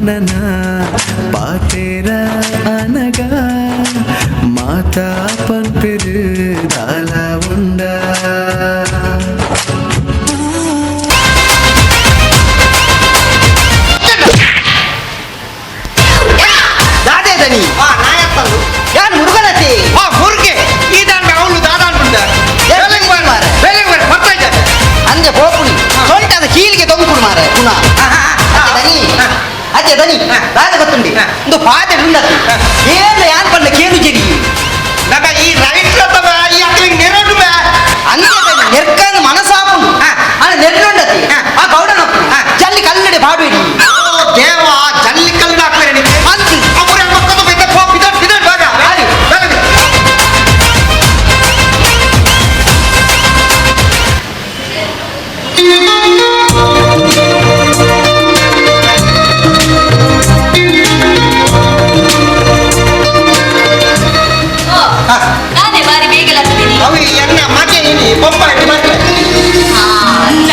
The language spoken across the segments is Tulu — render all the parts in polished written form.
ನನ ಪಾತೇರ ಅನಗ ಮಾತಾ ಪನ್ಪೆರು ದಾಲ ಉಂಡ ದಾದೇದನಿ ಆ ನಾಯಪ್ಪಂದು ಯಾನ್ ಮುರುಗನತಿ ಆ ಮುರುಗೆ ಈ ದಾಂಡ ಅವಳು ದಾದಾಂಡುಂಡ ಬೇಲೆಂಗ್ ಬಾರ ಬೇಲೆಂಗ್ ಬಾರ ಬರ್ತಾ ಇದ್ದಾರೆ ಅಂದೆ ಪೋಪುನಿ ಸೊಂಟದ ಕೀಲಿಗೆ ತೊಂಕುಡು ಮಾರೆ ಪುನಃ ಅತ್ತೆ ದನಿ ಅತ್ತೆ ದನಿ ದಾದ ಗೊತ್ತುಂಡಿ ಒಂದು ಪಾತೆ ಉಂಡತಿ ಏನ ಯಾನ್ ಪಂಡ ಕೇಳು ಜರಿ ನಗ ಈ ರೈಟ್ ಅಥವಾ ಈ ಅಕ್ಕಲಿಗೆ ನೆರಡು ಬೇ ಅಂದೆ ದನಿ ನೆರ್ಕಂದು ಮನಸಾಪುಂಡು ಅಣ್ಣ ನೆರ್ನುಂಡತಿ ಆ ಗೌಡನಪ್ಪು ಜಲ್ಲಿ ಕಲ್ಲಡೆ ಪಾಡುವಿಡಿ ಓ ದೇವ ಜಲ್ಲಿ ಕಲ್ಲು ಹಾಕ್ತಾರೆ ನಿಮಗೆ ಅಂತು ಅವರೇ ಮಕ್ಕಳು ಬಿದ್ದ ಪೋ ಬಿದ್ದ ಬಿದ್ದ ಬೇಗ ಆಯ್. ಬೇಗ ಓ, ನಾನೇ ಬಾರಿ ಬೇಗ ಲತ್ತೀನಿ. ಅವು ಎನ್ನ ಮಗೆ ಇನಿ ಬೊಂಬಾಯಿ ಬರ್ತಾರೆ ಆ, ಅಲ್ಲ.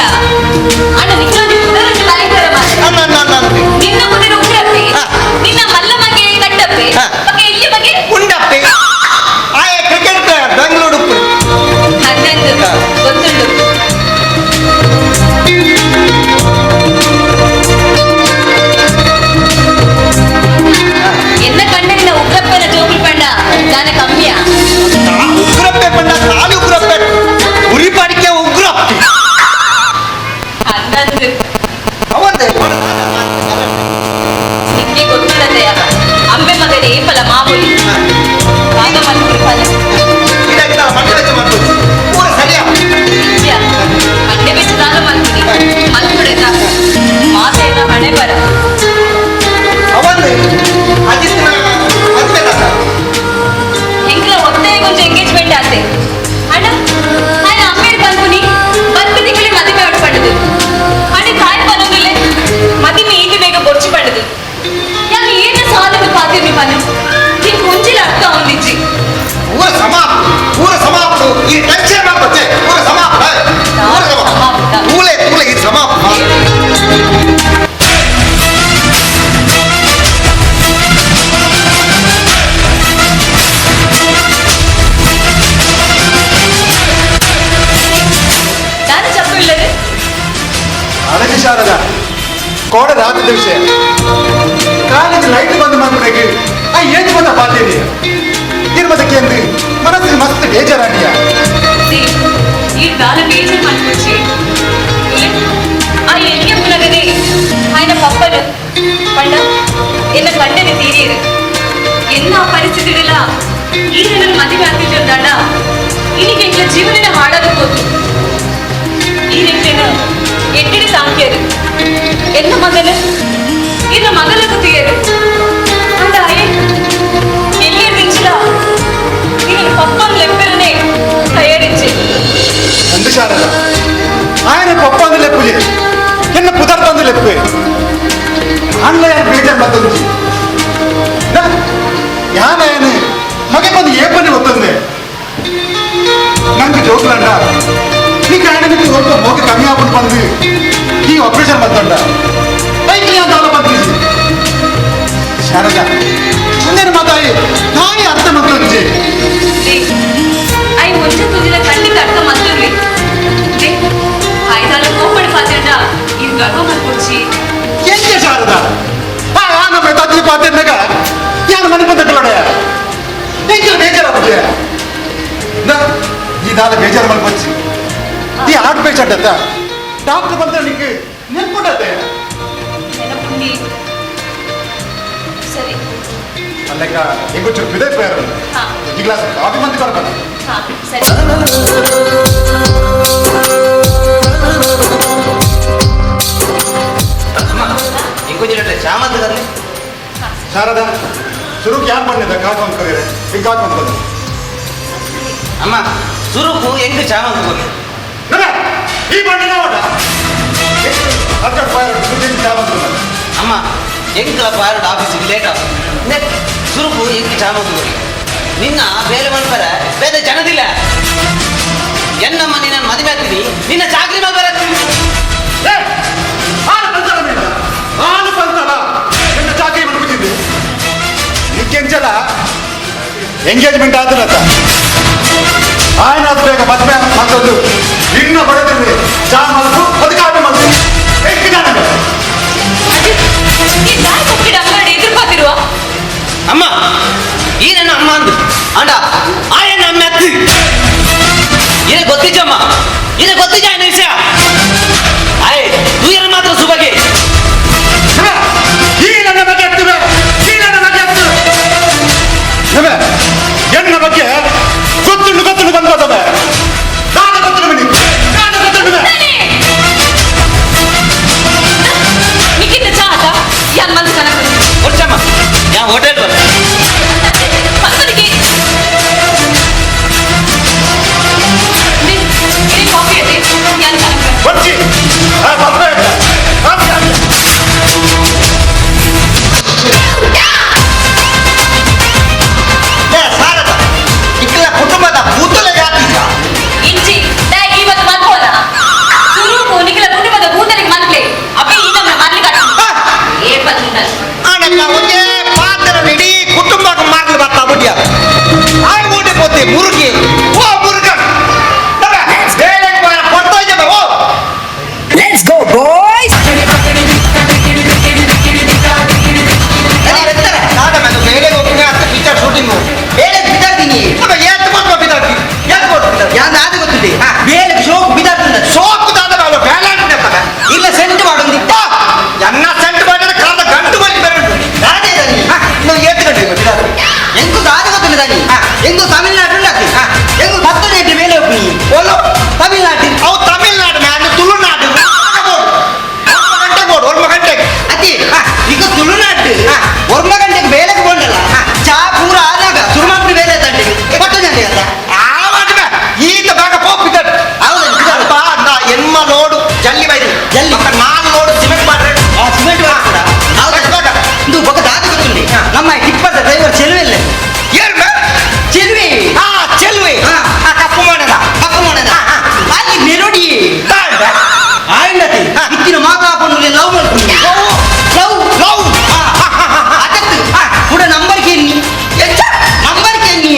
ಅಣ್ಣ ನಿಜವಾಗಿ ಪುನರಂಜು ಬಾಯಿತರ ಮಾರೆ. ಅನ್ನ ಅನ್ನ ಅನ್ನ ನಿನ್ನ ಕುದುರೆ ಉಗ್ರಪ್ಪೆ, ಹಾ. ನಿನ್ನ ಮಲ್ಲ ಮಗೆ ಕಟ್ಟಪ್ಪೆ, ಹಾ. ಬಗ್ಗೆ ಇಲ್ಲಿ ಬಗ್ಗೆ ಉಂಡಪ್ಪೆ ಆಯೆ ಕ್ರಿಕೆಟ್ ಪ್ಲೇಯರ್ ಬೆಂಗಳೂರು ಹನ್ನೊಂದು ಹಾ. ಗೊತ್ತುಂಟು. ಎನ್ನ ಕಣ್ಣನಿನ ಉಗ್ರಪ್ಪನ ಜೋಗುಲ್ ಪಂಡ ದಾನ ಕಮ್ಮಿಯಾ? ಉಗ್ರಪ್ಪೆ ಪಂಡ ಖಾಲಿ ಉಗ್ರಪ್ಪೆ ಉರಿ ಪಾಡಿಕೆ ಉಗ್ರಪ್ಪೆ 11. ಅವಂದೆ ನಿಂಗೆ ಗೊತ್ತುಂಡತೆಯ ಅಂಬೆ ಮಗನೇ ಏಪಲ ಮಾಮೂಲಿ ಭಾಗ ಮಲ್ಪುರು ಫಲ. ಇದಕ್ಕೆ ನಾವು ಮಂಡೆ ವೆಚ್ಚ ಮಾಡ್ಬೋದು ಪೂರ ಸರಿಯಾ ನಿಜ. ಮಂಡೆ ಬೆಚ್ಚ ದಾನ ಮಲ್ಪುನಿ ಮಲ್ಪುಡೆತ ಮಾತೆನ ಹಣೆ ಬರ. ಅವಂದೆ ಅಜಿತ್ನ ಮದುವೆ ತಾತ ಎಂಕ್ಲ ಒತ್ತಾಯ ಕೊಂಚ ಎಂಗೇಜ್ಮೆಂಟ್ ಆತೆ ಅಣ್ಣ ಅಣ್ಣ ಅಮ್ಮೇರ್ ಪನ್ಪುನಿ ಬರ್ಪು ತಿಂಗಳೇ ಮದುವೆ ಆಡ್ ಪಂಡದು ಅಣ್ಣ ಕಾಯ್ ಪನ್ನೊಂದಿಲ್ಲ ಮದುವೆ ಈತ ಬೇಗ ಬೊರ್ಚು ಪಂಡದು ಯಾಕೆ ಏನ ಸಾಲದ ಪಾತಿರ್ನಿ ಪನ್ನು ನಿಂಗೆ ಮುಂಚಿಲ ಅರ್ಥ ಒಂದಿಜ್ಜಿ. ಊರ ಸಮಾಪ್ತ ಊರ ಸಮಾಪ್ತ ಈ ಟೆನ್ಷನ್ ಮಾಡ್ಬತ್ತೆ ಊರ ಸಮಾಪ್ತ ಊರ ಸಮಾಪ್ತ ತೂಲೆ ತೂಲೆ ಇದು ಸಮಾಪ್ತ. ದಾನ ಚಪ್ಪು ಇಲ್ಲದೆ ಅರಜಿ ಶಾರದ ಕೋಡ ರಾತ್ರಿ ವಿಷಯ ಕಾಲೇಜ್ ಲೈಟ್ ಬಂದ್ ಮಾಡ್ಬಿಡಕ್ಕೆ ಆ ಏಜ್ ಬಂದ ಪಾತೇನಿ ಇರ್ಬದಕ್ಕೆ ಅಂದು ಮನಸ್ಸಿಗೆ ಮಸ್ತ್ ಬೇಜಾರಾಗಿಯ. ಈ ದಾನ ಬೇಜಾರ್ ಮಾಡ್ಕೊಚ್ಚಿ ಆ ಎಲ್ಲಿಯ ಪುನಗನೆ ఆయన ಪಪ್ಪನು ಪಂಡ ಎನ್ನ ಕಂಡನೆ ತೀರಿಯರು ಎನ್ನ ಆ ಪರಿಸ್ಥಿತಿಡೆಲ್ಲ ಈ ನನ್ನ ಮದುವೆ ಆಗ್ತಿದ್ದಂಡ ಇನ್ನಿಗೆ ಎಂಗ್ಲ ಜೀವನನೇ ಹಾಳಾದ ಹೋತು. ಈ ರೆಂಟೆನ ಎಟ್ಟಿಡಿ ಸಾಂಖ್ಯರು ಎನ್ನ ಮಗನ ಇನ್ನ ಮಗಲకు తీಯರು ಅಂಡ ಅಯ್ಯ ಎಲ್ಲಿಯ ಮಿಂಚಿಲ ನೀನು ಪಪ್ಪನ್ ಲೆಪ್ಪರನೆ ತಯಾರಿಚ್ಚಿ. ಅಂದು ಶಾರದ ఆయన ಪಪ್ಪ ಅಂದು ಲೆಪ್ಪುಜೆ ಎನ್ನ ಪುದರ್ತ ಅಂದು ಲೆಪ್ಪೆ ಆನ್ಲ ಯಾರು ಬೇಜಾರ್ ಮತ್ತೊಂಜಿ ಯಾನ ಮಗೆ ಬಂದು ಏಪನೆ ಗೊತ್ತಂದೆ ನಂಗೆ ಜೋಕ್ಲಂಡ ನೀ ಕಾರಣಕ್ಕೆ ಸ್ವಲ್ಪ ಮೋಗೆ ಕಮ್ಮಿ ಆಗ್ಬಿಟ್ಟು ಬಂದು ಈ ಆಪರೇಷನ್ ಮತ್ತಂಡ ಬೈಕ್ಲಿ ಅಂತ ಅಲ್ಲ ಬಂದಿದ್ದಿ ಶಾರದಾ ಮುಂದಿನ ಮಾತಾಯಿ ನಾಯಿ ಅರ್ಥ ಮತ್ತೊಂಜಿ. I ಒಂಜ ತುಜಿನ ಖಂಡಿತ ಅರ್ಥ ಮತ್ತೊರ್ಲಿ ಆಯ್ದಾಲ ಕೋಪಡ ಪಾತ್ರಂಡ ಇದು ಗರ್ವ ಮಲ್ಪೊಚ್ಚಿ. ಎಂಚ ಶಾರದಾ ಆ ಆ ನಮ್ಮ ತಜ್ಜಿ ಪಾತೆನ್ನಗ ಯಾರು ಮನೆ ಬಂದಕ್ಲೋಡೆ ಎಂಚ ಬೇಜಾರಾಗ್ಬಿಟ್ಟೆ ಈ ದಾದ ಬೇಜಾರು ಮಲ್ಪೊಚ್ಚಿ ಈ ಹಾರ್ಟ್ ಪೇಷಂಟ್ ಅತ್ತ ಡಾಕ್ಟರ್ ಬಂದ್ರೆ ನಿಂಗೆ ನೆನ್ಪುಂಡತ್ತೆ. ನೆನಪುಂಡಿ ಸರಿ. ಅಲ್ಲಕ್ಕ ಹೆಂಗು ಚೂರು ಬಿದೆ ಪೇರು ಹಾ. ಈ ಗ್ಲಾಸ್ ಕಾಫಿ ಮಂದಿ ಕೊಡ್ಬಾರ್ದು. ಹಾ ಸರಿ. ಇಂಕೊಂಜಿ ಚಾಮಂತ ಕರ್ನೆ. ಶಾರದಾ ಸುರುಕ್ ಯಾರು ಬಂದಿದ್ದ ಕಾಫಿ ಒಂದು ಕರೀರೆ ಈಗ ಕಾಫಿ ಒಂದು ಬಂದು. ಅಮ್ಮ ಸುರುಕು ಹೆಂಗ್ ಚಾಮಂತ ಕೊರ್ನೆ. ಈ ಬಣ್ಣ ಓಟ ಅರ್ಜೆಂಟ್ ಫೈರ್ ಸುದ್ದಿ ಚಾಮಂತ. ಅಮ್ಮ ಎಂಕ್ಲ ಪಾರಡ್ ಆಫೀಸಿಗೆ ಲೇಟ್ ಆಗ ನೆಟ್ ಸುರುಕು ಎಂಕ್ ಚಾಮಂತ ಕೊರ್ನೆ ನಿನ್ನ ಬೇರೆ ಮನ್ಪರ ಬೇರೆ ಜನದಿಲ್ಲ ಎನ್ನಮ್ಮ ನಿನ್ನ ಮದುವೆ ಆಗ್ತೀನಿ ನಿನ್ನ ಚಾಕ್ರಿ ಮೇಲೆ ಬರತ್ತೀನಿ. ಏ, ಆನು ಪಂಚಲ ಮೇಡ ಆನು ಪಂಚಲ ಎನ್ನ Engagement ಆತನತ್ತ ಆಯ್ನಾದ ಬೇಗ ಮದ್ವೆ ಮತ್ತೊಂದು ಇನ್ನು ಬಡದಿರ್ಲಿ ಚಾ ಮಲ್ಪು ಅದಕ್ಕೆ ಆಟ ಮಲ್ಪು ಎಷ್ಟು ಜನ ಈ ದಾಯಿ ಕೊಕ್ಕಿಡ ಅಂಗಡಿ ಎದುರ್ಪಾತಿರುವ ಅಮ್ಮ ಈ ನನ್ನ ಅಮ್ಮ ಅಂದು ಅಂಡ ಆಯನ ಅಮ್ಮ ಅತ್ತಿ ಇದೇ ಗೊತ್ತಿಜ್ಜಮ್ಮ ಇದೇ ಗೊತ್ತಿಜ್ಜ ಆಯ್ನ ವಿಷಯ ಆಯ್ ತೂಯರ ಮಾತ್ರ ಸುಬಗೆ ಈ ನನ್ನ ಬಗ್ಗೆ ಹತ್ತುವೆ ಈ ನನ್ನ ಬಗ್ಗೆ ಹತ್ತು ಎನ್ನ ಬಗ್ಗೆ ಗೊತ್ತುಂಡು ಗೊತ್ತುಂಡು ಬಂದ್ಬೋದವೆ ನಾನು ಗೊತ್ತುಂಡು ಬನ್ನಿ ನಾನು ಗೊತ್ತುಂಡು ನಿಕ್ಕಿಂತ ಚಾ ಆತ ಯಾನ್ ಮನ್ಸು ಕನಕ ವರ್ಷಮ್ಮ ಯಾ ಹೋಟೆಲ್ ಬರ ಪಕ್ಕದಿಗೆ ಕಾಫಿ ಅದೇ ಯಾನ್ ಕನಕ ಬರ್ಚಿ ಆ ಮದ್ವೆ ಆಯ್ತಾ? ಸಾರದ ಇಕ್ಕಲ ಕುಟುಂಬದ ಕೂತಲೆ ಜಾತಿ ಇಂಚಿ ಡೈ ಇವತ್ತು ಮಲ್ಕೋಲ ಸುರುಕು ನಿಖಿಲ ಕುಟುಂಬದ ಭೂತನಿಗೆ ಮನ್ಲೆ ಅಪ್ಪಿ ಈ ನಮ್ಮ ಮನ್ಲಿಗೆ ಏ ಬಂದ ಆನಲ್ಲ ಒಂದೇ ಪಾತ್ರ ಇಡೀ ಕುಟುಂಬಕ್ಕೆ ಮಾರ್ಲಿ ಬರ್ತಾ ಬುಡ್ಯ ಆಯ್ ಊಟ ಪೋತೆ ಮುರುಗಿ ಓ ಮುರುಗನ್ ಕೊಡ್ತಾ ಇದ್ದೆ ಓ Let's go, boys! Picture shooting ಬೇಳೆ ಬಿದ್ದಾಡ್ತೀನಿ ಏತ್ ಕೊಟ್ಟು ಬಿದ್ದಾಡ್ತಿ ಏತ್ ಕೊಟ್ಟು ಬಿದ್ದಾಡ್ತಿ ಯಾನ್ ಅದು ಗೊತ್ತಿದೆ ಬೇಳೆ ಶೋಕ್ ಬಿದ್ದಾಡ್ತದ ಸೋಕು ದಾದ ಬ್ಯಾಲೆನ್ಸ್ ನೆಪ್ಪದ ಇಲ್ಲ ಸೆಂಟ್ ಮಾಡೋದಿತ್ತ ಎನ್ನ ಸೆಂಟ್ ಮಾಡಿದ್ರೆ ಕಾದ ಗಂಟು ಬಲಿ ಬರಬೇಕು ದಾದೆ ದಾನಿ ನಾವು ಏತ್ ಗಂಟೆ ಬಿದ್ದಾಡ್ತಿ ಎಂಕು ದಾದೆ ಗೊತ್ತಿಲ್ಲ ದಾನಿ ಎಂಕು ತಮಿಳ್ನಾಡು ಉಂಡಾತಿ ಎಂಕು ಪತ್ತನೇಟಿ ಮೇಲೆ ಹೋಗ್ನಿ ಓಲೋ ತಮಿಳ್ನಾಡು ಅವು ತಮಿಳ್ನಾಡು ಮ್ಯಾನ್ ತುಳುನಾಡು ಗಂಟೆ ಬೋಡು ಒಂದು ಗಂಟೆಗೆ ಅತಿ ಈಗ ತುಳುನಾಡು ಒರ್ಮ ಗಂಟೆಗೆ ಬೇಲೆಗೆ ಕೊಂಡಲ್ಲ ಚಾ ಪೂರ ಆದಾಗ ಸುರುಮಾಪುರಿ ಬೇಲೆ ತಂಡಿ ಪತ್ತು ಜನ ಅಂತ ಆ ಮಾಡಿದ ಈತ ಬೇಗ ಪೋಪಿದ್ದಾನೆ ಹೌದು ಅಲ್ಪ ನಾ ಎನ್ಮ ಲೋಡು ಜಲ್ಲಿ ಬೈದು ಜಲ್ಲಿ. ಅಕ್ಕ ನಾಲ್ ಲೋಡು ಸಿಮೆಂಟ್ ಮಾಡ್ರೆ ಆ ಸಿಮೆಂಟ್ ಮಾಡ್ತಾರ ಹೌದು. ಹೌದು ಇದು ಬೊಕ್ಕ ದಾದ ಗೊತ್ತುಂಡಿ ನಮ್ಮ ಟಿಪ್ಪದ ಡ್ರೈವರ್ ಚೆಲುವೆ ಇಲ್ಲ ಏನ್ ಬೇ? ಚೆಲುವೆ ಆ ಚೆಲ್ವೆ ಹಾ. ಆ ಕಪ್ಪು ಮಾಡದ ಕಪ್ಪು ಮಾಡದ ಅಲ್ಲಿ ಮೆಲೋಡಿ ತಾಂಡ ಆಯ್ನತಿ ಇತ್ತಿನ ಮಾತಾಪನ್ನು ಲವ್ ಮಾಡ್ಕೊಂಡು ಲವ್ ಲವ್ ಅದಕ್ಕೆ ಕೂಡ ನಂಬರ್ ಕೇಳಿ ಎಂಚ ನಂಬರ್ ಕೇಳಿ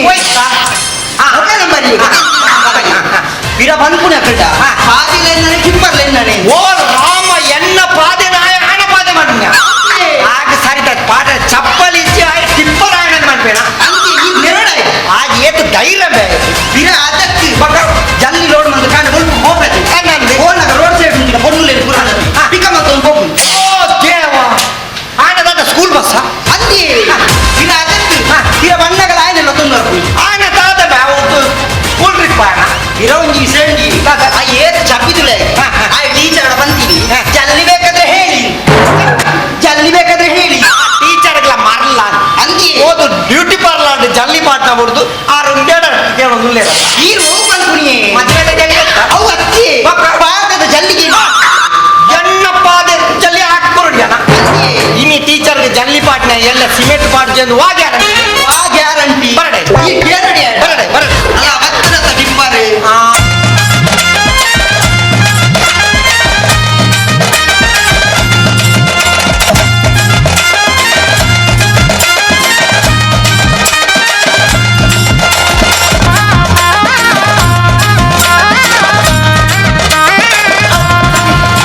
ఒక ನಂಬರ್ ಬಿರ ಬನ್ಪುನ ಕಡ ಪಾದಿಲ ಎನ್ನನೆ ಟಿಪ್ಪರ್ಲ ಎನ್ನನೆ ಓ ರಾಮ ಎನ್ನ ಪಾದೆ ನಾಯ ಆನ ಪಾದೆ ಮಾಡಿನ ಆಗ ಸರಿತ ಪಾದ ಚಪ್ಪಲಿ ಇಚ್ಚಿ ಆಯ್ ಟಿಪ್ಪರ್ ಆಯನ ಮಾಡ್ಬೇಡ ಅಂಕೆ ಈ ಮೆರಡಾಯ್ ಆಗ ಏತು ಧೈರ್ಯ ಬೇ ಬಿರ ಅದಕ್ಕೆ ಬಕ ಜಲ್ಲಿ ಲೋಡ್ ಮಂದು ಕಾಂಡ ಬೊಲ್ಪು ಹೋಗ್ಬೇಕು ಅನ್ನಂದೆ. ಓನಾಗ ರೋಡ್ ಸೈಡ್ ಮುಂಚಿನ ಬೊನ್ನುಲೆ ಪುರಾಣ ಪಿಕ ಮತ್ತೊಂದು ಹೋಗು ಓ ದೇವ ಆನದಾದ ಸ್ಕೂಲ್ ಬಸ್ಸ ಅಂದಿ ಬಿರ ಅದಕ್ಕೆ ಬಿರ ಬಣ್ಣಗಳ ಆಯ್ನೆಲ್ಲ ತೊಂದರೆ ಆನ ತಾತ ಸ್ಕೂಲ್ ಟ್ರಿಪ್ ಆನ ಬಿರ ಒಂಜಿ ವಿಸಂಗಿ ಆ ಏತ್ ಚಪ್ಪಿದುಲೆ ಆ ಟೀಚರ್ ಬಂತೀನಿ ಜಲ್ಲಿ ಬೇಕಾದ್ರೆ ಹೇಳಿ ಜಲ್ಲಿ ಬೇಕಾದ್ರೆ ಹೇಳಿ ಟೀಚರ್ಗಳ ಮರಲ್ಲ ಅಂದಿ ಓದು ಬ್ಯೂಟಿ ಪಾರ್ಲರ್ ಜಲ್ಲಿ ಪಾಟ್ನ ಬಿಡ್ದು ಆ ರುಂಬೇಡ ಕೇಳೋದು ಈ ರೋಗ ಅನ್ಕುಣಿಯೇ ಮದುವೆ ಜಲ್ಲಿ ಅಂತ ಅವು ಅತ್ತಿ ಪಾದದ ಜಲ್ಲಿಗೆ ಎನ್ನ ಪಾದ ಜಲ್ಲಿ ಹಾಕೊರಡಿ ಅಣ್ಣ ಅಂದಿ ಇನಿ ಟೀಚರ್ಗೆ ಜಲ್ಲಿ ಪಾಟ್ನ ಎಲ್ಲ ಸಿಮೆಂಟ್ ಪಾಟ್ ಜಂದು ವಾ ಗ್ಯಾರಂಟಿ ಆ ಗ್ಯಾರಂಟಿ ಬರಡೆ. ಈ ಗ್ಯಾರಂಟಿ ಬರಡೆ ಬರಡೆ ಅಲ್ಲ ಬತ್ತದ ಟಿಪ್ಪರ್ ಆ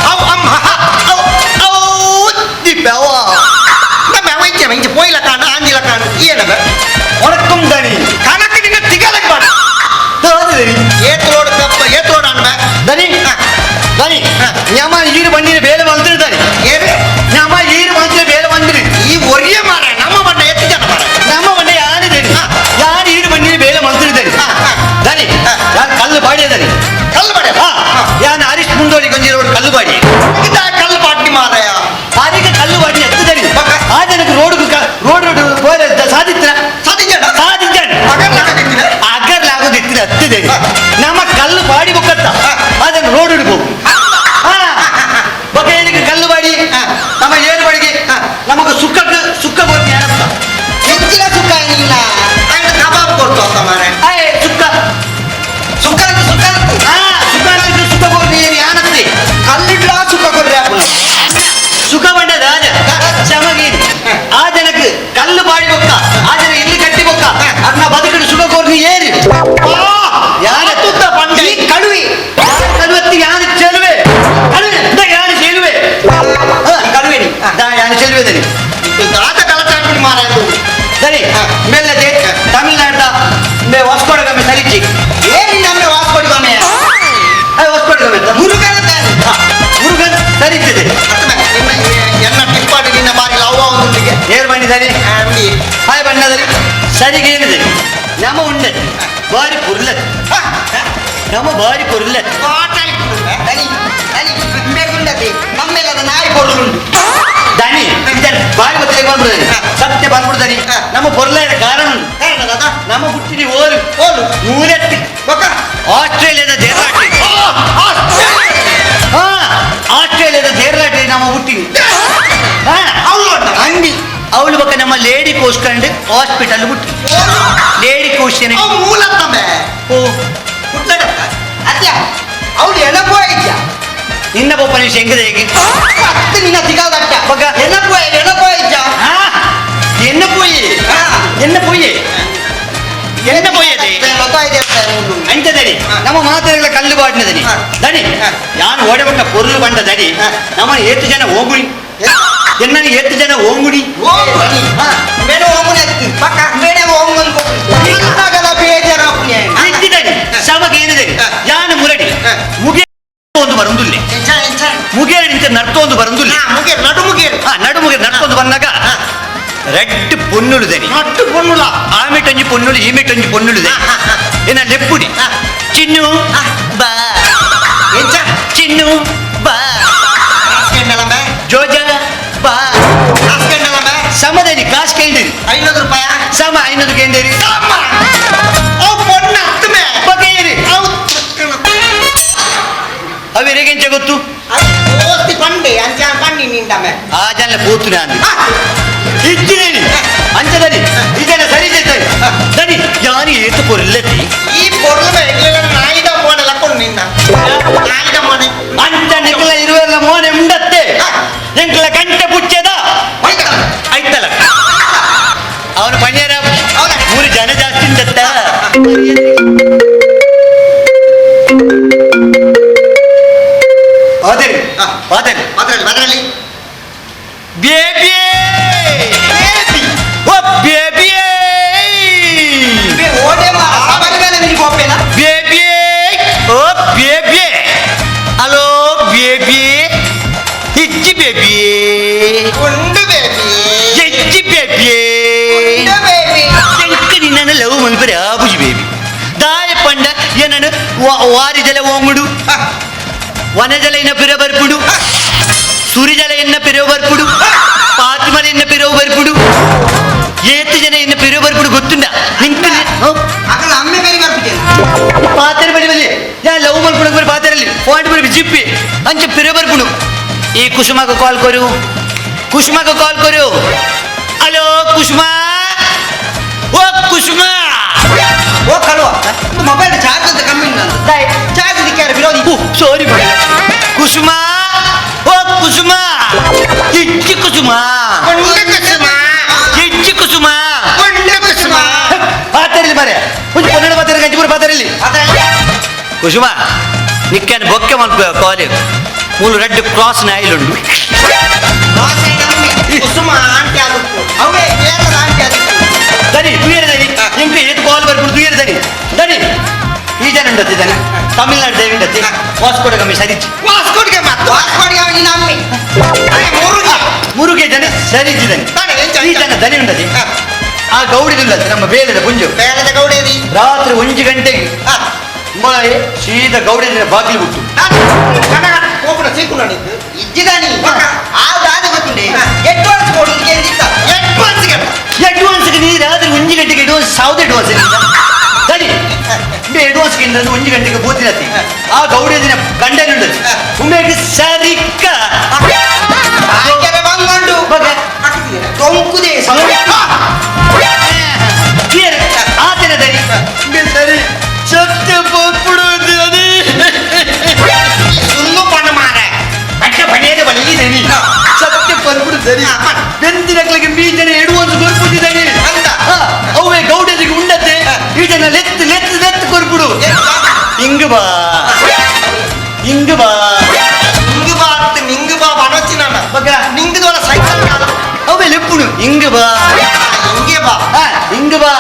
ಅವ್ ಅಮ್ಮ ಅವ್ ಅವ್ ದಿಬ್ಬವ ನಮ್ಮ ವೈದ್ಯ ಮಂಜ ಪೋಯ್ಲ ಕಾಣ ಆಂಜಿಲ ಕಾಣ ಏನವ ವಣಕ್ಕಂ ದಣಿ ಕಣಕ್ಕೆ ನಿನ್ನ ತಿಗಲಕ್ಕೆ ಮಾಡ ದಣಿ ಏತ್ರೋಡ್ ಕಪ್ಪ ಏತ್ರೋಡ್ ಅಣ್ಣ ದಣಿ ದಣಿ ஞாமா ஈரு வண்டியில வேலை வந்துரு தனி ಏರು ஞாமா ஈரு வண்டியில வேலை வந்துரு ಈ ಒರಿಯ ಮಾರ ನಮ್ಮ ಬಣ್ಣ ಎತ್ತು ಜನ ಮಾರ நம்ம வண்டி யாரு தனி யார் ஈரு வண்டியில வேலை வந்துரு தனி தனி யார் கல்லு பாடிய தனி ಕಲ್ಲು ಮಾಡ யான் ஹரிஷ் முந்தோடி கொஞ்சம் ஒரு கல்லு பாடி ಕಲ್ಲು ಪಾಟ್ನಿ ಮಾರಾಯ அதுக்கு கல்லு பாடி எத்து தனி ஆஜனுக்கு ரோடுக்கு ரோடு போய் சாதித்திர ಸದಿಜನ சாதிச்சான் ಅಗರ್ಲಾಗತ್ತಿನ ಅಗರ್ಲಾಗೋದು ಇತ್ತಿನ ಹತ್ತಿದೆ ನಮ್ಮ ಕಲ್ಲು ಬಾಡಿ ಬೊಕ್ಕತ್ತ ಅದನ್ನು ರೋಡ್ ಹಿಡ್ಬೋದು ಬೊಕ್ಕ ಕಲ್ಲು ಬಾಡಿ ನಮ್ಮ ಏರು ಬಾಡಿಗೆ ನಮಗೆ ಸುಕ್ಕಕ್ಕೆ ಸುಕ್ಕ ಬೋತಿ ಏನಂತ ಹೆಚ್ಚಿನ ಸುಖ ಏನಿಲ್ಲ ಅಂಡ್ ಕಬಾಬ್ ಕೊಡ್ತು ಅಂತ ಮಾರ ಏ ಸುಕ್ಕ ಸುಖ ಸುಖ ಆ ಸುಕ್ಕ ಅಂದ್ರೆ ಸುಕ್ಕ ಬೋತಿ ಏನು ಯಾನತ್ತೆ ಕಲ್ಲಿಡ್ಲಾ ಸುಖ ಕೊಡ್ರಿ ಅಪ್ಪನ ಸುಖ ಬಂಡದ ಆಜ ಚಮಗೀರಿ ಆ ಜನಕ್ಕೆ ಕಲ್ಲು ಬಾಡಿ ಬೊಕ್ಕ ಆ ಜನ ಇಲ್ಲಿ ಕಟ್ಟಿ ಬೊಕ್ಕ ಅದನ್ನ ಬದುಕು ಏರ್ ಬಂದಿದ್ದಾನೆ ಹಾಯ್ ಬಣ್ಣದಲ್ಲಿ ಸರಿಗೆ ಏನಿದೆ ನಮ್ಮ ಉಂಡದು ಬಾರಿ ಪುರ್ಲದು ನಮ್ಮ ಬಾರಿ ಪೊರ್ಲದು ನಾಯಿ ಪೊರ್ಲುಂಡು ದನಿ ಬಾರಿ ಗೊತ್ತಿಲ್ಲ ಬಂದ್ಬಿಡ್ತಾನೆ ಸತ್ಯ ಬಂದ್ಬಿಡ್ತಾನೆ. ನಮ್ಮ ಪೊರ್ಲ ಕಾರಣ ನಮ್ಮ ಹುಟ್ಟಿನ ಓಲು ಓಲು ನೂರೆತ್ತಿ ಆಸ್ಟ್ರೇಲಿಯಾದ ದೇರ್ಲಾಟಿ. ಹಾ, ಆಸ್ಟ್ರೇಲಿಯಾದ ದೇರ್ಲಾಟಿ ನಮ್ಮ ಹುಟ್ಟಿನಿ. ಅಂಗಿ ಅವಳು ಬಕ್ಕ ನಮ್ಮ ಲೇಡಿ ಕೋಸ್ಕಂಡು ಹಾಸ್ಪಿಟಲ್ ಹುಟ್ಟಿ ಲೇಡಿ ಕೋಶ್. ಮೂಲ ಓ ಅತ್ಯ ಅವಳು ಎಣಪು ಆಯ್ತ್ಯಾ ನಿನ್ನ ಪಪ್ಪ ನಿಮಿಷ ಹೆಂಗದ ಹೇಗೆ ಅತ್ತೆ ನಿನ್ನ ತಿಗಾದಟ್ಟ ಬಗ್ಗ. ಎಣಪು ಎಣಪು ಆಯ್ತ್ಯಾ. ಎನ್ನ ಪೋಯಿ ಎನ್ನ ಪೋಯಿ ಎನ್ನ ಪೋಯದೆ ಅಂಚದಡಿ ನಮ್ಮ ಮಾತೆಲ್ಲ ಕಲ್ಲು ಬಾಡಿನ ದನಿ ದನಿ ಯಾನು ಓಡಬಟ್ಟ ಪೊರ್ಲು ಬಂಡ ದನಿ ನಮ್ಮ ಏತು ಜನ ಓಂಗುಣಿ ಎನ್ನని ಏತು ಜನ ಓಂಗುಣಿ. ಬೇಡ ಓಂಗುಣಿ ಪಕ್ಕ ಬೇಡ ಓಂಗುಣಿ ಇಜ್ಜಿ ದನಿ ಸಮಗ ಏನು ದನಿ ಯಾನು ಮುರಡಿ ಮುಗೆ ಒಂದು ಬರಂದುಲ್ಲೆ ಮುಗೇರ ನಿಂತ ನರ್ತೊಂದು ಬರಂದುಲ್ಲೆ ನಡುಮುಗೇರು ಆ ನಡುಮುಗೆ ನಡ್ಕೊಂಡು ಬಂದಾಗ ರೆಡ್ ಪೊನ್ನುಲು ದನಿ ನಟ್ಟು ಪೊನ್ನುಲ ಆ ಮಿಟೊಂಜಿ ಪೊನ್ನುಲು ಈ ಮಿಟೊಂಜಿ ಪೊನ್ನುಲು ದನಿ ಏನ ಲೆಪ್ಪುಡಿ ಚಿನ್ನು ಬಾ ಎಂಚ ಚಿನ್ನು ಬಾ ಜೋಜ ಬಾ ಸಮದನಿ ಕಾಸು ಕೇಳಿರಿ 500 ರೂಪಾಯಿ ಸಮ 500 ಕೇಂದ್ರಿ ಅವು ಪೊನ್ನ ಅತ್ತಮೆ ಬಗೆಯರಿ ಅವು ಅವಿರೆಗೆಂಚ ಗೊತ್ತು ದೋಸ್ತಿ ಪಂಡೆ ಅಂಚ ಪಂಡಿ ನಿಂಡಮೆ ಆ ಜನ ಕೂತು ನಾನು ಇಜ್ಜಿನೇನಿ ಅಂಚದನಿ ಇದನ್ನ ಸರಿ ಜೊತೆ ದನಿ ಯಾನು ಏತು ಪೊರ್ಲತಿ ಈ ಪೊರ್ಲು ಎಂಗ್ಲೆಲ್ಲ ನಾಯಿದ ಮೋನೆ ಲಕ್ಕೊಂಡು ನಿನ್ನ ನಾಯಿದ ಮೋನೆ ಅಂಚ ನಿಕ್ಲ ಇರುವೆಲ್ಲ ಮೋನೆ ಉಂಡತ್ತೆ ಎಂಕ್ಲ ಗಂಟೆ ಪುಚ್ಚದ ಐತಲ್ಲ ಅವನು ಪಣ್ಯರ ಮೂರು ಜನ ಜಾಸ್ತಿ ಉಂಡತ್ತ. ಆದರಿ ಆದರಿ ಅದರಲ್ಲಿ ಅದರಲ್ಲಿ ಬೇಬಿ ಓ ಬೇಬಿ ಓಡೆ ಮೇಲೆ ನಿನ್ಗೆ ಒಪ್ಪೇನಾ baby oh baby hello baby ಇಜ್ಜಿ ಬೇಬಿ ಉಂಡು ಬೇಬಿ ಎಜ್ಜಿ ಬೇಬಿ ಉಂಡು ಬೇಬಿ ಎಂಕ್ ನಿನ್ನನ್ನು ಲವ್ ಮನ್ಪರೆ ಆಬುಜಿ ಬೇಬಿ ದಾಯ ಪಂಡ ಏನನು ವಾರಿ ಜಲ ಓಂಗುಡು ವನಜಲ ಇನ್ನ ಪಿರ ಬರ್ಪುಡು ಸುರಿಜಲ ಎನ್ನ ಪಿರವು ಬರ್ಪುಡು ಪಾತಿಮಲ ಎನ್ನ ಪಿರವು ಬರ್ಪುಡು ಏತು ಜನ ಎನ್ನ ಪಿರವು ಬರ್ಪುಡು ಗೊತ್ತುಂಡ ನಿಂತು ಅಕಲ ಅಮ್ಮೆ ಬೇರೆ ಬರ್ಪಿದ್ದೇನೆ ಪಾತ್ರೆ ಬಳಿ ಬಲಿ ಯಾ ಲವ್ ಮಲ್ಪುಡು ಬರಿ ಪಾತ್ರೆಯಲ್ಲಿ ಪಾಯಿಂಟ್ ಬರಿ ಜಿಪ್ಪಿ ಅಂಚೆ ಪಿರವು ಬರ್ಪುಡು ಈ ಕುಸುಮಗ ಕಾಲ್ ಕೊರು ಕುಸುಮಗ ಕಾಲ್ ಕೊರು ಹಲೋ ಕುಸುಮ ಓ ಕುಸುಮ ಓ ಕಳುವ ಮೊಬೈಲ್ ಚಾರ್ಜ್ ಅಂತ ಕಮ್ಮಿ ನಾನು ಚಾರ್ಜ್ ದಿಕ್ಕಾರೆ ವಿರೋಧಿ ಓ ಸಾರಿ ಕುಸುಮ ಓ ಕುಸುಮ ಇಜ್ಜಿ ಕುಸುಮ ಕುಸುಮ ಇಜ್ಜಿ ಕುಸುಮ ಕುಸುಮ ಪಾತ್ರೆಯಲ್ಲಿ ಮರೆ ಒಂಜಿ ಪನ್ನೆರಡು ಪಾತ್ರೆ ಗಂಜಿಪುರ ಪಾತ್ರೆಯಲ್ಲಿ ಕುಸುಮ ನಿಕ್ಕನ್ ಬೊಕ್ಕೆ ಮಲ್ಪ ಕಾಲೇಜ್ ಮೂಲು ರೆಡ್ ಕ್ರಾಸ್ ನಾಯಿಲುಂಡು ಕುಸುಮ ಆಂಟಿ ಆಗುತ್ತೆ ಅವೇ ಕೇರಳದ ಆಂಟಿ ಆಗುತ್ತೆ ದನಿ ತುಯರ್ ದನಿ ಇಂಕ ಏತ್ ಕಾಲ್ ಬರ್ಬಿಡು ತುಯರ್ ದನಿ ದನಿ ಈ ಜನ ಉಂಡತಿ ದನಿ ತಮಿಳ್ನಾಡು ದೇವಿಂಡತಿ ವಾಸ್ಕೋಡ ಗಮ್ಮಿ ಸರಿಚಿ ವಾಸ್ಕೋಡಿಗೆ ಮತ್ತು ವಾಸ್ಕೋಡಿಗೆ ಅವನಿ ನಮ್ಮಿ ಮುರುಗಿ ಮುರುಗೆ ಜನ ಸರಿಚಿ ದನಿ ಈ ಜನ ದನಿ ಉಂಡತಿ ಆ ಗೌಡಿದುಲ್ಲತಿ ನಮ್ಮ ಬೇಲದ ಪುಂಜು ಬೇಲದ ಗೌಡೇರಿ ರಾತ್ರಿ 1 ಗಂಟೆಗೆ ಮೊಳಗೆ ಸೀದಾ ಗೌಡಿನ ಬಾಗಿಲು ಬಿಟ್ಟು ಕೋಪನ ಸೀಕು ನಡೀತು ಇಜ್ಜಿದಾನಿ ಆ ದಾದ ಗೊತ್ತುಂಡೆ ಅಡ್ವಾನ್ಸ್ ಕೊಡು ಅಡ್ವಾನ್ಸ್ ಅಡ್ವಾನ್ಸ್ ನೀ ರಾತ್ರಿ 1 ಗಂಟೆಗೆ ಅಡ್ವಾನ್ಸ್ ಸಾವಿರದ ಅಡ್ವಾನ್ಸ್ ಸರಿ ಅಡ್ವಾನ್ಸ್ 1 ಗಂಟೆಗೆ ಬೋತಿನತಿ ಆ ಗೌಡಿನ ಗಂಡನುಂಡತಿ ಉಮ್ಮೆಗೆ ಸರಿಕ್ಕ ಬಂಗೊಂಡು ತೊಂಕುದೆ ಆತನ ದರಿ ಸರಿ ಸತ್ಯ ಪೋಪುಡು ಸುಳ್ಳು ಪಣ ಮಾರೆ ಅಡ್ಡ ಪಣಿಯದ ಬಳಿ ದನಿ ಸತ್ಯ ಪನ್ಪುಡು ಸರಿ ಬೆಂದಿನಕ್ಲಿಗೆ ಬೀಜನ ಎಡುವಂತ ಕೊರ್ಪುತ್ತಿದ್ದಾನೆ ಅಂತ. ಅವೇ ಗೌಡರಿಗೆ ಉಂಡತೆ ಈ ಜನ ಲೆತ್ತು ಲೆತ್ತು ಲೆತ್ತು ಕೊರ್ಪುಡು ಇಂಗು ಬಾ ಇಂಗು ಬಾ ಇಂಗು ಬಾ ಅತ್ತ ನಿಂಗು ಬಾ ಬನೋಚಿ ನಾನು ಮಗ ನಿಂಗು ಸೈಕಲ್ ಅವೇ ಲೆಪ್ಪುಡು ಇಂಗು ಬಾ ಹಿಂಗೆ ಬಾ ಇಂಗು ಬಾ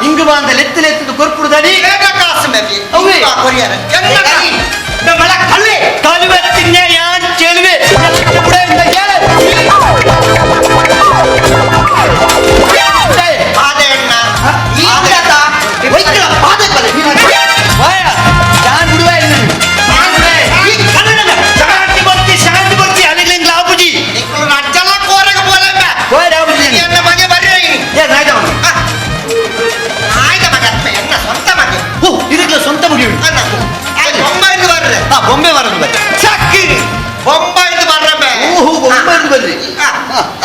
ಇಂಗು ಬಾ ಅಂತ ಲೆತ್ತು ಲೆತ್ತು ಕೊರ್ಪುಡು ದನಿ ಕಾಸು ಮೇಬಿ ಅವೇ ಕೊರಿಯರ್ ಕಲ್ಲೆ ಕಲುವೆ ತಿನ್ನೆ ಯಾನ್ ಚೆಲುವೆ.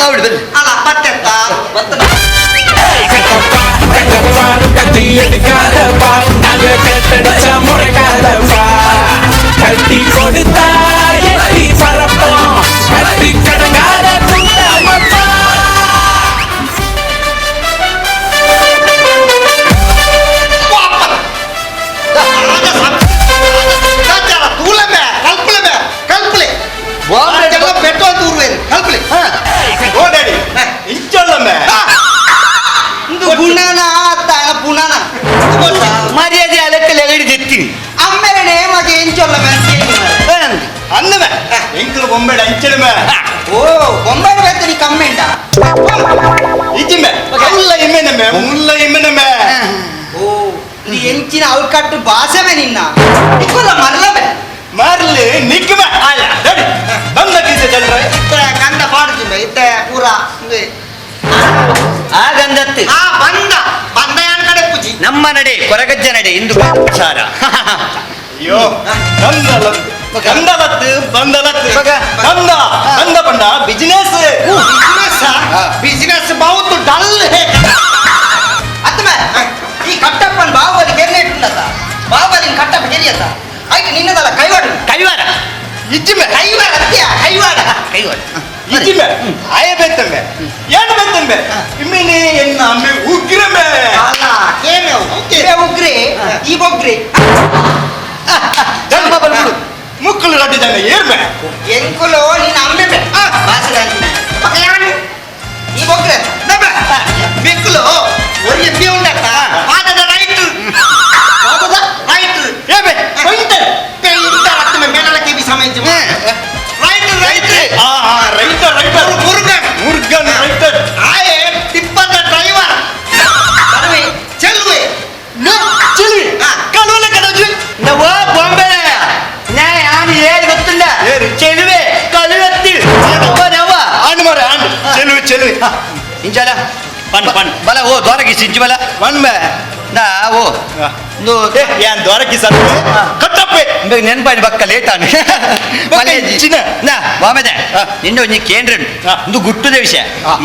ಅವಳು ಬನ್ನಿ ಅಲ್ಲ ಪತ್ತೆತ್ತ கட்டி கொடுத்தா எட்டி பரப்போம் கட்டி கடங்காத கூட்டமப்பா. ತೂಲಮೆ ಕಲ್ಪುಲಮೆ ಕಲ್ಪುಲೆ ಪೆಟ್ರೋಲ್ ತೂರ್ವೇರು ಕಲ್ಪುಲೆ. Oh daddy ಇಂಚೊಲ್ಲಮೆ. ಇಂದು ಗುಣನ ತಾನ ಪುಣನ ಮರ್ಯಾದೆ ಅಲಕ್ಕೆ ಲೆಗಡಿ తెತ್ತಿ ಅಮ್ಮೆರನೆ ಮಗೆ ಎಂಚೊಲ್ಲಮೆ ಅನ್ನಮೆ ಎಂಕಲು ಬೊಂಬೆಡ ಅಂಚಲಮೆ. ಓ ಬೊಂಬೆಡ ಬೇತ ನೀ ಕಮ್ಮೆಂಡ ಇಜ್ಜಿಮೆ ಮುಲ್ಲ ಇಮ್ಮೆನಮೆ ಮುಲ್ಲ ಇಮ್ಮೆನಮೆ. ಓ ನೀ ಎಂಚಿನ ಅವಲ್ಕಟ್ಟು ಭಾಷೆಮೆ ನಿನ್ನ ಇಕ್ಕೊಲ್ಲ ಮರಲಮೆ ಮರ್ಲಿ ನಿಕ್ಕಮೆ ಅಲ್ಲ ಡ್ಯಾಡಿ ಬಂದ ಕೀಸೆ ಚಲ್ರೆ ಇತ್ತ ಕಂದ ಪಾಡುತ್ತಿಲ್ಲ ಇತ್ತ ಪೂರ ಆ ಗಂಧತ್ತು ಆ ಬಂದ ಬಂದ ಯಾನ್ ಕಡೆ ಪೂಜಿ ನಮ್ಮ ನಡೆ ಕೊರಗಜ್ಜ ನಡೆ ಇಂದು ವಿಚಾರ. ಅಯ್ಯೋ ಗಂಧಲತ್ತು ಗಂಧಲತ್ತು ಬಂದಲತ್ತು ಗಂಧ ಗಂಧ ಪಂಡ ಬಿಸಿನೆಸ್ ಬಿಸಿನೆಸ್ ಬಿಸಿನೆಸ್ ಬಹುತ್ ಡಲ್ ಹೇ ಅತ್ತಮೆ ಈ ಕಟ್ಟಪ್ಪನ್ ಬಾಹುಬಲಿ ಕೆರ್ನೆ ಇಟ್ಟುಂಡತ್ತ ಬಾಹುಬಲಿನ ಕಟ್ಟಪ್ಪ ಕೆರಿಯತ್ತ ಐಕ್ ನಿನ್ನದಲ್ಲ ಕೈವಾಡ ಕೈವಾರ ಇಜ್ಜಿಮೆ ಕೈವಾಡ ಅತ್ಯ ಕೈವಾಡ ಕೈವಾರ ಇಜ್ಜಿಮೆ ಆಯ ಬೇತಮ್ಮೆ ಏನು ಬೇತಮ್ಮೆ ಇಮ್ಮಿನಿ ಎನ್ನ ಅಮ್ಮೆ ಉಗ್ರಮೆ ಅಲ್ಲ ಕೇಮೆ ಇವೆ ಉಗ್ರಿ ಈ ಬೊಗ್ರಿ ಮುಕ್ಕಳು ರಡ್ಡಿ ಜನ ಏರ್ಮೆ ಎಂಕುಲು ನಿನ್ನ ಅಮ್ಮೆ ಬೆ ಬಾಸಿದ ಪಕ್ಕ ಯಾನು ಈ ಬೊಗ್ರೆ ಬಿಕ್ಕುಲು ಒರಿ ಎಬ್ಬಿ ಉಂಡತ್ತ ಪಾದದ ರೈಟ್ ಪಾದದ ರೈಟ್ ಏಬೆ ಪೈಂಟರ್ ಪೈಂಟರ್ ಅತ್ತಮೆ ಮೇಲಲ ಕೆಬಿ ಸಮಯ ರೈಟ್ ರೈಟ್ ಆ ಆ writer writer Murugan Murugan writer ಆಯೆ ಟಿಪ್ಪದ ಡ್ರೈವರ್ ಚೆಲುವೆ ಚೆಲುವೆ ಚೆಲುವೆ ಕಲುವಲ ಕಡಜು ನವ ಬಾಂಬೆ ನಾ ಯಾನು ಏಳು ಗೊತ್ತುಂಡ ಚೆಲುವೆ ಕಲುವತ್ತಿ ನವ ಆಂಡ್ ಮಾರೆ ಆಂಡ್ ಚೆಲುವೆ ಚೆಲುವೆ ಇಂಚಾಲ ಪನ್ ಪನ್ ಬಲ ಓ ದ್ವಾರಕಿ ಸಿಂಚು ಬಲ ಒನ್ ಮೇ ನಾ ಓ ಒಂದು ಏನ್ ದ್ವಾರಕಿ ಸರ್ ಕಟ್ಟಪ್ಪೆ ಬೇಗ ನೆನಪಾಯಿ ಬಕ್ಕ ಲೇಟ್ ಆನು ಚಿನ್ನ. ನಾ ಬಾಂಬೆದೆ ನಿನ್ನ ಒಂಜಿ ಕೇಂದ್ರ ಒಂದು ಗುಟ್ಟುದ ವಿಷಯ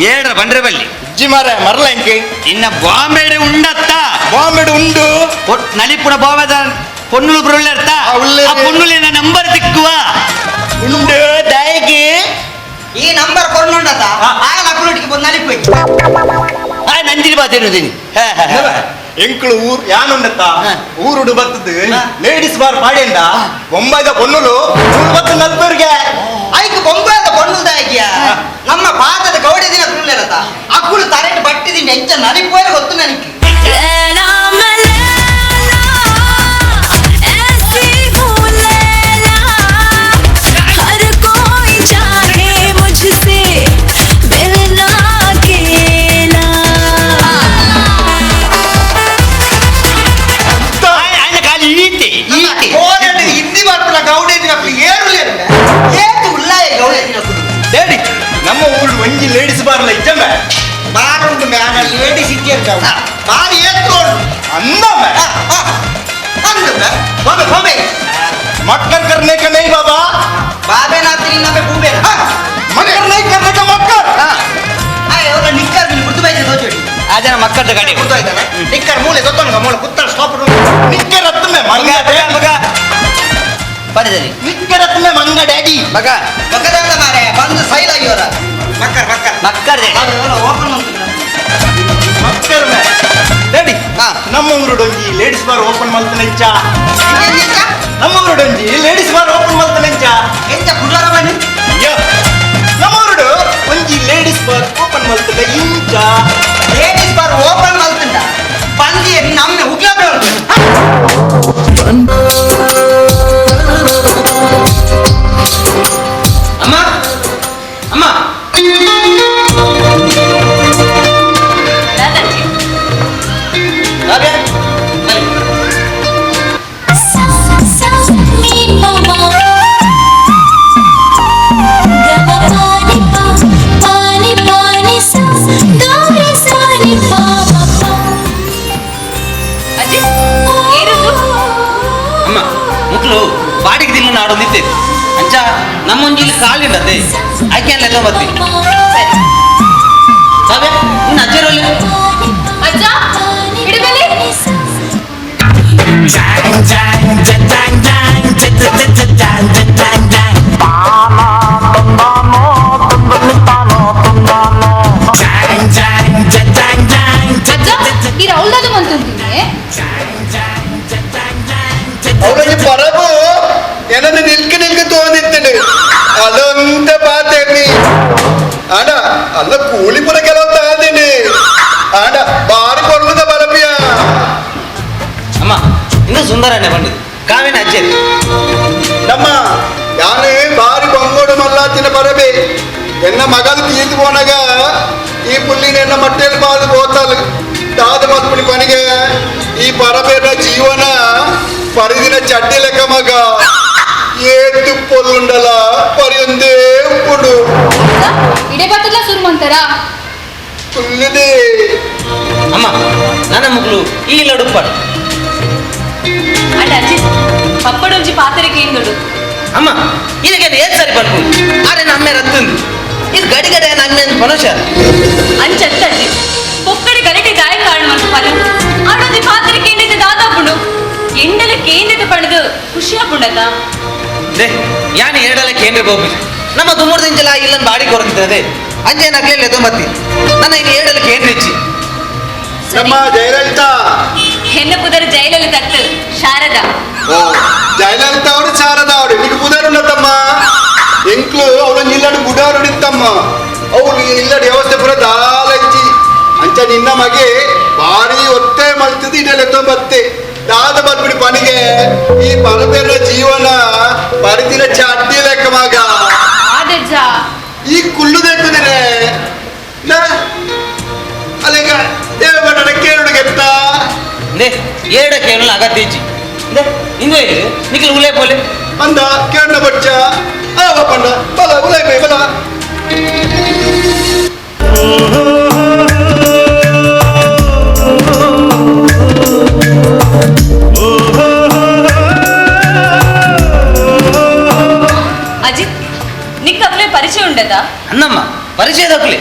ಏಳರ ಬಂಡ್ರೆ ಬಲ್ಲಿ ಇಜ್ಜಿ ಮಾರೆ ಮರಲ ಇಂಕೆ ಇನ್ನ ಬಾಂಬೆಡೆ ಉಂಡತ್ತ ಬಾಂಬೆಡ್ ಉಂಡು ನಲಿಪುನ ಬಾಂಬೆದ ಪೊನ್ನುಲು ಬರುಳ್ಳರ್ತ ಆ, ಉಳ್ಳೇರು. ಆ ಪೊನ್ನುಲಿನ ನಂಬರ್ ತಿಕ್ಕುವ ಉಂಡು ದಾಯಿಗೆ ಈ ನಂಬರ್ ಕೊರ್ನುಂಡತ ಆಗ ಅಕ್ಲೋಟಿಗೆ ಬಂದು ನಲಿಪು ಆ ನಂಜಿನ ಬಾತೇನು ಎಂಕುಳು ಊರ್ ಯಾನುಂಡತ್ತ ಊರುಡು ಬತ್ತದು ಲೇಡೀಸ್ ಬಾರ್ ಪಾಡಿಂದ ಬೊಂಬಾಯ್ದ ಪೊನ್ನುಲು ಊರು ಬತ್ತು ನಲ್ಪರ್ಗೆ ಐಕ್ ಬೊಂಬಾಯ್ದ ಪೊನ್ನುದಾಗಿಯ ನಮ್ಮ ಪಾದದ ಗೌಡೆ ದಿನ ಕುಳ್ಳೆರತ ಅಕ್ಕುಳು ತರೆಟ್ ಬಟ್ಟಿದಿಂದ ಎಂಚ ನಲಿಪೋಯರ ಗೊತ್ತು ನನಗೆ. लैला मैं लैला ऐसी हूँ लैला हर कोई चाहे मुझसे मिलना अकेला. ఆయన ఖాళీ ఈతే ఈతే ಕೋರಡು ಹಿಂದಿ ಬರ್ಪುನ ಗೌಡೆ ದಿನ ಏರು ಏತು ಉಲ್ಲಾಯ ಗೌಡೆ ದಿನ ಡ್ಯಾಡಿ ನಮ್ಮ ಊರು ಒಂಜಿ ಲೇಡೀಸ್ ಬಾರ್ಲ ಇಜ್ಜಮ್ಮೆ ಬಾರುಂಡು ಮ್ಯಾನ ಲೇಡೀಸ್ ಇದ್ದಿರ್ತಾವ ಬಾರಿ ಏತ್ರೋಡು ಅಂದಮ್ಮೆ ಅಂದ ಬಾಬೆ ಬಾಬೆ मक्कर करने का नहीं बाबा ಬಾಬೆ ನಾತ್ರಿ ನಮ್ಮೆ ಬೂಬೆ मक्कर नहीं करने का मक्कर ಅವರ ನಿಕ್ಕರ್ ಗುರ್ತು ಬೈದೆ ದೋಚೋಡಿ ಅದೇ ಮಕ್ಕಳ ಗಾಡಿ ಗುರ್ತು ಆಯ್ತಾನೆ ನಿಕ್ಕರ್ ಮೂಲೆ ಗೊತ್ತೊಂಗ ಮೂಲೆ ಕುತ್ತಲ್ ಸ್ಟಾಪ್ निक्कर रत्न में मंगा ಮಗ ಬರದರಿ ನಿಕ್ಕರ್ ರತ್ನ में ಮಂಗ ಡ್ಯಾಡಿ ಮಗ ಮಕ್ಕದಾದ ಮಾರೆ ಬಂದು ಸೈಲ್ ಆಗಿವರ ಮಕ್ಕರ್ ಮಕ್ಕರ್ ಮಕ್ಕಳ ಓಪನ್ ಮಾಡ್ತೀನಿ ಮಕ್ಕರ್ ಮೇ ಡ್ಯಾಡಿ ನಮ್ಮ ಊರು ಡೊಂಜಿ ಲೇಡೀಸ್ ಬಾರ್ ಓಪನ್ ಮಲ್ತನೆಂಚ ನಮ್ಮ ಊರು ಡೊಂಜಿ ಲೇಡೀಸ್ ಬಾರ್ ಓಪನ್ ಮಲ್ತನೆಂಚ ಎಂಚ ಕುಡಾರ ಬನ್ನಿ ಅಯ್ಯೋ ನಮ್ಮ ಊರುಡು ಒಂಜಿ ಲೇಡೀಸ್ ಬಾರ್ ಓಪನ್ ಮಲ್ತದ ಇಂಚ ಲೇಡೀಸ್ ಬಾರ್ ಓಪನ್ ಮಲ್ತುಂಡ ಬಂದಿ ನಮ್ಮ ಉಗ್ಲಾಬ್ರೆ ಅಮ್ಮ ಅಮ್ಮ दादाजी ಕಾವ್ಯ ಬನ್ನಿ. सा सा मी प म ग म प नि प प नि प नि सा ग रे सा नि प म प. ಅಜ್ಜಿ ಏರುದು ಅಮ್ಮ ಮುಕ್ಳು ಬಾಡಿಗೆ ದಿನ ನಾಡೊಂದಿತ್ತೆ ಅಂಚ ನಮ್ಮೊಂಜಿ ಇಲ್ಲಿ ಖಾಲಿ ಉಂಡತ್ತೆ ಆಯ್ಕೆ ಲೆಕ್ಕ ಬರ್ತಿ. ಸರಿ. ಕಾವ್ಯ, ನಿನ್ನ ಅಜ್ಜರಲ್ಲಿ ಅಜ್ಜ ಇಡಬೇಲಿ. ಅಜ್ಜ ಈ ರೌಲ್ದಾದ ಮಂತುಂತೀನಿ. ಅವಳಿಗೆ ಪರಬು ಏನನ್ನು ನಿಲ್ಕ ನಿಲ್ಕ ತೋಂದಿತ್ತಂಡು ಅದಂತ ಪಾತೇನಿ ಆಡ ಅಲ್ಲ ಕೂಲಿ ಪುರ ಕೆಲವು ತಾಂದಿನಿ ಆಡ ಬಾರಿ ಕೊರ್ಲದ ಬರಪಿಯ. ಅಮ್ಮ ಇನ್ನು ಸುಂದರನೇ ಬಂದಿದ್ದು ಕಾವ್ಯನ ಅಜ್ಜಿ. ನಮ್ಮ ಯಾನು ಬಾರಿ ಬಂಗೋಡು ಮಲ್ಲಾತಿನ ಬರಬೆ ಎನ್ನ ಮಗಲು ತೀರ್ತು ಪೋನಾಗ ಈ ಪುಲ್ಲಿನ ಎನ್ನ ಮಟ್ಟೆಯಲ್ಲಿ ಬಾದು ಬೋತಾಲು ದಾದ ಮಲ್ಪುಣಿ ಪನಿಗೆ ಈ ಪರಬೇರ ಜೀವನ ಪರಿದಿನ ಚಡ್ಡಿ ಲೆಕ್ಕ ಮಗ ಏತು ಪೊಲ್ಲುಂಡಲ ಪರಿಯೊಂದೇ ಉಪ್ಪುಡು. ಇಡೇ ಬತ್ತದ ಸುರುಮಂತಾರ ಪುಲ್ಲಿದೆ. ಅಮ್ಮ ನನ್ನ ಮಗಳು ಈ ಲಡುಪಾಡು. ಅಂಡ ಅಜ್ಜಿ ಪಪ್ಪಡೊಂಜಿ ಪಾತ್ರೆಗೆ ಇಂದುಡು. ಅಮ್ಮ ಇದಕ್ಕೆ ಏನ್ ಸರಿ ಪಡ್ಕು ಆರೆ ನಮ್ಮೆ ರತ್ತುಂದು ಇದು ಗಡಿ ಗಡೆ ನಮ್ಮೆ ಮನುಷ್ಯ. ಅಂಚತ್ತ ಅಜ್ಜಿ ಪೊಕ್ಕಡಿ ಗಲಟೆ ದಾಯ ಕಾರಣ ಮಲ್ಪಲ್ಲ ಆಡೊಂಜಿ ಪಾತ್ರೆ ಕೇಂದ್ರಿತ ದಾದಾಪುಂಡು ಎಂಡಲ ಕೇಂದ್ರಿತ ಪಡೆದು ಖುಷಿ ಆಪುಂಡತ್ತ. They ಯಾನ್ ಎರಡಲ್ಲ ಕೇಂದ್ರ ಗೋಪಿ ನಮ್ಮ ತುಮೂರು ದಿಂಚಲ ಇಲ್ಲನ್ ಬಾಡಿ ಕೊರಂತಿರದೆ ಅಂಜೆ ನಗ್ಲಿಲ್ಲ ಎದೋ ಮತ್ತಿ ನನ್ನ ಇನ್ನು ಎರಡಲ್ಲ ಕೇಂದ್ರ ಇಚ್ಚಿ. ನಮ್ಮ ಜಯಲಲಿತಾ. ಹೆಣ್ಣು ಪುದರ್ ಜಯಲಲಿತ ಅತ್ತು ಶಾರದಾ. ಓ ಜಯಲಲಿತಾ ಅವರು ಶಾರದಾ ಅವರು నీకు ಪುದರುನ್ನತಮ್ಮ ಎಂಕ್ಲು ಅವಳು ಇಲ್ಲಡು ಗುಡಾರುಡಿತ್ತಮ್ಮ ಅವಳು ಇಲ್ಲಡು ವ್ಯವಸ್ಥೆ ಪೂರ ದಾಲಜ್ಜಿ ಅಂಚ ನಿನ್ನ ಮಗೆ ಭಾರಿ ಒತ್ತೆ ಮಲ್ತದ ಇಡಲೆತ್ತೋ ಬತ್ತೆ ದಾದ ಬರ್ಬಿಡಿ ಪನಿಗೆ ಈ ಪರಬೇರ ಜೀವನ ಪರಿದಿನ ಚಡ್ಡಿ ಲೆಕ್ಕ ಮಗ. ಆದಜ್ಜ ಈ ಕುಳ್ಳು ದೇಕುದಿರೆ ಅಲ್ಲಿಗ ದೇವಗಡನ ಕೇಳುಗೆತ್ತ. They ಏಡ ಕೇಳಲ್ಲ ಅಗತ್ಯ ಇಚ್ಚಿ they ಇಂದು ನಿಖಿಲ್ ಉಲೇ ಪೋಲೆ. ಅಂದ ಕೇಳನ ಬಚ್ಚ ಆವ ಪಂಡ ಬಲ ಉಲೈ ಬೈ ಬಲ. ಅಜಿತ್ ನಿಕ್ಕ ಅವಲೇ ಪರಿಚಯ ಉಂಡದ? ಅನ್ನಮ್ಮ ಪರಿಚಯ ದಕ್ಕಲಿ.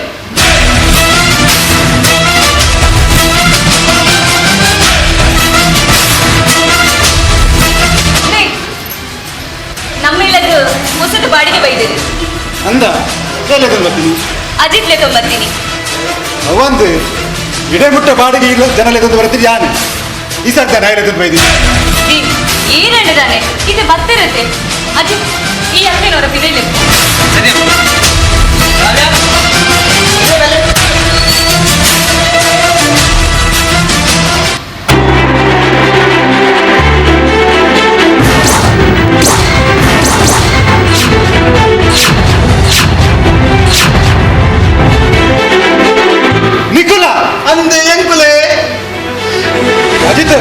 ನಮ್ಮ ಇಲ್ಲದು ಹೊಸದು ಬಾಡಿಗೆ ಬೈದಿರಿ. ಅಂದ ಕೇಳಕ್ಕೆ ಬರ್ತೀನಿ. ಅಜಿತ್ ಲೆಕ್ಕ ಬರ್ತೀನಿ. ಅವಂದು ಇಡೇ ಮುಟ್ಟ ಬಾಡಿಗೆ ಇಲ್ಲ ಜನ ಲೆಕ್ಕ ಬರ್ತೀರಿ ಯಾನು ಈ ಸರ್ತಿ ನಾಯಿ ಬೈದಿ. ಏನೇಳಿದಾನೆ ಇದು ಬರ್ತಿರತ್ತೆ ಅಜಿತ್ ಈ ಅಕ್ಕನವರ ಬಿದೆಲೆ. ಸರಿ ಅಮ್ಮ. ಕಾವ್ಯ, ಇಲ್ಲೇ ಬಲೆ. ನಿಖುಲ ಅಂದೆ ಎಂಕುಲೆ ಅಜಿತ್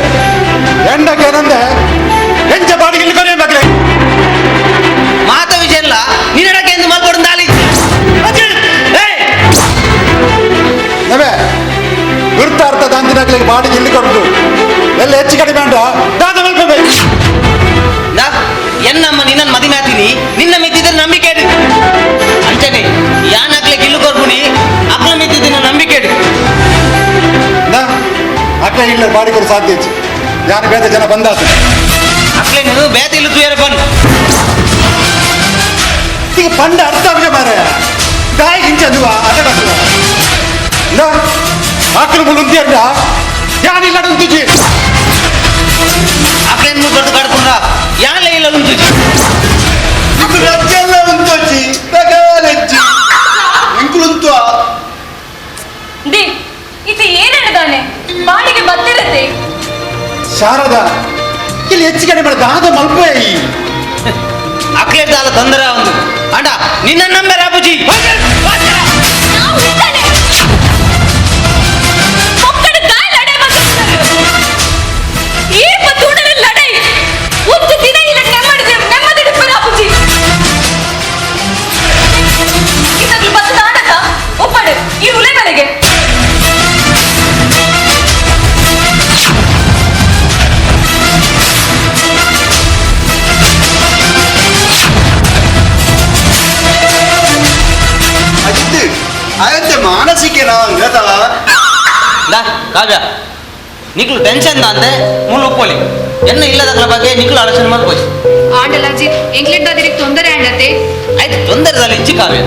ಎಂಡಕ್ಕೆ ಏನಂದೆ ಎಂಚ ಬಾಡಿಗೆ ಇಲ್ಲಿ ಕೊನೆ ಮಗಳೇ. ಮಾತ ವಿಷಯ ಇಲ್ಲ ನೀನಡಕ್ಕೆ ಎಂದು ಮಲ್ಕೊಡು ದಾಲಿ. ನವೆ ಗುರ್ತಾರ್ಥ ದಾಂತಿನಾಗ್ಲಿಗೆ ಬಾಡಿಗೆ ಇಲ್ಲಿ ಕೊಟ್ಟು ಎಲ್ಲ ಹೆಚ್ಚು ಕಡಿಮೆ ಅಂಡ ದಾದ ಮಲ್ಪಬೇಕು. ನಾ ಎನ್ನಮ್ಮ ನಿನ್ನನ್ನು ಮದುವೆ ಆಗ್ತೀನಿ ನಿನ್ನ ಮಿತ್ತಿದ್ರೆ ನಂಬಿಕೆ ಇಡು ಅಂಚನೆ ಯಾನ್ ಹಾಕ್ಲಿಕ್ಕೆ ಇಲ್ಲು ಕೊರ್ಪುನಿ ಅಕ್ಲ ಮಿತ್ತಿದ್ದಿನ ನಂಬಿಕೆ ಇಡು. ನಾ ಅಕ್ಕ ಇಲ್ಲ ಬಾಡಿಗೆ ಕೊಡು ಸಾಧ್ಯ ಹೆಚ್ಚು ಯಾರು ಬೇದ ಜನ ಬಂದಾತು. ಅಕ್ಲೆ ನೀನು ಬೇತ ಇಲ್ಲು ತುಯರ ಬನ್. ಈಗ ಪಂಡ ಅರ್ಥ ಆಗ ಮಾರಾಯ ದಾಯಿ ಇಂಚ ಅದ ನಾ ಆಕಳು ಮುಳುಂತಿ ಅಂಡ ಯಾನಿಲ್ಲ ಉಂತುಜಿ. ಅಕ್ಲೇನ್ ಮುಗ್ಗಡ್ದು ಕಡ್ಕೊಂಡ್ರ ಯಾನ್ಲೆ ಇಲ್ಲ ಉಂತುಜಿ. ರಜ್ಜೆಲ್ಲ ಉಂತೋಚಿ ರಗಾಲೆಜ್ಜಿ ಎಂಕುಲುಂತು. They ಇದು ಏನೇಳಿದಾನೆ ಬಾಡಿಗೆ ಬರ್ತಿರತ್ತೆ. ಶಾರದಾ ಇಲ್ಲಿ ಹೆಚ್ಚು ಕಡಿಮೆ ದಾದ ಮಲ್ಪೆ ಅಕ್ಲೆ ದಾಲ ತೊಂದರೆ ಒಂದು ಅಂಡ ನಿನ್ನ ನಂಬರ್ ಅಬುಜಿ. ನಾವು ಇದ್ದಾನೆ ಪೊಕ್ಕಡ ದಾಯ ಲಡೈ ಬಂದಿದ್ದಾರೆ ಏಪ ತೂಡಲ ಲಡೈ ಒಂದು ದಿನ ಇಲ್ಲ ನೆಮ್ಮದಿ ನೆಮ್ಮದಿ ಅಪ್ಪುಜಿ ಇದನ್ನು ಬಂದು ನಾಟಕ ಒಪ್ಪಡು ಈ ಉಲೆ ಮನೆಗೆ. ಆಯಂತೆ ಮಾನಸಿಕ ನಾವು ದಾ ಕಾವ್ಯ ನಿಕ್ಲು ಟೆನ್ಷನ್ ಅಂತೆ ಮುಳ್ಳು ಉಪ್ಪೊಲಿ ಎನ್ನ ಇಲ್ಲದಕ್ಲ ಬಗ್ಗೆ ನಿಕ್ಲು ಆಲೋಚನೆ ಮಾಡ್ಬೋದು ಆಂಡಲಾಜಿ ಎಂಕ್ಲೆಡ್ದಾದಿರಿಗೆ ತೊಂದರೆ ಆಂಡತೆ ಆಯ್ತು ತೊಂದರೆ ಇಚ್ಚಿ ಕಾವ್ಯ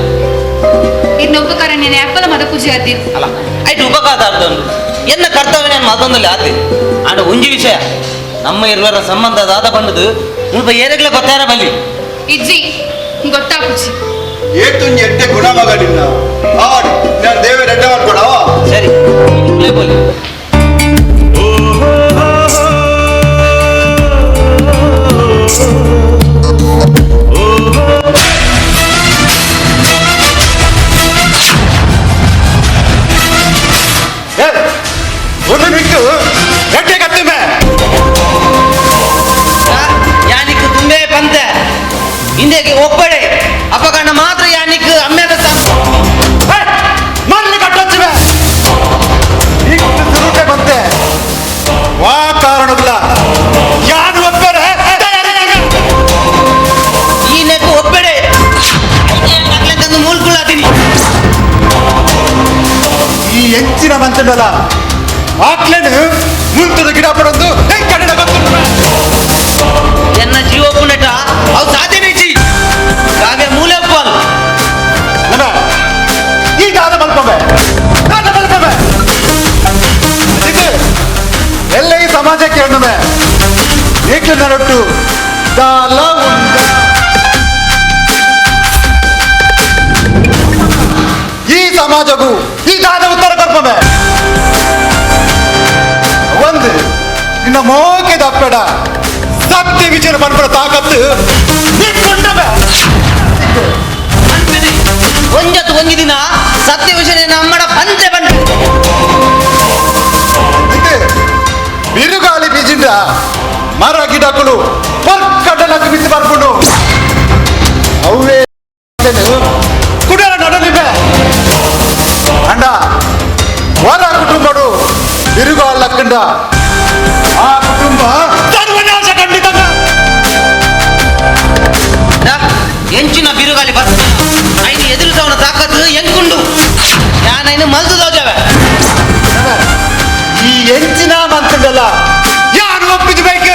ಇನ್ನು ಉಪಕಾರ ನೀನು ಆ್ಯಪಲ ಮದ ಪೂಜೆ ಆತಿ ಅಲ್ಲ ಆಯ್ತು ಉಪಕಾರ ಅರ್ಧ ಎನ್ನ ಕರ್ತವ್ಯ ನಾನು ಮತ್ತೊಂದಲ್ಲಿ ಆತಿ ಆಂಡ ಒಂಜಿ ವಿಷಯ ನಮ್ಮ ಇರುವರ ಸಂಬಂಧ ದಾದ ಬಂದದು ಮುಲ್ಪ ಏರೆಗ್ಲೆ ಗೊತ್ತಾರ ಬಲ್ಲಿ ಇಜ್ಜಿ ಗೊತ್ತಾಪುಜಿ ಏತುಂಜಿ ಎಡ್ಡೆ ಗುಣ ಮಗ ನಿನ್ನ ಆಡಿ ನಾನು ದೇವರ ಎಡ್ಡೆ ಮಾಡ್ಕೊಡವ ಸರಿ ನಿಕ್ಲೇ ಬೋಲಿ ಒಂದು ಬಿಟ್ಟು ಎಡ್ಡೆ ಕತ್ತಿಮೆ ಯಾನಿಕ್ ತುಂಬೇ ಪಂತೆ ಹಿಂದೆಗೆ ಒಪ್ಪಡೆ ಅಪಕಂಡ ಮಾತ್ರ ಯಾನಿಕ್ ಅಮ್ಮೆದ ಮರಳಿ ಕಟ್ಟೊಚ್ಚಿವೆ ಈಗ ಸುರುಟೆ ಬಂತೆ ವಾ ಕಾರಣವಿಲ್ಲ ಯಾರು ಒಬ್ಬರೇ ಈ ನೆಕ್ಕು ಒಪ್ಪಡೆ ತಂದು ಮೂಲ್ಕುಳ್ಳಾತೀನಿ ಈ ಎಂಚಿನ ಮಂಚನಲ್ಲ ಆಕ್ಲೇನು ಮುಂತದ ಗಿಡ ಪಡೊಂದು ಕನ್ನಡ ಗೊತ್ತುಂಟು ಎನ್ನ ಜೀವ ಪುಣೆಟ ಅವು ಸಾಧ್ಯನೇ ಇಜ್ಜಿ ಕಾವ್ಯ ಮೂಲೆ ಒಪ್ಪಲು ನನ್ನ ಈ ದಾದ ಮಲ್ಪವೆ ದಾದ ಮಲ್ಪವೆ ಇದು ಎಲ್ಲ ಈ ಸಮಾಜಕ್ಕೆ ಹೆಣ್ಣುಮೆ ಏಕೆ ನರೊಟ್ಟು ದಾಲ ಉಂಡ ಈ ಸಮಾಜಗೂ ಈ ದಾದ ಉತ್ತರ ಕೊರ್ಪವೆ ಒಂದು ನಿನ್ನ ಮೋಕೆ ದಪ್ಪೆಡ ಸತ್ಯ ವಿಚಾರ ಪಡ್ಪಡ ತಾಕತ್ತು ನಿಕ್ಕುಂಡವೆ. ಒಂಜತ್ತು ಒಂಜಿ ದಿನ ಸತ್ಯ ವಿಷಯ ನಮ್ಮಡ ಪಂಚೆ ಬಂಡೆ ಇದು ಬಿರುಗಾಳಿ ಬೀಜಿಂದ ಮರ ಗಿಡಗಳು ಪರ್ಕಡಲಕ್ಕೆ ಬಿಸಿ ಬರ್ಕೊಂಡು ಅವೇ ಕುಡರ ನಡಲಿವೆ ಅಂಡ ವರ ಕುಟುಂಬಡು ಬಿರುಗಾಳಕ್ಕಂಡ ಆ ಕುಟುಂಬ ಸರ್ವನಾಶ ಖಂಡಿತ ಎಂಚಿನ ಬಿರುಗಾಳಿ ಬಸ್ ಐನು ಎದುರಿಸವನ ತಾಕತ್ತು ಎಂಕುಂಡು ಯಾನೈನು ಮಲ್ದು ದೋಜವೆ ಈ ಎಂಚಿನ ಮಂತಂಡಲ್ಲ ಯಾರು ಒಪ್ಪಿಸಬೇಕು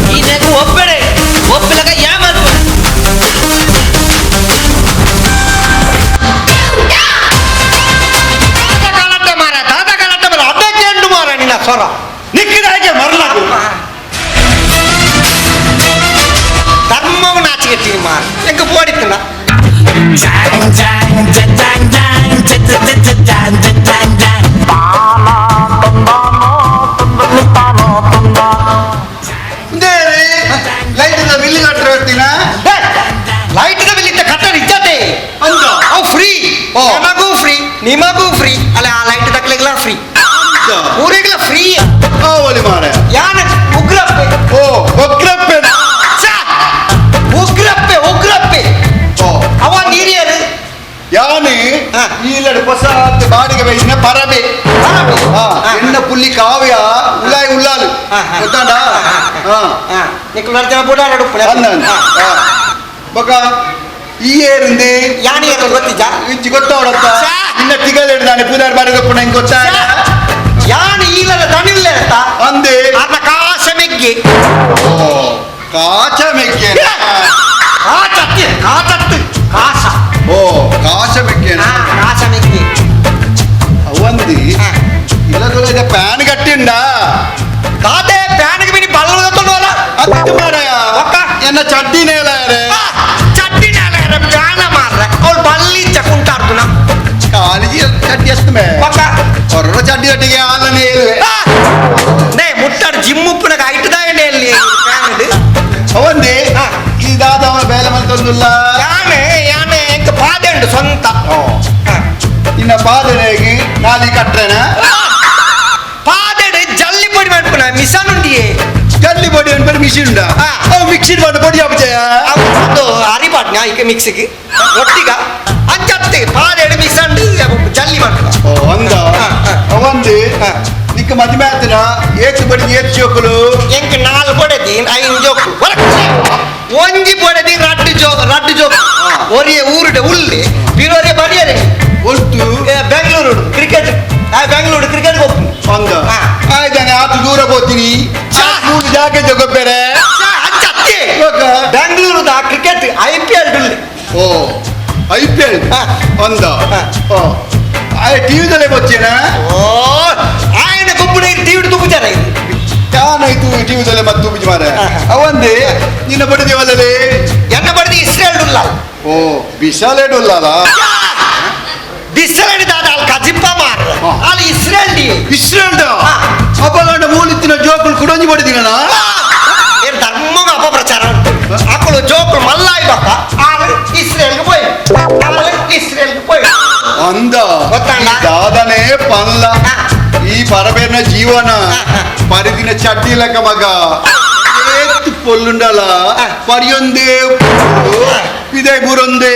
ಈ ನೆಕ್ಕು ಒಪ್ಪಡೆ ಒಪ್ಪಿಲಕ ಯಾ ಮಲ್ಪು ಗಲಾಟೆ ಮಾರ ದಾದ ಗಲಾಟೆ ಮಾರ ಅದೇ ಚೆಂಡು ಮಾರ ನಿನ್ನ ಸ್ವರ ನಿಕ್ಕಿದ ಹಾಗೆ ಮರಲಾಗು ಧರ್ಮವು ನಾಚಿಕೆತ್ತೀನಿ ಮಾರ ಎಂಕ ಪೋಡಿತ್ತನ ಲೈಟ್ ಬಿಲ್ ಕಟ್ಟರೆ ಬರ್ತೀನಾ ಲೈಟ್ ಬಿಲ್ ಇದ್ದ ಕಟ್ಟಡ ಇದ್ದತೆ ಅಂದ ಅವು ಫ್ರೀ ಓ. ನಮಗೂ ಫ್ರೀ ನಿಮಗೂ ಫ್ರೀ ಅಲ್ಲ ಆ ಲೈಟ್ ತಕ್ಲಿಗೆಲ್ಲ ಫ್ರೀ ಊರಿಗೆಲ್ಲ ಫ್ರೀ ಒಲಿ ಮಾರೆ ಯಾನ ಉಗ್ರಪ್ಪೆ ಓ ಒಗ್ರಪ್ಪೆ ಛ! ಉಗ್ರಪ್ಪೆ ಉಗ್ರಪ್ಪೆ ಓ ಅವ ನೀರಿಯರು ಯಾನೆ ಹಾ. ಈಲಡು ಹೊಸ ಬಾಡಿಗೆ ಬೈಸಿನ ಪರಬೆ ಪರಬೆ. ಹಾ, ಹಾ. ಎಣ್ಣ ಪುಲ್ಲಿ ಕಾವ್ಯ ಉಲಾಯ್ ಉಲ್ಲಾಲು ಹಾ, ಹಾ. ಗೊತ್ತಾಂಡ ಹಾ ನಿಕ್ಲು ಜನ ಬುಡಾರಡು ಅಲ್ಲ ಬೊಕ ಈ ಏರಿಂದಿ ಯಾನಿ ಏರು ಗೊತ್ತಿಜ್ಜಾ? ಇಜ್ಜಿ ಗೊತ್ತಾವಡತ್ತ ಛ! ಇನ್ನ ತಿಗಲ್ ಹಿಡ್ದಾನೆ ಪುನರ್ ಬಾಡಿಗೆ ಪುಣ ಹಿಂಗ್ ಗೊತ್ತಾ ಯಾನ್ ಈಲದ ದಣಿಲ್ಲ ಅಂತ ಅಂದೆ ಅರ್ಧ ಕಾಸ ಮೆಗ್ಗಿ ಓ ಕಾಚ ಮೆಕ್ಕೆ ಕಾಚತ್ತಿ ಕಾಚತ್ತು ಕಾಸ ಓ ಕಾಚ ಮೆಕ್ಕೆ ಹಾ, ಕಾಸ ಮೆಗ್ಗಿ ಅವಂದಿ ಹಾ. ಇಲ್ಲದೊಳಗೆ ಪ್ಯಾನ್ ಗಟ್ಟಿಂಡ ಕಾದೆ ಪ್ಯಾನಿಗೆ ಬಿಡಿ ಬಲ್ಲ ತೊಂದಲ್ಲ ಅತ್ತು ಮಾರಾಯ ಒಕ್ಕ. ಎನ್ನ ಚಡ್ಡಿ ನೇಲಾರೆ ಚಡ್ಡಿ ನಾಳೆ ಪ್ಯಾನ ಮಾರ್ರೆ ಅವಳು ಬಲ್ಲಿ ಚಕುಂಟಾರ್ದುನ ಕಾಲಿಜಿ ಚಡ್ಡಿ ಅಷ್ಟು ಮೇ ಒಕ್ಕ ಹೊರಡ ಚಡ್ಡಿ ಒಟ್ಟಿಗೆ ಆಲನೆ ಹೇಳುವೆ ನೇ ಮುಟ್ಟಾಡು ಜಿಮ್ ಉಪ್ಪುನಗ ಐಟದಾಗನೇ ಅಲ್ಲಿ ಪ್ಯಾನ್ ಅವಂದಿ ಹಾ. ಈ ದಾದ ಅವನ ಬೇಲೆ ಮಲ್ತೊಂದುಲ್ಲ ಯಾನೆ ಯಾನೆ ಎಂಕ ಪಾದೆ ಉಂಟು ಸ್ವಂತ ಓ. ಹಾ. ನಿನ್ನ ಪಾದನೆಗೆ ನಾಲಿ ಕಟ್ರೆನ ಪಾದೆಡು ಜಲ್ಲಿ ಪೊಡಿ ಮಾಡ್ಪುನ ಮಿಸನ್ ಉಂಡಿಯೇ ಜಲ್ಲಿ ಬಡಿ ಅನ್ಪೇರು ಮಿಷಿನ್ ಉಂಡ ಹಾ. ಅವು ಮಿಕ್ಸಿಡ್ ಮಾಡಿ ಬಡಿ ಆಪಚಯ ಅದು ಅರಿಪಾಟ್ನ ಈಗ ಮಿಕ್ಸಿಗೆ ಒಟ್ಟಿಗ ಅಂಚತ್ತೆ ಪಾದೆಡು ಮಿಸನ್ ಜಲ್ಲಿ ಮಾಡ್ಪುನ ಓ ಅಂದ ಹಾ, ಹಾ. ಅವಂದಿ ಹಾ. ನಿಕ್ಕ ಮದುವೆ ಆತನ ಏತು ಬಡಿಗೆ ಏತು ಚೋಕಲು ಎಂಕ್ ನಾಲ್ ಪೊಡೆದಿ ಐನ್ ಜೋಕು ಒಂಜಿ ಪೊಡೆದಿ ರಡ್ಡು ಜೋಕ್ ರಡ್ಡು ಜೋಕು ಒರಿಯ ಊರುಡೆ ಉಳ್ಳಿ ಬಿರೋರೆ ಬಡಿಯರೆ ಒಟ್ಟು ಬೆಂಗಳೂರು ಕ್ರಿಕೆಟ್ ಬೆಂಗಳೂರು ಕ್ರಿಕೆಟ್ ಹೋಗ್ತೀನಿ ಅಂದ ಆಯ್ತಾನೆ ಆತು ದೂರ ಹೋಗ್ತೀನಿ ಮೂರು ಜಾಗೆ ಜೊಗೊಪ್ಪೆರೆ ಬೆಂಗಳೂರುದ cricket I P L O I P L ಅಂದ ಟಿವಿದಲ್ಲೇ ಬಚ್ಚೇನ ಓ ಆಯನ ಗೊಬ್ಬರ ಟಿವಿ ತುಪ್ಪುಚಾರ ಇದು ಯಾನಾಯ್ತು ಟಿವಿದಲ್ಲೇ ಮತ್ತೆ ತುಪ್ಪುಜಿ ಮಾರೆ ಅವಂದೆ ನಿನ್ನ ಬಡಿದೇವಲ್ಲೇ ಎನ್ನ ಬಡಿದು ಇಸ್ರೇಲ್ ಡುಲ್ಲ ಓ ಬಿಸಾಲೆ ಡೊಲ್ಲಲ್ಲ ಬಿಸಲಡಿ ದಾದ ಅಲ್ಲಿ ಕಜಿಪ್ಪ ಮಾರ ಅಲ್ಲಿ ಇಸ್ರೇಲ್ ಇಸ್ರೇಲ್ ಅಪ್ಪಗಂಡ ಮೂಲಿತ್ತಿನ ಜೋಕುಲು ಕುಡಂಜಿ ಬಡಿದಿನ ಏನು ಧರ್ಮಗ ಅಪಪ್ರಚಾರ ಉಂಟು ಅಕ್ಕಳು ಜೋಕುಲು ಮಲ್ಲಾಯಿ ಬಕ್ಕ ಆಮೇಲೆ ಇಸ್ರೇಲ್ಗೆ ಪೋಯ್ ಆಮೇಲೆ ಇಸ್ರೇಲ್ಗೆ ಪೋಯ್ ಅಂದ ಗೊತ್ತಣ್ಣ? ದಾದನೆ ಪನ್ಲ ಈ ಪರಬೇರ್ನ ಜೀವನ ಪರಿದಿನ ಚಡ್ಡಿ ಲೆಕ್ಕ ಮಗ ಏತ್ ಪೊಲ್ಲುಂಡಲ ಪರಿಯೊಂದೇ ಇದೇ ಬೂರೊಂದೇ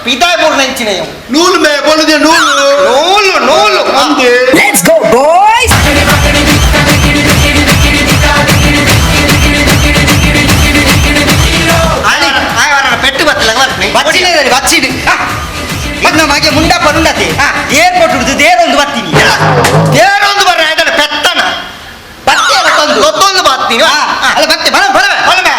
ಪಿತಾಯ್ ಬೂರ್ ನೆಂಚಿನ ನೂಲು ಮೇ ಪೊಲ್ಲುದೆ ನೂಲು ನೂಲು ನೂಲು ಅಂದೆ Let's go, boys! ಪೆಟ್ಟು ಬತ್ತಲ ಬಚ್ಚಿನ ಬಚ್ಚಿಡು ಇನ್ನು ಮಗೆ ಮುಂಡ ಪರುಂಡತೆ ಏರ್ಪೋರ್ಟ್ ಹಿಡಿದು ದೇರೊಂದು ಬರ್ತೀನಿ ದೇರೊಂದು ಬರ್ರ ಆಯ್ತಲ್ಲ ಪೆತ್ತನ ಬತ್ತೆ ಗೊತ್ತೊಂದು ಗೊತ್ತೊಂದು ಬರ್ತೀನಿ ಅಲ್ಲ ಬತ್ತೆ ಬಲ ಬಲ ಬಲಮೆ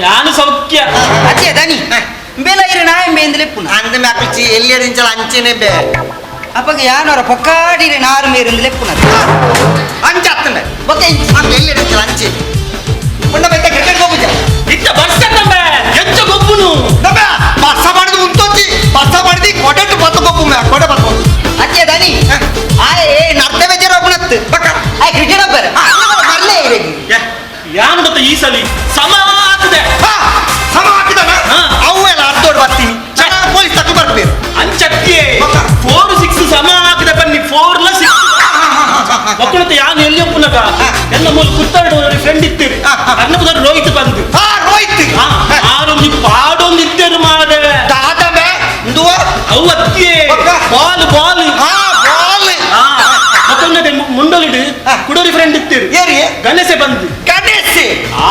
ಯಾನು ಸೌಖ್ಯ ಅತ್ತೆ ದನಿ ಬೆಲ ಇರು ನಾಯ ಮೇಂದಲೆ ಪುನಃ ಅಂದ ಮ್ಯಾಕಲ್ಚಿ ಎಲ್ಲಿ ಅಡಿಂಚಲ ಅಂಚೆನೆ ಬೇ ಅಪ್ಪಗ ಯಾನವರ ಪೊಕ್ಕಾಡಿರೆ ನಾರು ಮೇರಿಂದಲೆ ಪುನಃ ಅಂಚೆ ಅತ್ತಂಡೆ ಬೊಕ್ಕ ಅಂದ ಎಲ್ಲಿ ಅಡಿಂಚಲ ಅಂಚೆ ಉಂಡ ಬೆತ್ತ ಕ್ರಿಕೆಟ್ ಹೋಗುಜ ಇತ್ತ ಬರ್ಸಕ್ಕಂಬೆ ಎಂಚ ಗೊಬ್ಬುನು ದಬ್ಬ ಬಸ್ಸ ಮಾಡಿದ ಉಂತೊಚ್ಚಿ ಬಸ್ಸ ಮಾಡಿದಿ ಕೊಡೆಟ್ಟು ಬತ್ತ ಗೊಬ್ಬು ಮ್ಯಾ ಕೊಡೆ ಬತ್ತ ಅತ್ತೆ ದನಿ ಆಯ್ ನರ್ತ ಬೇಜಾರು ಒಬ್ಬನತ್ತು ಬಕ್ಕ ಆಯ್ ಕ್ರಿಕೆಟ್ ಒಬ್ಬರ ಮರಲೇ ಇರಗಿ ಯಾನು ಗೊತ್ತ ಈ ಸಲಿ ಸಮ ಆಗ್ತದೆ ಸಮ ಹಾಕಿದಾನ ಅವೆಲ್ಲ ಅರ್ಧೋಡ್ ಬರ್ತೀನಿ ಚೆನ್ನಾಗಿ ಪೊಲೀಸ್ ತಕ್ಕ ಬರ್ಬೇಕು ಅಂಚಕ್ಕೆ 4 6 ಸಮ ಹಾಕಿದೆ ಬನ್ನಿ 4 ಲ 6 ಒಕ್ಕಣತೆ ಯಾನು ಎಲ್ಲಿ ಒಪ್ಪುನಕ ಎಲ್ಲ ಮೂಲ ಕುತ್ತಾಡು ಫ್ರೆಂಡ್ ಇತ್ತೀರಿ ಅನ್ನ ಪುದರ್ ರೋಹಿತ್ ಬಂದು ರೋಹಿತ್ ಆರೊಂದು ಪಾಡೊಂದು ಇದ್ದೇರು ಮಾರೆ ದಾದಮೆ ಇಂದುವ ಅವು ಅತ್ತಿಯೇ ball ball ball ಒಕ್ಕಣತೆ ಮುಂಡೋಲಿಡು ಕುಡೋರಿ ಫ್ರೆಂಡ್ ಇತ್ತೀರಿ ಏರಿ ಗಣೇಶ ಬಂದು ಗಣೇಶ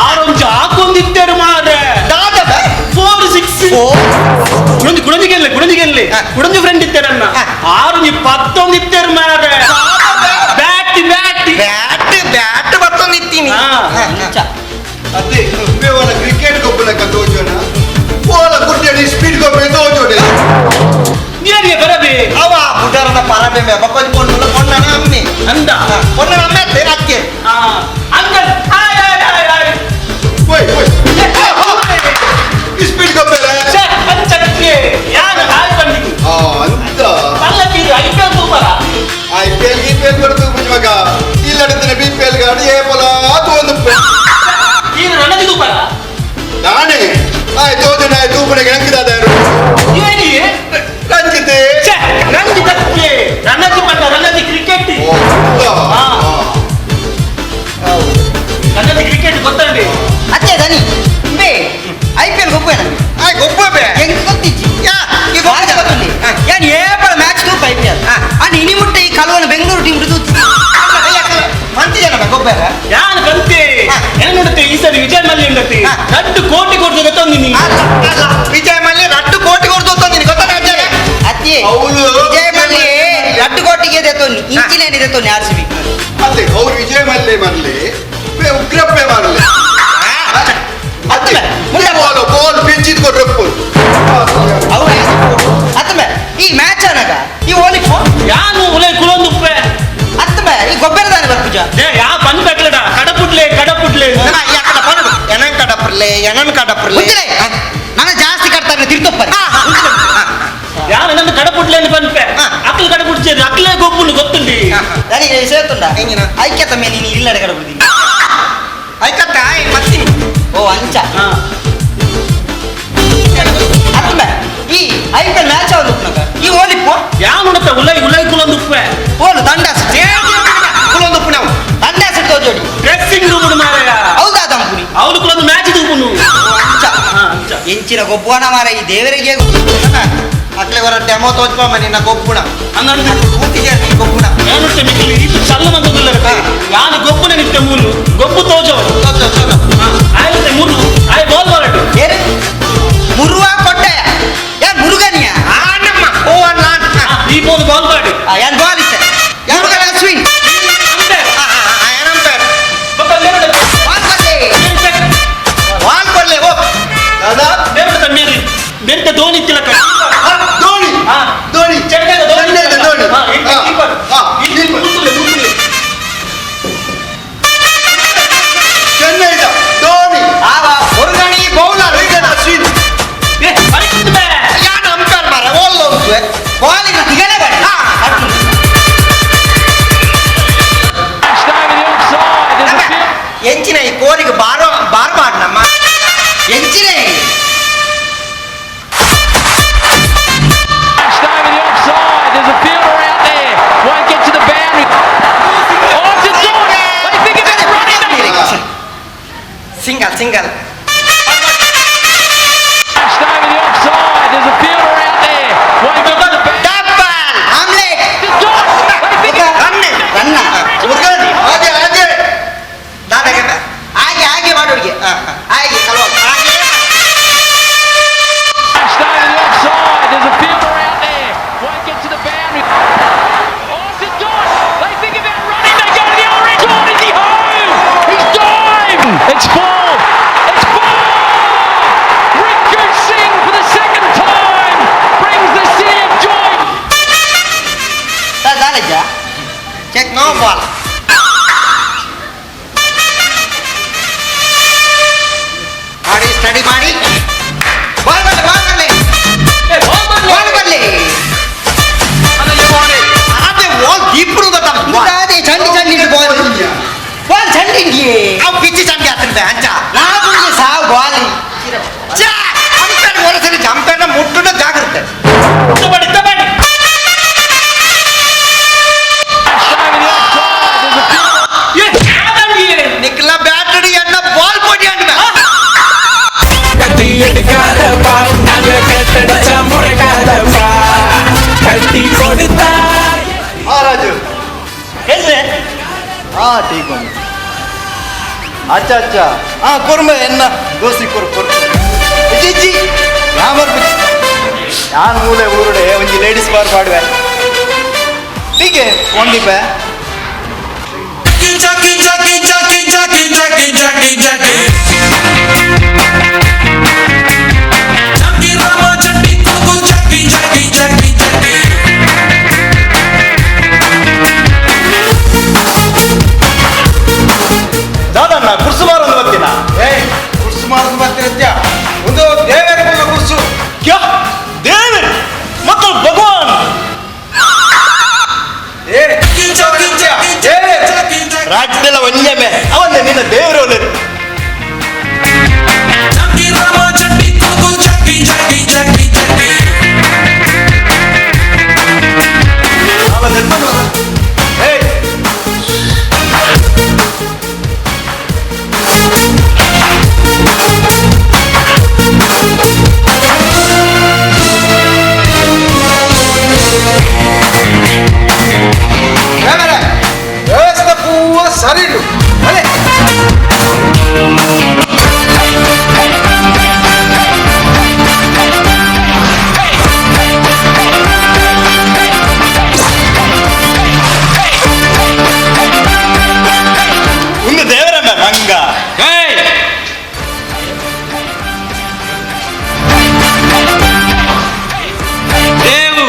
ಆರೊಂದು ಹಾಕೊಂದು ಇದ್ದೇರು ಮಾರೆ ದಾದಮೆ 4 6 ಕುಡಂಜಿ ಕುಡಂಜಿಗೆಲ್ಲ ಕುಡಂಜಿಗೆಲ್ಲಿ ಕುಡಂಜಿ ಫ್ರೆಂಡ್ ಇದ್ದೇರನ್ನ ಆರೊಂದು ಪತ್ತೊಂದು ಇದ್ದೇರು ಮಾರೆ bat bat bat bat ಬತ್ತೊಂದು ಇತ್ತೀನಿ ಅದೇ ಬೇವಲ ಕ್ರಿಕೆಟ್ ಗೊಬ್ಬಲಕ್ಕ ತೋಜೋಣ ಓಲ ಕುಟ್ಟಡಿ ಸ್ಪೀಡ್ ಗೊಬ್ಬ ತೋಜೋಡೆ ನೀರಿಗೆ ಬರಬೇ ಅವ ಬುಡರನ ಪರಬೆ ಮೇ ಬಕ್ಕೊಂದು ಪೊಣ್ಣು ಪೊಣ್ಣನ ಅಮ್ಮೆ ಅಂದ ಪೊಣ್ಣನ ಅಮ್ಮೆ ಅತ್ತೆ ಅಕ್ಕೆ uncle hi hi hi hi ಓಯ್ ಓಯ್ ಸ್ಪೀಡ್ ಗೊಬ್ಬರ ಅಂಚಕ್ಕೆ ಯಾರು ಹಾಯ್ ಬಂದಿದ್ದು ಅಂತ ಪಲ್ಲಕ್ಕಿ I P L ಸೂಪರ I P L ಗಿ ಪಿ ಎಲ್ ಬರ್ತದೆ ಮಗ ಇಲ್ಲಡಿದ್ರೆ B P L ಗಾಡಿ ಏಪಲ ಅದು ಒಂದು ಈಗ ರಣಜಿ ಸೂಪರ ನಾನೇ ಆಯ್ತು ತೋಜೋಣ ಆಯ್ತು ಉಪಣೆಗೆ ನಂಗಿದಾದ ಏನಿ ರಂಜಿತ್ ರಂಜಿ ತಪ್ಪೆ ರಣಜಿ ಪಟ್ಟ ರಣಜಿ ಕ್ರಿಕೆಟ್ ರಣಜಿ ಕ್ರಿಕೆಟ್ ಗೊತ್ತಂడి ಅತ್ತೆ ದನಿ ಬೇ I P L ಗೊಬ್ಬ ಆಯ್ ಗೊಬ್ಬ ಬೇ ಹೆಂಗ್ ಗೊತ್ತಿಜ್ಜಿ ಯಾ ಈ ಗೊಬ್ಬ ಗೊತ್ತಿಲ್ಲ ಯಾನ್ ಏಪಳ ಮ್ಯಾಚ್ ತೂಪ I P L ಅನ್ ಇನಿ ಮುಟ್ಟ ಈ ಕಲವನ ಬೆಂಗಳೂರು ಟೀಮ್ ತೂತು ಮಂತಿ ಜನ ಗೊಬ್ಬರ ಯಾನು ಕಂತೆ ಏನ್ ನೋಡುತ್ತೆ ಈ ಸರಿ ವಿಜಯ್ ಮಲ್ಯ ಉಂಡತಿ 2 ಕೋಟಿ ಕೊಡ್ತು ಗೊತ್ತೊಂದಿನಿ ವಿಜಯ್ ಮಲ್ಯ 2 ಕೋಟಿ ಕೊಡ್ತು ಗೊತ್ತೊಂದಿನಿ ಗೊತ್ತಾ ಅತ್ತೆ ವಿಜಯ್ ಮಲ್ಯ 2 ಕೋಟಿಗೆ ದೆತ್ತೊಂದಿ ಇಂಚಿನೇನೆ ದೆತ್ತೊಂದಿ R C B ಅದೇ ಅವ್ರು ವಿಜಯ್ ಮಲ್ಯ ಮರ್ಲಿ ಉಗ್ರಪ್ಪೆ ಮರ್ಲಿ ಅತ್ತೆ ಬಾಲ್ ಬಾಲ್ ಪಿಂಚಿದ್ ಕೊಟ್ರಪ್ಪು ಅವ್ರು ಅತ್ತಮೆ ಈ ಮ್ಯಾಚ್ ಅನಗ ಈ ಓಲಿ ಫೋನ್ ಯಾನು ಉಲೈ ಕುಲೊಂದು ಉಪ್ಪೆ ಅತ್ತಮೆ ಈ ಗೊಬ್ಬರದಾನೆ ಬರ್ಪುಜ ಏ ಯಾ ಬಂದ್ ಬೇಕಲಡ ಕಡಪುಡ್ಲೆ ಕಡಪುಡ್ಲೆ ಎನನ್ ಕಡಪುರ್ಲೆ ಎನನ್ ಕಡಪುರ್ಲೆ ನಾನು ಜಾಸ್ತಿ ಕಟ್ತಾರೆ ತಿರ್ತೊಪ್ಪರೆ ಯಾರು ನನ್ನ ಕಡಪುಡ್ಲೆ ಅಂತ ಪನ್ಪೆ ಅಕ್ಲು ಕಡಪುಡ್ಚೇರಿ ಅಕ್ಲೇ ಗೊಬ್ಬುನು ಗೊತ್ತುಂಡಿ ನನಗೆ ವಿಷಯ ಐಕ್ಯತ ಮೇಲೆ ನೀನು ಇಲ್ಲಡೆ ಕಡಪುಡ್ತೀನಿ ಐಕತ್ತ ಆಯ್ ಮತ್ತೀನಿ ಓ ಅಂಚ ಅತ್ತಮೆ ಈ I P L match ಯಾವ್ದು ಈ ಓಲಿಪ್ಪು ಯಾನು ಉಣತ್ತ ಉಲೈ ಉಲೈ ಕುಲೊಂದು ಉಪ್ಪೆ ಓಲು ದಂಡಾಸ ಕುಲೊಂದು ಉಪ್ಪು ನಾವು ದಂಡಾಸ ತೋಜೋಡಿ ಡ್ರೆಸ್ಸಿಂಗ್ ರೂಮ್ ಮಾರಾಯ ಹೌದಾ ತಂಪುನಿ ಅವಳು ಕುಲೊಂದು ಮ್ಯಾಚ್ ತೂಪುನು ಅಂಚ ಎಂಚಿನ ಗೊಬ್ಬುವನ ಮಾರ ಈ ದೇವರಿಗೆ ಅಕ್ಲೆ ಹೊರ ಡೆಮೋ ತೋಜ್ಪಾಮ ನಿನ್ನ ಗೊಬ್ಬುಣ ಕೂತಿದ್ಯಾ ನೀ ಗೊಬ್ಬುಣ ಏನುಂಟೆ ಮಿಕ್ಲಿ ಇದು ಚಲ್ಲ ಮಂದದಿಲ್ಲ ಯಾನು ಗೊಬ್ಬುನ ನಿತ್ಯ ಮೂಲು ಗೊಬ್ಬು ತೋಜವರು ಆಯ್ತು ಮುರು ಆಯ್ ಬಾಲ್ ಹೊರಟು ಏರು ಮುರುವ ಕೊಟ್ಟೆ ಯಾನ್ ಮುರುಗನಿಯ ಆನಮ್ಮ ಓ ನಾನ್ ಈ ಬೋದು ಬಾಲ್ ಮಾಡಿ ಯಾನ್ ಬಾಲ್ ಇತ್ತೆ ಮುರುಗನ ಅಶ್ವಿನ್ ಅಂಪೇರ್ ಯಾನ್ ಅಂಪೇರ್ ಬೊಕ್ಕ ಬಾಲ್ ಕೊಡ್ಲೆ ಬಾಲ್ ಕೊಡ್ಲೆ ಓ ದಾದಾ ದೇವರ ಮೇರಿ ಮೆಂತ ಧೋನಿ ತಿಲಕ ಧೋನಿ ಧೋನಿ ಚೆನ್ನೈದ ಧೋನಿ ಚೆನ್ನೈದ ಧೋನಿ ಕೀಪರ್ ಕೀಪರ್ ಚೆನ್ನೈದ ಧೋನಿ ಆವ ಮುರುಗನಿ ಬೌಲರ್ ಮುರುಗನ ಅಶ್ವಿನ್ ಏ ಅರಿತು ಬೇ ಯಾನ್ ಅಂಪೇರ್ ಮಾರ ಓಲ್ ಉಂಟು ಬಾಲಿನ ತಿಗಲೆ ಬೇಡ ಎಂಚಿನ ಈ ಕೋರಿಗೆ ಬಾರೋ ಬಾರ್ ಮಾಡನಮ್ಮ ಎಂಚಿನ single single double omelette run run Murugan ಹಾಗೆ ಹಾಗೆ ದಾದಾಗೆ ಹಾಗೆ ಹಾಗೆ ಮಾಡೋರಿಗೆ ಹಾಗೆ ಕಲೋ ಹಾಗೆ It's four! It's four! Rinku Singh for the second time brings the city of joy. ದಾದಾಲಜ್ಜ check no ball ಮಾಡಿ ಸ್ಟಡಿ ಮಾಡಿ ಬಾಲ್ ಬರಲಿ ಬಾಲ್ ಬರಲಿ ಬಾಲ್ ಬರಲಿ ಅದೇ ಬಾಲ್ ದೀಪರು ಗೊತ್ತಾಗ್ತದೆ ಅದೇ ಚಂಡಿ ಚಂಡಿ ಬಾಲ್ ಬಾಲ್ ಚಂಡಿ ಅವು ಪಿಚ್ಚಿ ಚಂಡಿ ಆಗ್ತದೆ ಅಂಚ ನಾವು ಸಾವು ಬಾಲ್ ಅಂಪೇರ್ ಹೊರಸರಿ ಅಂಪೇರ್ನ ಮುಟ್ಟುನ ಜಾಗ್ರತೆ ತಬಡಿ ತಬಡಿ ಏ ಆದಂಗೆ ನಿಕ್ಲ ಬ್ಯಾಟರಿ ಅಣ್ಣ ಬಾಲ್ ಪೊಡಿ ಅಣ್ಣ ಹಾ ರಾಜು कैसे ಹಾ ಟೀಕ್ ಒಂದು ಅಚ್ಚಾ ಅಚ್ಚಾ ಹಾ ಕೊರ್ಮ ಎನ್ನ ದೋಸಿ ಕೊರ್ ಕೊರ್ ಇಜ್ಜಿ ಯಾ ಬರ್ಬೇಕು ಯಾನ್ ಮೂಲೆ ಊರುಡೆ ಒಂಜಿ ಲೇಡೀಸ್ ಬಾರ್ ಪಾಡುವೆ ಟೀಕೆ ಒಂದಿಪೆ ದಾದಣ್ಣ ಕುರ್ಸು ಮಾರೊಂದು ಬರ್ತೀನ ಏಯ್ ಕುರ್ಸು ಮಾರೊಂದು ಬರ್ತೀರತ್ಯ ಒಂದು ದೇವರ ಬಲ್ಲ ಕುರ್ಸು ಕ್ಯಾ ದೇವರು ಮತ್ತು ಭಗವಾನ್ ಏ ರಾಜ್ಯದೆಲ್ಲ ಒಂಜೆಮೆ ಅವನ್ನೇ ನಿನ್ನ ದೇವರು ಏಯ್ ಕ್ಯಾಮೆರಾ ವ್ಯವಸ್ಥೆ ಪೂರ ಸರಿ ಇಡು ಅಲೆ ಒಂದು ದೇವರಮ್ಮ ಮಂಗ ದೇವು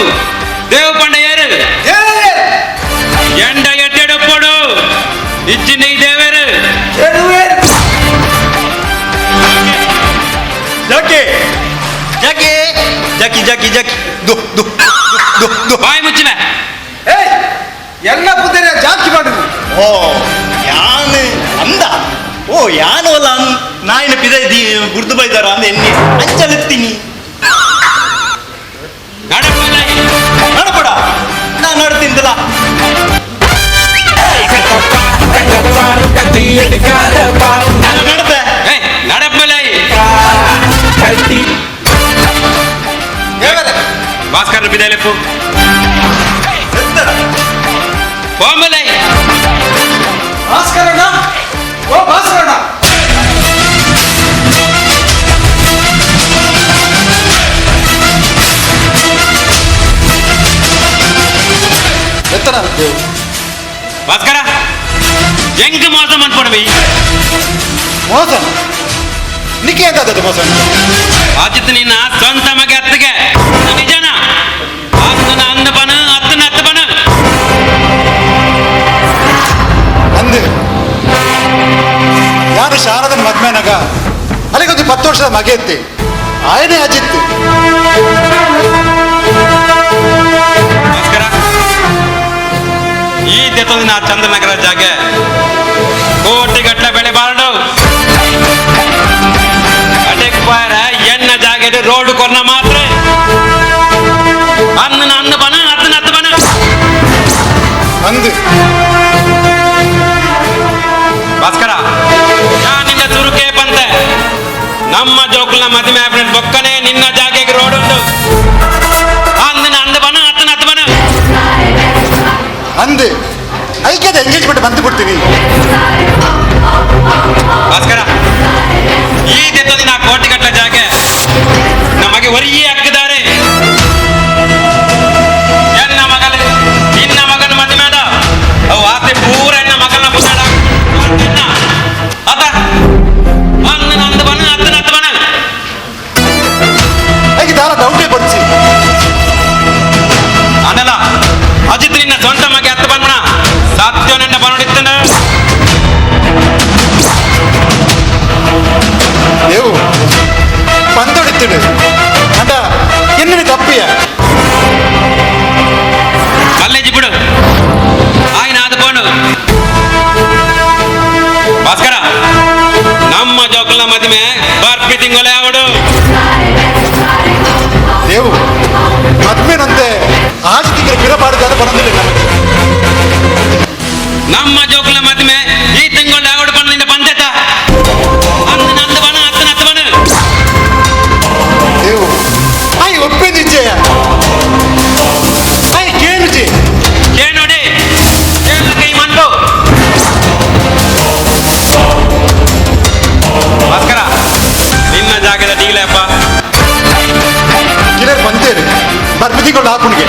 ದೇವು ಪಂಡ ಏರು ಎಂಡ ಎಡ್ಡೆಡಪ್ಪಡು ಇಜ್ಜಿ ನೀ ದೇವರು ಜಾಕಿ ಜಗಿ ಜಾಕಿ ಜಾಕಿ ಜಾಕಿ ದು ದು ದು ದು ಬಾಯಿ ಮುಚ್ಚಿನ ಏಯ್ ಎಲ್ಲ ಬುದ್ಧಿನ ಜಾಸ್ತಿ ಮಾಡುದು ಓ ಯಾನ್ ಅಂದ ಓ ಯಾನು ಅಲ್ಲ ನಾಯಿನ ಪಿದ ಗುರ್ದು ಬೈದಾರ ಅಂದ ಎನ್ನಿ ಅಂಚಲೆತ್ತೀನಿ ನಡಪಲ್ಲ ನಡಪಡ ನಾ ನಡ್ತಿಂದಲ್ಲ ನಡತೆ ನಡಪಲ್ಲ ಕಟ್ಟಿ ಭಾಸ್ಕರ್ ಬಿದಲೆಪ್ಪು ಬಾಂಬಲೆ ಭಾಸ್ಕರಣ್ಣ, ಓ ಭಾಸ್ಕರಣ್ಣ. ಎತ್ತರ ದೇವು. ಭಾಸ್ಕರ, ಎಂಗ್ ಮೋಸ ಮಾಡ್ಕೊಡ್ವಿ? ಮೋಸ ನಿಕ್ಕೆ ಎಂತ ಮೋಸ? ಅಜಿತ್ ನಿನ್ನ ಸ್ವಂತ ಮಗ ಅತ್ತಿಗೆ ನಿಜನ ಅತ್ತನ ಅಂದ ಬನ ಅತ್ತನ ಅತ್ತ ಬನ. ಅಂದು ಯಾರು ಶಾರದನ ಮದ್ಮೆನಾಗ ಅಲ್ಲಿಗೊಂದು 10 ವರ್ಷದ ಮಗ ಎತ್ತಿ ಆಯನೇ ಅಜಿತ್. ಭಾಸ್ಕರ, ಈ ದೆತ್ತೊಂದಿನ ಚಂದ್ರನಗರ ಜಾಗೆ ಕೋಟಿಗಟ್ಟಲೆ ಬೆಳೆ ಬಾರಡು ಅಟೆಕ್ ಪಾರ ಎನ್ನ ಜಾಗೆ ರೋಡ್ ಕೊರ್ನ ಮಾತ್ರ ಅನ್ನ ಅನ್ನ ಬನ ಅತ್ತನ ಅತ್ತ ಬನ. ಅಂದು ಭಾಸ್ಕರ, ನಿನ್ನ ಸುರುಕೆ ಬಂತೆ ನಮ್ಮ ಜೋಕುಲ್ನ ಮದುವೆ ಆಪಿನ ಬೊಕ್ಕನೆ ನಿನ್ನ ಜಾಗೆಗೆ ರೋಡ್ ಉಂಟು ಅಂದಿನ ಅಂದ ಬನ ಅತ್ತನ ಅತ್ತ ಬನ. ಅಂದು ಐಕ್ಯದ ಎಂಗೇಜ್ಮೆಂಟ್ ಬಂದು ಬಿಡ್ತೀನಿ. ಭಾಸ್ಕರ, ಈ ದಿನ ಕೋಟಿಗಟ್ಟಲೆ ಜಾಗೆ ನಮಗೆ ಒರಿಯೇ ಹಾಕಿದ್ದಾರೆ. ಎನ್ನ ಮಗನ ನಿನ್ನ ಮಗನ ಮದುವೆ ಮಾಡ ಅವು ಆತೆ ಪೂರ ಎನ್ನ ಮಗನ ಪುಟಾಡ ಅತ ಅಂದನ ಅಂದ ಬನ ಅತ್ತನ ಅತ್ತ ಬನ. ಐಕೆ ದಾರ ಡೌಟೇ ಕೊಡ್ಸಿ. ಅನಲ ಅಜಿತ್ ನಿನ್ನ ಸ್ವಂತ ಮಗೆ ಅತ್ತ ಬಣ್ಣ ಸತ್ಯ ನನ್ನ ಬನ್ನಡಿತ್ತನ. ದೇವು ಪಂದೊಡಿತ್ತಿಡು ಅಂಡ ಎನ್ನ ತಪ್ಪಿಯ? ಮಲ್ಲೇಜಿ ಬಿಡು ఆయన ಆದುಕೊಂಡು. ಭಾಸ್ಕರ, ನಮ್ಮ ಜೋಕುಲ ಮದುವೆ ಬರ್ಪಿ ತಿಂಗಳೇ ಅವಡು. ದೇವು ಮದ್ಮೆನಂತೆ ಆಜ್ ತಿಂಗಳ ಪಿರಪಾಡುದಾದ ಬರಂದಿಲ್ಲ. ನಮ್ಮ ಜೋಕುಲ ಮದುವೆ ಈ ತಿಂಗಳು ಯಾವಡು ಬಂದ ಪಂಚಾಯತ ಅಂದ ಅಂದ ಬನ ಅತ್ತನ ಅತ್ತ ಬನ. ದೇವು ಆಯ್ ಒಪ್ಪೇದಿಜ್ಜೆಯ ಆಯ್ ಕೇಳುಜಿ. ಕೇನೋಡಿ ಕೇಳು ಕೈ ಮಂಡು. ಭಾಸ್ಕರ, ನಿನ್ನ ಜಾಗದ ಡೀಲಪ್ಪ. ಗಿಡರ್ ಬಂತೇರಿ ಬರ್ಪಿ ತಿಂಗಳು ಹಾಕುಣಿಗೆ.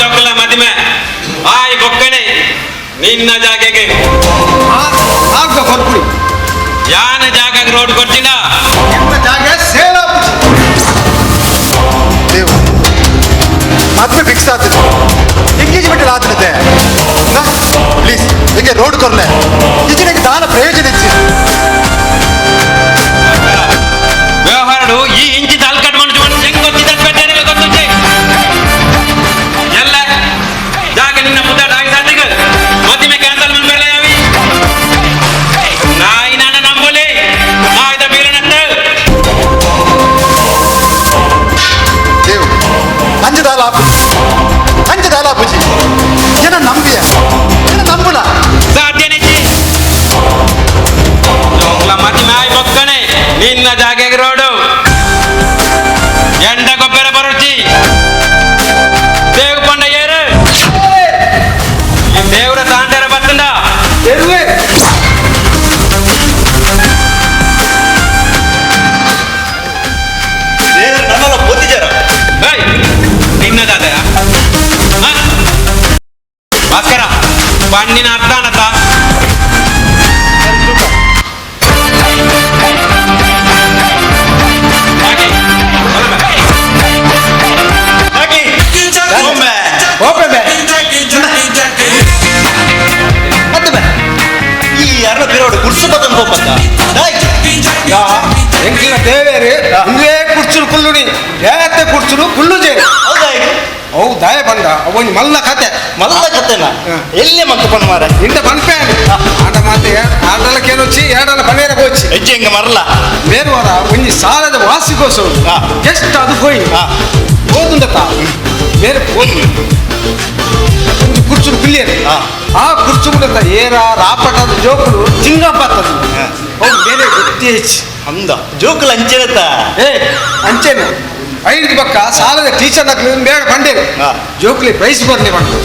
ಜೋಕುಲ ಮದುವೆ ಆಯ್ ಬೊಕ್ಕಣೆ ನಿನ್ನ ಜಾಗೆಗೆ ಆಗ ಕೊರ್ಪುಡಿ. ಯಾನ ಜಾಗಕ್ಕೆ ರೋಡ್ ಕೊಡ್ತೀನ? ನಿಮ್ಮ ಜಾಗ ಸೇಲ್. ದೇವು ಮದ್ವೆ ಫಿಕ್ಸ್ ಆಗ್ತದೆ, ಎಂಗೇಜ್ಮೆಂಟ್ ಆಗ್ತದೆ. ಪ್ಲೀಸ್ ಹಿಂಗೆ ರೋಡ್ ಕೊರ್ಲೆ ಈಚಿನ ದಾನ ಪ್ರಯೋಜನ ಇಚ್ಚಿ. ವ್ಯವಹಾರಡು ಈ ಇಂಚಿ ತಲ್ಕಟ್ ಮನುಷ್ಯ ಹೆಂಗ್ ಗೊತ್ತಿದ್ದ ಪೇಟೆ ಗೊತ್ತುಂಟೆ ಎಲ್ಲ ಜಾಗ ನಿನ್ನ ಮುದ್ದಾಟ ಆಗಿ ಸಾಟಿಗ ಮದುವೆ ಕ್ಯಾನ್ಸಲ್ ಮಾಡ್ಬೇಡ ಯಾವಿ ನಾಯಿ ನಾನ ನಂಬಲಿ ನಾಯ್ದ ಬೀರನಟ್ಟು. ದೇವು ಅಂಜದಾಲ ಆಪುಜಿ, ಅಂಜದಾಲ ಆಪುಜಿ. ಏನ ನಂಬಿಯ ಏನ ನಂಬುಲ? ಸಾಧ್ಯನಿಚ್ಚಿ ಜೋಕ್ಲ ಮದುವೆ ಆಯ್ ಬೊಕ್ಕಣೆ ನಿನ್ನ ಜಾಗೆಗೆ ರೋಡು ಎಂಡ ಗೊಬ್ಬರ ಬರುಚಿ ದೇವ್ ಪಂಡ ಏರು ಈ ದೇವ್ರ ತಾಂಡರ ಬತ್ತಂಡ. ಎರುವೆ. ನನ್ನಲ್ಲ ಪೊತ್ತಿಜಾರ. ಏಯ್, ನಿನ್ನದಾದ ಭಾಸ್ಕರ ಪಣ್ಣಿನ ಅರ್ಥ ಅಣತ. ಓಪೆ. ಮತ್ತೆ ಬೇ ಈ ಯಾರನ್ನ ಬೇರೆಯವರು ಗುಡ್ಸು ಬದನ್ ಹೋಗ್ಬತ್ತ. ಎಂಕಿನ ದೇವೇರಿ ಇಂದೇ ಕುರ್ಚುಲು ಕುಲ್ಲುನಿ ಏತೆ ಕುರ್ಚುಲು ಕುಲ್ಲು ಜೇರಿ. ಹೌದಾ ಈಗ? ಅವು ದಾಯ ಬಂದ ಅವನಿ ಮಲ್ಲ ಕತೆ. ಮಲ್ಲ ಕತೆನ ಎಲ್ಲಿ ಮಂತು ಪಣ್ಣ ಮಾರ? ಇಂತ ಪನ್ಪೆ ಆಟ ಮಾತೆ ಆಡಲ ಕೇನೊಚ್ಚಿ ಏಡಲ ಪನೇರ ಕೋಚಿ. ಹೆಜ್ಜೆ ಹಿಂಗ ಮರಲ್ಲ. ಮೇರುವರ ಒಂಜಿ ಸಾಲದ ವಾಸಿಗೋಸು ಜಸ್ಟ್ ಅದು ಹೋಯ್ ಹೋದುಂಡತ ಬೇರೆ ಹೋದು ಒಂಜಿ ಕುರ್ಚುಲು ಕುಲ್ಲಿಯರು ಆ ಕುರ್ಚು ಕೂಡ ಏರ ರಾಪಟದ ಜೋಕುಲು ಚಿಂಗಪ್ಪತ್ತದು. ಅವು ಬೇರೆ ಗೊತ್ತೇಚ್ ಅಂದ ಜೋಕುಲು ಅಂಚೆನತ್ತ ಏ ಅಂಚೆನೆ ಐದು ಪಕ್ಕ ಸಾಲದ ಟೀಚರ್ ನಕ್ಲು ಬೇಡ ಬಂಡೇರು ಜೋಕ್ಲಿ ಪ್ರೈಸ್ ಬರ್ಲಿ ಬಂಡು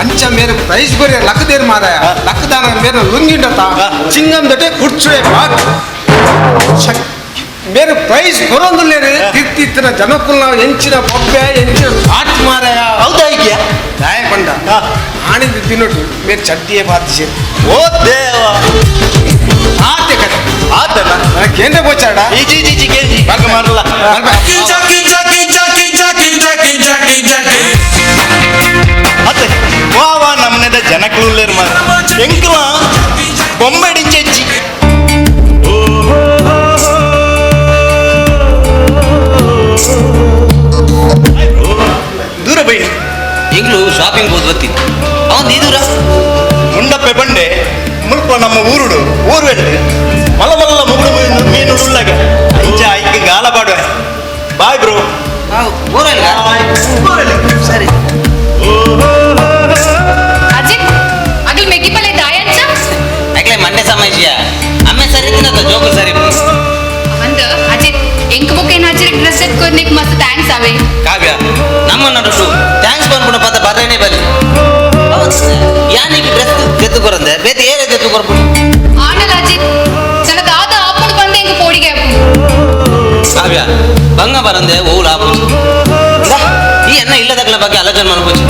ಅಂಚ ಮೇರೆ ಪ್ರೈಸ್ ಕೊರಿಯ ಲಕ್ಕದೇರು ಮಾರಾಯ ಲಕ್ಕದಾನ ಮೇರೆ ಲುಂಗಿಂಡತ ಚಿಂಗಂ ದಟೆ ಕುಡ್ಚುಡೆ ಬಾಕ್ ಮೇರೆ ಪ್ರೈಸ್ ಕೊರೊಂದುಲ್ಲೇರು ತಿರ್ತಿತ್ತಿನ ಜನಕುಲ್ನ ಎಂಚಿನ ಬೊಬ್ಬೆ ಎಂಚಿನ ಆಟ ಮಾರಾಯ ಹೌದಾ ಐಕ್ಯ ದಾಯ ಬಂಡ ಆಣಿದ ತಿನ್ನೋಟು ಮೇರೆ ಚಡ್ಡಿಯೇ ಬಾತಿಸಿ ಓ ದೇವ ಆತೆ ಕತೆ ಆತನ ಕೇಂದ್ರ ಗೋಚಾಡ ಇಜಿ ಇಜಿ ಕೇಂಜಿ ಬಾಕ ಮಾಡಲ್ಲ ಅತ್ತೆ ವಾ ವಾ ನಮ್ಮನೆದ ಜನಕ್ಲು ಮಾರ ಎಂಕ್ಲ ಬೊಂಬೆ ಡಿಂಚೆಚ್ಚಿ ದೂರ ಬೈನಿ ಎಂಗ್ಲು ಶಾಪಿಂಗ್ ಹೋದ್ ಬತ್ತಿ ಅವನ್ ಈ ದೂರ ಮುಂಡಪ್ಪೆ ಬಂಡೆ ಮುಲ್ಪ ನಮ್ಮ ಊರುಡು ಊರುವೆಂಡು ಮಲ್ಲ ಮಲ್ಲ ಮುಗುಡು ಮೀನು ಮೀನು ಉಳ್ಳಾಗ ಅಂಚ ಐಕ್ ಗಾಲ ಪಾಡುವೆ ಬಾಯ್ ಬ್ರೋ ಊರಲ್ಲ ಸರಿ ಅಜಿತ್ ಅಗಲ್ ಮೆಗ್ಗಿ ಪಲ್ಲೆ ದಾಯಂಚ ಯಾಕಲೆ ಮಂಡೆ ಸಮಸ್ಯೆ ಅಮ್ಮೆ ಸರಿ ತಿನ್ನತ್ತ ಜೋಕು ಸರಿ ಅಂದ ಅಜಿತ್ ಎಂಕ್ ಬೊಕ್ಕ ಏನಾಚರಿ ಡ್ರೆಸ್ ಎತ್ಕೊರ್ನಿಕ್ ಮಸ್ತ್ thanks ಅವೇ ಕಾವ್ಯ ನಮ್ಮ ನಡುಟು thanks ಬಂದ್ಬಿಡ ಪದ ಬರೇನೆ ಬಲಿ ಯಾನಿಗೆ ಡ್ರೆಸ್ ತೆತ್ತು ಕೊರಂದೆ ಬೇತೆ ಏರೇ ತೆತ್ತು ಕೊರ್ಪುಡು ಆನಲ್ ಅಜಿತ್ ತನ್ನ ದಾದ ಆಪುಡು ಬಂದೆ ಎಂಕ್ ಪೋಡಿಗೆ ಆಪುಡು ಕಾವ್ಯ ಬಂಗ ಬರಂದೆ ಓಲ್ ಆಪುಜಿ ಈ ಎನ್ನ ಇಲ್ಲದಕ್ಕಲ ಬಗ್ಗೆ ಆಲೋಚನೆ ಮನ್ಪುಜಿ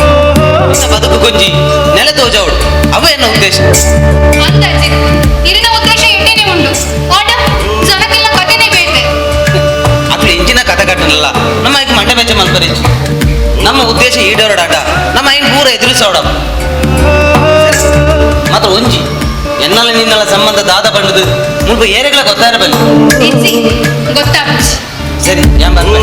ಇನ್ನ ಬದುಕು ಕೊಂಜಿ ನೆಲೆ ತೋಜವಳು ಅವ ಎನ್ನ ಉದ್ದೇಶ ಅಂದ ಅಜಿತ್ ಇರಿನ ಉದ್ದೇಶ ಎಣ್ಣೆನೆ ಉಂಡು ಆಡ ಜನಕ್ಕೆಲ್ಲ ಕಥೆನೇ ಬೇತೆ ಅಕ್ಲು ಇಂಚಿನ ಕಥೆ ಕಟ್ಟನಲ್ಲ ನಮ್ಮ ಈಗ ಮಂಡೆ ಮೆಚ್ಚ ಮಲ್ಪರಿಚು ನಮ್ಮ ಉದ್ದೇಶ ಈಡೇರೋಡಾಟ ನಮ್ಮ ಐನ್ ಪೂರ ಎದುರಿಸೋಡ ಮಾತ್ರ ಒಂಜಿ ಎನ್ನಲ ನಿನ್ನಲ ಸಂಬಂಧ ದಾದ ಬಂಡದು ಮುಲ್ಪ ಏರೆಗಳ ಗೊತ್ತಾರ ಬಲ್ಲಿ ಇಜ್ಜಿ ಗೊತ್ತಾಪುಜಿ ಸರಿ ಯಾನ್ ಬರ್ಬೆ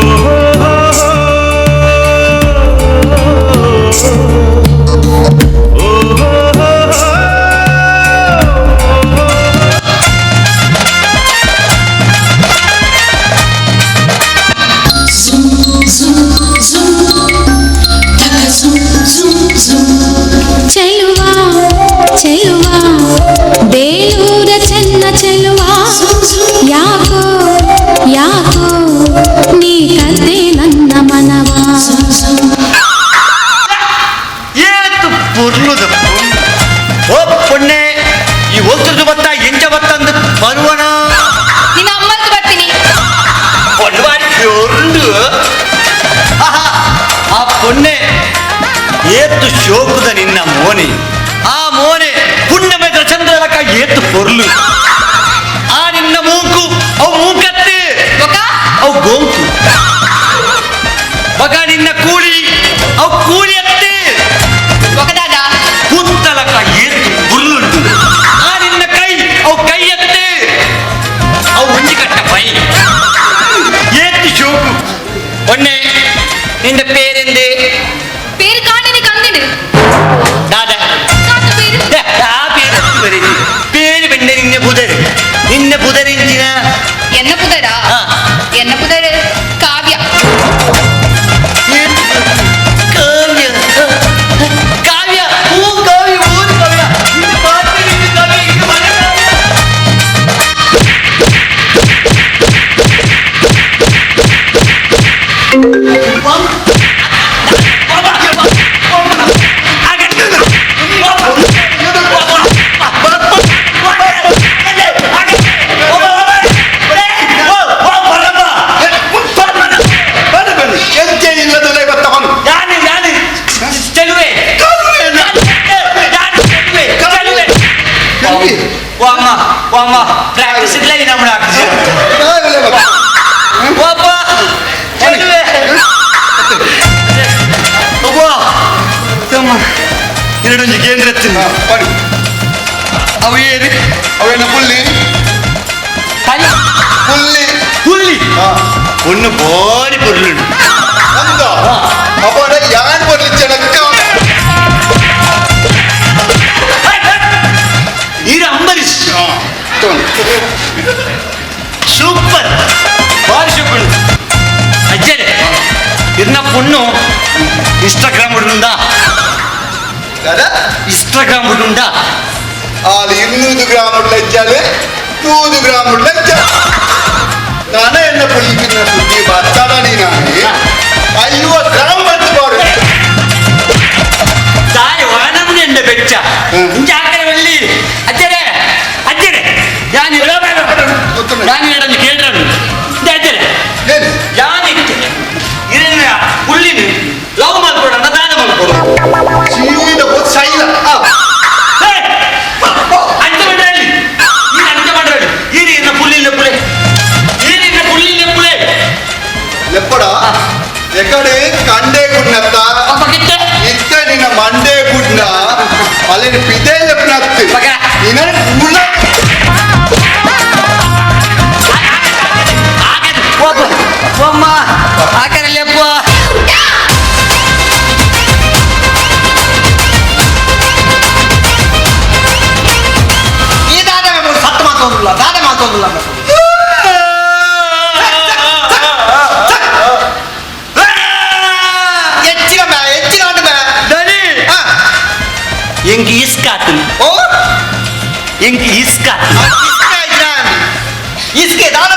ಚೆಲುವಾ ಚೆಲುವಾ ಬೇಲೂರ ಚೆನ್ನ ಚೆಲುವಾ ಯಾಕೋ ಯಾಕೋ ನೀ ಕದ್ದೆ ನನ್ನ ಮನವಾ ಏತು ಪೊರ್ಲುದ ಓ ಪೊಣ್ಣೆ ಈ ಹೋಗ್ತಿರ್ದು ಬತ್ತ ಎಂಚ ಬತ್ತ ಅಂದ್ ಬರುವಣ ನಿನ್ನ ಅಮ್ಮಂತ ಬರ್ತೀನಿ ಪೊಣ್ಣು ಪೊರ್ಲು ಆಹಾ, ಆ ಪೊಣ್ಣೆ ಏತು ಶೋಕುದ ನಿನ್ನ ಮೋನೆ ಆ ಮೋನೆ ಪುಣ್ಯಮೇತ್ರ ಚಂದ್ರಲಕ ಏತು ಪೊರ್ಲು ಆ ನಿನ್ನ ಮೂಕು ಅವು ಮೂಕತ್ತೆ ಬೊಕ್ಕ ಅವು ಗೋಂಕು ಮಗ ನಿನ್ನ ಕೂಲಿ ಅವು ಕೂಲಿ ಅತ್ತೆ ಬೊಕ್ಕ ದಾದ ಕುಂತಲಕ ಏತು ಹುಲ್ಲುಂಟು ಆ ನಿನ್ನ ಕೈ ಅವು ಕೈಯತ್ತೆ ಅವು ಒಂಜಿ ಕಟ್ಟ ಪೈ ಏತು ಶೋಕು ಒನ್ನೆ ನಿನ್ನ ಪೇರೆಂದೆ പേര് കാണിനെ കണ്ടിന് ದಾದ കാത്ത പേര് ೇ, ಆ പേര് ಅಷ್ಟು ಬರೀರಿ പേര് പെണ്ണെ നിന്നെ ബുധര് നിന്നെ ബുധരെഞ്ചിന എന്ന പുതരാ ആ. എന്ന പുതര് കാവ്യ കാവ്യ കാവ്യ ഓ കാവ്യ ഓ കാവ്യ നിന്നെ പാട്ട് നിന്നെ കാവ്യ ഇങ്ങ് വര കാവ്യ. ಎರಡೊಂಜಿ ಕೇಂದ್ರ ಪಡಿ ಅವು ಏರಿ ಅವೇನ ಪುಲ್ಲಿ ಪುಲ್ಲಿ ಪುಲ್ಲಿ பொண்ணு பாரி பொருள் ಅಂದ ಅವನ ಯಾನ್ ಬರ್ಲಿ ಚೆನಕ್ಕ ಇದು ಅಂಬರೀಷ್ ಸೂಪರ್ ಬಾರಿ ಸೂಪರ್ ಅಜ್ಜರೆ ಇರ್ನ ಪೊಣ್ಣು ಇನ್ಸ್ಟಾಗ್ರಾಮ್ ಉಂಡಾ ದಾದಾ ಇನ್ಸ್ಟಾಗ್ರಾಮ್ ಉಂಡಾ ಆಲ್ 200 ಗ್ರಾಮ್ ಲಜ್ಜಾಲೆ ತೂದು ಗ್ರಾಮ ನಾನೇ ಎನ್ನ ಪುಲ್ಲಿನ ಸುದ್ದಿ ಬರ್ತಾನ ನೀನು ಅಯ್ಯೋ ಗ್ರಾಮ ಬಂತು ಬಾರು ತಾಯಿ ವಾನಮ್ನೆ ಬೆಚ್ಚ ಇಂಚ ಆಕಡೆ ಒಳ್ಳಿ ಅಜ್ಜರೇ ಅಜ್ಜರೇ ಯಾನ್ ಯಾನ್ ಎಡನ್ನು ಕೇಳ್ರನು ಅಜ್ಜರೇ ಯಾನ್ ಇತ್ತೆ ಇರನ್ನ ಪುಳ್ಳಿನ ಲವ್ ಮಲ್ಕೊಡಣ ದಾನ ಮಲ್ಕೊಡು ಸೀದ ಸೈಲ ಅಂಚ ಮಾಡ್ರಲ್ಲಿ ಈ ಅಂಚ ಮಾಡ್ರಲ್ಲಿ ಈರಿ ಇನ್ನ ಪುಳ್ಳಿ ಪುಳೆ ಈರಿ ಇನ್ನ ಪುಳ್ಳಿ ಪುಳೆ ಎಪ್ಪಡ ಎಕಡೆ ಕಂಡೆ ಗುಡ್ನತ್ತ ಇತ್ತ ನಿನ್ನ ಮಂಡೆ ಗುಡ್ನ ಅಲ್ಲಿ ಪಿದೆ ಲೆಪ್ಪನತ್ತು ನಿನ್ನ ಉಳ್ಳ ಅಮ್ಮ ಆಕಡೆ ಲೆಪ್ಪ ಈ ದಾದ ಸತ್ತು ಮಾತೊಂದಿಲ್ಲ ದಾದ ಮಾತೊಂದಿಲ್ಲ ಹೆಚ್ಚಿನ ಹೆಚ್ಚಿನ ದನಿ ಎಂಕ್ ಇಸ್ಕಾತು ಓ ಎಂಕ್ ಇಸ್ಕಾತು ಇಸ್ಕೆ ದಾದ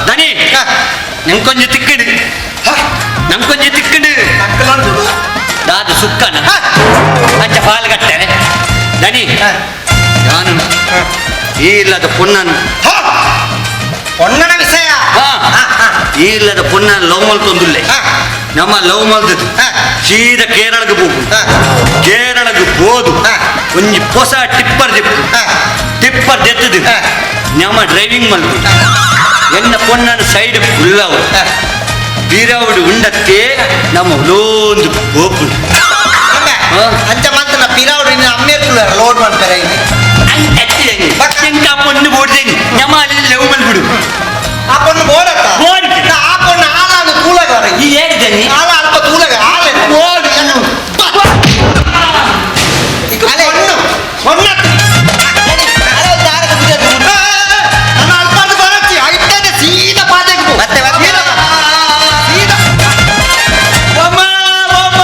ದನಿ ನಂಕೊಂಜಿ ತಿಕ್ಕಡು ನಂಕೊಂಜಿ ತಿಕ್ಕಡು ದಾದ ಸುಕ್ಕನ ಅಂಚ ಪಾಲ್ ಕಟ್ಟೆ ದನಿ ನಾನು ಈ ಇಲ್ಲದ ಪೊನ್ನನು ಪೊನ್ನನ ವಿಷಯ ಈ ಇಲ್ಲದ ಪೊನ್ನನ ಲವ್ ಮಲ್ತೊಂದುಲ್ಲೆ ನಮ್ಮ ಲವ್ ಮಲ್ದದ್ದು ಸೀದಾ ಕೇರಳಕ್ಕೆ ಹೋಗು ಕೇರಳಕ್ಕೆ ಹೋದು ಒಂಜಿ ಹೊಸ ಟಿಪ್ಪರ್ ದಿಪ್ಪು ಟಿಪ್ಪರ್ ದೆತ್ತದು ನಮ್ಮ ಡ್ರೈವಿಂಗ್ ಮಲ್ಪು ಎನ್ನ ಪೊನ್ನನ ಸೈಡ್ ಫುಲ್ಲವು ಬೀರಾವುಡು ಉಂಡತ್ತೆ ನಮ್ಮ ಲೋಂದು ಹೋಪು ಅಂಚ ಮಂತನ ಪಿರಾವುಡು ಇನ್ನು ಅಮ್ಮೇರ್ಕುಲ್ಲ ಲೋಡ್ ಮಾಡ್ತಾರೆ ಎಂಕ ಪೊಣ್ಣು ಬೋಡ್ದೇನಿ ನಮ್ಮ ಅಲ್ಲಿ ಲವ್ ಮಲ್ಬಿಡು ಆ ಪೊಣ್ಣು ಬೋಡತ್ತ ಬೋಡ್ ಆ ಪೊಣ್ಣು ಆಲಾನು ತೂಲಗ ಈ ಹೇಳಿದ್ದೇನೆ ಆಲ ಅಲ್ಪ ತೂಲಗ ಆಲೆ ಬೋಡ್ ಅಲೆ ಹೊಣ್ಣು ಹೊಣ್ಣು ನಾನು ಅಲ್ಪ ಬರತ್ತಿ ಐತದೆ ಸೀದಾ ಪಾದಕ್ಕೆ ಮತ್ತೆ ಸೀದಾ ಅಮ್ಮ ಅಮ್ಮ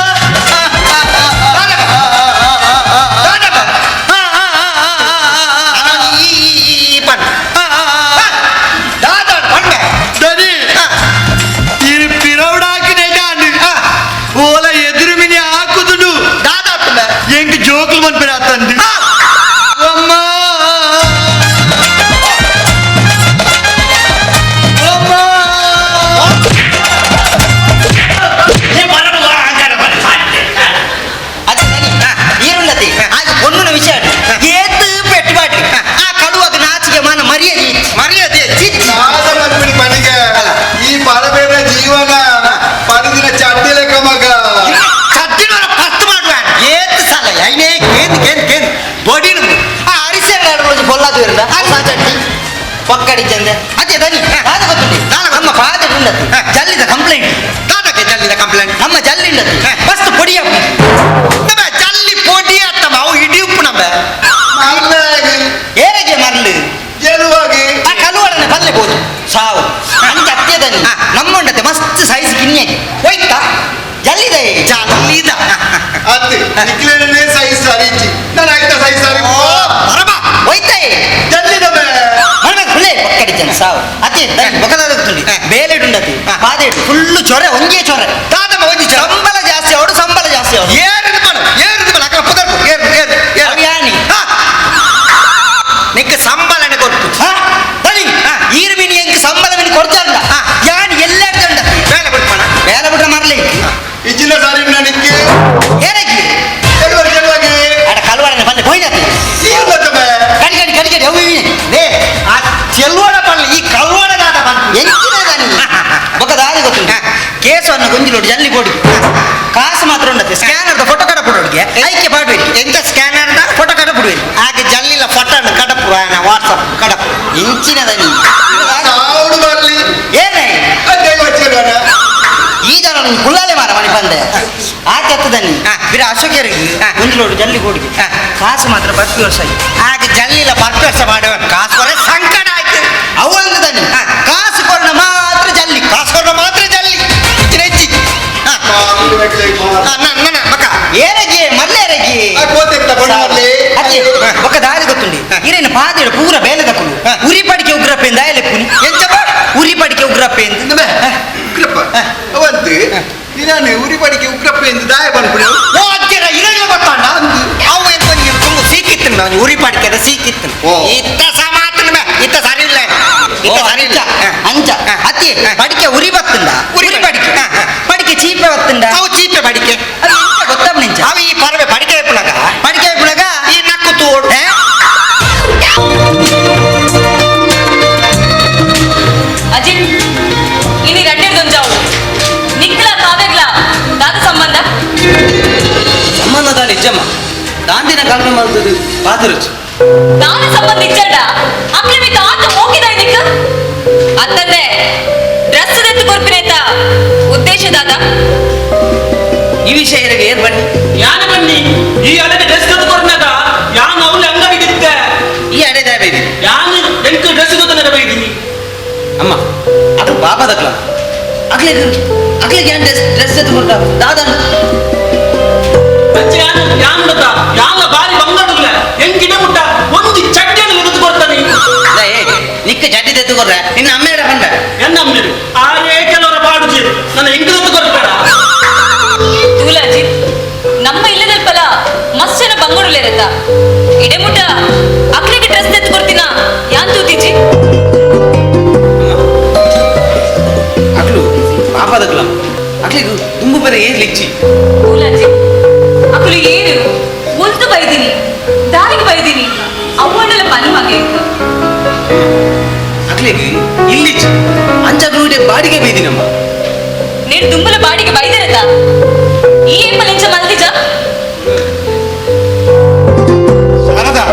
ಓಲ ಎದುರು ಮಿನಿ ಹಾಕುದುಡು ಎಂಕ್ ಜೋಕ್ಲು ಮನ್ಪೆರ ಆತಂದು ಅಮ್ಮ ಅಮ್ಮ ಅದು ಪೊಣ್ಣುನ ವಿಷಯ ಏತು ಪೆಟ್ಟು ಆ ಕಡುವಾಗ ನಾಚಿಗೆ ಮಾನ ಮರ್ಯಾದೆ ಮರ್ಯಾದೆ ನಾದ ಮಲ್ಪಿಡಿ ಮನೆಗೆ ಈ ಪರಬೇರ ಜೀವನ ಪರಿದಿನ ಚಡ್ಡಿ ಲೆಕ್ಕ ಮಗ ಚಡ್ಡಿನ ಫಸ್ಟ್ ಮಾಡುವ ಏತು ಸಲ ಐನೇ ಕೇಂದ್ ಕೇಂದ್ ಕೇಂದ್ ಬಡಿನು ಆ ಅರಿಸೆ ರೋಜು ಬೊಲ್ಲಾದು ಇರದ ಆ ಚಡ್ಡಿ ಪಕ್ಕಡಿ ಚಂದೆ ಅದೇ ದನಿ ದಾದ ಗೊತ್ತುಂಟಿ ನಮ್ಮ ಪಾದ ಉಂಡತ್ತು ಜಲ್ಲಿದ ಕಂಪ್ಲೇಂಟ್ ದಾದಕ್ಕೆ ಜಲ್ಲಿದ ಕಂಪ್ಲೇಂಟ್ ನಮ್ಮ ಜಲ್ಲಿ ಉಂಡತ್ತು ಫಸ್ಟ್ ಪೊಡಿ ನಮ್ಮ ಜಲ್ಲಿ ಪೊಡಿ ಅತ್ತಮ್ಮ ಅವು ಇಡೀ ಉಪ್ಪು ನಮ್ಮ ಏರಗೆ ಮರಳು ಗೆಲುವಾಗಿ ಆ ಕಲುವಡನೆ ಪಲ್ಲೆ ಬೋದು ಸಾವು ಅಂಚ ಅತ್ಯದನಿ ನಮ್ಮೊಂಡತೆ ಮಸ್ತ್ ಸೈಜ್ ಕಿನ್ನೆಗೆ ಹೋಯ್ತಾ ಜಲ್ಲಿದ ಜಲ್ಲಿದ ಅತ್ತೆ ನಿಕ್ಲೇನೆ ಸೈಜ್ ಸರಿ ಇಚ್ಚಿ ನಾನು ಆಯ್ತಾ ಸೈಜ್ ಸರಿ ಬರಬಾ ಹೋಯ್ತಾ ಜಲ್ಲಿದ ಹುಳೆ ಪಕ್ಕಡಿ ಜನ ಸಾವು ಅತಿ ಬೊಕದಾಗುತ್ತುಂಡಿ ಬೇಲೆಡುಂಡತಿ ಪಾದೇಡು ಫುಲ್ಲು ಚೊರೆ ಒಂಜೇ ಚೊರೆ ದಾದಮ್ಮ ಒಂಜಿ ಸಂಬಳ ಜಾಸ್ತಿ ಅವಡು ಸಂಬಳ ಜಾಸ್ತಿ ಅವಡು ಏರಿದ ಮಾಡು ಏರಿದ ಮಾಡು ಅಕ್ಕ ಪುದರ್ಕು ಏರು ಏರು ಏರು ಯಾನಿ ನಿಕ್ಕ ಸಂಬಳನೆ ಕೊಟ್ಟು ತಡಿ ಈರು ಮೀನು ಎಂಕ್ ಸಂಬಳ ಮೀನು ಕೊಡ್ತಾರಂಡ ಯಾನ್ ಎಲ್ಲ ಬೇಲೆ ಬಿಡ್ಪಣ ಬೇಲೆ ಬಿಟ್ರೆ ಮರಲಿ ಇಜ್ಜಿನ ಸರಿ ನಿಕ್ಕೆ ಏರಗಿ ಗೆಲುವಾಗಿ ಗೆಲುವಾಗಿ ಅಡ ಕಲ್ವಾಡನೆ ಪಲ್ಲೆ ಹೋಯ್ನತಿ ಕಡಿ ಕಡಿ ಕಡಿ ಕಡಿ ಅವು ಲೇ ಆ ಚೆಲ್ವಾಡ ಪಲ್ಲೆ ಈ ಕಲ್ವಾಡ ದಾದ ಎಂಚಿನ ದಾನಿ ಬೊಕ ದಾದಿ ಗೊತ್ತುಂಟು ಕೇಸನ್ನು ಗುಂಜಿಲೋಡು ಜಲ್ಲಿ ಕೊಡಿ ಕಾಸು ಮಾತ್ರ ಉಂಡತ್ತೆ ಸ್ಕ್ಯಾನರ್ದ ಫೋಟೋ ಕಡಪುಡೋಡಿಗೆ ಐಕ್ಯ ಪಾಡುವೆ ಎಂತ ಸ್ಕ್ಯಾನರ್ದ ಫೋಟೋ ಕಡಪುಡುವೆ ಹಾಗೆ ಜಲ್ಲಿಲ್ಲ ಫೋಟೋ ಕಡಪು ವಾಟ್ಸಪ್ ಕಡಪು ಇಂಚಿನ ದನಿ ಸಾವುಡು ಬರ್ಲಿ ಏನೇ ಅದೇ ವಚ್ಚೇನ ಈ ಜನ ಕುಳ್ಳಾಲೆ ಮಾರ ಮಣಿ ಬಂದೆ ಆಕೆ ಹತ್ತದನಿ ಬಿರ ಅಶೋಕರಿಗೆ ಗುಂಜಿಲೋಡು ಜಲ್ಲಿ ಕೊಡಿಗೆ ಕಾಸು ಮಾತ್ರ ಬರ್ತಿ ವರ್ಷ ಆಗ ಜಲ್ಲಿಲ್ಲ ಬರ್ತಿ ವರ್ಷ ಮಾಡುವ ಕಾಸು ಕೊರೆ ಸಂಕಟ ಆಯ್ತು ಅವು ಅಂದದನಿ ಕಾಸು ಕೊರಣ ಮಾತ್ರ ಜಲ್ಲಿ ಕಾಸು ಕೊರಣ ಮಾತ್ರ ಜಲ್ಲಿ ಹೆಚ್ಚಿನ ಹೆಚ್ಚಿ ಏರಗಿ ಮಲ್ಲೇರಗಿ ಕೋತೆತ್ತ ಅತ್ತೆ ಒಕ್ಕ ದಾರಿ ಗೊತ್ತುಂಡಿ ಇರೇನು ಪಾದೇಡು ಪೂರ ಬೇಲೆ ತಕೊಂಡು ಉರಿ ಪಡಿಕೆ ಅವಂತು ನಿನ್ನ ಉರಿ ಪಡಿಕೆ ಉಗ್ರಪ್ಪ ಎಂದು ದಾಯ ಬಂದ್ಬಿಡು ಓ ಅಜ್ಜರ ಇರಲ್ಲ ಗೊತ್ತಾಂಡ ಅವು ಎಂತ ತುಂಬ ಸೀಕಿತ್ತು ನಾನು ಉರಿ ಪಡಿಕೆ ಸೀಕಿತ್ತು ಇತ್ತ ಸಮಾತನ ಇತ್ತ ಸರಿ ಇಲ್ಲ ಇತ್ತ ಸರಿ ಇಲ್ಲ ಅಂಚ ಅತಿ ಪಡಿಕೆ ಉರಿ ಬತ್ತುಂಡ ಉರಿ ಪಡಿಕೆ ಪಡಿಕೆ ಚೀಪೆ ಬತ್ತುಂಡ ಅವು ಚೀಪೆ ಪಡಿಕೆ ಅದು ಎಂತ ಗೊತ್ತಾಗ ನಿಂಚ ಅವು ಈ ಪರವೆ ಪಡಿಕೆ ಪುನಗ ಪಡಿಕೆ ಪುನಗ ಈ ನಕ್ಕು ತೋಡು ಅಜಿತ್ ಇನಿ ರಡ್ಡೆರ್ದೊಂಜಾವು ನಿಕ್ಲ ಕಾವ್ಯಗ್ಲ ದಾದ ಸಂಬಂಧ ಸಂಬಂಧದ ನಿಜಮ್ಮ ದಾಂದಿನ ಕಲ್ಪನೆ ಮಾಡ್ತದೆ ಪಾತಿರುಚು ದಾದ ಸಂಬಂಧ ಇಚ್ಚಡ ಅಕ್ಲೆ ಮಿತ್ತ ಆತ ಮೋಕಿದ ನಿಕ್ಕ ಅತ್ತಂದೆ ಡ್ರೆಸ್ ದೆತ್ತು ಕೊರ್ಪಿನೇತ ಉದ್ದೇಶ ದಾದ ಈ ವಿಷಯ ಇರಗೆ ಏನ್ ಬನ್ನಿ ಯಾನ ಬನ್ನಿ ಈ ಅಡೆಗೆ ಡ್ರೆಸ್ ತಂದು ಕೊರ್ನದ ಯಾನ್ ಅವಳು ಅಂಗಡಿಗಿದ್ದೆ ಈ ಅಡೆ ದಾಬೇದಿ ಯಾನ್ ಎಂಕ್ ಡ್ರೆಸ್ ಗೊತ್ತನ ಬೈದಿನಿ ಅಮ್ಮ ಅದು ಪಾಪದಕ್ಲ ಅಕ್ಲೆಗ್ ಅಕ್ಲೆಗ್ ಏನ್ ಡ್ರೆಸ್ ಡ್ರೆಸ್ ಎತ್ತು ಕೊಡ್ತ ದಾದ ಅಂಚೆ ಯಾನ್ ಯಾನ್ ಗೊತ್ತ ಯಾನ್ಲ ಬಾರಿ ಬಂಗಾಡುಲ್ಲ ಎಂಕಿಡ ಮುಟ್ಟ ಒಂದು ಚಡ್ಡಿಯನ್ನು ಎತ್ತು ಕೊಡ್ತಾನೆ ಏ ನಿಕ್ಕ ಚಡ್ಡಿ ತೆತ್ತು ಕೊರ್ರೆ ನಿನ್ನ ಅಮ್ಮ ಹೇಳ ಬಂದ ಎನ್ನ ಅಮ್ಮರು ಆರೇ ಕೆಲವರ ಪಾಡುಜಿ ನನ್ನ ಎಂಕ್ ಎತ್ತು ಕೊರ್ಬೇಡ ತೂಲಾಜಿ ನಮ್ಮ ಇಲ್ಲದಲ್ಪಲ ಮಸ್ತ್ ಜನ ಬಂಗೋಡುಲೇರತ್ತ ಇಡೆ ಮುಟ್ಟ ಅಕ್ಲೆಗೆ ಡ್ರೆಸ್ ತೆತ್ತು ಕೊಡ್ತೀನ ಯಾನ್ ತೂತಿಜಿ ಅಕ್ಲು ಪಾಪದಕ್ಲ ಅಕ್ಲೆಗ್ ತುಂಬು ಬೇರೆ ಏನ್ ಲಿಚ್ಚಿ ತೂಲಾಜಿ ಅಕ್ಲು ಏನು ಒಲ್ತು ಬೈದಿನಿ ದಾರಿಗೆ ಬೈದಿನಿ ಅವ್ವಣ್ಣಲ ಪನ್ ಮಗೆ ಅಕ್ಲೆಗ್ ಇಲ್ಲಿಚ್ಚಿ ಅಂಚಾಗ್ಲು ಇಡೆ ಬಾಡಿಗೆ ಬೈದಿನಮ್ಮ ನೀನು ದುಂಬಲ ಬಾಡಿಗೆ ಬೈದಿರತ್ತ ಈ ಏಪಲ್ ಇಂಚ ಮಲ್ದಿಜ ಶಾರದಾ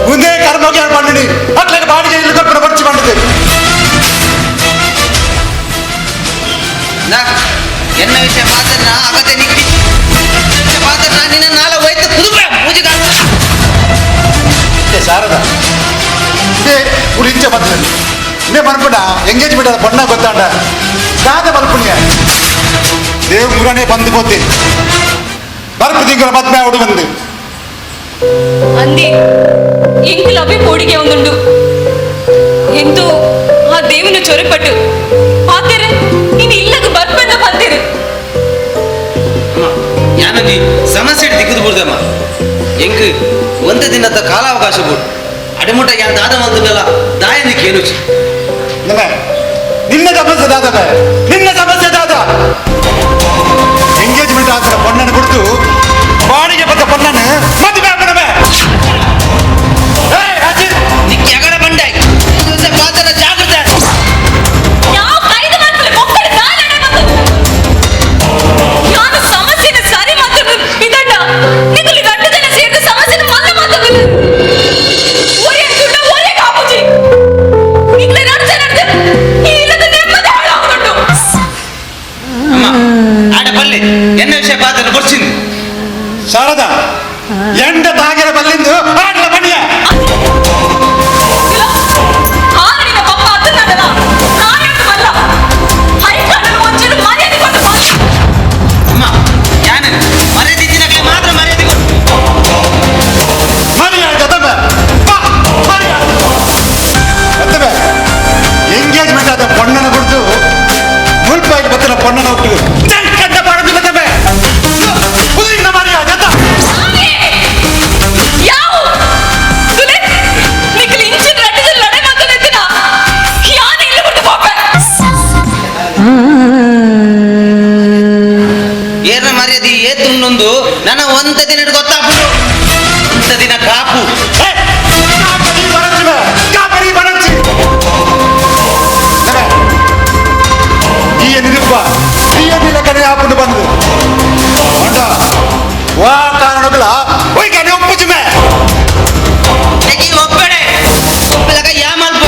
ಮುಂದೆ ಕರ್ಮಕ್ಕೆ ಪಂಡಿನಿ ಅಟ್ಲಗೆ ಬಾಡಿಗೆ ಇಲ್ಲಿ ಕೊಟ್ಟು ಬರ್ಚಿ ಪಂಡಿದೆ ನಾ ಎನ್ನ ವಿಷಯ ಮಾತನ್ನ ಅಗತ್ಯ ನಿಕ್ಕಿ ಮಾತನ್ನ ನಿನ್ನ ನಾಲ ಹೋಯ್ತು ಕುದುಪೆ ಮೂಜಿಗ ಶಾರದಾ ಇದೇ ಉಳಿಂಚ ಬರ್ತದೆ ಇನ್ನೇ ಮನ್ಪುಣ ಎಂಗೇಜ್ಮೆಂಟ್ ಆದ ಬಣ್ಣ ಗೊತ್ತಾಂಡ ದಾದ ಮಲ್ಪುಣ್ಯ ದೇವ್ ಮುರನೇ ಬಂದು ಪೋತೆ ಬರ್ಪು ತಿಂಗಳ ಮದ್ಮೆ ಅವಡು ಬಂದು ಅಂದಿ ಎಂಕುಲು ಅವೇ ಕೋಡಿಗೆ ಒಂದುಂಡು ಎಂತೂ ಆ ದೇವನ ಚೊರೆಪಟ್ಟು ಪಾತೆರೆ ನೀನು ಇಲ್ಲಗ ಬರ್ಪಂದ ಬಂದಿರು ಯಾನದಿ ಸಮಸ್ಯೆ ದಿಕ್ಕದು ಬಿಡ್ದಮ್ಮ ಎಂಕ್ ಒಂದು ದಿನದ ಕಾಲಾವಕಾಶ ಬಿಡು ಅಡಿಮುಟ್ಟ ಯಾನ್ ದಾದ ಮಂದಲ್ಲ ದಾಯನಿಕ್ಕೆ ಏನು ನಿನ್ನ ಸಮಸ್ಯೆ ದಾದ ನಿನ್ನ ಸಮಸ್ಯೆ ದಾದ ಎಂಗೇಜ್ಮೆಂಟ್ ಆದ ಪೊಣ್ಣನ್ನು ಬಿಡ್ತು ಬಾಡಿಗೆ ಬಂದ ಪೊಣ್ಣನ್ನು ಮದುವೆ ಆಗೋಣವೇ ನಿಕ್ಕೆ ಎಗಡ ಬಂಡಾಯ್ ಪಾತ್ರ ಜಾಗೃತ ಯಾವ ಕೈದ ಮಾಡ್ತಾರೆ ಮಕ್ಕಳು ನಾನಡೆ ಬಂದು ಯಾನು ಸಮಸ್ಯೆನ ಸರಿ ಮಾತ್ರ ಇದಣ್ಣ ನಿಗುಲಿ ಗಂಡು ಜನ ಸೇರಿದ ಸಮಸ್ಯೆನ ಮಲ್ಲ ಮಾತ್ರ ಒರೆ ದುಡ್ಡ ಒರೆ ಕಾಪುಜಿ ನಿಗ್ಲೆ ನಡ್ದೆ ನಡ್ದೆ ಈ ಇಲ್ಲದ ನೆಮ್ಮದಿ ಹಾಳಾಗುಂಟು ಅಮ್ಮ ಆಡ ಬಲ್ಲೆ ಎನ್ನ ವಿಷಯ ಪಾತ್ರ ಕೊಡ್ಸಿಂದು ಶಾರದಾ ಎಂಡ ತಾಗಿರ ಬಲ್ಲಿಂದು ಆಡಲ ಬಣ್ಣಿಯ ಆರಡಿನ ಪಪ್ಪ ಅತ್ತನಾಡಲ ನಾಯಕ ಬಲ್ಲ ಹೈಕಡಲು ಒಂಚೂರು ಮರ್ಯಾದೆ ಕೊಟ್ಟು ಬಾ. ಅಮ್ಮ ಯಾನ ಮರ್ಯಾದೆ ಇದ್ದಿನಕ್ಕೆ ಮಾತ್ರ ಮರ್ಯಾದೆ ಕೊಡು ಮರ್ಯಾದೆ ತಮ್ಮ ಬಾ ಮರ್ಯಾದೆ ಅತ್ತವೆ ಎಂಗೇಜ್ಮೆಂಟ್ ಆದ ಪೊಣ್ಣನ ಬಿಡ್ತು ಮುಲ್ಪಾಗಿ ಬತ್ತನ ಪೊಣ್ಣನ ಒಟ್ಟು ಕಂಡ ಬಾರದಿಲ್ಲ ತಮ್ಮೆ ಉದಿನ ಮರ್ಯಾದೆ ಅತ್ತ ಯಾವು ತುಲೆ ನಿಕ್ಕಲು ಇಂಚಿನ ರಟ್ಟದಲ್ಲಿ ಲಡೆ ಮಾತಾಡ್ತೀನ ಯಾನ ಇಲ್ಲಿ ಬಿಟ್ಟು ಪಾಪೆ ಏನ ಮರ್ಯಾದೆ ಏತುನ್ನೊಂದು ನನ್ನ ಒಂದ ದಿನ ಗೊತ್ತಾಗ್ಬಿಡು ಒಂದ ದಿನ ಕಾಪು ಕಾಪರಿ ಬರಚ್ಚಿ ಈ ನಿರುಪ್ಪ ಈ ನಿಲಕನೆ ಆಪುಂಡು ಬಂದು ಅಂಡ ವಾ ಕಾರಣಗಳ ಒಯ್ಕನೆ ಒಪ್ಪುಜುಮೆ ಒಪ್ಪಡೆ ಒಪ್ಪಲಕ ಯಾ ಮಲ್ಪ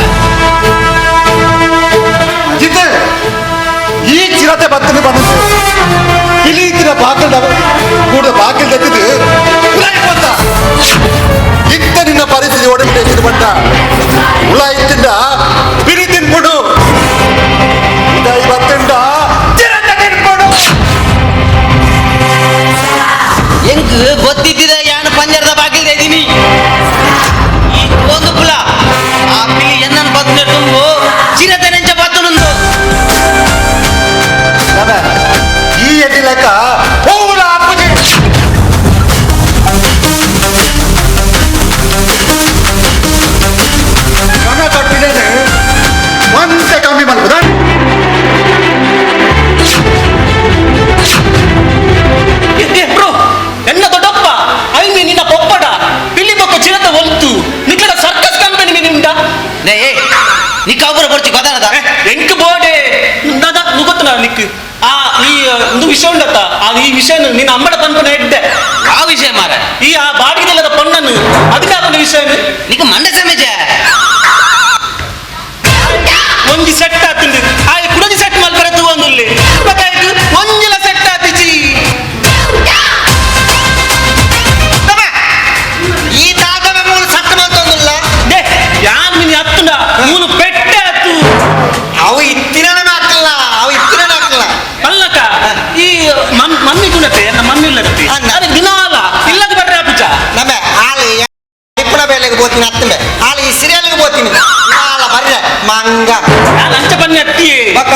ಅಜಿತ್ ಈ ಚಿರತೆ ಬತ್ತನೆ ಬಂದದ್ದು ಇಲಿತಿನ ಬಾಕಲ್ ಕೂಡ ಬಾಕಿಲ್ ತತ್ತಿದ್ದು ಉಲಾಯಿ ಬಂದ ಇತ್ತ ನಿನ್ನ ಪರಿಸ್ಥಿತಿ ಒಡಂಬಿಟ್ಟು ಬಂದ ಉಲಾಯಿತ್ತಿಂದ ಬಿರಿ ತಿನ್ಬಿಡು ಉದಾಯಿ ಬತ್ತಂಡ ಚಿರತೆ ತಿನ್ಬಿಡು ಎಂಕ್ ಗೊತ್ತಿದ್ದಿದ ಯಾನು ಪಂಜರದ ಬಾಗಿಲ್ದ ಇದ್ದೀನಿ ಈ ಒಂದು ಪುಲ ಆ ಪಿಲಿ ಎನ್ನನ್ ಬತ್ತನೆ ತುಂಬು ಚಿರತೆ ನೆಂಚ ಬತ್ತನುಂದು ಏ ನಿಕ್ಕ ಅವರ ಬರ್ಚಿ ಗೊತ್ತಾನದ ಎಂಕ್ ಬೋಡೆ ದಾದಾ ಗೊತ್ತನ ನಿಕ್ ಆ ಈ ಒಂದು ವಿಷಯ ಉಂಡತ್ತ ಆ ಈ ವಿಷಯ ನಿನ್ನ ಅಮ್ಮಡ ಪನ್ಪನ ಎಡ್ಡೆ ಆ ವಿಷಯ ಮಾರ ಈ ಆ ಬಾಡಿಗೆದಲ್ಲದ ಪೊಣ್ಣನು ಅದಕ್ಕೆ ಆಪನ ವಿಷಯ ನಿಕ್ಕ ಮಂಡ ಸಮೇಜ ಒಂಜಿ ಸೆಟ್ ಆತುಂಡು ಆಯ್ ಕುಡೊಂಜಿ ಸೆಟ್ ಮಲ್ಪರೆ ತೂವೊಂದುಲ್ಲೆ ಬಕಾಯ್ತು ಒಂಜಿಲ ಸೆಟ್ ಆತಿಜಿ ಈ ದಾದನ ಮೂಲ ಸೆಟ್ ಮಲ್ತೊಂದುಲ್ಲ they ಯಾನ್ ಮಿನಿ ಅತ್ತುಂಡ ಮೂಲು ಪೆಟ್ಟೆ ಆತು ಅವು ಇತ್ತಿನ ಹಾಕಲ್ಲ ಅವು ಇತ್ತಿನ ಹಾಕಲ್ಲ ಪಲ್ಲಕ ಈ ಮಮ್ಮಿ ಗುಣತೆ ನನ್ನ ಮಮ್ಮಿ ಉಲ್ಲತ್ತೆ ಅರೆ ದಿನ ಅಲ್ಲ ಇಲ್ಲದ ಬರ್ರೆ ಆಪುಜ ನಮ್ಮ ಆಳು ಇಪ್ಪನ ಬೇಲೆಗೆ ಬೋತೀನಿ ಅತ್ತಂಬೆ ಆಳು ಈ ಸೀರಿಯಲ್ಗೆ ಬೋತೀನಿ ಆಲ ಬರ್ರೆ ಮಂಗ ನಾನು ಅಂಚ ಬನ್ನಿ ಅತ್ತಿ ಬಕ್ಕ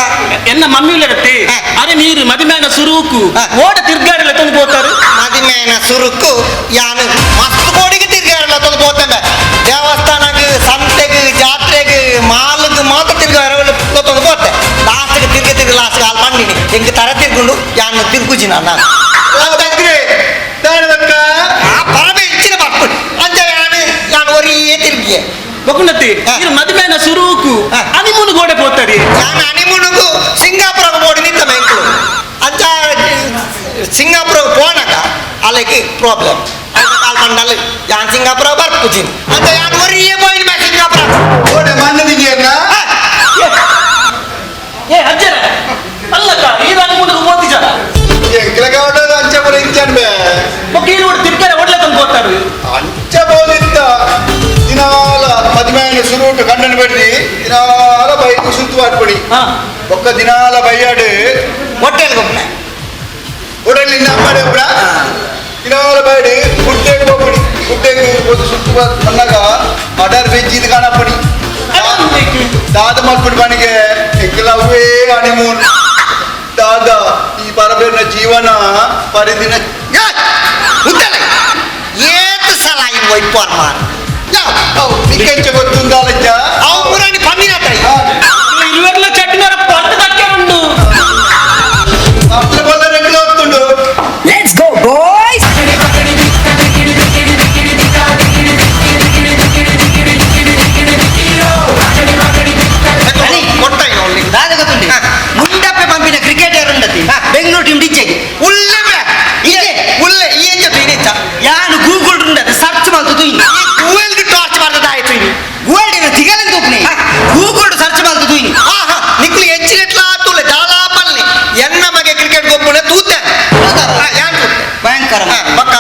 ಎನ್ನ ಮಮ್ಮಿ ಉಲ್ಲತ್ತೆ ಅರೆ ನೀರು ಮದಿಮೇನ ಸುರುಕು ಓಡ ತಿರ್ಗಾಡಲ ತಂದು ಬೋತಾರೆ ಮದಿಮೇನ ಸುರುಕು ಯಾನು ಮಸ್ತ್ ಕೋಡಿಗೆ ತಿರ್ಗಾಡಲ ತಂದು ಬೋತಂಬೆ ದೇವಸ್ಥಾನಕ್ಕೆ ಸಂತೆಗೆ ಜಾತ್ರೆಗೆ ಮಾಲ್ಗೆ ಮಾತ್ರ ತಿರ್ಗಾಡಲ ತಂದು ಬೋತೆ ಲಾಸ್ಟ್ಗೆ ತಿರ್ಗಿ ತಿರ್ಗಿ ಲಾಸ್ಟ್ಗೆ ಅಲ್ಲಿ ಬಂದಿನಿ ಹೆಂಗೆ ತರ ತಿರ್ಕೊಂಡು ಯಾನು ತಿರ್ಗುಜಿ ನಾನು ಪರಮೆ ಹೆಚ್ಚಿನ ಬಪ್ಪು ಅಂಜ ಯಾನು ಯಾನು ಒರಿಯೇ ತಿರ್ಗಿಯೆ ಬೊಕುಂಡತಿ ನೀರು ಮದುವೆನ ಸುರುಕು ಹನಿಮೂನ್ ಗೋಡೆ ಪೋತಾರೆ ಯಾನು ಹನಿಮೂನ್ಗೂ ಸಿಂಗಾಪುರಕ್ಕೆ ಬೋಡಿ ನಿಂತ ಮೆಂಕಳು ಅಂಚ ಸಿಂಗಾಪುರಕ್ಕೆ ಪೋನಾಗ ಅಲ್ಲಿಗೆ ಪ್ರಾಬ್ಲಮ್ ಅಲ್ಲಿ ಕಾಲ್ ಮಂಡಲ್ ಯಾನ್ ಸಿಂಗಾಪುರ ಬರ್ಪುಜಿನ್ ಅಂತ ಯಾನ್ ಒರಿಯೇ ಪೋಯಿನ ಮೇ ಸಿಂಗಾಪುರ ಓಡೆ ಮಣ್ಣದಿದೆಯನ್ನ ಏ ಅಜ್ಜರ ಅಲ್ಲಕ್ಕ ಈ ಹನಿಮೂನ್ಗೆ ಪೋತಿಜಾರ ಎಂಕ್ಲಗ ಅಂಚ ಪುರ ಇಂಚನ್ ಬೇ ಬೊಕ್ಕ ಈ ರೋಡ್ ತಿರ್ಗಾರೆ ಒಡ್ಲೆ ತಂದು ಪೋತಾರೆ ಅಂಚ ಬೋದಿತ್ತ ದಿನಾಲ ಮದುವೆಯನ್ನು ಸುರುಟು ಕಣ್ಣನ್ನು ಬಿಡ್ರಿ ದಿನಾಲ ಬೈಕ್ ಸುತ್ತು ಮಾಡ್ಕೊಡಿ ಒಕ್ಕ ದಿನಾಲ ಬೈಯಾಡು ಹೋಟೆಲ್ಗೆ ಹೋಗ್ನೆ ಹೋಟೆಲ್ ನಿನ್ನ ಅಮ್ಮಡೆ ಒಬ್ಬರ ದಿನಾಲ ಬೈಡಿ ಗುಡ್ಡೆಗೆ ಹೋಗ್ಬಿಡಿ ಗುಡ್ಡೆಗೆ ಹೋಗಿ ಸುತ್ತು ಬಂದಾಗ ಅಡರ್ ವೆಜ್ ಇದು ಕಾಣಪಡಿ ದಾದ ಮಲ್ಪುಡಿ ಬಣಿಗೆ ಎಂಕಲವೇ ಹನಿಮೂನ್ ದಾದಾ ಈ ಪರಬೇರಿನ ಜೀವನ ಪರಿದಿನ ಏತು ಸಲ ಒಯ್ಪೋರ್ ಮಾರ್ ನಿಕ್ಕೆಂಚ ಗೊತ್ತುಂದಾಲಜ್ಜ ಅವು ಪುರಾಣಿ ಪನ್ನಿನ ಇರುವೆರ್ಲ ಚಟ್ನಿಯರ ಪರ್ದು ತಕ್ಕೆ ಉಂಡು ಅಪ್ಲ ಬಲ್ಲ ರೆಗ್ಲ ಹೊತ್ತುಂಡು Let's go, boys! ದಾದ ಗೊತ್ತುಂಡಿ ಮುಂಡಪ್ಪೆ ಪಂಪಿನ ಕ್ರಿಕೆಟರ್ ಉಂಡತಿ ಬೆಂಗಳೂರು ಟೀಮ್ ಡಿಚ್ಚೆಗೆ ಉಲ್ಲೆ ಉಲ್ಲೆ ಈ ಎಂಜ ತುಯ್ನಿಚ್ಚ ಯಾನು ಗೂಗಲ್ ಉಂಡತೆ ಸರ್ಚ್ ಮಲ್ತು ತುಯ್ನಿ ಗೂಗಲ್ಗೆ ಟಾರ್ಚ್ ಮಾಡ್ತದ ಆಯ್ತು ಇನಿ ಗೂಗಲ್ ತಿಗಲೆನ್ ತೂಪ್ನೆ ಗೂಗಲ್ ಸರ್ಚ್ ಮಲ್ತು ತುಯ್ನಿ ಆಹಾ ನಿಕ್ಲು ಹೆಚ್ಚಿನೆಟ್ಲಾ ತುಲೆ ದಾಲಾ ಪಲ್ಲೆ ಎನ್ನ ಮಗೆ ಕ್ರಿಕೆಟ್ ಗೊಪ್ಪುನೆ ತೂತೆ ಯಾನ್ ತೂತೆ ಭಯಂಕರ ಬಕ್ಕ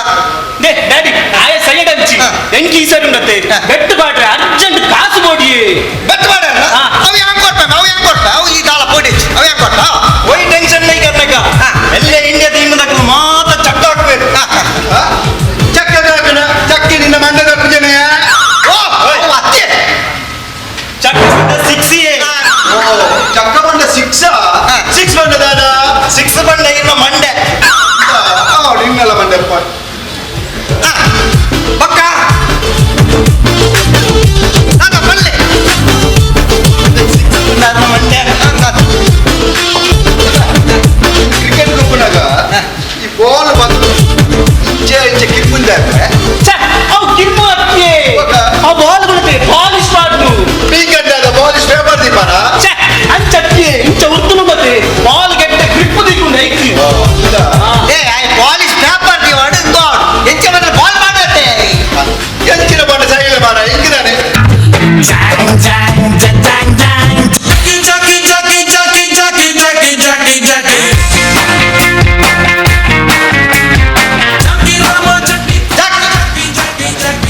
they daddy ಆಯ ಸೈಡ್ ಅಂಚಿ ಎಂಕಿ ಈ ಸೈಡ್ ಉಂಡತೆ ಬೆಟ್ಟು ಬಾಟ್ರೆ ಅರ್ಜೆಂಟ್ ಕಾಸು ಬೋಡಿಯೇ ಬೆಟ್ಟು ಬಾಡ್ರೆ ಅವು ಯಾಂಗ್ ಕೊಡ್ಪ ಅವು ಯಾಂಗ್ ಕೊಡ್ಪ ಅವು ಈ ದಾಲ ಪೋಡಿಚ್ ಅವು ಯಾಂಗ್ ಕೊಡ್ಪ ಒಯ್ ಟೆನ್ಷನ್ ನೈ ಕರ್ನಕ ಎಲ್ಲ ಇಂಡಿಯಾ ಟೀಮ್ ದಕ್ಕಲು ಮಾತ್ರ ಚಕ್ಕ ಹಾಕ್ಬೇಕು ಚಕ್ಕ ಹಾಕಣ ಚಕ್ಕೆ ನಿನ್ನ ಮಂಡದ ಪೂಜನೆಯ ಓ ಅತ್ತೆ ಚಕ್ಕ ಸಿಕ್ಸ್ ಓ ಚಕ್ಕ ಬಂಡ ಸಿಕ್ಸ್ ಸಿಕ್ಸ್ ಬಂಡ ದಾದಾ ಸಿಕ್ಸ್ ಬಂಡ ಇನ್ನ ಮಂಡೆ ನಿನ್ನೆಲ್ಲ ಬಂಡೆಪ್ಪ ಬಕ್ಕ ದಾದಾ ಪಲ್ಲೆ ಮಂಡೆ ಕ್ರಿಕೆಟ್ ಗೊಪ್ಪನಾಗ ಈ ಬಾಲ್ ಬಂದು ಇಂಚೆ ಇಂಚೆ ಕಿಪ್ಪುಂದೆ ಅವು ಕಿಪ್ಪು ಅತ್ತಿಯೇ ಆ ಬಾಲ್ ಬರುತ್ತೆ ಪಾಲಿಶ್ ಮಾಡು ಪೀಕಂಡಾದ ಬಾಲ್ ಪೇಪರ್ ದೀಪನ ಅಂಚತ್ತಿಯೇ ಇಂಚ ಉರ್ತುನು ಮತ್ತೆ ಬಾಲ್ ಗೆಟ್ಟ ಗ್ರಿಪ್ ದಿಕ್ಕು ಐತಿ ಏ I polish paper ದಿವಾಡು ಗಾಡ್ ಎಂಚ ಬಂದ್ರೆ ಬಾಲ್ ಮಾಡತ್ತೆ ಎಂಚಿನ ಬಣ್ಣ ಸೈಲ ಮಾರ ಹಿಂಗಿದಾನೆ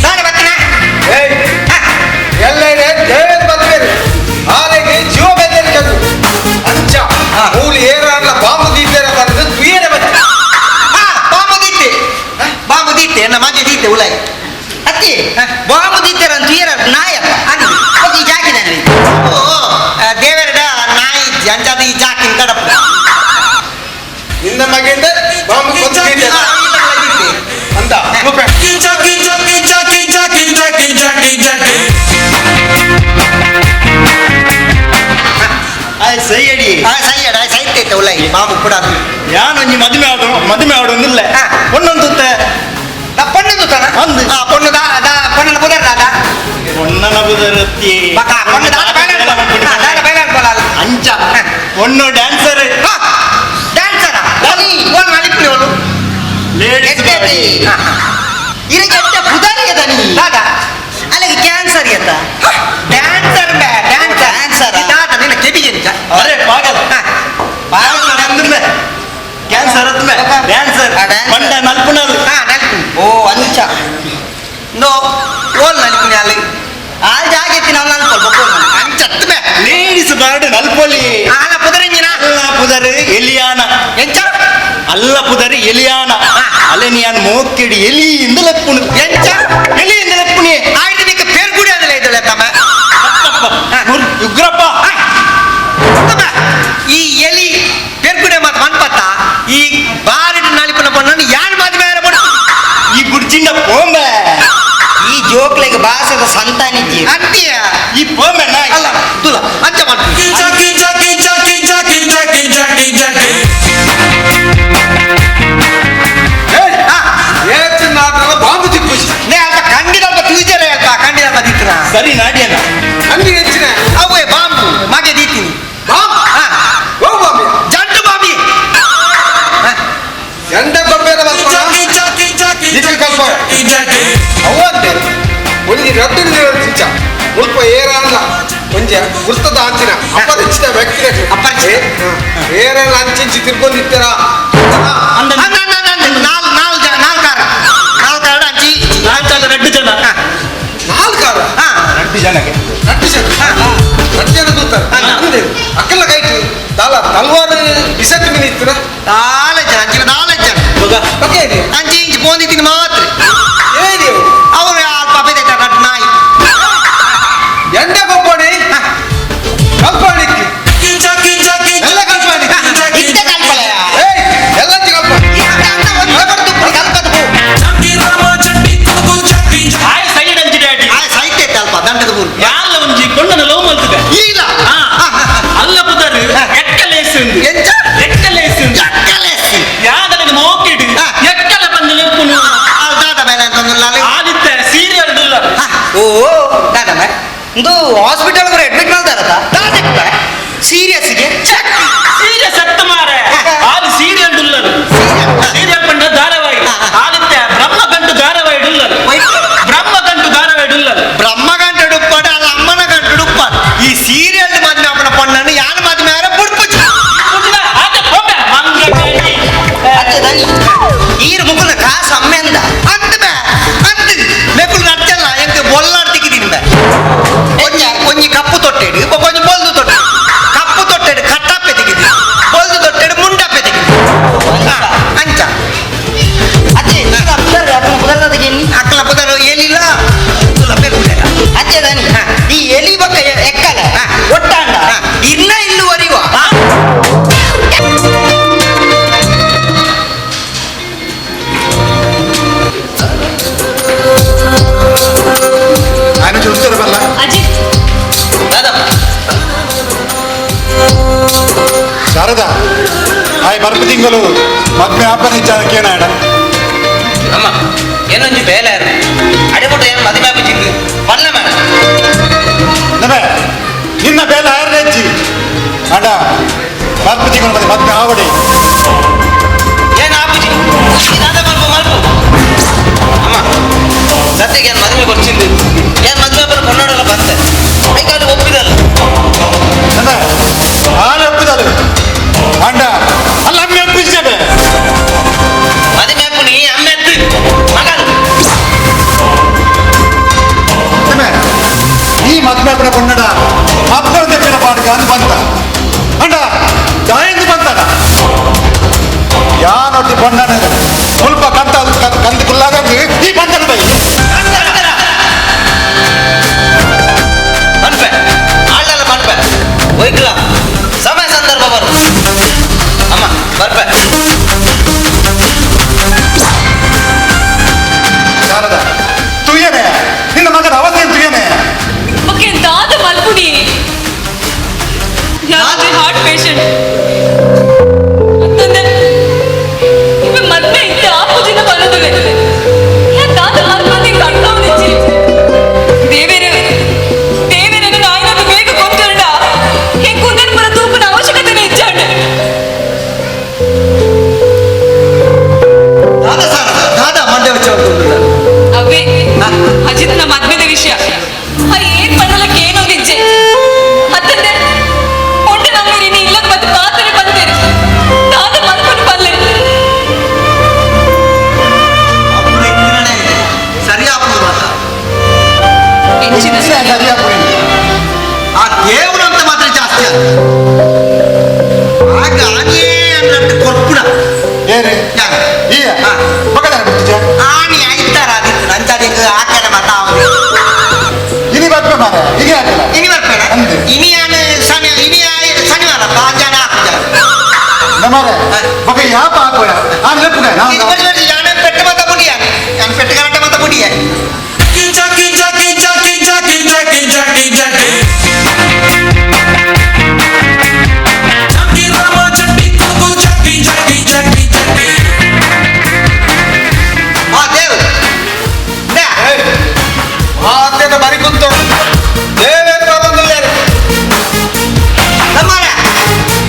ದಾದ ಬತ್ತನ ಎಲ್ಲರೇ ದೇವೇರ್ ಬದ್ಬೇರು ಆನೆಗೆ ಜೀವ ಬೆದರಿಕೆದು ಅಂಚ ಮೂಲು ಏರಾಡ್ಲ ಬಾಂಬು ದೀಪೇರ ಬಂದು ತುಯೇರೆ ಬತ್ತೆ ಬಾಂಬು ದೀತೆ ಬಾಂಬು ದೀತೆ ನನ್ನ ಮಗೆ ದೀತೆ ಉಲಾಯಿ ಅತ್ತಿ ಬಾಂಬು ದಿತ್ತರ ತುಯರ ನಾಯಪ್ಪ ಅಂದು ಹೋಗಿ ಜಾಕಿದಾನೆ ಓ ದೇವರಡ ನಾಯಿ ಅಂಚಾದ ಈ ಜಾಕಿನ ಕಡಪ ನಿನ್ನ ಮಗೆಯಿಂದ ಬಾಂಬು ಕೊಂದು ದೀತೆ ಅಂತ ಸೈ ಅಡಿ ಸೈ ಅಡ ಸೈತೈತೆ ಉಲಾಯಿ ಬಾಂಬು ಕೂಡ ಯಾನೊಂಜಿ ಮದುವೆ ಆಡು ಮದುವೆ ಆಡೋದಿಲ್ಲ ಪೊಣ್ಣೊಂದು ತುತ್ತೆ ನಾ ಪೊಣ್ಣು ತೂತಾನ ಅಂದು. ಆ ಪೊಣ್ಣು ದಾ ದಾ ಪೊಣ್ಣನ ಬುದರ್ ದಾದ ಪೊಣ್ಣನ ಬುದರತ್ತಿ ಬಕ ಅಂಚ ಒಣ್ಣು ಡ್ಯಾನ್ಸರ್ ಡ್ಯಾನ್ಸರ್ ಓಲ್ ನಲಿಪುನಿ ಓಲು ಲೇಡೀಸ್ ಇರಗೆ ಪುದರಿಗೆ ದನಿ ದಾದ ಅಲ್ಲಿಗೆ ಕ್ಯಾನ್ಸರ್ ಎತ್ತ ಡ್ಯಾನ್ಸರ್ ಬೇ ಡ್ಯಾನ್ಸರ್ ಡ್ಯಾನ್ಸರ್ ದಾದ ನಿನ್ನ ಕೆಬಿಗೆ ಎಂಚ ಅರೆ ಪಾಗಲ್ ಪಾಗಲ್ ಅಂದ್ಮೆ ಕ್ಯಾನ್ಸರ್ ಅಂದ್ಮೆ ಡ್ಯಾನ್ಸರ್ ಪಂಡ ನಲ್ಪುನಲ್ ಹಾ ನಲ್ಪುನಿ ಓ ಅಂಚ ನೋ ಓಲ್ ನಲ್ಪುನಿ ಅಲ್ಲಿ ಆಲ್ ಜಾಗೆತ್ತಿ ನಾವು ನಲ್ಪೊಲ್ ಬೊಕ್ಕೋಲ್ ಅಂಚತ್ತು ಬೇ ಲೇಡೀಸ್ ಬಾರ್ಡ್ ನಲ್ಪೊಲಿ ಆಲ ಪುದರಿಂಜಿನ ಅಲ್ಲ ಪುದರ್ ಎಲಿಯಾನ ಎಂಚ ಅಲ್ಲ ಪುದರ್ ಎಲಿಯಾನ ಅಲೆನಿಯಾನ್ ಮೋಕೆಡಿ ಎಲಿ ಇಂದ ಲೆಪ್ಪುನು ಎಂಚ ಎಲಿ ಇಂದ ಲೆಪ್ಪುನಿ ಆಯ್ತು ನಿಕ್ಕ ಪೇರ್ ಗುಡಿ ಅದಲ್ಲ ಇದಲ್ಲ ತಮ್ಮ ಉಗ್ರಪ್ಪ ತಮ್ಮ ಈ ಎಲಿ ಪೇರ್ಗುಡೆ ಮಾತು ಮನ್ಪತ್ತ ಈ ಬಾರಿನ ನಾಲಿಪುನ ಪಣ್ಣನ್ನು ಯಾನ್ ಮಾತು ಮೇಲೆ ಬಡ ಈ ಗುಡ್ಚಿಂಡ ಪೋಂಬೆ ಈ ಜೋಕ್ಲೆಗೆ ಭಾಷೆದ ಸಂತಾನಿಜ್ಜಿ ಅಂತೀಯ ಈ ಪೋಂಬೆ ನಾ ಅಲ್ಲ ತುಲ ಅಂಚ ಮಾಡ್ತೀನಿ ಬಾಂಬು ಚಿಕ್ಕುಷಿ ನೇ ಅಲ್ಪ ಕಂಡಿದಲ್ಪ ಫ್ಯೂಚರ್ ಅಲ್ಪ ಕಂಡಿದಲ್ಪ ದಿತ್ತಿನ ಸರಿ ನಾಡಿಯನ ಅಂಗಿ ಹೆಚ್ಚಿನ ಅವೇ ಬಾಂಬು ಮಗೆ ದೀತೀನಿ ಬಾಂಬ್ ಹಾ ಓ ಬಾಂಬೆ ಜಂಡು ಬಾಂಬಿ ಎಂಡ ಬೊಂಬೆನ ದಿಕ್ಕ ಕಲ್ಪ ಅವಂತೆ ಒಂಜಿ ರಡ್ಡು ಚಿಂಚ ಮುಲ್ಪ ಏರಲ್ಲ ಒಂಜಿ ಗುರ್ತದ ಅಂಚಿನ ಅಪರಿಚಿತ ವ್ಯಕ್ತಿ ಅಪರಿಚಿತ. ಏರಲ್ಲ ಅಂಚಿಂಚಿ ತಿರ್ಗೊಂದಿತ್ತರ ನಾಲ್ ನಾಲ್ ನಾಲ್ಕು ಕಾರ ನಾಲ್ಕು ಕಾರ ಅಂಚಿ ನಾಲ್ಕಲ್ಲ ರಡ್ಡು ಜನ ನಾಲ್ಕು ಕಾರ ಹಾ ರಡ್ಡು ಜನಕ್ಕೆ ರಡ್ಡು ಜನ ರಡ್ಡು ಜನ ತೂತಾರೆ ಅಂದೆ ಅಕ್ಕಲ್ಲ ಕೈಟ್ ದಾಲ ತಲ್ವಾರು ಬಿಸತ್ತು ಮಿನಿ ಇತ್ತಿನ ನಾಲ್ಕು ಜನ ಅಂಚಿನ ನಾಲ್ಕು ಜನ ಓಕೆ ಇದೆ ಅಂಚಿ ಇಂಚಿ ಪೋಂದಿದ್ದೀನಿ ಮಾತ್ರ ಏನಿ ಅವರು ಅಲ್ಪ ಅಪೇದೆ ನಾಯಿ ಎಂಡ ಕೊಪ್ಪಣಿ ಕಲ್ಪಣಿಕ್ಕೆ ಎಲ್ಲ ಕಲ್ಪಣಿ ಇದ್ದ ಕಲ್ಪಲೆಯ ಏಯ್ ಎಲ್ಲ ಕಲ್ಪ ಆಯ್ ಸೈಡ್ ಅಂಚಿ ಡ್ಯಾಡಿ ಆ ಸಾಹಿತ್ಯ ಅಲ್ಪ ದಂಡದ ಊರು ಯಾಲ ಒಂಜಿ ಕೊಂಡನ ಲವ್ ಮಲ್ತದೆ ಇಲ್ಲ ಹಾ ಅಲ್ಲ ಪುದರ್ ಎಕ್ಕಲೇಸ್ ಎಂಚ ಎಕ್ಕಲೇಸ್ ಎಕ್ಕಲೇಸ್ ಯಾದಲಿನ ಮೋಕಿಡ್ ಹಾ. ಎಕ್ಕಲ ಬಂದು ಲೆಪ್ಪುನು ದಾದ ಮೇಲೆ ಅಂತಂದು ಆದಿತ್ಯ ಸೀರಿಯಲ್ ಡುಲ್ಲ ಓ ದಾದ ಮೇ ಒಂದು ಹಾಸ್ಪಿಟಲ್ ಅಡ್ಮಿಟ್ ಮಾಡ್ತಾರತ್ತ ದಾದ ಸೀರಿಯಸ್ಗೆ ಚೆಕ್ ಸೀರಿಯಸ್ ಸತ್ತ ಮಾರೆ ಆದಿ ಸೀರಿಯಲ್ ಡುಲ್ಲರ್ ಸೀರಿಯಲ್ ಪಂಡ ಧಾರಾವಾಹಿ ಆದಿತ್ಯ ಬ್ರಹ್ಮಗಂಟು ಧಾರಾವಾಹಿ ಡುಲ್ಲರ್ ಬ್ರಹ್ಮಗಂಟು ಧಾರಾವಾಹಿ ಡುಲ್ಲರ್ ಬ್ರಹ್ಮಗಂಟು ಡುಪ್ಪಾಡು ಅಲ್ಲ ಅಮ್ಮನ ಗಂಟು ಡುಪ್ಪಾಡು ಈ ಸೀರಿಯಲ್ ಮಾಧ್ಯಮ ಅಪ್ಪನ ಪಣ್ಣನ್ನು ಯಾನ ಮಾಧ್ಯಮ ಯಾರ ಬುಡ್ಪುಚ್ಚು ಆತೆ ಪೋಪೆ ಮಂಗ ಬೇಡಿ ಈರು ಮುಗುಲ ಕಾಸು ಅಮ್ಮೆಂದ ಅಂದ ಬೇ ಅಂದ ಮೆಕುಲು ನಡ್ಚಲ್ಲ ಎಂಕ ಬೊಲ್ಲಾಡ್ತಿಕ್ಕಿದ್ದೀನಿ ಬೇ ಒಂಜಿ ಒಂಜಿ ಕಪ್ಪು ತೊಟ್ಟೆಡು ಒಂಜಿ ಬೊಲ್ದು ತೊಟ್ಟೆ ಕಪ್ಪು ತೊಟ್ಟೆಡು ಕಟ್ಟಾಪೆ ತೆಗಿದಿ ಬೊಲ್ದು ತೊಟ್ಟೆಡು ಮುಂಡಾಪೆ ತೆಗಿದಿ ಅಂಚ ಅತ್ತೆ ಅಕ್ಕಲ ಪುದರು ಏನಿಲ್ಲ ಅತ್ತೆ ದಾನಿ ಈ ಎಲಿ ಬೊಕ್ಕ ಎಕ್ಕಲ ಒಟ್ಟಾಂಡ ಇನ್ನ ಇಲ್ಲುವರಿವ ఆయన చూస్తారు ಬಲ್ಲ ಅಜಿತ್ ದಾದಪ್ಪ ಶಾರದಾ ಆಯ್ ಬರ್ಪು ತಿಂಗಳು ಮದ್ವೆ ಹಬ್ಬನ ಇಚ್ಚಾರಕ್ಕೇನಾಡ ಅಮ್ಮ ಏನೊಂಜಿ ಬೇಲೆ ಅಡೆಕೊಟ್ಟು ಏನು ಮದುವೆ ಆಪಿಚಿಂದು ಪಲ್ಲ ಮೇಡಮ್ ನಮೆ ನಿನ್ನ ಬೇಲೆ ಆರ್ರೆಜ್ಜಿ ಅಡ ಬರ್ಪು ತಿಂಗಳು ಮತ್ತೆ ಮದ್ವೆ ಆವಡಿ ಏನು ಆಪುಜಿ ದಾದ ಮಲ್ಪು ಮಲ್ಪು ಅಮ್ಮ ಸದ್ಯಕ್ಕೆ ಏನು ಮದುವೆ ಕೊಡ್ಚಿಂದು ಏನು ಮದುವೆ ಬರೋ ಕೊಂಡಾಡಲ್ಲ ಬಂತೆ ಐಕಾಲು ಒಪ್ಪಿದಲ್ಲ ನಮೆ ಆಳೆ ಒಪ್ಪಿದಳು ಅಂಡ ಅಲ್ಲ ಅಮ್ಮೆ ಒಪ್ಪಿದ್ದೇವೆ ಮದುವೆ ಆಪುನಿ ಅಮ್ಮೆತ್ತು ಮಗನು ನಮೆ ಈ ಮದ್ವೆ ಹಬ್ಬನ ಕೊಂಡಡ ಹಬ್ಬದ ತೆಪ್ಪಿನ ಪಾಡ್ಗ ಅಂದು ಬಂತ ಅಂಡ ದಾಯಂದು ಬಂತಡ ಯಾನೊಟ್ಟಿ ಕೊಂಡನ ಸ್ವಲ್ಪ ಕಂತ ಕಂದು ಕುಲ್ಲಾಗ ಈ ಬಂತನ ಬೈ ಪನ್ಪೆ ಆಳಲ್ಲ ಪನ್ಪೆ ಒಯ್ಕ್ಲ ಸಮಯ ಸಂದರ್ಭ ಬರು ಅಮ್ಮ ಬರ್ಪೆ ಶಾರದಾ ತುಯ್ಯನೆ ನಿನ್ನ ಮಗನ ಅವಸ್ಥೆ ತುಯ್ಯನೆ ಓಕೆ ದಾದ ಮಲ್ಪುಡಿ ಯಾರು ಹಾರ್ಟ್ ಪೇಷಂಟ್ ಅಂತಂದೆ ಇವೆ ಮದ್ವೆ ಇತ್ತೆ ಆ ಪೂಜಿನ ಬರೋದಿಲ್ಲ ಯಾ ದಾದ ಮಲ್ಪು ನಿಂಗೆ ಅರ್ಥ ಆಗ ಆನಿಯೇ ಅನ್ನಟ್ಟು ಕೊರ್ಪುಣ ಏನೇ ಈ ಪಕ್ಕದ ಬಿಡ್ತಿದ್ಯಾ ಆನಿ ಐತಾರ ಆದಿತ್ತು ನಂಚಾದಿಗೆ ಆಕಡೆ ಮತ ಅವನು ಇನಿ ಬರ್ಪೆ ಮಾರ ಇನಿ ಹಾಕಲ್ಲ ಇನಿ ಬರ್ಪೇಣ ಇನಿ ಆನೆ ಶನಿ ಇನಿ ಶನಿವಾರ ಪಾಂಜಾನ ಹಾಕುಜ ನಮಾರೆ ಬಕ ಯಾಪ ಹಾಕೋಯ ಆನೆ ಲೆಪ್ಪುಗ ನಾನು ಇದು ಬಡಿ ಬಡಿ ಯಾನೆ ಪೆಟ್ಟು ಮತ ಬುಡಿಯ ಯಾನ್ ಪೆಟ್ಟು ಕರಟ ಮತ ಬುಡಿಯ ಜಾಕಿ ಜಾಕಿ ಜಾಕಿ ಜಾಕಿ ಜಾಕಿ ಜಾಕಿ ಜಾಕಿ ಜಾಕಿ ರಾಮ ಚಟ್ಟಿ ಕೂಗು ಜಾಕಿ ಜಾಕಿ ಜಾಕಿ ಜಾಕಿ ಆ ದೇವ್ ಮಾತೇನ ಬರಿ ಕುಂತು ದೇವೇಂದ್ರ ಬಂದಿಲ್ಲ ನಮ್ಮಾರ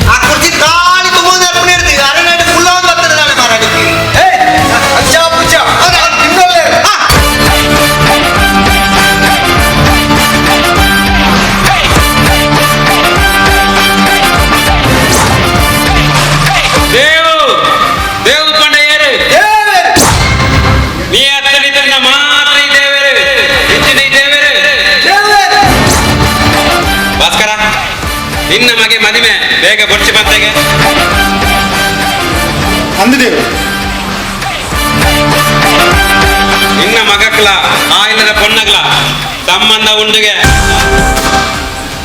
ಆ ಕುರ್ಚಿ ಖಾಲಿ ತುಂಬುವುದು ಅರ್ಪಣೆ ಇರ್ತೀವಿ ಅರನಾಡು ಫುಲ್ ಆನ್ ಬರ್ತದೆ ನಾಳೆ ಮಾರಾಟಕ್ಕೆ ಅಜ್ಜ ಪುಜ್ಜ ತಿನ್ನಲ್ಲೇ ದೇವು ದೇವು ಪಂಡ ಏರು ನೀ ಅತ್ತಡಿತನ್ನ ಮಾತ್ರ ಈ ದೇವೇರು ಹೆಚ್ಚಿನ ಈ ದೇವೇರು ಭಾಸ್ಕರ ನಿನ್ನ ಮಗೆ ಮದಿಮೆ ಬೇಗ ಬೊಡ್ಚಿ ಬಂತೆಗೆ ಅಂದಿದೇವು ನಿನ್ನ ಮಗಕ್ಲ ಆ ಇಲ್ಲದ ಪೊಣ್ಣಗ್ಲ ಸಂಬಂಧ ಉಂಡುಗೆ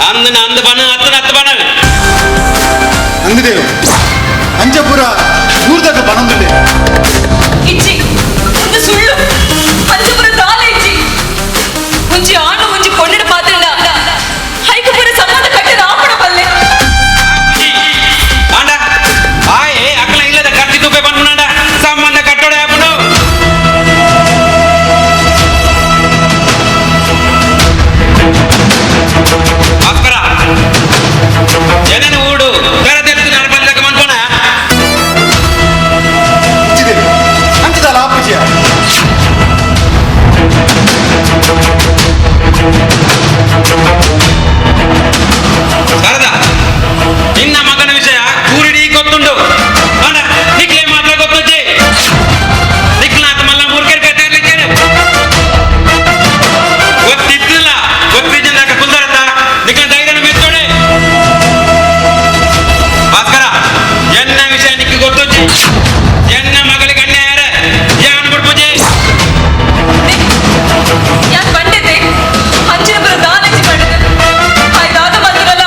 ಅಂದನ ಅಂದ ಬನ ಅತ್ತನ ಅತ್ತ ಬನ ಅಂದಿದೇವು ಅಂಜಪುರ ಊರ್ದಾಗ ಬನೊಂದಿದೆ ಇಜ್ಜಿ ಒಂದು ಸುಳ್ಳು ಅಂಜಪುರ ದಾಲ ಇಜ್ಜಿ ಒಂಜಿ ಆಣು ಒಂಜಿ ಪೊಣ್ಣಿನ ಪಾತ್ರನ ಹೈಕಪುರ ಸಂಬಂಧ ಕಟ್ಟಿದ ಆಪಣ ಬಲ್ಲೆ ಆಂಡ ಆಯೆ ಅಕ್ಕಲ ಇಲ್ಲದ ಖರ್ಚು ತುಪ್ಪೆ ಬಂದ್ನಾಡ ಸಂಬಂಧ ಕಟ್ಟೋಡೆ ಆಪುಂಡು ಭಾಸ್ಕರ ಜನನ ಊಡು ಬೇರೆ ತೆಗೆದು ನಡಪಲ್ಲಕ ಮನ್ಪೋಣ ಇಚ್ಚಿದೇವು ಅಂಚದಲ್ಲ ಆಪುಜಿಯ ಶಾರದಾ ನಿನ್ನ ಮಗನ ವಿಷಯ ಕೂರಿಡೀ ಗೊತ್ತುಂಡು ಆಂಡ ನಿಕ್ಲೆ ಮಾತ್ರ ಗೊತ್ತುಜ್ಜಿ ನಿಕ್ಲಾತ ಮಲ್ಲ ಮೂರ್ಖರ್ ಕತೆ ಗೊತ್ತಿದ್ದಿಲ್ಲ ಗೊತ್ತಿದ್ದ ಕುಲ್ದರತ್ತ ನಿಕ್ಲ ಧೈರ್ಯನ ಮೆಚ್ಚೋಡೆ ಭಾಸ್ಕರ ಎನ್ನ ವಿಷಯ ನಿಕ್కి ಗೊತ್ತುಜ್ಜಿ ಎನ್ನ ಮಗಳಿಗೆ ಅನ್ಯಾಯ ಯಾನ್ ಬಿಡ್ಪುಜಿ ಯಾನ್ ಬಂಡಿದೆ ಅಂಜಿನಪುರ ದಾಲ ಇಜ್ಜಿ ಪಂಡದ ಆಯ್ ದಾದ ಬಂದನಲ್ಲ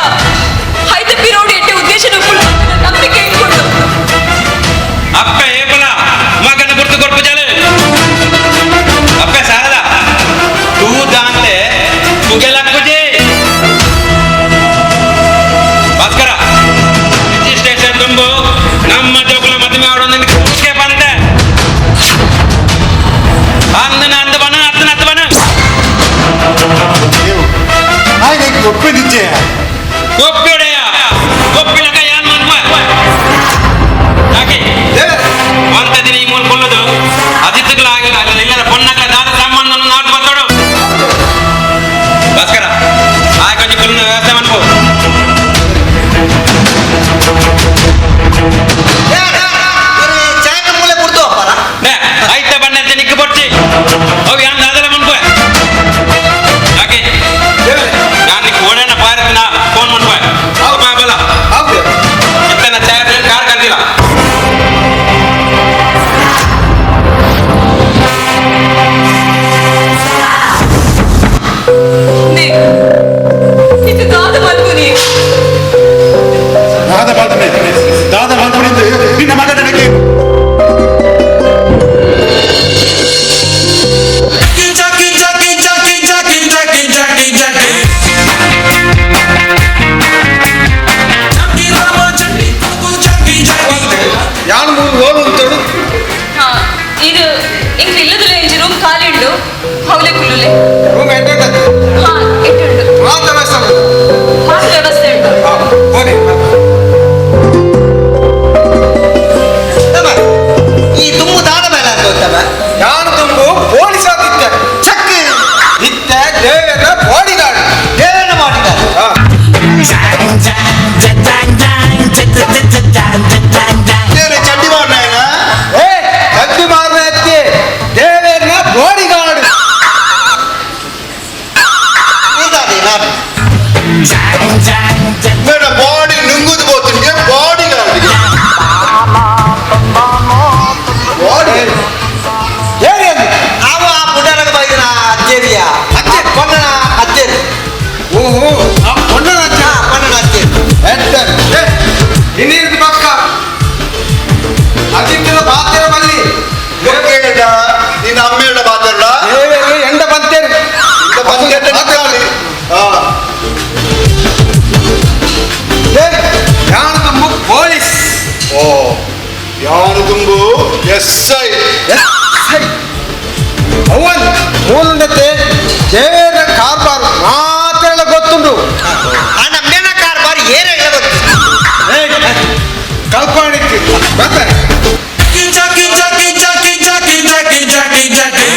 ಹೈತ ಪಿರೋಡಿ ಎಟ್ಟೆ ಉದ್ದೇಶ ನಂಬಿಕೆ ಇಟ್ಕೊಂಡು ಅಪ್ಪ ಏಪಲ ಮಗನ ಗುರ್ತು ಕೊಡ್ಪು ಜಾಲು ಅಪ್ಪ ಶಾರದಾ ತೂ ದಾಂತೆ ತುಗೆಲಕ್ಕುಜಿ ಭಾಸ್ಕರ ರಿಜಿಸ್ಟ್ರೇಷನ್ ತುಂಬು ನಮ್ಮ ಜೋಕುಲ ಮದುವೆ ಆಡೋ ನಿನಗೆ ಕೂಸ್ಕೆ ಬಂತೆ ಅಂದನ ಅಂದ ಬನ ಅತ್ತನ ಅತ್ತ ಬನ ದೇವು ಆಯ್ತು ಒಪ್ಪಿದ್ದಿಚ್ಚೆ ಒಪ್ಪಿಡೆಯ ಒಪ್ಪಿಲಕ ಯಾನ್ ಮನ್ಪ ಯಾಕೆ ಅಂತ ದಿನ ಈ ಮೂಲ ಕೊಲ್ಲದು ಅದಿತ್ತುಗಳ ಆಗಿಲ್ಲ ಇಲ್ಲದ ಪೊನ್ನಗಳ ದಾದ ಸಾಮಾನನ್ನು ನಾಟು ಬಂದೋಡು ಭಾಸ್ಕರ ಆ ಕೊಂಚ ಕೊಲ್ಲುನ ವ್ಯವಸ್ಥೆ ಮನ್ಪು ಚಾಯ್ ಮೂಲೆ ಕುಡ್ದು ಹೋಗ್ಬಾರ ಐತ ಬಣ್ಣ ನಿಕ್ಕ ಬೊಡ್ಚಿ ಅವು ಯಾನ್ ದಾದಲ ಮನ್ಪು ಯಾಕೆ ನಾನು ನಿಕ್ಕ ಓಡೋಣ ಪಾರತ್ನ ಫೋನ್ ಮನ್ಪು ಅವು ಬಲ ಇತ್ತನ ಚಾಯ್ ಕಾರ್ ಕರ್ದಿಲ್ಲ ಇದು ದಾದ ಮಲ್ಪುನಿ ದಾದ ಬಾಲ್ಪನೆ ದಾದ ಬಾಲ್ಪನೆ ನಿನ್ನ ಮಗ ನನಗೆ ಜಾಕಿ ಜಾಕಿ ಜಾಕಿ ಜಾಕಿ ಜಾಕಿ ಜಾಕಿ ಜಾಕಿ ಜಾಕಿ ರಾಮ ಚಟ್ಟಿ ಕೂಗು ಜಾಕಿ ಜಾಕಿ ಯಾನು ಮೂರು ಓಲು ಅಂತೇಳು ಹಾ ಇದು ಇಂಕ್ ಇಲ್ಲದಿಲ್ಲ ಇಂಜಿ ರೂಮ್ ಖಾಲಿ ಉಂಡು ಹೌಲೆ ಕುಲ್ಲುಲೆ ರೂಮ್ ಎಂಟು ಹಾ ಎಟ್ಟುಂಡು ಮಾತ ವ್ಯವಸ್ಥೆ ಉಂಟು. ಮಾತ್ರ ವ್ಯವಸ್ಥೆ ಉಂಟು ಹಾ, ಹೋಗಿ ಈ ತುಂಬು ದಾದ ಮೇಲೆ ಅಂತ ಗೊತ್ತಲ್ಲ ಯಾನು ತುಂಬು ಪೊಲೀಸ್ ಆಗಿದ್ದೆ ಚಕ್ ಇತ್ತೆ ದೇವೇಂದ್ರ ಬಾಡಿ ಗಾರ್ಡ್ ದೇವೇಂದ್ರ ಮಾಡಿದ್ದಾರೆ ಹಾ ದೇವ್ರೆ ಚಡ್ಡಿ ಮಾಡ್ನಾಯನ ಏ ಚಡ್ಡಿ ಮಾರನ ಎತ್ತಿ ದೇವೇಂದ್ರ ಬಾಡಿ ಗಾರ್ಡ್ ಇದಾದೆ ನಾನು ಬೇಡ ಗೊತ್ತು. ಆಂಡ ಮೇನ ಕಾರ್ಬಾರ್ ಏರೆಗ್ಲ ಗೊತ್ತು. ಕಲ್ಪಾಣಿಕ್ಕೆ ಬರ್ತಾರೆ. Jackie Jackie Jackie Jackie Jackie Jackie Jackie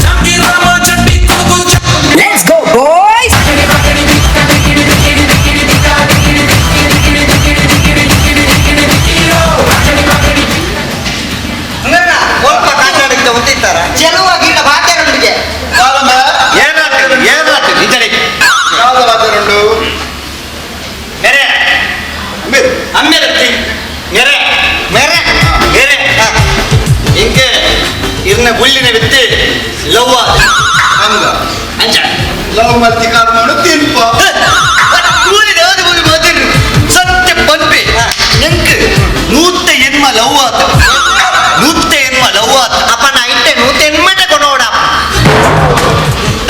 Jackie Rama Chatti ಕುಕು. Let's go, boys! ಸ್ವಲ್ಪ ಕಾಟಾಡಕ್ಕೆ ಹೊತ್ತಿತ್ತಾರ ಚೆಲುವಾಗಿ ಬಾತ್ಯರೊಂದಿಗೆ. ಏನಾಗ್ತದೆ? ನೆರೆ ಅಮ್ಮೆರತ್ತಿ ನೆರೆ ಮೇರೆ ನೆರೆ ಇಂಕೆ ಇರ್ನ ಗುಳ್ಳಿನ ಬಿತ್ತಿ ಲವ್ವ ಹಂಗ ಅಂಚ ಲವ್ ಮಲ್ತಿ ಕಾರ್ಮಾಡು ತಿನ್ಪ. ಕೂಲಿ ದೇವದ ಭೂಮಿ ಮಾತಿರು ಸತ್ಯ ಪನ್ಪೆ ಎಂಕ್ ನೂತ್ತ ಎನ್ಮ ಲವ್ವ ಆತ, ನೂತ್ತ ಎನ್ಮ ಲವ್ವ ಆತ. ಅಪ್ಪ ನಾ ಇಟ್ಟೆ ನೂತ ಎನ್ಮಟೆ ಕೊನೋಡ.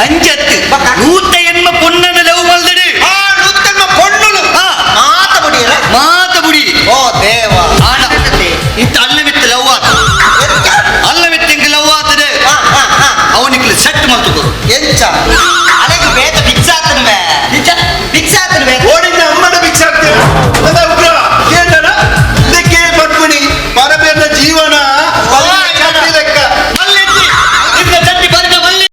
ಅಂಚತ್ತು ನೂತ್ತ ಎನ್ಮ ಪೊನ್ನನ ಲವ್ ಮಲ್ದಡು. ಆ ನೂತೆನ್ಮ ಪೊಣ್ಣುಲು ಮಾತ ಬುಡಿಯರ. ಮಾತ ಬುಡಿ. ಓ ದೇವ. ಆಣ ಇಂತ ಅಲ್ಲ ಮಿತ್ತ ಲವ್ ಆತ, ಅಲ್ಲ ಮಿತ್ತ ಇಂಕ್ ಲವ್ ಆತದೆ. ಅವನಿಗೆ ಸೆಟ್ ಮಲ್ತು. ಎಂಚ ಅಲೆಗ್ ಬೇತ ಫಿಕ್ಸ್ ಆತನ ಬೇ, ಫಿಕ್ಸ್ ಆತನ ಬೇ. ಓಡಿನ ಅಮ್ಮನ ಭಿಕ್ಷ ಆಗ್ತೇವೆ ಉಗ್ರ ಕೇಂದ್ರ ಇದಕ್ಕೆ ಪಟ್ಪುಣಿ ಪರಬೇರ್ನ ಜೀವನ ಚಟ್ನಿ ಲೆಕ್ಕ. ಮಲ್ಲಿದ್ದಿ ಇದ್ನ ಚಟ್ನಿ ಬರಿದ ಮಲ್ಲಿ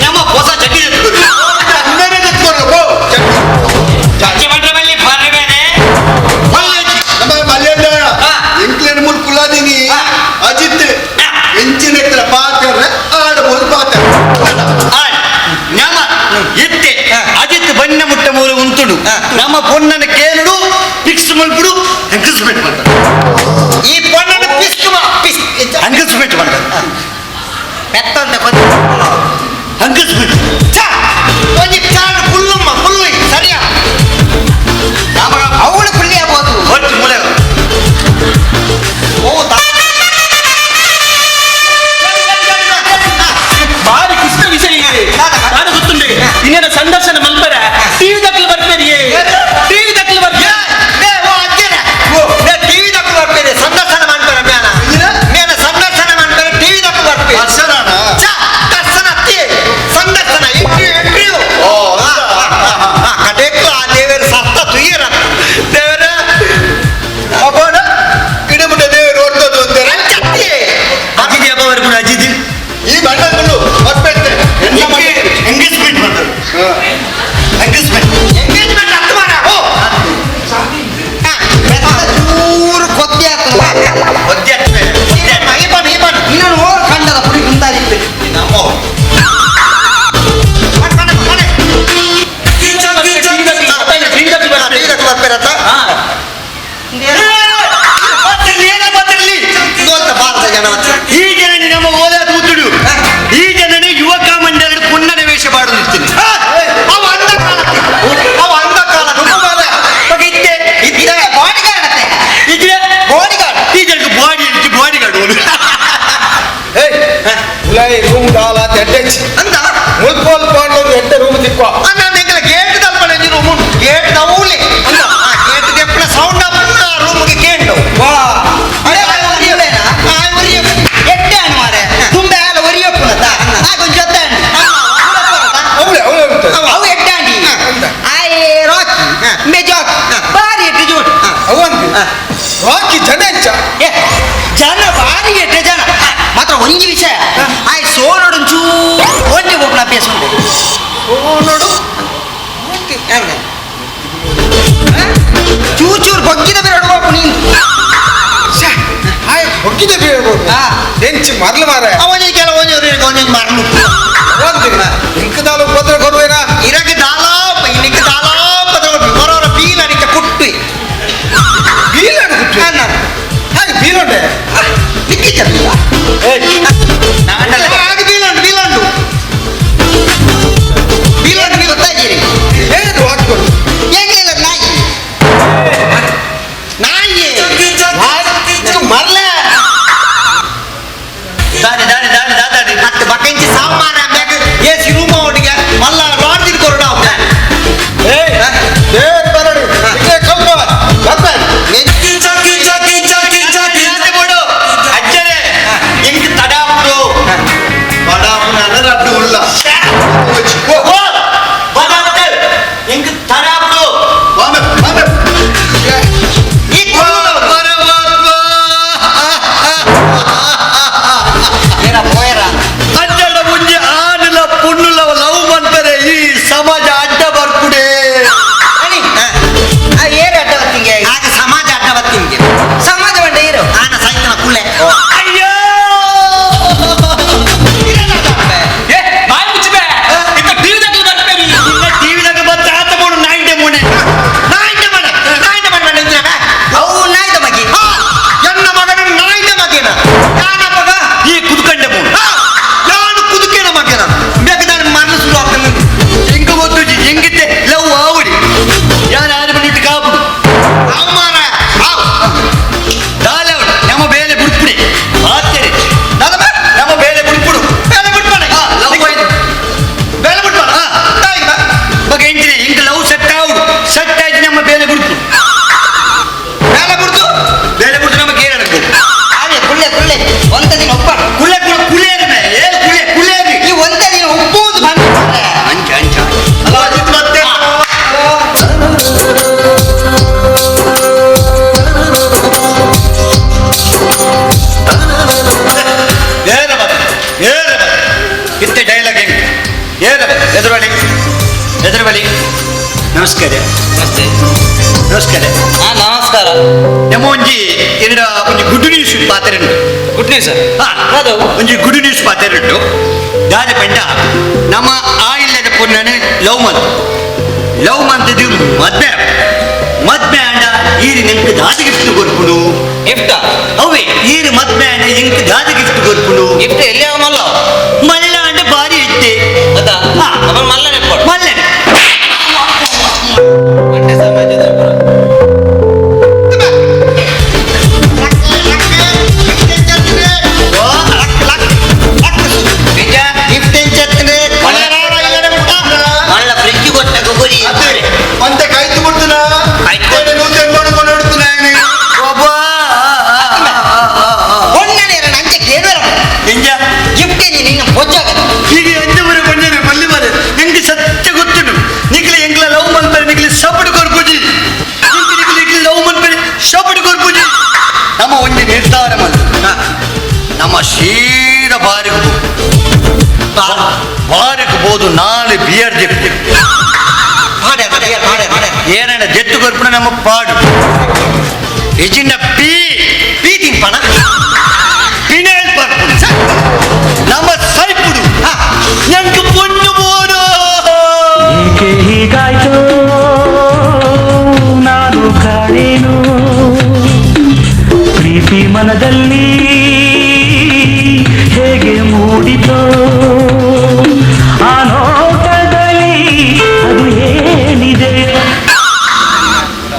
ನಮ್ಮ ಹೊಸ ಚಟ್ನಿ ಎತ್ಕೊಡು. ಅಮ್ಮನೇ ತೆತ್ಕೊಡು, ಪೋ ಚಟ್ನಿ. ಚಟ್ಟಿ ಬಂದ್ರೆ ಮಲ್ಲಿ ಬರ್ಬೇನೆ. ಮಲ್ಲಿದ್ದಿ. ನಮ್ಮ ಮಲ್ಯಣ್ಣ ಎಂಕ್ಲೇನ ಮೂಲ ಕುಲಾದಿನಿ ಅಜಿತ್ ಎಂಚಿನ ಎತ್ತರ ಪಾತ್ರ ಆಡಬಹುದು ಪಾತ್ರ. ಆಳ್ ನಮ ಇತ್ತೆ ಅಜಿತ್ ಬಣ್ಣ ಮುಟ್ಟ ಮೂಲ ಉಂಟುಡು ನಮ್ಮ ಪೊನ್ನನ ಕೇಳುಡು ಫಿಕ್ಸ್ ಮಲ್ಪುಡು ಎಂಗೇಜ್ಮೆಂಟ್ ಮಾಡ್ತಾರೆ. ಈ ಪೊಣ್ಣನ ಪಿಸ್ಕ್ ಮಾ ಪಿಸ್. ಎಂಗೇಜ್ಮೆಂಟ್ ಮಾಡ್ತಾರೆ. ಪೆತ್ತಂತ ಕೊಚ್ಚ. ಎಂಗೇಜ್ಮೆಂಟ್. ಛ! ಒಂಜಿ ಚಾನ್ ಪುಲ್ಲುಮ್ಮ ಪುಲ್ಲು ಸರಿಯಾ ಅವಳು ಪುಲ್ಲಿ ಆಗ್ಬೋದು. ಹೊಟ್ಟು ಮೂಲೆ. ಓ ಭಾರಿ ಖುಷಿಯ ವಿಷಯ ಇದೆ. ನಾನು ಗೊತ್ತುಂಡೆ ಇನ್ನೇನ ಸಂದರ್ಶನ ಮಲ್ಪರ TV ದಕ್ಕಲು Barbieri, TV ದಕ್ಕಲು Barbieri. TV ದಕ್ಕಲು ಬರ್ಬೇರೆ ಸಂದರ್ಶನ ಮಾಡ್ತಾರೆ. ಮೇನ ಮೇನ ಸಂದರ್ಶನ ಮಾಡ್ತಾರೆ, ಟಿವಿ ದಕ್ಕಲು ಬರ್ಬೇರೆ. ದರ್ಶನ. ದರ್ಶನ ಅತ್ತಿ ಸಂದರ್ಶನ ಇಂಟರ್ವ್ಯೂ ಇಂಟರ್ವ್ಯೂ. ಓ ಕಡೆಕು ಆ ದೇವರ ಸತ್ತ ತುಯ್ಯರ ದೇವರ. ಅಪ್ಪಣ ಇಡಮುಟ್ಟ ದೇವರು ಓಡ್ತದ್ದು ಅಂತಾರೆ. ಚಟ್ಟಿ. ಅಜಿತ್ ಹಬ್ಬ ಬರ್ಪುಡು ಅಜಿತ್. ಈ ಬಣ್ಣಗಳು ಬರ್ಪೆತ್ತೆ. ಎಂಗೇಜ್ಮೆಂಟ್ ಮಾಡ್ತಾರೆ ಎಂಗೇಜ್ಮೆಂಟ್. ಎಂಗೇಜ್ಮೆಂಟ್ ಹತ್ತು ಮಾಡ. ಓ ಚೂರು ಕೊದ್ದೆ ಆಗ್ತದೆ. ಒದ್ದೆ ಆಗ್ತದೆ. ಈ ಬಣ್ಣ ಈ ಬಣ್ಣ ಇನ್ನೊಂದು ಓರ್ ಕಂಡದ ಪುಡಿ ಕುಂತಾದಿತ್ತು. ನಮ್ಮ Jackie Jackie TV ದಕ್ಕಲು Barbieri. TV ದಕ್ಕಲು ಬರ್ಬೇರತ್ತ. ಮಾತಿರ್ಲಿ, ಏನೋ ಮಾತಿರ್ಲಿ. ಭಾರತ ಜನ ಈ ಜನನಿ ನಮ್ಮ ಓದ ಕೂತುಡು ಈ ಜನನಿ ಯುವಕ ಮಂಡಲದ ಪುನ್ನನ ವೇಷ ಮಾಡುತ್ತಿದ್ದೀನಿ. ಅವ ಅಂದ ಕಾಲಕ್ಕೆ, ಅವ ಅಂದ ಕಾಲ ಇತ್ತೆ ಇದ್ದೆ ಬಾಡಿ ಗಾರ್ಡ್ ಅತ್ತೆ. ಇದ್ರೆ ಬಾಡಿ ಗಾರ್ಡ್. ಈ ಜನಕ್ಕೆ ಬಾಡಿ ಇಟ್ಟು ಬಾಡಿ ಗಾರ್ಡ್. ಏಯ್ ಉಲಾಯಿ ರೂಮ್ ದಾಲ ಎಡ್ಡೆಚ್ಚಿ ಅಂದ ಮುಲ್ಪೋಲ್ ಪಾಂಡ್ ಒಂದು ಎಡ್ಡೆ ರೂಮ್ ತಿಕ್ವ. ಅನ್ನ ಎಂಕಲ ಗೇಟ್ ತಲ್ಪಣ ರೂಮ್ ಗೇಟ್ ದೌಲಿ ಅಂದ ಆ ಗೇಟ್ ದೆಪ್ಪನ ಸೌಂಡ್ ಅಪ್ಪನ ರೂಮ್ಗೆ ಕೇಂಡು. ವಾ ಎಡ್ಡೆ ಅಣ್ಣ ಮಾರೆ ತುಂಬ ಆಲ ಒರಿಯಪ್ಪುನತ ಆ ಕೊಂಚ ಅವಳೆ ಅವಳೆ ಉಂಟು. ಅವು ಎಡ್ಡಾಂಡಿ ಆಯ್ ರಾಕಿ ಮೆ ಜಾಕಿ ಬಾರಿ ಎಡ್ಡೆ ಜೋಡಿ. ಅವಂತಿ ರಾಕಿ ಜನ ಎಂಚ. ಏ ಜನ ಬಾರಿ ಎಡ್ಡೆ ಜನ. ಮಾತ್ರ ಒಂಜಿ ವಿಷಯ ಆಯ್ ಸೋನೋಡು ಚೂ ಒಂಜಿ ಒಬ್ಬನ ಅಭ್ಯಾಸ ಉಂಟು. ನೋಡು. ಚೂರು ಚೂರು ಬಗ್ಗಿದ ಬೇರೆ ಹೋಗು ನೀನು. ಆಯ್ ಹೊಕ್ಕಿದೆ ಬೀಳ್ಬೋದು ಎಂಚಿ ಮರ್ಲು ಮಾರ. ಅವನಿಗೆ ಕೆಲ ಒಂಜಿ ಒಂಜಿ ಮರಳು. ಅವಂತಿ ಇಂಕದಾಲ ಉಪದ್ರ ಕೊಡುವೇನಾ? ಇರಕ್ಕೆ ದಾಲ ಇನ್ನಕ್ಕೆ ದಾಲ ಪದ್ರ ಹೊರವರ ಬೀಲ ಅಡಿಕೆ ಕುಟ್ಟು. ಬೀಲಡು ಕುಟ್ಟು ಹಾಗೆ ಬೀಲುಂಡೆ. ನಿಕ್ಕಿದ್ದ ಬೀಲ ಹಾಗೆ ಬೀಲುಂಡು ಬೀಲುಂಡು ಬೀಲುಂಡು ನೀವು ಗೊತ್ತಾಗಿರಿ. ಏನು ಹಾಕಿಕೊಡು. ಹೆಂಗಿಲ್ಲ ನಾಯಿ ನಾಯಿ ಮರ್ಲೆ. ದಾಡಿ ದಾಡಿ ದಾಡಿ ದಾಡಿ. ಹತ್ತು ಬಕಂಚಿ ಸಾಮಾನ್ಯ. ಎದುರುಬಳಿ ಎದುರುಬಳಿ. ನಮಸ್ಕಾರ. ನಮಸ್ತೆ. ನಮಸ್ಕಾರ. ನಮಸ್ಕಾರ. ನಮ್ಮ ಒಂಜಿ ಎನ್ನಡ ಒಂಜಿ ಗುಡ್ ನ್ಯೂಸ್ ಪಾತೆರುಂಡು. Good news? ಅದು ಒಂಜಿ ಗುಡ್ ನ್ಯೂಸ್ ಪಾತೆರುಂಡು. ದಾದ ಪಂಡ ನಮ್ಮ ಆ ಇಲ್ಲದ ಪೊನ್ನನೆ love month, love month ಇದು ಮದ್ವೆ. ಮದ್ವೆ ಅಂಡ ಈರಿ ನಿಂಕ್ ದಾದ ಗಿಫ್ಟ್ ಕೊರ್ಪುಡು. ಗಿಫ್ಟ್? ಅವೇ ಈರು ಮದ್ವೆ ಅಂಡ ಇಂಕ್ ದಾದ ಗಿಫ್ಟ್ ಕೊರ್ಪುಡು. ಗಿಫ್ಟ್ ಎಲ್ಲಿ ಮಲ್ಲ ಮಲ್ಲ ಅಂಡ ಭಾರಿ ಇತ್ತೆ. ಅದ ಮಲ್ಲನೆ ಮಲ್ಲನೆ ಸಮಾಜದ అంతే కైతు కొడుతున్నా ಸತ್ಯ ಗೊತ್ತುಂಡು. ನಿಕ್ಲೆ ಎಂಗ್ಲ ಲವ್ ಮನ್ಪರೆ ನಿಕ್ಲೆ ಸಪೋರ್ಟ್ ಕೊರ್ಪುಜಿ. ನಿಕ್ಲೆ ಲವ್ ಮನ್ಪರೆ ಸಪೋರ್ಟ್ ಕೊರ್ಪುಜಿ. ನಮ್ಮ ಒಂಜಿ ನಿರ್ಧಾರ ಮಲ್ತು ನಮ್ಮ ಸೀದಾ ಬಾರಿಗೆ ಬಾರಿಗೆ ಬೋದು ನಾಳೆ ಬಿಯರ್ ಜೆತ್ತು ಏನೇನ ಜೆತ್ತು ಕೊರ್ಪುನ ನಮ್ಮ ಪಾಡು ಇಜಿನ ಪೀ ಪೀ ತಿಂಪಣ ಪಿನೇಲ್ ಪರ್ಪುಡು ನಮ್ಮ ಸೈಪುಡು ನಂಗೆ ಪೊಣ್ಣು ಬೋಡು. ಏಕೆ ಹೀಗಾಯ್ತು ನಾನು ಕಾಣೇನು, ಪ್ರೀತಿ ಮನದಲ್ಲಿ ಹೇಗೆ ಮೂಡಿತೋ, ಆ ನೋಟದಲ್ಲಿ ಅದು ಏನಿದೆ.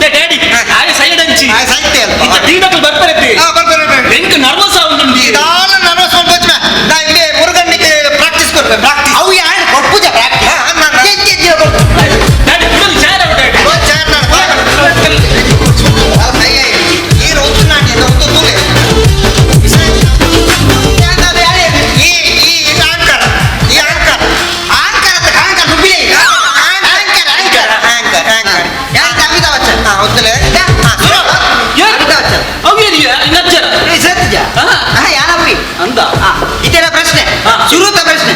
ಡ್ಯಾಡಿ ಸೈಡ್ ಹಂಚಿ ನರ್ವಸ್ ಮುರುಗನ್ನಿಗೆ ಪ್ರಾಕ್ಟೀಸ್ ಕೊಡ್ಬೇಕು. ಪ್ರಾಕ್ಟೀಸ್ ಅವು ಯಾರು ಕೊಡ್ಪೂಜ ಪ್ರಾಕ್ಟೀಸ್. ಇದರ ಪ್ರಶ್ನೆ ಶುರುತ ಪ್ರಶ್ನೆ.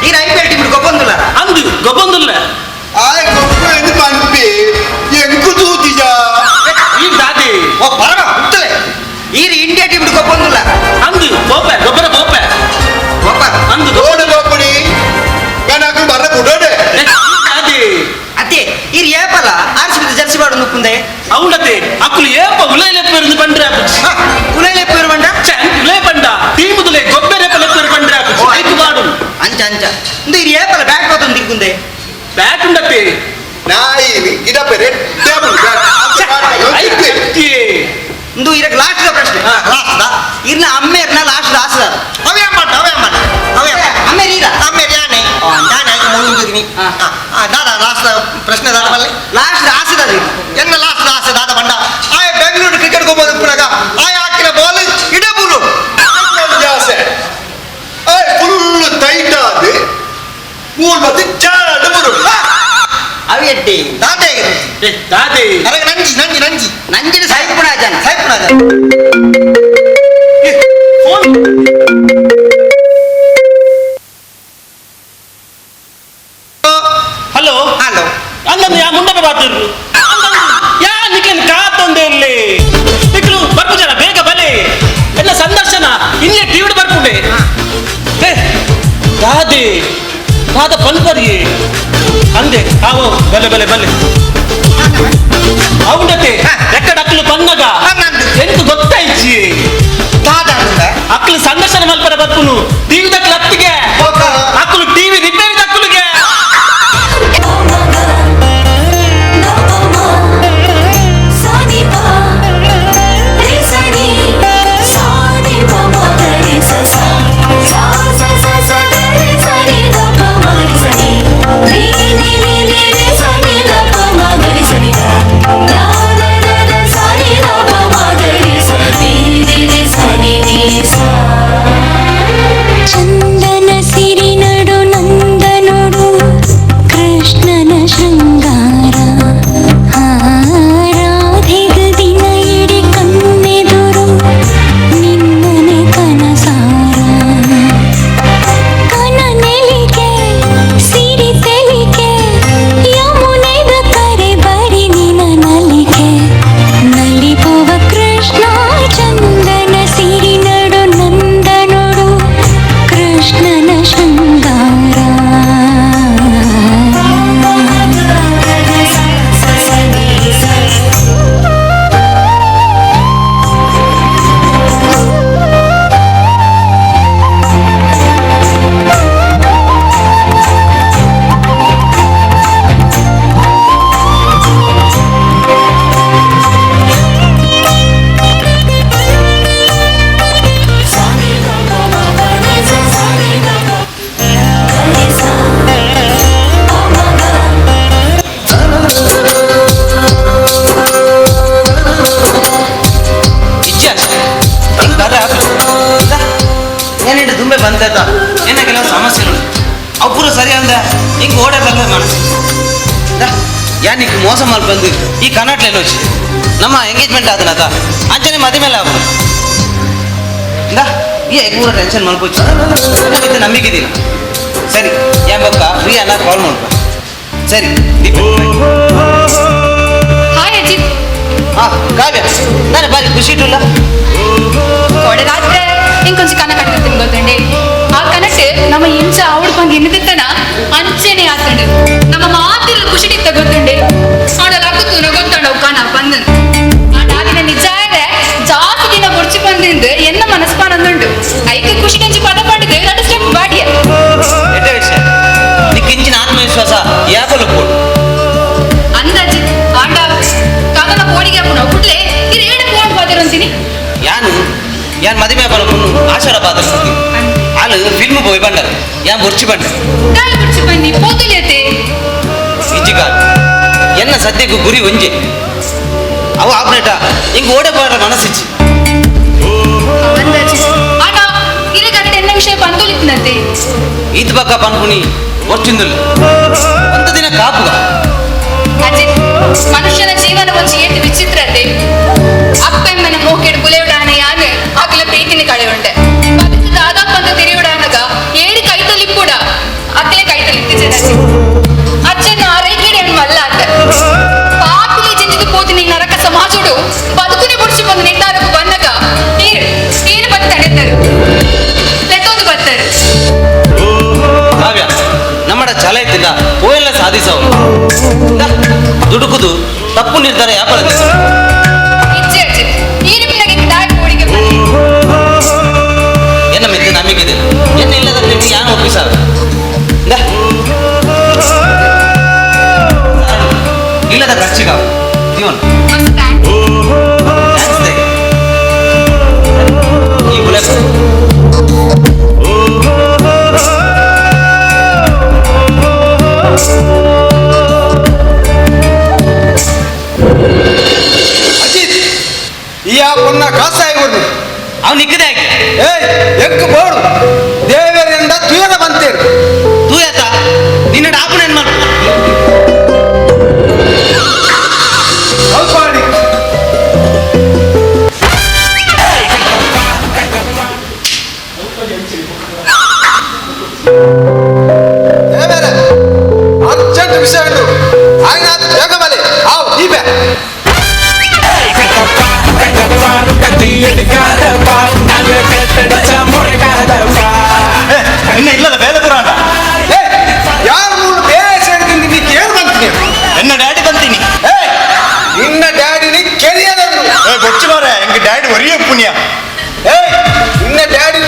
ಈಗ I P L team ಗೊಬ್ಬೊಂದುಲ್ಲ ಅಂದು ಗೊಬ್ಬೊಂದುಲ್ಲ. ಆಯ್ ಗೊಬ್ಬ ಎಂದು ಪನ್ಪಿ ಎಂಕು ತೂತಿಜ ಈ ದಾದಿ ಓ ಪರಮ ಉತ್ತಲೆ ಈ ಇಂಡಿಯಾ ಟೀಮ್ ಗೊಬ್ಬೊಂದುಲ್ಲ ಅಂದು ಗೋಪೆ ಗೊಬ್ಬರ ಗೋಪೆ ಗೋಪ ಅಂದು ಗೋಡೆ ಗೋಪುಡಿ ನಾನು ಬರ್ರ ಗುಡೋಡೆ ದಾದಿ ಅತ್ತೆ ಈ ಏಪಲ್ಲ R C B Jersey ಬಾಡು ನುಪ್ಪುಂದೆ అవునతే అక్కులు ఏప ఉలైలెప్పేరు పండ్రా ఉలైలెప్పేరు పండ ఉలై పండ టీముదులే గొబ్బెరేప లెప్పేరు పండ్రా ఐకు వాడు అంచ అంచ ఇందు ఈ ఏపల బ్యాట్ పోతుంది దిక్కుందే బ్యాట్ ఉండతే నాయి గిడపెరే టేబుల్ బ్యాట్ ಇಂದು ಇರಕ್ ಲಾಸ್ಟ್ ಪ್ರಶ್ನೆ ಲಾಸ್ಟ್ ದಾ ಇರ್ನ ಅಮ್ಮೇರ್ನ ಲಾಸ್ಟ್ ಲಾಸ್ಟ್ ದಾ ಅವೇ ಅಮ್ಮಟ ಅವೇ ಅಮ್ಮಟ ಅವೇ ಅಮ್ಮೇರ್ ಈರ ಅಮ್ಮೇರ್ ಯಾನೆ ಯಾನೆ ಆಯ್ತು ಮುಳುಗಿನಿ ದಾದಾ ಲಾಸ್ಟ್ ಪ್ರಶ್ನೆ ದಾದ ಬಲ್ಲೆ ಲಾಸ್ಟ್ ಆಸೆ ದಾದ ಎನ್ನ ಲಾಸ್ಟ್ ಆಸೆ ದಾದ ಬಂಡ ಆಯ್ ಬೆಂಗಳೂರು ಕ್ರಿಕೆಟ್ ಹೋಗೋದು ಪುನಗ ಆಯ್ ಹಾಕಿನ ಬಾಲ್ ಇಡಬುಲು ಆಸೆ ಆಯ್ ಫುಲ್ ಟೈಟ್ ಆದಿ ಮೂಲ್ ಮತ್ತೆ ಜಾಡ ಬರು ಅವಿ ಎಡ್ಡಿ ದಾದೆ ದಾದೆ ಅರಗ ನಂಜಿ ನಂಜಿ ನಂಜಿ ನಂಜಿನ ಸಾಯ್ಪುಣಾಜನ ಸಾಯ್ಪುಣಾಜನ ಫೋನ್ hello hello ಅಂದನ್ನು ಯಾ ಮುಂಡಪ ಬಾತಿರ್ರು ಯಾ ನಿಕ್ಲೆನ್ ಕಾತೊಂದೆ ಇಲ್ಲಿ ನಿಕ್ಲು ಬರ್ಪು ಜನ ಬೇಗ ಬಲೆ ಎಲ್ಲ ಸಂದರ್ಶನ ಇನ್ನೇ ಟಿವಿಡ್ ಬರ್ಪುಂಡೆ ಏ ದಾದೆ ದಾದ ಪನ್ಪರಿಯೇ ಅಂದೆ ಆವೋ ಬಲೆ ಬಲೆ ಬಲೆ అవునతే ఎక్కడ అక్కులు పన్నగ ఎందుకు ಗೊತ್ತಾಯ್ಚಿ ಅಕ್ಕಲು ಸಂದರ್ಶನ ಮಲ್ಪರ ಬರ್ಪುನು ಟಿವಿ ದಕ್ಕಲು ಅತ್ತಿಗೆ ಅಕ್ಕಲು ಟಿವಿ ರಿಪೇರಿ ದಕ್ಕಲುಗೆ सा ಬಂತದ ಏನ ಕೆಲವು ಸಮಸ್ಯೆಗಳು ಅವು ಪೂರ ಸರಿ ಅಂದ ಹಿಂಗೆ ಓಡೇ ಬರಲ್ಲ ಮನಸ್ಸು ಯಾ ನಿಕ್ ಮೋಸ ಮಾಡಿ ಬಂದು ಈ ಕರ್ನಾಟಕ వచ్చి ನಮ್ಮ ಎಂಗೇಜ್ಮೆಂಟ್ ಆದನದ ಅಂಚನೆ ಮದಿ ಮೇಲೆ ಆಗುದು ಇಂದ ಈ ಪೂರ ಟೆನ್ಷನ್ ಮಲ್ಪೊಚ್ಚು ನಂಬಿಕಿದ್ದೀನ ಸರಿ ಯಾ ಬೊಕ್ಕ ಫ್ರೀ ಅನ್ನ ಕಾಲ್ ಮಾಡ್ಕೊ ಸರಿ ಹಾಯ್ ಅಜಿತ್. ಹಾ ಕಾವ್ಯ ನಾನು ಬಾರಿ ಖುಷಿ ಇಟ್ಟುಲ್ಲ. ಕೋಡೆ ರಾತ್ರಿ ಇಂಕೊಂಚ ಕನ ಕಟ್ಟಿರ್ತೀನಿ ಗೊತ್ತಂಡಿ. ಆ ಕನಟೆ ನಮ್ಮ ಇಂಚ ಆವಡ್ ಬಂದು ಇನ್ನದಿತ್ತನ ಅಂಚೆನೆ ಆತಂಡು ನಮ್ಮ ಮಾತಿಲ್ಲ ಖುಷಿ ಇತ್ತ ಗೊತ್ತಂಡಿ. ಆಡಲ್ಲ ಕೂತು ಗೊತ್ತಂಡ ಕನ ಬಂದನ್ ಆ ನಿಜ ಇದೆ ಜಾಸ್ತಿ ದಿನ ಬೊಡ್ಚಿ ಬಂದಿಂದ ಎನ್ನ ಮನಸ್ಪಾನಂದುಂಡು ಐಕ ಖುಷಿ ಕಂಚಿ ಪದ ಪಡೆದು ಎರಡು ಸ್ಟೆಪ್ ಬಾಡಿಯ ಎಡ್ಡೆ ವಿಷಯ ನಿಕ್ಕಿಂಚಿನ ಆತ್ಮವಿಶ್ವಾಸ ಯಾಕಲು ಕೊಡು ಅಂದಾಜಿ ಆಂಡ ಕಾಗನ ಕೋಡಿಗೆ ಅಪ್ಪನ ಕುಟ್ಲೆ ಇದು ಏಳು ಫೋನ್ ಬಾದಿರಂತೀನಿ. ಯಾನು ಯಾನ್ ಮದುವೆ ಬಲಪುನ್ನು ಆಶಾರ ಬಾದರ್ ಆಲು ಫಿಲ್ಮ್ ಪೋಯ್ ಬಂಡರ್ ಯಾನ್ ಬೊರ್ಚಿ ಬಂಡ ದಾಯ ಬೊರ್ಚಿ ಬನ್ನಿ ಪೋತುಲೇತೆ ಇಜ್ಜಿಗಾಲ್ ಎನ್ನ ಸದ್ಯಕ್ಕೂ ಗುರಿ ಒಂಜೆ ಅವು ಆಪ್ನೇಟ ಹಿಂಗೆ ಓಡೆ ಬಾರ ಮನಸ್ಸಿಚ್ಚಿ ಅಂದಾಜಿ ಆಂಡ ಇರಗಂಟೆ ಎನ್ನ ವಿಷಯ ಬಂದೊಲಿತ್ತಿನಂತೆ ಈತ್ ಬಕ್ಕ ಪನ್ಪುನಿ ಬೊರ್ಚಿಂದುಲ್ಲ ಒಂದು ದಿನ ಕಾಪುಗ. ಅಜಿತ್ ಮನುಷ್ಯನ ಜೀವನ ಒಂಜಿ ಏತು ವಿಚಿತ್ರತೆ. ಅಪ್ಪೆಮ್ಮನ ಮೋಕೆಡ್ ಬುಲೆಯುಡಾನ ಯಾನು ಅಗಲ ಪ್ರೀತಿನ ಕಳೆಯುಂಡೆ ಬದುಕು ದಾದಾಪಂದು ತಿರಿಯುಡಾನಗ ಏರು ಕೈತಲಿಪ್ಪುಡ ಅಕ್ಕಲೆ ಕೈತಲಿತ್ತಿ ಜನ ಅಜ್ಜನ ಆರೈಕೆಡೆ ಮಲ್ಲ ಆತ ಪಾಪಿಲಿ ಜಿಂಜಿದು ಪೋತಿನಿ ನರಕ ಸಮಾಜುಡು ಬದುಕುನೆ ಬುಡ್ಚಿ ಬಂದು ನಿರ್ಧಾರಕ್ಕೂ ಬಂದಾಗ ನೀರು ನೀರು ಬಂದು ತಡೆದರು ಲೆತ್ತೊಂದು ಬರ್ತಾರೆ. ಕಾವ್ಯ ನಮ್ಮಡ ಛಲ ಇತ್ತಿಲ್ಲ ಪೋಯೆಲ್ಲ ಸಾಧಿಸವು ದುಡುಕುದು ತಪ್ಪು ನಿರ್ಧಾರ ಯಾಪಲ ಎನ್ನ ಮೆತ್ತೆ ನಂಬಿಕೆ ಎನ್ನ ಇಲ್ಲದ್ರೆ ನಿಮ್ಗೆ ಯಾನು ಒಪ್ಪಿಸಾರ ಇಲ್ಲದ ಖರ್ಚಿಗ ಜೀವನ ಈ ಬುಲೆಟ್ ಅಜಿತ್ ಈ ಆ ಪೊನ್ನ ಕಾಸಾಯಿ ಕೊಡು ಅವ್ನು ನಿಕ್ಕದೆ ಏಯ್ ಎಕ್ಕು ಬೋಡು ದೇವರಿಂದ ತುಯದ ಬಂತೇರು ತೂಯತ ನಿನ್ನ ಡಾಪುನ ಏನ್ ಮಾಡು ಸ್ವಲ್ಪ ಆಡಿ. ದೇವರೇ ಅರ್ಜೆಂಟ್ ವಿಷಯ ಉಂಟು ఆయన ಬೇಗ ಬಲೆ ಆವ್ ದೀಪೆ. ಇನ್ನ ಇಲ್ಲದ ಬೇಲೆ ಪುರಾಣ ಯಾರು ಮೂರು ಬೇರೆ ಸೇರಿದಿಂದ ನೀ ಕೇಳಿ ಬಂತೀನಿ ಎನ್ನ ಡ್ಯಾಡಿ ಬಂತೀನಿ. ನಿನ್ನ ಡ್ಯಾಡಿನಿ ಕೆರಿಯದನ್ನು ಬೊಚ್ಚು ಮಾರ ಎಂಗ ಡ್ಯಾಡಿ ಒರಿಯ ಪುಣ್ಯ. ಏಯ್ ನಿನ್ನ ಡ್ಯಾಡಿ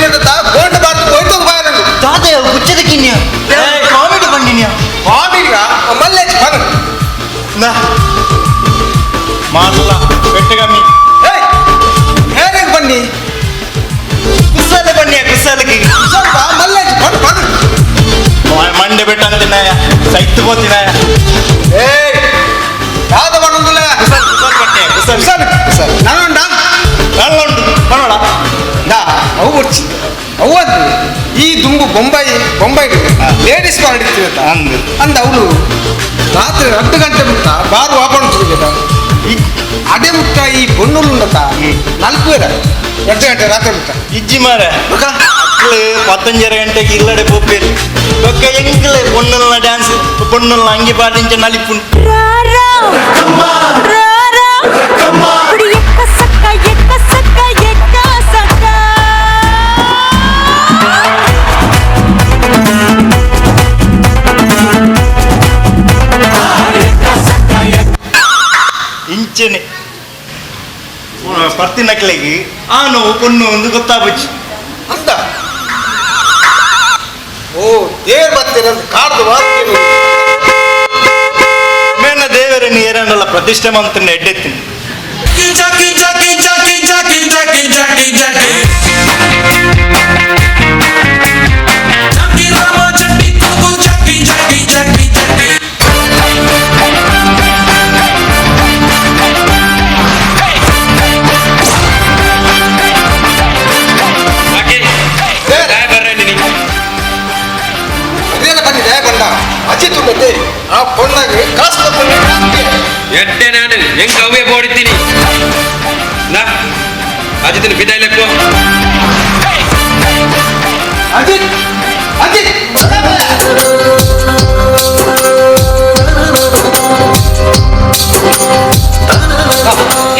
ಗೋಂಡು ಬಾರ್ದು ಹೋಯ್ತು ಬಾರನು ತಾತ ಹುಚ್ಚದ ಕಿನ್ಯ ಕಾಮಿಡಿ ಬಂದಿನ್ಯ ಕಾಮಿಡಿಗ ಮಲ್ಲೇಜ್ ಬನ್ನು ಮಾಲ್ಲ ಪೆಟ್ಟಗಮ್ಮಿ. ಏಯ್ ಹೇಗೆ ಬನ್ನಿ ಕುಸಾಲೆ ಬನ್ನಿಯ ಕುಸಾಲಕ್ಕೆ ಸ್ವಲ್ಪ ಮಲ್ಲೇಜ್ ಬನ್ನು ಬನ್ನು ಮಂಡೆ ಬೆಟ್ಟ ಅಂತಿನಾಯ ಸೈತು ಪೋತಿನಾಯ. ಏಯ್ ಯಾವ್ದು ಬನ್ನೊಂದಿಲ್ಲ ಕುಸಾಲ್ ಕುಸಾಲ್ ಕುಸಾಲ್ ನಾನುಂಡ ನಲ್ಲುಂಡು ಬನ್ನೋಡ ದಾ ಅವು ಬೊಡ್ಚಿ ಅವು ಅದು ಈ ದುಂಬು ಬೊಂಬೈ ಬೊಂಬೈ ಲೇಡೀಸ್ ಬಾರ್ ಇಡ್ತೀವಿ ಅಂದು ಅಂದ ಅವಳು ರಾತ್ರಿ 2 ಗಂಟೆ ಮುಟ್ಟ ಬಾರು ಓಪನ್ ಈ ಅಡೆ ಮುಟ್ಟ ಈ ಬೊಣ್ಣುಂಡತ ನಾಲ್ಕು 2 ಗಂಟೆ ರಾತ್ರಿ ಮುಟ್ಟ ಇಜ್ಜಿ ಮಾರ ಮಕ್ಕಳು 15 ಗಂಟೆಗೆ ಇಲ್ಲಡೆ ಪೋಪೇರು ಬೊಕ್ಕ ಎಂಕ್ಲೆ ಪೊಣ್ಣುಲ್ನ ಡ್ಯಾನ್ಸ್ ಪೊಣ್ಣುಲ್ನ ಅಂಗಿ ಪಾಟಿಂಚ ನಲಿಪುಂಡು. ಇಂಚನೆ ಪರ್ತಿ ನಕ್ಲೆಗೆ ಆ ನೋವು ಪೊಣ್ಣು ಒಂದು ಗೊತ್ತಾಪುಚ್ಚಿ ಅಂತ ಓ ದೇವ್ರ ಬರ್ತೀರ ಕಾಡ್ದು ವಾರ್ತೀನಿ. ಮೇನ ದೇವರನ್ನು ಏರನ್ನಲ್ಲ ಪ್ರತಿಷ್ಠೆ ಮಂತನ್ನ ಎಡ್ಡೆತ್ತೀನಿ. Jackie Jackie Jackie Jackie Jackie Jackie Jackie Jackie Rama Jackie Kuku Jackie Jackie Jackie Jackie. Jackie ಬರ್ರಿ ನೀ ಬೋಡಿತೀನಿ ನಾ ಅಜಿತಿನ ಬಿದ್ದಾಯ್ಲೆಪ್ಪು. ಅಜಿತ್ ಅಜಿತ್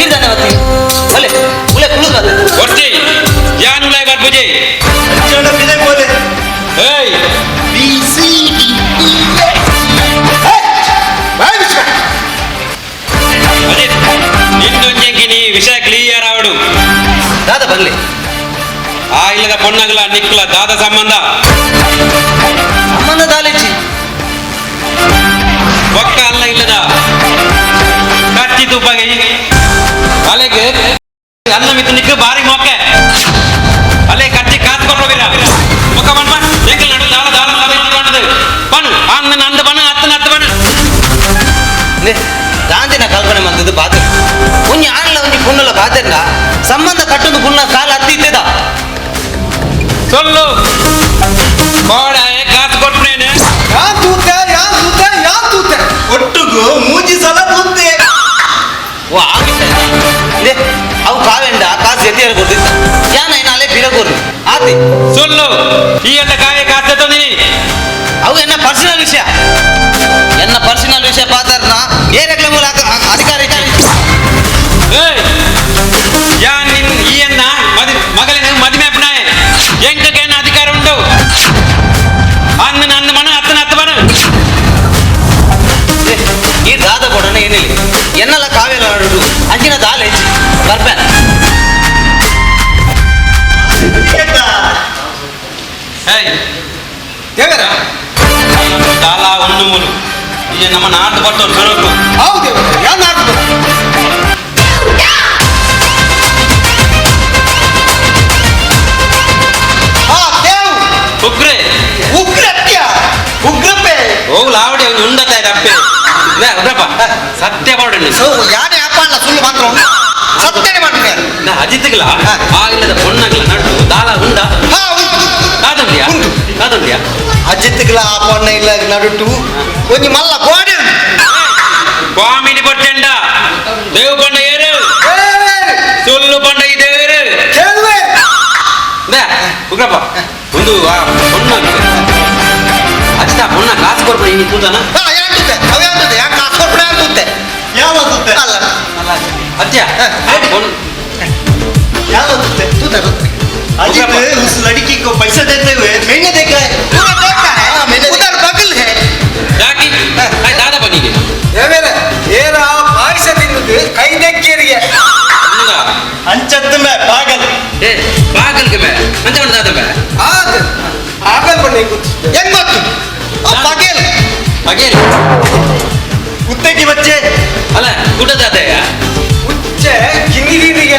ಇರ್ದಾನೆ ಮತ್ತೆ ಒಲೆ ಉಲೆ ಕುಳುದು ಒರ್ಚಿ ಯಾನ್ ಉಲಾಯ್ ಬರ್ಪುಜಿ ಏಯ್ ಬಿ ಸಿ ಡಿ ಇ ಅಜಿತ್ ನಿನ್ನೊಂಜೆಂಕಿ ನೀ ವಿಷಯ ಕ್ಲಿಯರ್ ಆವಡು. ದಾದ ಬರ್ಲಿ ಆ ಇಲ್ಲದ ಪೊಣ್ಣಗಲ ನಿಕ್ಕಲ ದಾದ ಸಂಬಂಧ ಸಂಬಂಧ ದಾಲಿಚ್ಚಿ ಒಕ್ಕ ಅಲ್ಲ ಇಲ್ಲದ ಕತ್ತಿ ತುಪ್ಪಗೆ ಅಲೆಗೆ ಅನ್ನ ಮಿತ್ತು ನಿಕ್ಕ ಬಾರಿ ಮೊಕ್ಕೆ ಅಲ್ಲೇ ಕತ್ತಿ ಕಾಸು ಕೊಡ್ಬೋದಿರ ಮುಖ ಬಣ್ಣ ಎಂಕಲ್ ನಡು ದಾಲ ದಾಲ ದಾಲ ಬಣ್ಣು ಅನ್ನ ನಂದು ಬಣ್ಣ ಅತ್ತನ ಅತ್ತ ಬಣ್ಣ. ಗಾಂಧಿನ ಕಲ್ಪನೆ ಬಂದದ್ದು ಬಾತು ಒಂಜಿ ಆಣ್ಲ ಒಂಜಿ ಪುಣ್ಣಲ ಬಾತೆರ್ನ ಸಂಬಂಧ ಕಟ್ಟೊಂದು ಪುಣ್ಣ ಕಾಲ ಅತ್ತಿತ್ತದ ಸೊಲ್ಲು ಕೋಡ ಕಾಸು ಕೊಟ್ಬಿಡೇನೆ. ಯಾನ್ ತೂತೆ ಯಾನ್ ತೂತೆ ಯಾನ್ ತೂತೆ ಒಟ್ಟುಗು ಮೂಜಿ ಸಲ ತೂತೆ. ಓ ಆಗಿತ್ತೆ ಅವು ಕಾವೆಂಡ ಕಾಸು ಎತ್ತಿಯರ ಕೊಡ್ತಿದ್ದ ಯಾನ ಏನಾಲೆ ಬಿರಗೋರು ಆತಿ. ಸೊಲ್ಲು ಈ ಅಡ್ಡ ಕಾವೆ ಕಾಸು ತಂದಿನಿ. ಅವು ಎನ್ನ ಪರ್ಸನಲ್ ವಿಷಯ ಎನ್ನ ಪರ್ಸನಲ್ ವಿಷಯ ಪಾತ್ರನ ಏರಗ್ಲ ಮೂಲ ಅಧಿಕಾರಿ. ಏಯ್ ಯಾನ್ ನಿನ್ ಈ ಅನ್ನ ಮದಿ ಮಗಲಿನ ಮದುವೆ ಅಪ್ಪನಾಯ ಎಂಕಕೇನ ಅಧಿಕಾರ ಉಂಟು ಅನ್ನ ನನ್ನ ಮನ ಅತ್ತನ ಅತ್ತ ಮನ. ಈ ದಾದ ಕೊಡೋಣ ಏನಿಲ್ಲ ಎನ್ನೆಲ್ಲ ಕಾವೆಲ್ಲ ನಡುಡು ಅಂಚಿನ ದಾಲ ಹೆಚ್ಚಿ ಬರ್ಪೆ. ಏಯ್ ದೇವರ ದಾಲ ಒಂದು ಮೂಲು ಈ ನಮ್ಮ ನಾಟು ಕೊಟ್ಟರು ಸುರಕು. ಹೌದು ದೇವರ ಯಾನ್ ನಾಟು ಹಾ ದೇವ್ ಉಗ್ರೆ ಉಗ್ರತ್ಯ ಉಗ್ರಪ್ಪೆ ಹೋಗ್ಲ ಆವಡಿ ಅವ್ನು ಉಂಡತ ಅಪ್ಪೆ ಉಗ್ರಪ್ಪ ಸತ್ಯ ಪಾಡೋಣ. ಸೊ ಯಾನೇ ಅಪ್ಪ ಅಲ್ಲ ಸುಳ್ಳು ಮಾತ್ರ ಸತ್ಯನೇ ಮಾಡ್ತೀನಿ. ನಾ ಅಜಿತ್ಗಲ ಆ ಇಲ್ಲದ ಪೊಣ್ಣಗಲ ನಡು ದಾಲ ಉಂಡ ಹಾ ಉಂಟು ಕಾದುಂಡಿಯಾ ಉಂಟು. ಕಾದುಂಡಿಯಾ ಅಜಿತ್ಗಲ ಆ ಪೊಣ್ಣ ಇಲ್ಲ ನಡುಟು ಒಂಜಿ ಮಲ್ಲ ಗೋಡೆ ಉಂಟು. ಕಾಮಿಡಿ ಪಟ್ಟೆಂಡ ದೇವ್ ಪಂಡ ಏರು ಸುಳ್ಳು ಪಂಡ ಈ ದೇವರು ಕೇಳುವೆ. ಉಗ್ರಪ್ಪ ಒಂದು ಆ ಪೊಣ್ಣ ಅಜಿತ ಪೊಣ್ಣ ಕಾಸು ಕೊಡ್ಬೇಡ ಈ ತೂತನ. ಹಾ ಯಾನ್ ತೂತೆ ಅವ ಯಾನ್ ತೂತೆ ಯಾನ್ ಕಾಸು ಕೊಟ್ರೆ ಯಾನ್ ತೂತೆ ಯಾವ ತೂತೆ? ಅಲ್ಲ ಅತ್ಯ ಪೊಣ್ಣ ಯಾವ ತೂತೆ? ತೂತೆ ತೂತೆ अजित उस लड़की को पैसा देते हुए मैंने देखा है. पूरा देखा है हाँ, मैंने उधर बगल है. ಜಾಕಿ ದಾದ ಬನ್ನಿಗೆ ದೇವರ ಏರ ಪಾಯಸ ತಿನ್ನುದು ಕೈ ದೆಕ್ಕೇರಿಗೆ. ಅಂಚತ್ತು ಮೇ ಪಾಗಲ್. ಏ ಬಾಗಲ್ಗೆ ಬೇ ಅಂಚ ಉಂಟು ದಾದ ಬೇ. ಆದ ಆಗಲ್ ಬಣ್ಣ ಹೆಂಗ್ ಗೊತ್ತು? ಹೆಂಗ್ ಗೊತ್ತು ಅವ್ ಬಗೆಲ್ ಬಗೇಲ್ कुत्ते की बच्चे. ಅಲ್ಲ ಗುಡ್ಡ ದಾದಯ್ಯ ಉಚ್ಚೆ ಕಿನ್ನಿದೀರಿಗೆ.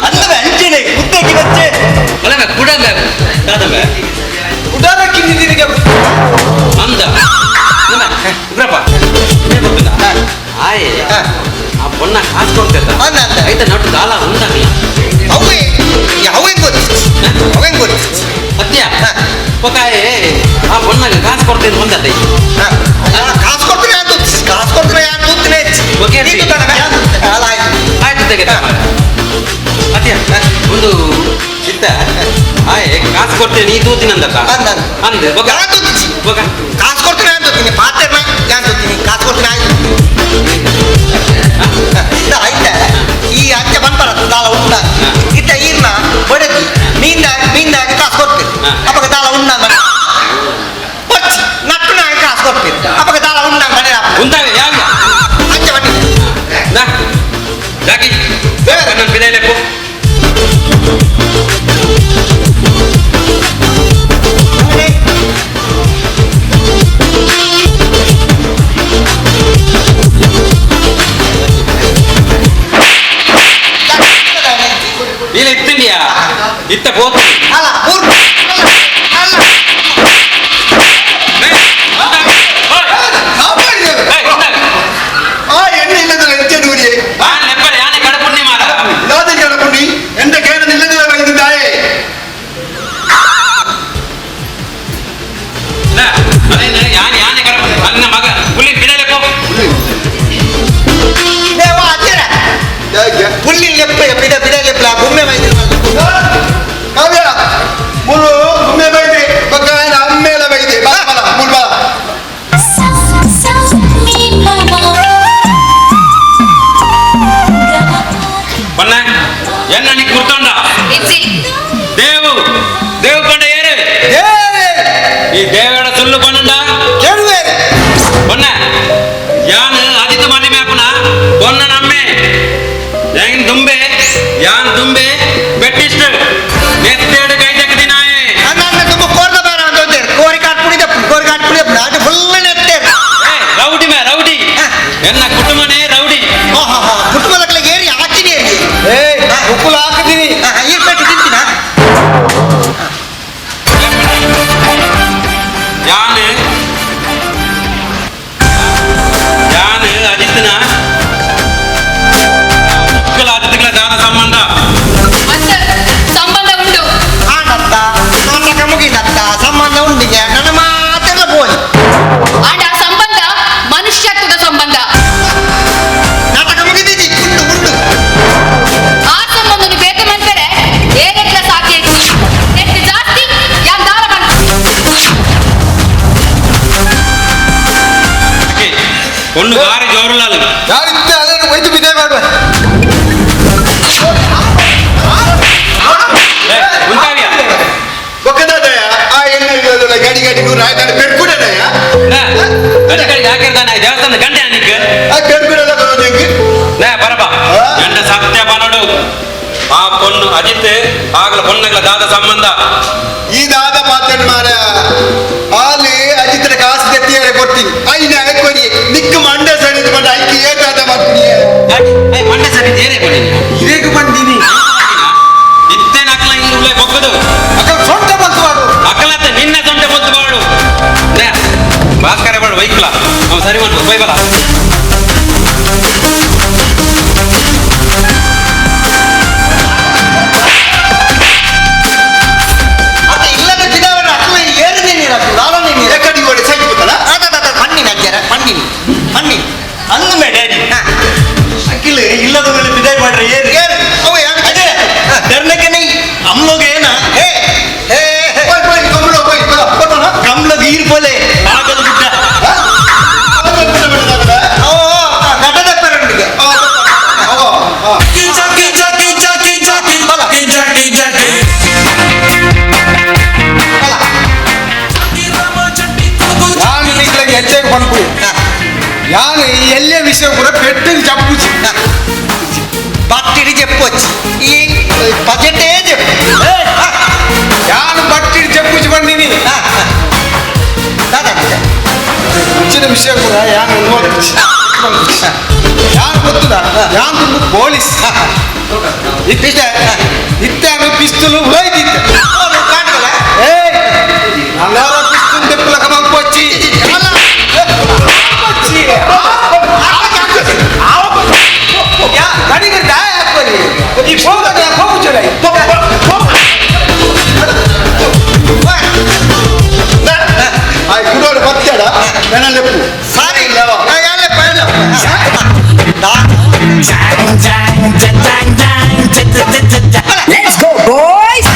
ಅಂದವೆ ಅಂಚನೆ ಕುತ್ತೆ ಕಿ ಬಚ್ಚೆ. ಅಲ್ಲ ಬೇ ಕುಡ ಬೇ ದಾದ ಬೇ ಉದಾರ ಕಿನ್ನಿದೀರಿಗೆ. ಅಂದ ನಮ್ಮ ಉಗ್ರಪ್ಪ ಏ ಗೊತ್ತಿಲ್ಲ ಆಯ್ ಆ ಪೊಣ್ಣ ಕಾಸು ಕೊಡ್ತೇತ ಅಂದ ಅಂದ. ಐತ ನಟ್ಟು ದಾಲ ಉಂಡಾಗಲ್ಲ. ಅವೇ ಅವ ಹೆಂಗ್ ಗೊತ್ತು ಅವ ಹೆಂಗ್ ಗೊತ್ತು? ಸತ್ಯ ಒಕ್ಕಾಯ್ ಆ ಪೊಣ್ಣಗೆ ಕಾಸು ಕೊಡ್ತೇನೆ ಒಂದತ್ತೆ. ಕಾಸು ಕೊಡ್ತೀನಿ ಯಾನ್ ತೂತೆ ಕಾಸು ಕೊಡ್ತೀನಿ ಯಾನ್ ತೂತಿನೇ. ಓಕೆ. ನೀ ತೂತಾನ ಬೇ? ಅಲ್ಲ ಆಯ್ತು ಆಯ್ತು ತೆಗೆದ ಅತ್ಯ ಒಂದು ಚಿತ್ತ ಆಯ್ ಕಾಸು ಕೊಡ್ತೇನೆ ನೀ ತೂತಿನಂದತ್ತ ಅಂದ ಅಂದ. ಅಂದೆ ಬೊಕ ಯಾನ್ ತೂತಿಜಿ ಬೊಕ ಕಾಸು ಕೊಡ್ತೀನಿ ಯಾನ್ ತೂತೀನಿ ಪಾತೆರ್ನ ಯಾನ್ ತೂತೀನಿ ಕಾಸು ಕೊಡ್ತೀನಿ ಆಯ್ತು ಇದ ಆಯ್ತ ಈ ಅಂಚೆ ಬಂದ್ಬಾರ ದಾಲ ಉಂಡ ಇತ್ತ ಈರ್ನ ಬಡತಿ ಮೀಂದ ಮೀಂದಾಗ ಕಾಸು ಕೊಡ್ತೀರಿ ಅಪ್ಪಗ ದಾಲ ಉಂಡ ಬಚ್ಚಿ ನಟ್ಟು ನಾಗ ಕಾಸು ಕೊಡ್ತೀರಿ ಅಪ್ಪಗ ದಾಲ ಉಂಡ ಮನೆ ಉಂದಾವೆ ಯಾವ ಅಂಚೆ ಬನ್ನಿ. ನಾ ಜಾಕಿ ನನ್ನ ಬಿದಾಯ್ಲೆಪ್ಪು. ಿ ಎನ್ನ ಕುಟುಂಬನೇ ರೌಡಿ. ಕುಟುಂಬದ ಏರಿ ಹಾಕಿನಿ. ಏ ಉಪ್ಪುಲ ಹಾಕಿದೀನಿ. ಇರ್ಬೇಕು ತಿಂತೀನ. ಯಾನು ಯಾನು ಅಜಿತ್ನ ಮಕ್ಕಳ ಅಜಿತ್ಗಳ ದಾನ ಸಂಬಂಧ ಸಂಬಂಧ ಉಂಟು. ಆನತ್ತ ನಾಟಕ ಮುಗಿದತ್ತ ಸಂಬಂಧ ಉಂಡಿಗೆ ನನ್ನ ಮಾತೆಲ್ಲ ಬೋಲಿ. ಆಂಡ ಆ ಸಂಬಂಧ ಮನುಷ್ಯತ್ವದ ಸಂಬಂಧ. ನಾಟಕ ಮುಗಿದಿದ್ದಿ ಉಂಡು ಉಂಡು. ಆ ಸಂಬಂಧನು ಬೇತೆ ಮನ್ಪೆರೆ ಏನೆಟ್ಲ ಸಾಧ್ಯ ಇತ್ತು. ನೆಟ್ ಜಾಸ್ತಿ ಯಾನ್ ದಾರ ಒಂದು ಬಾರಿ ಜೋರುಲಾಲು ಯಾರಿದ್ದೆ ಅದನ್ನು ಒಯ್ದು ಬಿದ್ದೆ ಮಾಡುವ. ಗಡಿ ಗಡಿ ನೂರು ಆಯ್ತಾನೆ ಪೆಡ್ಕುಡನಯ್ಯ. ಗಡಿ ಗಡಿ ಹಾಕಿರ್ತಾನೆ ದೇವಸ್ಥಾನ ಗಂಟೆ ಅನಿಕ್ ಆ ಪೆಡ್ಕುಡಲ್ಲ ಬರೋದು. ನೇ ಬರಬಾ ಗಂಡ ಸತ್ಯ ಬನೋಡು. ಆ ಪೊಣ್ಣು ಅಜಿತ್ ಆಗಲ ಪೊಣ್ಣಗಳ ದಾದ ಸಂಬಂಧ. ಈ ದಾದ ಮಾತಾಡಿ ಮಾರ ಅಲ್ಲಿ ಅಜಿತ್ರ ಕಾಸು ತೆತ್ತಿಯಾರೆ ಕೊಡ್ತೀನಿ. ಐನ ಕೊಡಿ ನಿಕ್ಕ ಮಂಡೆ ಸರಿದು ಬಂದ ಐಕಿ ಏ ದಾದ ಮಾಡ್ತೀನಿ. ಮಂಡೆ ಸರಿ ಏನೇ ಕೊಡಿ ಇದೇಗೆ ಬಂದೀನಿ. ಇತ್ತೇನ ಅಕ್ಕಲ ಹಿಂಗ್ ಬೊಕ್ಕದು ಅಕ್ಕ ಸೊಂಟ ಬಂತು ಮಾಡು. ಅಕ್ಕಲತ್ತೆ ನಿನ್ನ ಸೊಂಟ ಬಂತು ಬಾಳು. ಭಾಸ್ಕರ ಬಾಳು ವೈಕ್ಲ ನಾವು ಸರಿ ಮಾಡ್ಬೋದು ಬೈಬಲ. ಅಂದ ಡ್ಯಾಡಿ ಅಕ್ಕಿಲ್ ಇಲ್ಲದ ಮೇಲೆ ಬಿದಾಯಿ ಮಾಡ್ರಿ ಏರು ಅದೇ ಡರ್ನಕ್ಕೆ ನೈ ಅಮ್ಲೋಗ ಏನ ಕಮ್ಲೋಗ ಈರ್ ಪೋಲೆ ಆಗದು ಗುಡ್ಡ. ಯಾನು ನಿಕ್ಲಗೆ ಹೆಚ್ಚಾಗಿ ಪನ್ಪು ಯಾನು ಈ ಎಲ್ಲೇ ವಿಷಯ ಕೂಡ ಪೆಟ್ಟಿಗೆ ಚಪ್ಪುಚಿ ಬಟ್ಟಿಡಿ చెప్పొచ్చు ಈ ಬಜೆಟೇ చెప్పು. ಯಾನು ಬಟ್ಟಿಡಿ ಚಪ್ಪುಚಿ ಬಂದೀನಿ. ಮುಂಚಿನ ವಿಷಯ ಕೂಡ ಯಾನು ಯಾನು ಗೊತ್ತದ ಯಾನ್ ತುಂಬ ಪೊಲೀಸ್ ಇತ್ತೆ ಇತ್ತಾನು ಪಿಸ್ತೂಲು ಹೋಯ್ತಿತ್ತೆ. ಏ ನಲ್ಲಾರ ಪಿಸ್ತೂಲ್ ತೆಪ್ಪಲಕ ಮಂಪೊಚ್ಚಿ Let's go, boys!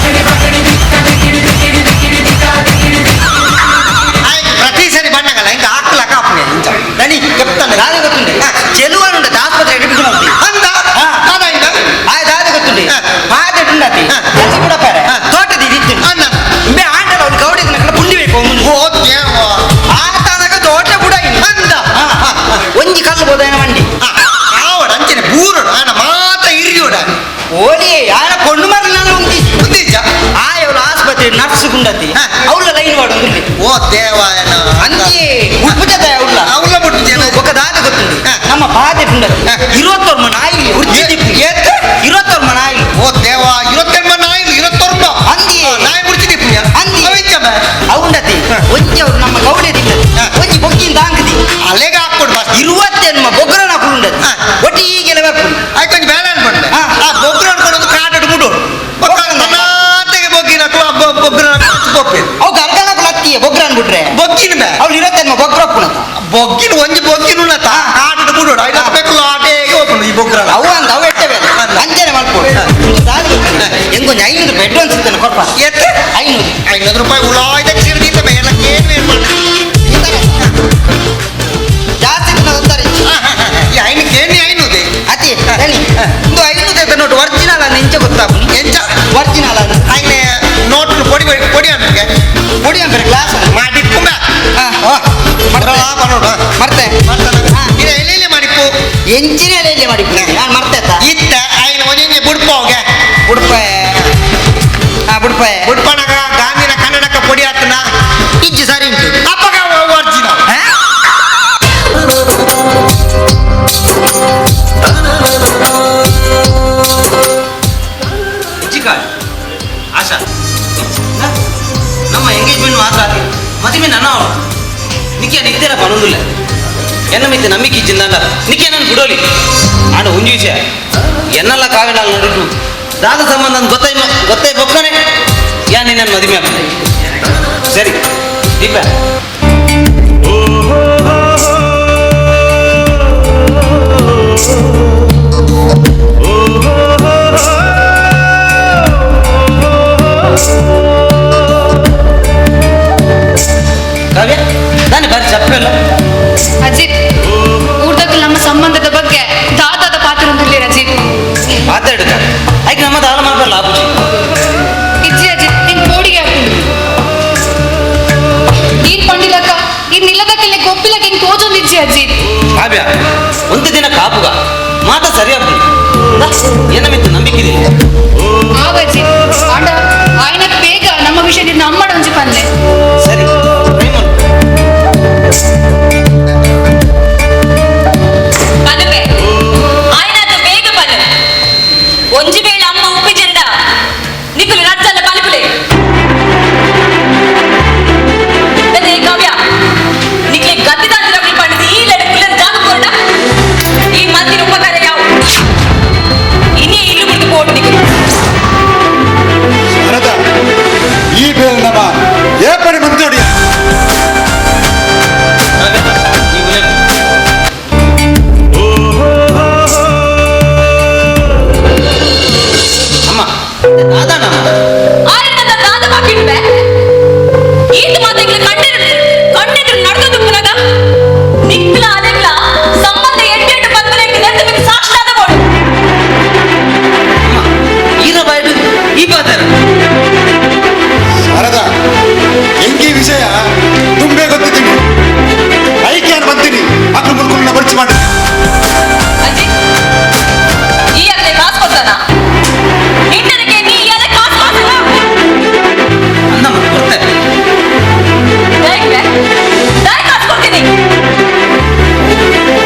ప్రతి సరి పండగల ఇంకా ఆకులక అప్పుడు దని చెప్తాను దాది ಗೊತ್ತುಂಟು ಚೆಲುವನುಂಡ ಆಸ್ಪತ್ರೆ ಅಡ್ಮಿಟ್ ಮಾಡ್ತಿ ಅಂದ ದಾದ ಆ ದಾದ ಗೊತ್ತುಂಟು ಪಾದ ಉಂಡತಿ ಕಸಿ ಬಿಡಪ್ಪಾರೆ ತೋಟದ ಇದಿತ್ತು ಅನ್ನ ಇಂಬೆ ಆಂಟಲ ಅವ್ನು ಗೌಡಿ ನಕಲ ಪುಂಡಿ ಬೇಕು ಓ ದೇವ ಆತನಗ ತೋಟ ಕೂಡ ಅಂದ ಒಂಜಿ ಕಲ್ಲು ಬೋದಾಯನ ಮಂಡಿ ಆವಡ ಅಂಚನೆ ಬೂರಡು ಆನ ಮಾತ ಇರಿಯೋಡ ಓಲಿ ಆನ ಕೊಂಡು ಮರ ನಾನು ಒಂದಿ ಉಂದಿಜ್ಜ ಆ ಇವಳು ಆಸ್ಪತ್ರೆ ನರ್ಸ್ ಗುಂಡತಿ ಅವಳ ಲೈನ್ ವಾಡು ಉಂಡಿ ಓ ದೇವ ಅಂಜಿ ಉಪ್ಪುಜದ ಅವಳ ಅವಳ ಬಿಟ್ಟು ఒక దాది ಗೊತ್ತುಂಟು ನಮ್ಮ ಪಾದೆ ಉಂಡತಿ ಇರುವತ್ತೊರ್ಮ ನಾಯಿ ಉರ್ಜಿ ಇರುವತ್ತೊರ್ಮ ನಾಯಿ ಓ ದೇವ ಇರುವತ್ತೆರ್ಮ ನಾಯಿ ಇರುವತ್ತೊರ್ಮ ಅಂದಿ ನಾಯಿ ಮುಡ್ಚಿದಿ ಅಂದಿ ಅವಿಂಚ ಅವುಂಡತಿ ಒಂಜಿ ಅವ್ರು ನಮ್ಮ ಗೌಡೆ ತಿಂದತಿ ಒಂಜಿ ಬೊಕ್ಕಿನ ದಾಂಕದಿ ಅಲೆಗ ಹಾಕೊಡು ಬಸ್ ಇರುವತ್ತೆನ್ಮ ಬೊಗ್ರನ ಕುಂಡತಿ ಒಟ್ಟು ಈಗೆಲ್ಲ ಬರ್ಪುಂಡು ಆಯ್ತು ಒಂಜಿ ಬೇಡ ಅನ್ಕೊಂಡೆ ಆ ಬೊಗ್ರ ಅನ್ಕೊಂಡು ಕಾಟಡು ಮುಡು ತನಾತೆಗೆ ಬೊಗ್ಗಿನ ಬೊಗ್ರ ಬೊಪ್ಪೆ ಅವು ಗರ್ಗಲಕ್ಕೆ ಲತ್ತಿಯ ಬೊಗ್ರ ಅನ್ಬಿಟ್ರೆ ಬೊಗ್ಗಿನ ಬೇ ಅವ್ಳು ಇರತ್ತೆನ್ಮ ಬೊಗ್ರ ಪುಣತ ಬೊಗ್ಗಿನ ಒಂಜಿ ಬೊಗ್ಗಿನ ಉಣ್ಣತ ಕಾಟಡು ಮುಡು ಐದು ಬೇಕು ಆಟೇಗೆ ಹೋಗ್ಕೊಂಡು ಈ ಬೊಗ್ರ ಅವು ಅಂದ ಅವು ಎಟ್ಟವೆ ಅಂಜನೆ ಮಾಡ್ಕೊಡು ಎಂಗೊಂಜಿ 500 ರೂಪಾಯಿ ಅಡ್ವಾನ್ಸ್ ಇತ್ತಾನೆ ಕೊರ್ಪ ಎತ್ತ 500 500 ರೂಪಾಯಿ ಉಳಾಯ್ದಕ್ಕೆ ಸಿರ್ದಿತ್ತ ಮೇಲಕ್ಕೆ ಏನು ಏನು ಜಾಸ್ತಿ ಒಂದರೆ ಈ ಐನಕ್ಕೆ ಏನೇ ಐನೂದೆ ಅತಿ ದಣಿ ಒಂದು 500 ಅಂತ ನೋಟು ಒರಿಜಿನಲ್ ಅನ್ನ ಎಂಚ ಗೊತ್ತಾಪುನಿ ಎಂಚ ಒರಿಜಿನಲ್ ಅನ್ನ ಐನೆ ನೋಟ್ ಪೊಡಿ ಪೊಡಿ ಅನ್ಕೆ ಪೊಡಿ ಅನ್ಪರೆ ಗ್ಲಾಸ್ ಮಾಡಿಪ್ಪು ಬರೋಡು ಮರ್ತೆ ಇದು ಎಲ್ಲಿ ಮಾಡಿಪ್ಪು ಎಂಚಿನ ಎಲೆ ಮಾಡಿಪ್ಪು ನಾನು ಮರ್ತೆ ಇತ್ತ ಐನ ಒಂಜಿ ಬುಡ್ಪ ಹೋಗೆ ಬುಡ್ಪ ಹಾ ಬುಡ್ಪ ಬುಡ್ಪನಾಗ ಗಾಂಧಿನ ಕನ್ನಡಕ ಪೊಡಿ ಆತನ ಇಜ್ಜಿ ಸರಿ ಉಂಟು ಅಪ್ಪಗ ಒರಿಜಿನಲ್ ಹಾ? ಮಾತ್ರ ಮದಿಮೆ ನನ್ನ ಅವಳು ನಿಕ್ಕೆ ನಿತ್ಯರ ಪನೊಂದಿಲ್ಲ ಎನ್ನ ಮಿತ್ತ ನಂಬಿಕೆ ಇಜ್ಜಿಂದ ನಿಕ್ಕೆ ನಾನು ಬಿಡೋಲಿ ಆಂಡ ಒಂಜಿ ವಿಷಯ ಎನ್ನೆಲ್ಲ ಕಾವಿನ ನಡುಟು ದಾದ ಸಂಬಂಧ ಗೊತ್ತೈ ಗೊತ್ತೈ ಬೊಕ್ಕನೆ ಯಾ ನಿನ್ನ ಮದುವೆ ಆಗ್ತದೆ ಸರಿ ದೀಪ ಕಾವ್ಯ ನಾನು ಬಾರಿ ಚಪ್ಪಲ್ಲ ಅಜಿತ್ ಊರ್ದಾಗ ನಮ್ಮ ಸಂಬಂಧದ ಬಗ್ಗೆ ದಾದಾದ ಪಾತ್ರ ಹೊಂದಿರ್ಲಿ ಅಜಿತ್ ಮಾತಾಡುತ್ತ ಐಕ್ ನಮ್ಮ ದಾಳ ಮಾಡ್ಬಾರಲ್ಲ ಆಪುಜಿ ಇಜ್ಜಿ ಅಜಿತ್ ನಿಂಗೆ ಕೋಡಿಗೆ ಹಾಕೊಂಡು ನೀರ್ ಪಂಡಿಲಕ್ಕ ಈ ನಿಲ್ಲದಕ್ಕೆಲ್ಲ ಗೊಪ್ಪಿಲಕ್ಕ ಹಿಂಗ್ ತೋಜೊಂದಿಜ್ಜಿ ಅಜಿತ್ ಕಾವ್ಯ ಒಂದು ದಿನ ಕಾಪುಗ ಮಾತ ಸರಿ ಆಗ್ತದೆ ಏನ ಮಿತ್ತು ನಂಬಿಕೆ ಇದೆ ಆವ ಅಜಿತ್ ಆಂಡ ಆಯ್ನಕ್ ಬೇಗ ನಮ್ಮ ವಿಷಯ ನಿನ್ನ ಅಮ್ಮಡ ಒಂಜಿ ಪನ್ಲೆ ಸರಿ ಪನುವೆ ಆಯ್ನಾದ ಬೇಗ ಪನು ಒಂಜಿ ವೇಳೆ ಅಮ್ಮ ಉಪ್ಪಿಜೆಂಡ ನಿಕುಲು ರಜ್ಜಲ್ಲ ಪಲುಪುಲೆ ಅದೇ ಕಾವ್ಯ ನಿಕ್ಲೆ ಗದ್ದಿದಾಂತಿರಬ್ಲಿ ಪಂಡಿತು ಈ ಲಡೆ ಕುಲ್ಲದ ಜಾಗ ಕೊರಡ ಈ ಮಂದಿರ ಉಪಕಾರ ಯಾವ ಇನ್ನೇ ಇಲ್ಲು ಬಿಡ್ದು ಪೋಡು ನಿಕುಲು ಶಾರದಾ ಈ ಬೇರೆ ನಮ್ಮ ಏಪಡಿ ಮಂತೋಡಿ ಅಮ್ಮ ದಾದಾನ ಆಯ್ನದ ದಾದ ಬಾಕಿಡ್ಬೆ ಈತ ಮಾತೆಗ್ಲ ಕಣ್ಣೆದುರು ಕಣ್ಣೆದುರು ನಡ್ದದು ಪುನಗ ನಿಕ್ಲ ಅಲೆಗ್ಲ ಸಂಬಂಧ ಎಡ್ಡೆಡ್ಡು ಬಂದ್ಮೇಲೆ ನೆತ್ತಬೇಕು ಸಾಕ್ಷಾದ ಬೋಡು ಈರ ಬಾಯ್ಡು ಈ ಪಾತ್ರ ಶಾರದಾ ಎಂಕಿ ವಿಷಯ ತುಂಬೆ ಗೊತ್ತಿದ್ದೀನಿ ಐಕ್ಯಾನ್ ಬಂತೀನಿ ಅಕ್ಲು ಮುಲ್ಕುಲ್ನ ಬರ್ಚಿ ಮಾಡಿ ಅಜ್ಜಿ ಈ ಅಗಲೆ ಕಾಸು ಕೊಡ್ತಾನ ನಿನ್ನನಕ್ಕೆ ನೀ ಈ ಅಲೆ ಕಾಸು ಕೊಡ್ತಾನ ಅನ್ನಮ್ಮ ಕೊಡ್ತಾರೆ ದಾಯ್ ದಾಯ್ ಕಾಸು ಕೊಡ್ತೀನಿ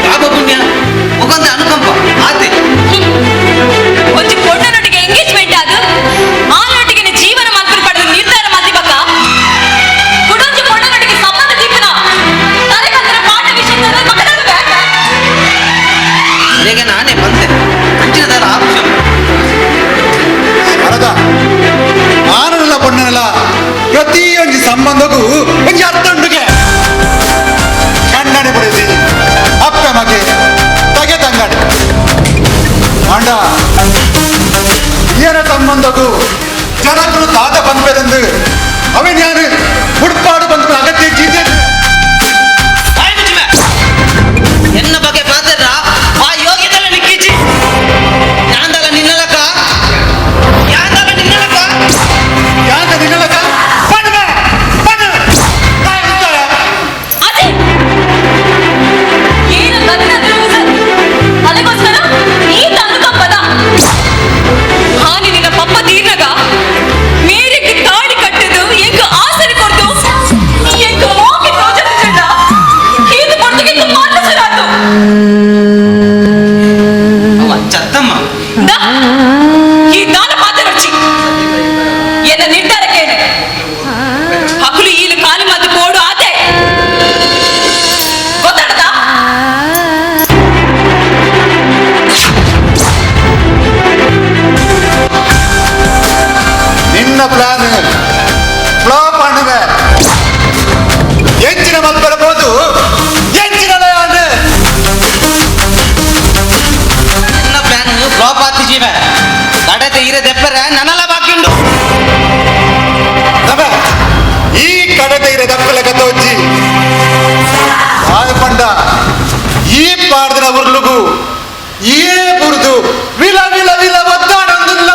ಪಾಪ ಪುಣ್ಯ ಮುಖಂದ ಅನುಕಂಪ ಆತೆ ಒಂಜಿ ಪೊಣ್ಣನೊಟ್ಟಿಗೆ ಎಂಗೇಜ್ಮೆಂಟ್ ಅದು ಆನೊಟ್ಟಿಗೆ ಜೀವನ ಮಲ್ಪು ಪಡೆದು ನಿರ್ಧಾರ ಮಲ್ದಿಬಕ್ಕ ಕುಡೊಂಜಿ ಪೊಣ್ಣನೊಟ್ಟಿಗೆ ಸಂಬಂಧ ದೀಪನ ತಲೆಕಂತರ ಪಾಠ ವಿಷಯ ಮಕ್ಕಳಾಗಬೇಕು ಈಗ ನಾನೇ ಬಂದೆ ಅಂಚಿನ ದಾರ ಆಪುಜ ಶಾರದಾ ಆನಲ್ಲ ಪೊಣ್ಣನಲ್ಲ ಪ್ರತಿಯೊಂದು ಸಂಬಂಧಕ್ಕೂ ಒಂಜಿ ಅರ್ಥ ಉಂಡುಗೆ ಕಣ್ಣನೆ ಪಡೆದಿ ಅಪ್ಪ ಮಗೆ ತಗೆ ತಂಗಡೆ ಆಂಡ ಏನ ಸಂಬಂಧಕ್ಕೂ ಜನಕ್ಕೂ ತಾತ ಬಂದ್ಬೇರೆಂದು ಅವನ್ ಯಾರು ಉಡ್ಪಾಡು ಬಂದ ಅಗತ್ಯ ಜೀತೆ ಎನ್ನ ಬಗ್ಗೆ ಪಾತ್ರ ಆ ಯೋಗ್ಯತೆಲ್ಲ ನಿಕ್ಕಿಚ್ಚಿ ಯಾಂದಲ ನಿನ್ನಲಕ ಯಾಂದಲ ನಿನ್ನಲಕ ಯಾಂದ ನಿನ್ನಲಕ ಪಡ್ವೆ ಪಡ್ ಅದೇ ಏನು ಗತಿನ ಅದಕ್ಕೋಸ್ಕರ ಈತ ಅನುಕಂಪದ ಹಾನಿ ನಿನ್ನ ಪಪ್ಪ ತೀರ್ನಗ ಮೇರೆಗೆ ತಾಳಿ ಕಟ್ಟದು ಎಂಕು ಆಸರೆ ಕೊಡ್ತು ಎಂಕು ಮೋಕೆ ತೋಜನ ಈತ ಕೊಡ್ತು ಎಂಕು ಮಾನಸರಾತು ಅವ್ವ ಚತ್ತಮ್ಮ ದಾ ಈ ದಾನ ಪಾತ್ರರ್ಚಿ ಎನ್ನ ನಿರ್ಧಾರ ಕೇಳಿ ಹಕಲು ಈಲು ಕಾಲು ಮತ್ತು ಕೋಡು ಆತೆ ಗೊತ್ತಾಡದಾ ನಿನ್ನ ಪ್ಲಾನ್ ಫ್ಲಾಪ್ ಅಣ್ಣವೆ ಎಂಚಿನ ಮಲ್ಪರಬಹುದು ಎಂಚಿನ ಲಯಾನ್ ನನ್ನ ಪ್ಲಾನ್ ಫ್ಲಾಪ್ ಆತಿ ಜೀವ ತಡತೆ ಇರ ದೆಪ್ಪರ ನನ್ನಲ್ಲ ಬಾಕಿ ಉಂಡು ನವ ಈ ಕಡತೆ ಇರ ದಪ್ಪಲ ಕತೋಚಿ ಆಯ ಪಂಡ ಈ ಪಾಡ್ದಿನ ಉರ್ಲುಗು ಈ ಬುರುದು ವಿಲ ವಿಲ ವಿಲ ಒತ್ತಾಡೊಂದಿಲ್ಲ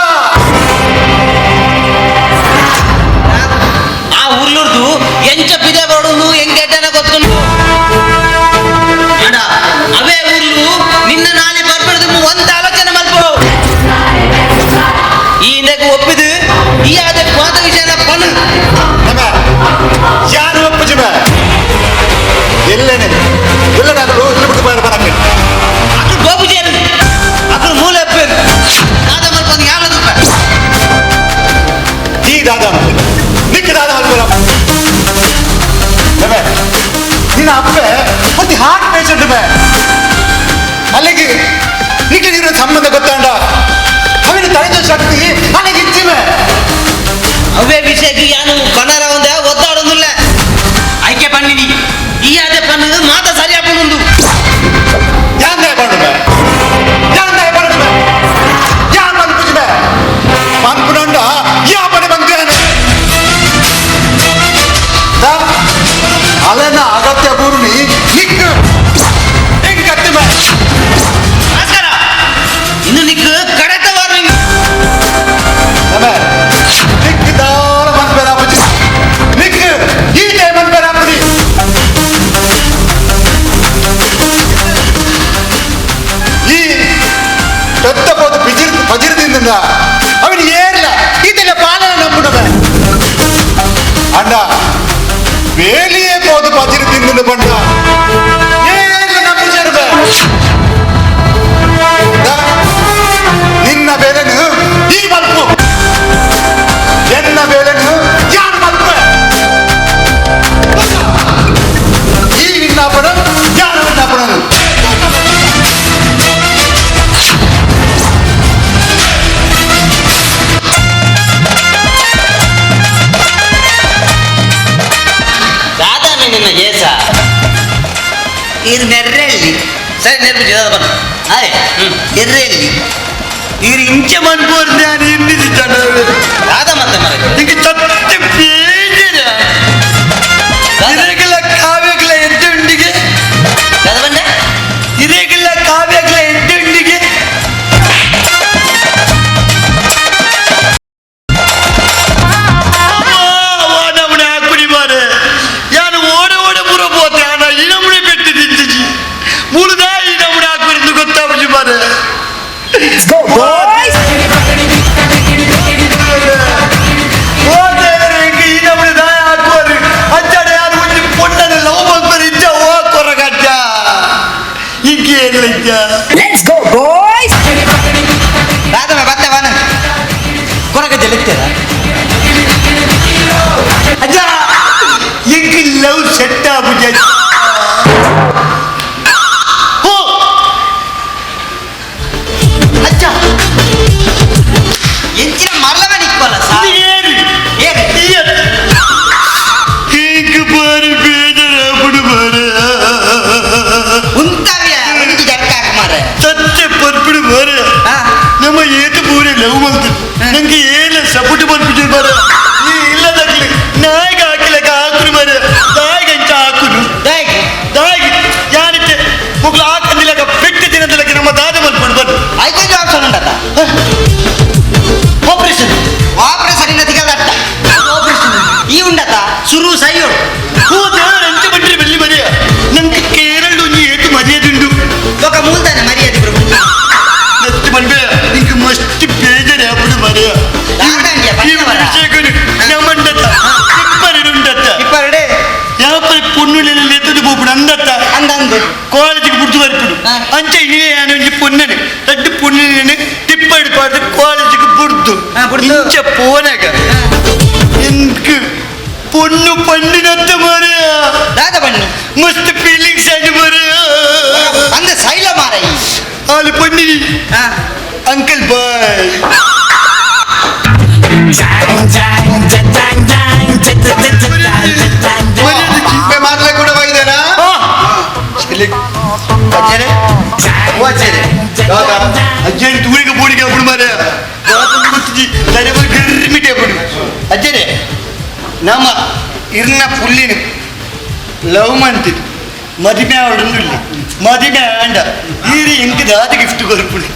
ಆ ಉರ್ಲುರ್ದು ಎಂಚ ಪಿದೆ ಬರೋಡು ಎಂಗೆಡ್ಡನ ಗೊತ್ತುಂಡು ಅಡ ಅವೇ ಉರ್ಲು ನಿನ್ನ ನಾಳೆ ಬರ್ಬಾರ್ದು ಒಂದು ಆಲೋಚನೆ ಮಲ್ಪೋ ಈ ನೆಗು ಒಪ್ಪಿದು ಈ ಆದ ಪಾದ ವಿಷಯನ ಪನು ನಮ ಯಾರು ಒಪ್ಪುಜುಮ ಎಲ್ಲೇನೆ ಎಲ್ಲ ನಾನು ಇಲ್ಲಿ ಬಿಟ್ಟು ಬಾರ ಬರಕ್ಕೆ ಅಕ್ಳು ಗೋಪುಜೇರು ಅಕ್ಳು ಮೂಲೆ ಅಪ್ಪೇರು ದಾದ ಮಲ್ಪೊಂದು ಯಾರದು ಈ ದಾದ ನಿಕ್ಕ ದಾದ ಮಲ್ಪರ ನಿನ್ನ ಅಪ್ಪೆ ಮತ್ತೆ ಹಾರ್ಟ್ ಪೇಷಂಟ್ ಬೇ ಅಲ್ಲಿಗೆ ನಿಖಿಲ್ ಸಂಬಂಧ ಗೊತ್ತಾಂಡ ಅವನ ತಲೆದ ಶಕ್ತಿ ನನಗೆ ಇಚ್ಚಿವೆ ಅವೇ ವಿಷಯಕ್ಕೆ ಯಾನು ಕನ್ನಡ ಒಂದೇ ಒದ್ದಾಡೋದಿಲ್ಲ ಆಯ್ಕೆ ಪನ್ನಿನಿ ಈ ಅದೇ ಪನ್ನದು ಮಾತ ಸರಿ ಹಾಕೊಂಡು ಯಾಂದೆ ಪಡುವೆ ಯಾಂದೆ ಪಡುವೆ ಯಾನ್ ಮನ್ಪುಜಿವೆ ಮನ್ಪುನಂಡ ಯಾ ಪಡೆ ಬಂದೇನೆ ಅಲೆನ ಅಗತ್ಯ ಪೂರ್ಣಿ ನಿಕ್ ಹೆಂಗ್ ಕತ್ತಿವೆ ನಮಸ್ಕಾರ ಇನ್ನು ನಿಕ್ ಕಡೆತ ವಾರ್ನಿಂಗ್ ನಿಕ್ ದಾಳ ಮನ್ಪೆರಾಪುಜಿ ನಿಕ್ ಈ ಟೈಮ್ ಮನ್ಪೆರಾಪುಜಿ ಈ పెద్ద పోతు బిజిర్ బజిర్ తిందా అవి ఏర్ల ಇದೆಲ್ಲ ಪಾಲನ ನಂಬುಡವೆ ಅಣ್ಣ ಬೇಲಿಯೇ పోదు బజిర్ ತಿಂದು ಬಂಡ ಏರ್ಲ ನಂಬುಜರ್ವೆ ನಿನ್ನ ಬೇಲೆನು ಈ ಮಲ್ಪು ಎನ್ನ ಬೇಲೆನು ಯಾರು ಮಲ್ಪೆ ಈ ವಿಜ್ಞಾಪನ ಯಾರು ವಿಜ್ಞಾಪನನು ದಾದಾಮೆ ನಿನ್ನ ಏಸ ಇದು ನೆರ್ರೆಲ್ಲಿ ಸರಿ ನೆರ್ಪುಜಿ ದಾದ ಬನ್ನ ಆಯ್ ಎರ್ರೆಲ್ಲಿ ಇರು ಇಂಚೆ ಮನ್ಪೋರ್ ನಾನು ಇಂದಿದ್ದಾನೆ ದಾದ ಮತ್ತೆ ಮರ ಇಂಗೆ ತತ್ತೆ ಬೇಜಾರ ಇರೇಗಲ ಕಾವ್ಯಗಳ ಎದ್ದುಂಡಿಗೆ ದಾದ ಬಂಡೆ ಇರೇಗಲ ಕಾವ್ಯಗಳ ಎದ್ದುಂಡಿಗೆ ನಮ್ಮನೆ ಹಾಕುಡಿ ಮಾರೆ ಯಾನು ಓಡ ಓಡ ಪುರ ಪೋತೆ ಆನ ಈ ನಮ್ಮನೆ ಪೆಟ್ಟು ತಿಂತಿಜಿ ಮುಳುದಾ ಈ ನಮ್ಮನೆ ಹಾಕುಡಿದ್ದು ಗೊತ್ತಾಪುಜಿ ಮಾರೆ. Let's go, boys! Let's go, boys! ದಾದಮೆ ಬತ್ತೆ ಬಾನ ಕೊರಗ ಜಲಿಕ್ತೀರ ಅಜ್ಜ ಇಂಕ್ ಲವ್ ಸೆಟ್ ಆಪುಜಿ ಹೋ ಅಜ್ಜ ಎಂಚಿನ ಮರಲವ ನಿಕ್ಕೋಲ್ಲ ಸಾ ಏನು ಏನು ಇಂಕ್ ಬಾರಿ ಬೇಜಾರಾಪುಡು ಬಾರೆ ಉಂತಾವ್ಯ ಒಂಜಿ ಜರ್ಕ ಹಾಕು ಮಾರ್ರೆ ಸತ್ಯ ಪರ್ಪಿಡು ಬಾರೆ ನಮ್ಮ ಏತು ಪೂರೆ ಲವ್ ಬಂತು ನಂಗೆ ಏನ ಸಪೋರ್ಟ್ ಬರ್ಬಿಟ್ಟು ಬಾರ ಈ ಇಲ್ಲದಾಗ್ಲಿ ನಾಯಿಗೆ ಹಾಕಿಲಕ ಹಾಕುನು ಬಾರೆ ದಾಯಿಗೆ ಅಂಚ ಹಾಕುನು ದಾಯಿಗೆ ದಾಯಿಗೆ ಯಾರಿತ್ತೆ ಮುಗ್ಲು ಹಾಕಂದಿಲ್ಲಕ ಪೆಟ್ಟು ತಿನ್ನದಿಲ್ಲಕ ನಮ್ಮ ದಾದ ಮಲ್ಪಡು ಬರ್ರಿ ಐದು ಆಪ್ಷನ್ ಉಂಟತ್ತ ಆಪರೇಷನ್ ಆಪರೇಷನ್ ಇನ್ನ ತಿಗದಟ್ಟ ಆಪರೇಷನ್ ಈ ಉಂಡತ್ತ ಸುರು ಸೈಯೋಡು ಓ ದೇವರ ಅಂಚ ಬಂಡ್ರಿ ಬಲ್ಲಿ ಮರಿಯ ನಂಗೆ ಕೇರಳ ಒಂಜಿ ಏತು ಮರ್ಯಾದುಂಡು ಲೋಕ ಮೂಲ್ತಾನೆ ಮರ್ಯಾದೆ ಪ್ರಭು ನತ್ತು ಬಂಡ್ಬೆ ನಿಂಗೆ ಮಸ್ತ್ ಬೇಜಾರು ಆಪುಡು ಮರಿಯ ದಾದಾಂಡ್ಯ ಈ ಪನ್ನವರ ವಿಷಯಗಳು ನಮ್ಮಂಡತ್ತ ಇಪ್ಪರುಂಡತ್ತ ಇಪ್ಪರುಡೆ ಯಾಪರಿ ಪೊಣ್ಣುಲೆಲ್ಲ ಎತ್ತದು ಪೋಪುಡು ಅಂದತ್ತ ಅಂದಂದು ಕಾಲೇಜಿಗೆ ಬಿಡ್ತು ಬರ್ಪುಡು ಅಂಚೆ ಇನ್ನೇ ಒಂಜಿ ಪೊನ್ನನೆ ರಡ್ಡು ಪೊಣ್ಣನೆ ಟಿಪ್ಪಡಿ ಪಾಡ್ದು ಕಾಲೇಜಿಗೆ ಬುಡ್ದು ಇಂಚ ಪೋನಾಗ ಎನ್ಕ್ ಪೊಣ್ಣು ಪಣ್ಣಿನತ್ತ ಮಾರೆಯ ದಾದ ಬಣ್ಣಿ ಮಸ್ತ್ ಫೀಲಿಂಗ್ಸ್ ಆಗಿ ಮಾರೆಯ ಅಂದ ಸೈಲ ಮಾರೈ ಆಲು ಪೊಣ್ಣಿನಿ ಅಂಕಲ್ ಬಾಯ್ ಮಾತ್ಲೆ ಕೂಡ ಬೈದೇನಾ ಅಜ್ಜರೆ ಓ ಅಜ್ಜರೆ ಅಜ್ಜರಿ ತೂರಿಗೆ ಬೋಡಿಗೆ ಅప్పుడు ಮಾರೆ ಗೊತ್ತಿಜಿ ತಲೆ ಗಿರ್ಮಿಟೆ ಅప్పుడు ಅಜ್ಜರೆ ನಮ್ಮ ಇರ್ನ ಪುಲ್ಲಿನ ಲವ್ ಮಾಡ್ತಿದ್ದು ಮದುವೆ ಆವಡೊಂದು ಮದುವೆ ಆಂಡ ಈರಿ ಇಂಕ್ ದಾದ ಗಿಫ್ಟ್ ಕೊರ್ಪುಡಿ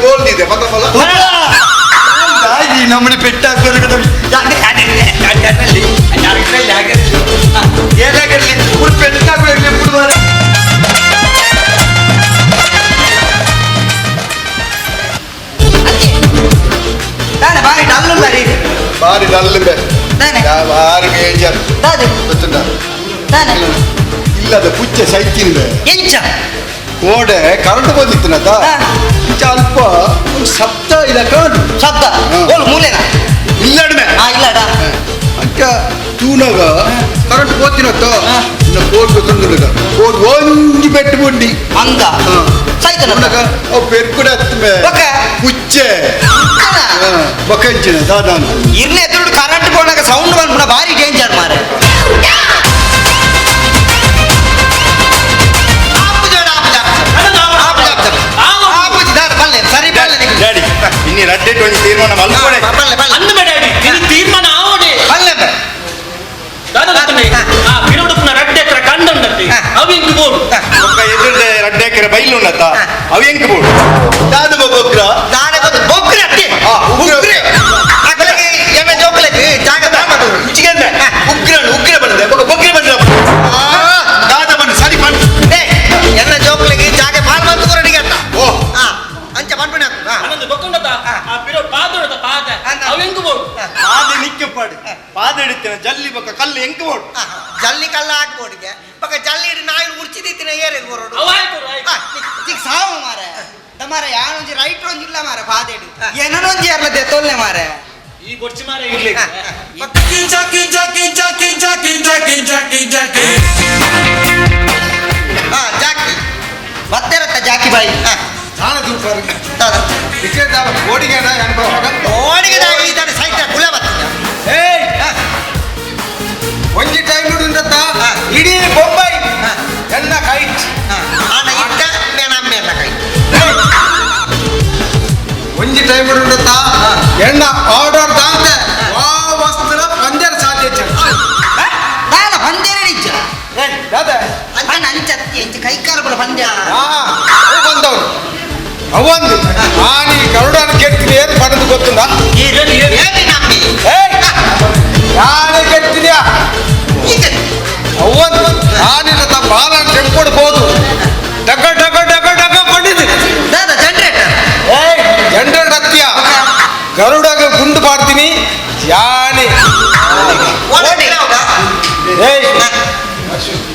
ಕೋಲ್ದಿದೆ ಪತ್ತಂಬಲ ನಮ್ಮನೆ ಪೆಟ್ಟ ಏನಾಗಿರ್ಲಿ ಪೆಟ್ಟ ಹಾಕೋದು ಮಾರೆ ದಾನೆ ಬಾರಿ ಡಲ್ ಉಲ್ಲ ರೀ ಬಾರಿ ಡಲ್ ಬೆ ದಾನೆ ಬಾರಿ ಬೇಜಾರು ದಾದೆ ಗೊತ್ತುಂಟಾ ದಾನೆ ಇಲ್ಲದ ಪುಚ್ಚೆ ಸೈಕಿನ ಬೆ ಎಂಚ ಕೋಡೆ ಕರೆಂಟ್ ಬಂದಿತ್ತು ಇಂಚ ಅಲ್ಪ ಒಂದು ಶಬ್ದ ಇಲ್ಲ ಕಾಣು ಶಬ್ದ ಓಲ್ ಮೂಲೆನಾ ಇಲ್ಲಡ್ಮೆ ಆ ಇಲ್ಲಡ ಅಂಚ ತೂ ತೂನಗ ಕರೆಂಟ್ ಹೋತಿನತ್ತ ಇನ್ನ ಕೋಟ್ ಗೊತ್ತೊಂದುಲಗ ಕೋಟ್ ಒಂಜಿ ಬೆಟ್ಟು ಬುಂಡಿ ಅಂದ ಸೈತನ ಅವು ಪೆರ್ಕುಡ ಅತ್ಮೆ ಕುಚ್ಚೆ ಬಕಂಚಿನ ದಾದಾನ ಇರ್ನೆ ಎದುರು ಕರೆಂಟ್ ಹೋನಾಗ ಸೌಂಡ್ ಬಂದ್ಬಿಡ ಭಾರಿ ಡೇಂಜರ್ ಮಾರೆ. ಡ್ಯಾಡಿ ಇನ್ನಿ ರಡ್ಡೆಟ್ ಒಂಜಿ ತೀರ್ಮಾನ ಮಲ್ಪಡೆ ಅಂದ ಡ್ಯಾಡಿ ಇದು ತೀರ್ಮಾನ ಆವಡೆ ದಾದ ಆ ಪಿರವುಡುಪ್ಪುನ ರಡ್ಡೆ ಎಕರೆ ಕಂಡ ಉಂಡತ್ತೆ ಅವು ಎಂಕ್ ಬೋಡು ಒಕ್ಕ ಎದುರುಡೆ ರಡ್ಡೆ ಎಕರೆ ಬೈಲು ಉಂಡತ್ತ ಅವು ಎಂಕ್ ಬೋಡು ದಾದ ಬೊಗ್ರ ದಾದ ಬೊಗ್ರ ಅತ್ತೆ ಉಗ್ರೆ ಅಕಲಗೆ ಎನ್ನ ಜೋಕಲಗೆ ಜಾಗ ದಾಮದು ಇಂಚಿಗೆಂದ ಉಗ್ರ ಉಗ್ರ ಬಂದೆ ಬೊಕ್ಕ ಬೊಗ್ರೆ ಬಂದ್ರೆ ದಾದ ಬಂದು ಸರಿ ಬಂದು ಎನ್ನ ಜೋಕಲಗೆ ಜಾಗ ಪಾಲ್ ಬಂದು ಕೊರಡಿಗೆ ಅತ್ತ ಓ ಅಂಚ ಪನ್ಪುಣ ಅನಂದು ಬೊಕ್ಕುಂಡತ್ತ ಆ ಪಿರವು ಪಾದೊಡತ ಪಾದ ಅವು ಎಂಕ್ ಬೋಡು ಪಾದ ನಿಕ್ಕೆ ಪಾಡು ಪಾದ ಹಿಡಿತೇನೆ ಜಲ್ಲಿ ಬೊಕ್ಕ ಕಲ್ಲು ಎಂಕ್ ಬೋಡು ಜಲ್ಲಿ ಕಲ್ಲ ಹಾಕ್ಬೋಡಿಗೆ ಬೊಕ್ಕ ಜಲ್ಲಿ ಹಿಡಿ ನಾಯಿ ಉರ್ಚಿದಿತ್ತಿನ ಏರಿಗೆ ಬರೋಡು ಚಿಕ್ಕ ಸಾವು ಮಾರೆ ಮಾರೆ ಯಾನೊಂಜಿ ರೈಟ್ ಒಂಜಿ ಇಲ್ಲ ಮಾರೆ ಪಾದೇಡು ಏನೊಂಜಿ ಅರ್ಲದೆ ತೊಲ್ಲೆ ಮಾರೆ ಈ ಬೊಡ್ಚಿ ಮಾರೆ ಇರ್ಲಿ ಜಾಕಿ ಜಾಕಿ ಜಾಕಿ ಜಾಕಿ ಜಾಕಿ ಜಾಕಿ ಜಾಕಿ ಜಾಕಿ ಬತ್ತೇರತ್ತ ಜಾಕಿ ಬಾಯಿ ದಾನ ತೂಪಾರು ಟಿಕೆಟ್ ದಾವ ಕೋಡಿಗೆ ಕೋಡಿಗೆ ಇದ್ದಾನೆ ಸೈತ ಕುಲ ಬತ್ತಿದ ಏಯ್ ಒಂಜಿ ಟೈಮ್ ನೋಡುಂದತ್ತ ಇಡೀ ಬೊಂಬೈ ಎನ್ನ ಕೈಟ್ ಆನ ಇಟ್ಟ ಮೇನ ಕೈಟ್ ಒಂಜಿ ಟೈಮ್ ನೋಡುಂದತ್ತ ಎಣ್ಣ ಆರ್ಡರ್ ದಾಂತೆ ವಾ ವಸ್ತ್ರ ಪಂಜರ ಸಾಧ್ಯ ದಾನ ಪಂಜರ ನಿಜ ದಾದ ಅಂಚ ಅಂಚತ್ತಿ ಅಂಚ ಕೈಕಾಲು ಕೂಡ ಪಂಜ ಬಂದವರು ಅವೊಂದು ಆನಿ ಕರುಡಾನ ಕೆತ್ತಿನಿ ಏನು ಪಡೆದು ಗೊತ್ತುಂಡ ಯಾನೇ ಕೆತ್ತಿದ್ಯಾ ಅವೊಂದು ಆನಿನ ತಮ್ಮ ಬಾಲ ಚೆಂಕೊಡ್ಬೋದು ಡಗ ಡಗ ಡಗ ಡಗ ಪಡೆದು ಜನರೇಟರ್ ಏಯ್ ಜನರೇಟರ್ ಹತ್ತಿಯ ಗರುಡಾಗ ಗುಂಡು ಪಾಡ್ತೀನಿ ಯಾನೆ ಏಯ್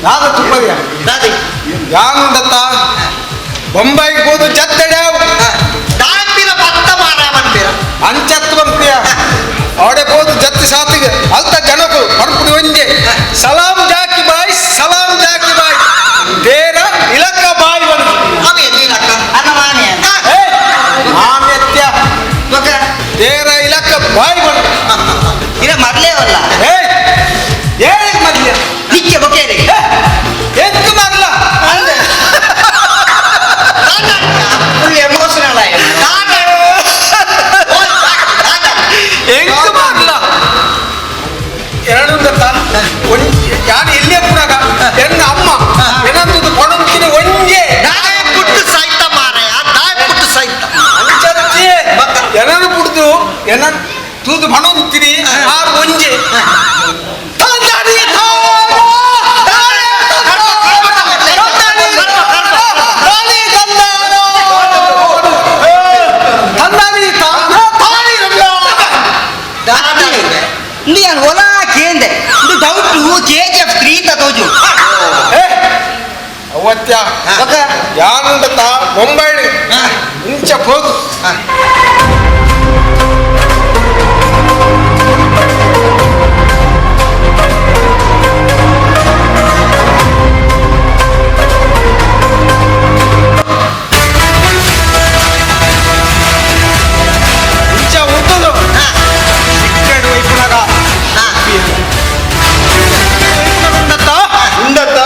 ದಾದ ತುಪ್ಪದಿಯ ಯಾನುಂಡತ್ತ ಬೊಂಬೈಗೆ ಹೋದು ಜತ್ತಡ್ಯಾವ್ ಅಂಚತ್ತು ಬಂಪಿಯ ಅವಡೆ ಹೋದು ಜತ್ತಿ ಸಾತಿಗೆ ಅಲ್ತ ಜನಕು ಪಡ್ಪುಡಿ ಒಂಜೆ ಸಲಾಂ ಜಾಕಿ ಬಾಯ್ ಸಲಾಂ ಜಾಕಿ ಬಾಯ್ ದೇರ ಇಲಕ್ಕ ಬಾಯ್ ಬಂದು ಮಾನ್ಯತ್ಯ ದೇರ ಇಲಕ್ಕ ಬಾಯ್ ಬಂದು ಇರ ಮರ್ಲೇ ಅಲ್ಲ ಏಯ್ ಏಳಿಗೆ ಮರ್ಲಿಯ ನಿಕ್ಕೆ ಬೊಕೇರಿ ಎಂತ ಮರ್ಲ ಫುಲ್ ಎಮೋಷನಲ್ ಆಯ್ತು ಎಂತ ಮರ್ಲ ಎರಡು ಯಾರು ಎಲ್ಲಿಯ ಪುನಗ ಎನ್ನ ಅಮ್ಮ ಏನಂತದ್ದು ಕೊಡಂತೀನಿ ಒಂಜೆ ದಾಯ ಪುಟ್ಟು ಸಹಿತ ಮಾರಾಯ ದಾಯ ಪುಟ್ಟು ಸಹಿತ ಅಂಚತ್ತಿ ಏನನ್ನು ಪುಡ್ದು ಏನನ್ ತೂದು ಬಣಂತೀನಿ ಆರು ಒಂಜೆ ತಂದಾಡಿ ನಾನು ಒಲ ಕೇಂದೆ ಇದು doubt KGF 3 ತೋಜು ಅವತ್ಯ ಯಾನುಂಡತ್ತ ಬೊಂಬೈ ಇಂಚ ಹೋಗು ಇಂಚ ಉಂಟದು ಸಿಕ್ಕಡು ವೈಪುನಗ ಉಂಡತ್ತ ಉಂಡತ್ತ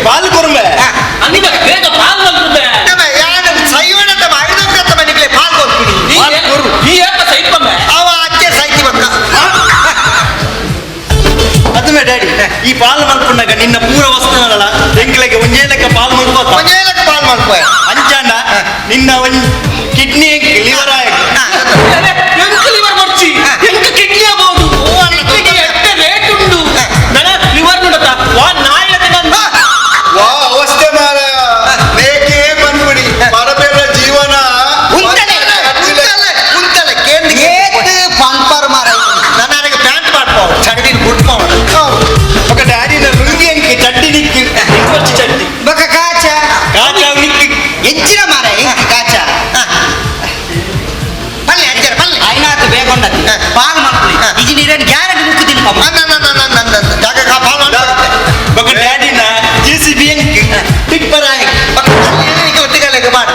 ಬಾಲ್ ಕೊರುಂಬೆ ಬೇಗ ಬಾಲ್ ಮಲ್ಪುಂಬೆ ಈ ಏಪ ಸೈಪಂಬೆ ಅವ ಅಚ್ಚೆ ಸೈತಿ ಬಕ್ಕ ಅದುಮೆ ಡ್ಯಾಡಿ ಈ ಪಾಲ್ ಮಲ್ಪುಂಡಗ ನಿನ್ನ ಪೂರ ವಸ್ತುನಲ್ಲ ಎಂಕ್ಲೆಗೆ ಒಂಜೇ ಲೆಕ್ಕ ಪಾಲ್ ಮಲ್ಪೋ ಒಂಜೇ ಲೆಕ್ಕ ಪಾಲ್ ಮಲ್ಪೋ ಅಂಚಾಂಡ ನಿನ್ನ ಒಂಜ್ ಕಿಡ್ನಿ ಲಿವರ್ ಎಂಕ್ ಲಿವರ್ ಮರ್ಚಿ ಎಂಕ್ ಕಿಡ್ನಿ ಆಗಬಹುದು ಕಿಡ್ನಿಗೆ ಎಟ್ಟೆ ರೇಟ್ ಉಂಡು ನನ್ನ ಲಿವರ್ ನೋಡತ್ತ ವಾ ನಾಯಿನ ತಿನ್ನಂದ ವಾ ಅವಸ್ಥೆ ಮಾರಾಯ ನೇಕೆ ಬಂದ್ಬಿಡಿ ಪರಬೇರ ಜೀವನ ಉಂಟಲೆ ಉಂಟಲೆ ಉಂಟಲೆ ಕೇಂದ್ರ ಏತ್ ಜಾಗ ಪಾಲ್ ಬೊಕ್ಕ ಡ್ಯಾಡಿನ ಜೆಸಿಬಿ ಎಂಕ್ ಟಿಪ್ಪರ್ ಆಯ್ ಒಟ್ಟಿಗೆ ಮಾಡ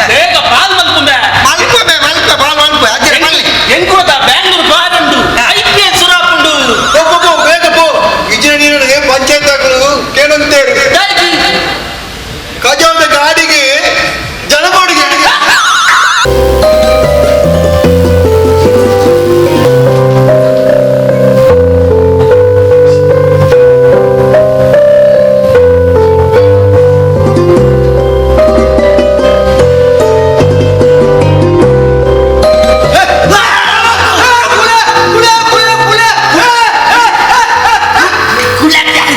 ಬೇಗ ಪಾಲ್ ಮಲ್ಪುಂಬೆ ಮಲ್ಪೆ ಮಲ್ಪೆ ಪಾಲ್ ಮಲ್ಪೆ ಅಜ್ಜಿ ಮಲ್ಲಿ ಎಂಕುಲದ ಬ್ಯಾಂಗ್ಳೂರ್ ಬಾರುಂಡು ಐಪಿಎಲ್ ಸುರಾಪುಂಡು ಪೋ ಬೇಗ ಪೋ ಇಂಜಿನಿಯರ್ ಪಂಚಾಯತ್ ಹಾಕಲು ಕೇಳಂತೇಳಿ ಕಜಾದ ಗಾಡಿಗೆ ಜನಬೋಡಿಗೆ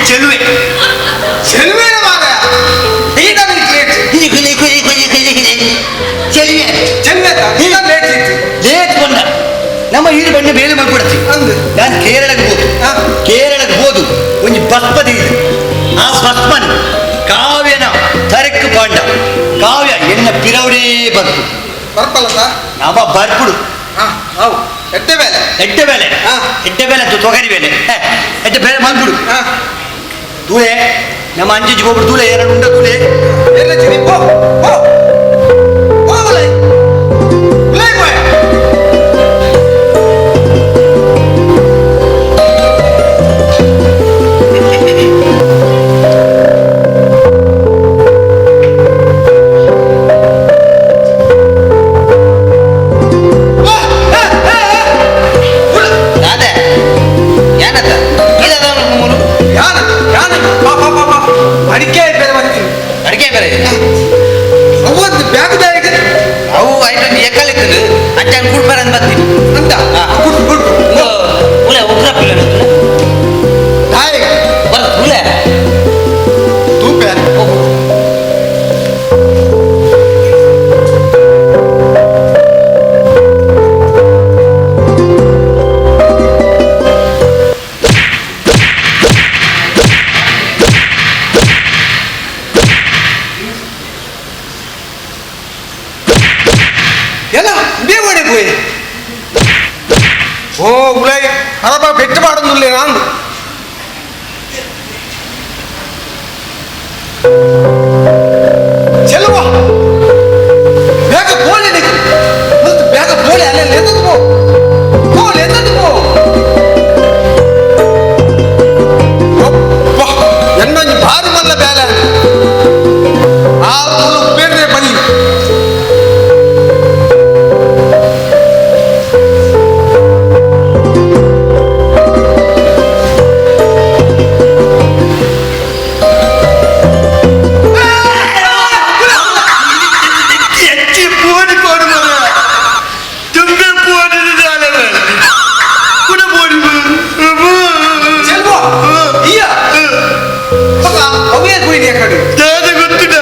ಚೆಲುವೆ ಚೆಲುವೆ ಮಾರಾಯ ಚೆಲುವೆ ಚೆಲುವೆ ಲೇಟ್ ಲೇಟ್ ಬಂದ ನಮ್ಮ ಈರು ಬಣ್ಣ ಬೇಲೆ ಮಾಡ್ಕೊಡ್ತಿ ನಾನು ಕೇರಳಕ್ಕೆ ಹೋದು ಕೇರಳಕ್ಕೆ ಹೋದು ಒಂದು ಬಸ್ಪದಿ ಇದೆ ಆ ಬಸ್ಮನ್ ಕಾವ್ಯನ ತರಕ್ ಪಾಂಡ ಕಾವ್ಯ ಎನ್ನ ಪಿರವಡೇ ಬರ್ಪು ಬರ್ಪಲ್ಲ ನಮ್ಮ ಬರ್ಪುಡು how ಎಡ್ಡೆ ಬೇಲೆ ಎಡ್ಡೆ ಬೇಲೆ ಎಡ್ಡೆ ಬೇಲೆ ಅಂತ ತೊಗರಿ ಬೇಲೆ ಎಡ್ಡೆ ಬೇಲೆ ಮಲ್ಪುಡು ತೂಲೆ ನಮ್ಮ ಅಂಜಿಜಿ ಹೋಗ್ಬಿಡು ತೂಲೆ ಎರಡು ಉಂಡ ತೂಲೆ ಎಲ್ಲ ಚಿನಿ ಪೋ ಪೋ ಪೋ ಉಲೈ ಉಲೈ ಪೋ ದಾದೆ ಏನತ್ತ ಇದಾದ ಮೂರು ಯಾನ ಯಾನ ಪಾ ಪಾ ಪಾ ಪಾ ಅಡಿಕೆ ಬೇರೆ ಬರ್ತೀನಿ ಅಡಿಕೆ ಬೇರೆ ಅವತ್ತು ಬ್ಯಾಗ್ ಬ್ಯಾಗ್ ಅವು ಐಟಮ್ ಎಕ್ಕಲಿತ್ತು ಅಜ್ಜನ್ ಕುಡ್ಬಾರ ಅಂತ ಬರ್ತೀನಿ ಅಂತ ಗುಡ್ ಗುಡ್ ಉಲೆ ಉಗ್ರ ಪಿಲ್ಲ ತಾಯಿ ಬರ್ ಉಲೆ ತೂಪೆ ಎಲ್ಲ ಬೇವಡೆ ಪೋಯಿ ಓ ಉಲೈ ಹರಬ ಪೆಟ್ಟು ಪಾಡೊಂದುಲ್ಲೆ ನಾನು ಚೆಲುವ ಬೇಗ ಪೋಲಿ ಮತ್ತು ಬೇಗ ಪೋಲಿ ಅಲ್ಲೇ ಎದ್ದದು ಪೋ ಪೋಲಿ ಎದ್ದದು ಪೋ ಅಬ್ಬಾ ಎನ್ನೊಂಜಿ ಭಾರಿ ಮಲ್ಲ ಬೇಲೆ ಆ ಬೇರೆ ಬನ್ನಿ ಎಚ್ಚಿ ಪೋಡಿ ಕೊಡು ಮರ ತುಂಬೆ ಪೋಡಿ ಕುಡ ಪೋಡಿ ಚೆಲ್ವ ಇಯ್ಯ ಪಕ್ಕ ಅವೇ ಕುಯ್ದಿ ಕಡೆ ದಾದ ಗೊತ್ತಿಡ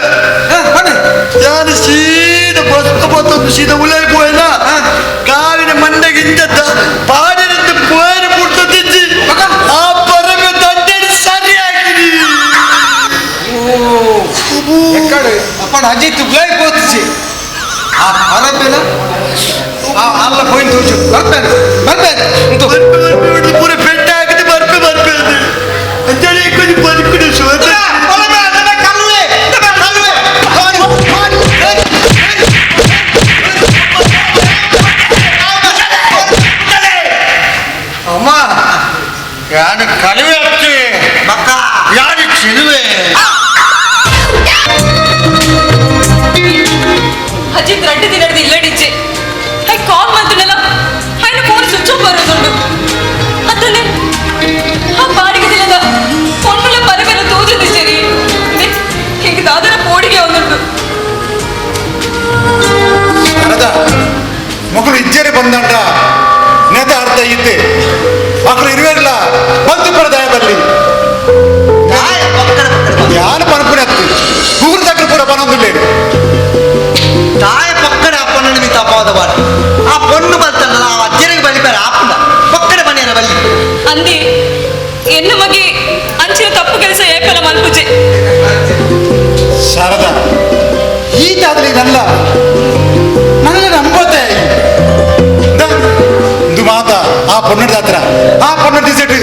ನಾನು ಸೀದಾ ಬಸ್ ಬತ್ತೊಂದು ಸೀದಾ ಉಳ್ಳಾರಿ ಪೋಯನ ಕಾವಿನ ಮಂಡೆಗೆ ಇಂದ ಪಾಡಿನಿಂದ ಪೋಯನ ಪುಟ್ಟದಿಜ್ಜಿ ಆ ಪರಮೆ ದಂಡೆಡಿ ಸರಿ ಹಾಕಿದಿ ಎಕ್ಕಡೆ ಅಪ್ಪಣ ಅಜಿತ್ ಉಗ್ಲಾಯಿ ಪೋತಿಸಿ ಆ ಪರಬೇಲ ಆ ಅಲ್ಲ ಪೋಯಿಂಟ್ ತೋಚು ಬರ್ಬೇನೆ ಬರ್ಬೇನೆ ಇಂತು ಪೂರ ಪೆಟ್ಟ ಹಾಕಿದ್ದು ಬರ್ಪೆ ಬರ್ಪೆ ಅಂತೇಳಿ ಕೊಂಚ ಬದುಕುಡು ಸೋತ ಅಮ್ಮ ಯಾನು ಕಳುವೆ ಅತ್ತೆ ಮಕ್ಕ ಯಾರು ಚಿಲುವೆ ಅಜಿತ್ ರಡ್ಡು ದಿನದ ಇಲ್ಲಡಿಜ್ಜೆ ಹೈ ಕಾಲ್ ಮಾಡ್ತಾನಲ್ಲ ಹೈನ phone switch off ಬರೋದುಂಡು ಅದನ್ನೇ ಆ ಬಾಡಿಗೆ ದಿನದ ಫೋನ್ ಪರವೆಲ್ಲ ತೋಜದಿದ್ದೀರಿ ಹಿಂಗೆ ದಾದರ ಪೋಡಿಗೆ ಒಂದುಂಟು ಶಾರದಾ ಮಕ್ಕಳು ಇಜ್ಜರೆ ಬಂದಂಡ ನೆತ ಅರ್ಥ ಇತ್ತೆ ಮಕ್ಕಳು ಇರುವೆಲ್ಲ ಬಂತು ಪರದಾಯ ಬರ್ಲಿ ಯಾನು ಪನಪುನೆ ಅತ್ತಿ ಊರು ತಕ್ಕ ಪೂರ ಪನೊಂದುಲ್ಲೇನು ತಾಯ ಪಕ್ಕಡ ಆ ಪೊಣ್ಣನ ಮಿತ್ತ ಅಪವಾದ ಬಾರ ಆ ಪೊಣ್ಣು ಬರ್ತಲ್ಲ ಆ ಅಜ್ಜನಿಗೆ ಬಲಿ ಬೇರೆ ಆಪುಂಡ ಪಕ್ಕಡ ಮನೆಯರ ಬಲ್ಲಿ ಅಂದಿ ಎನ್ನ ಮಗೆ ಅಂಚಿನ ತಪ್ಪು ಕೆಲಸ ಏಪಲ ಮಲ್ಪುಜೆ ಶಾರದಾ ಈತಾದ್ರೆ ಇದಲ್ಲ ನನ್ನ ನಂಬೋತೆ ಇಂದು ಮಾತ ಆ ಪೊನ್ನಡ ಹತ್ರ ಆ ಪೊನ್ನಡ ದಿಸೆಟ್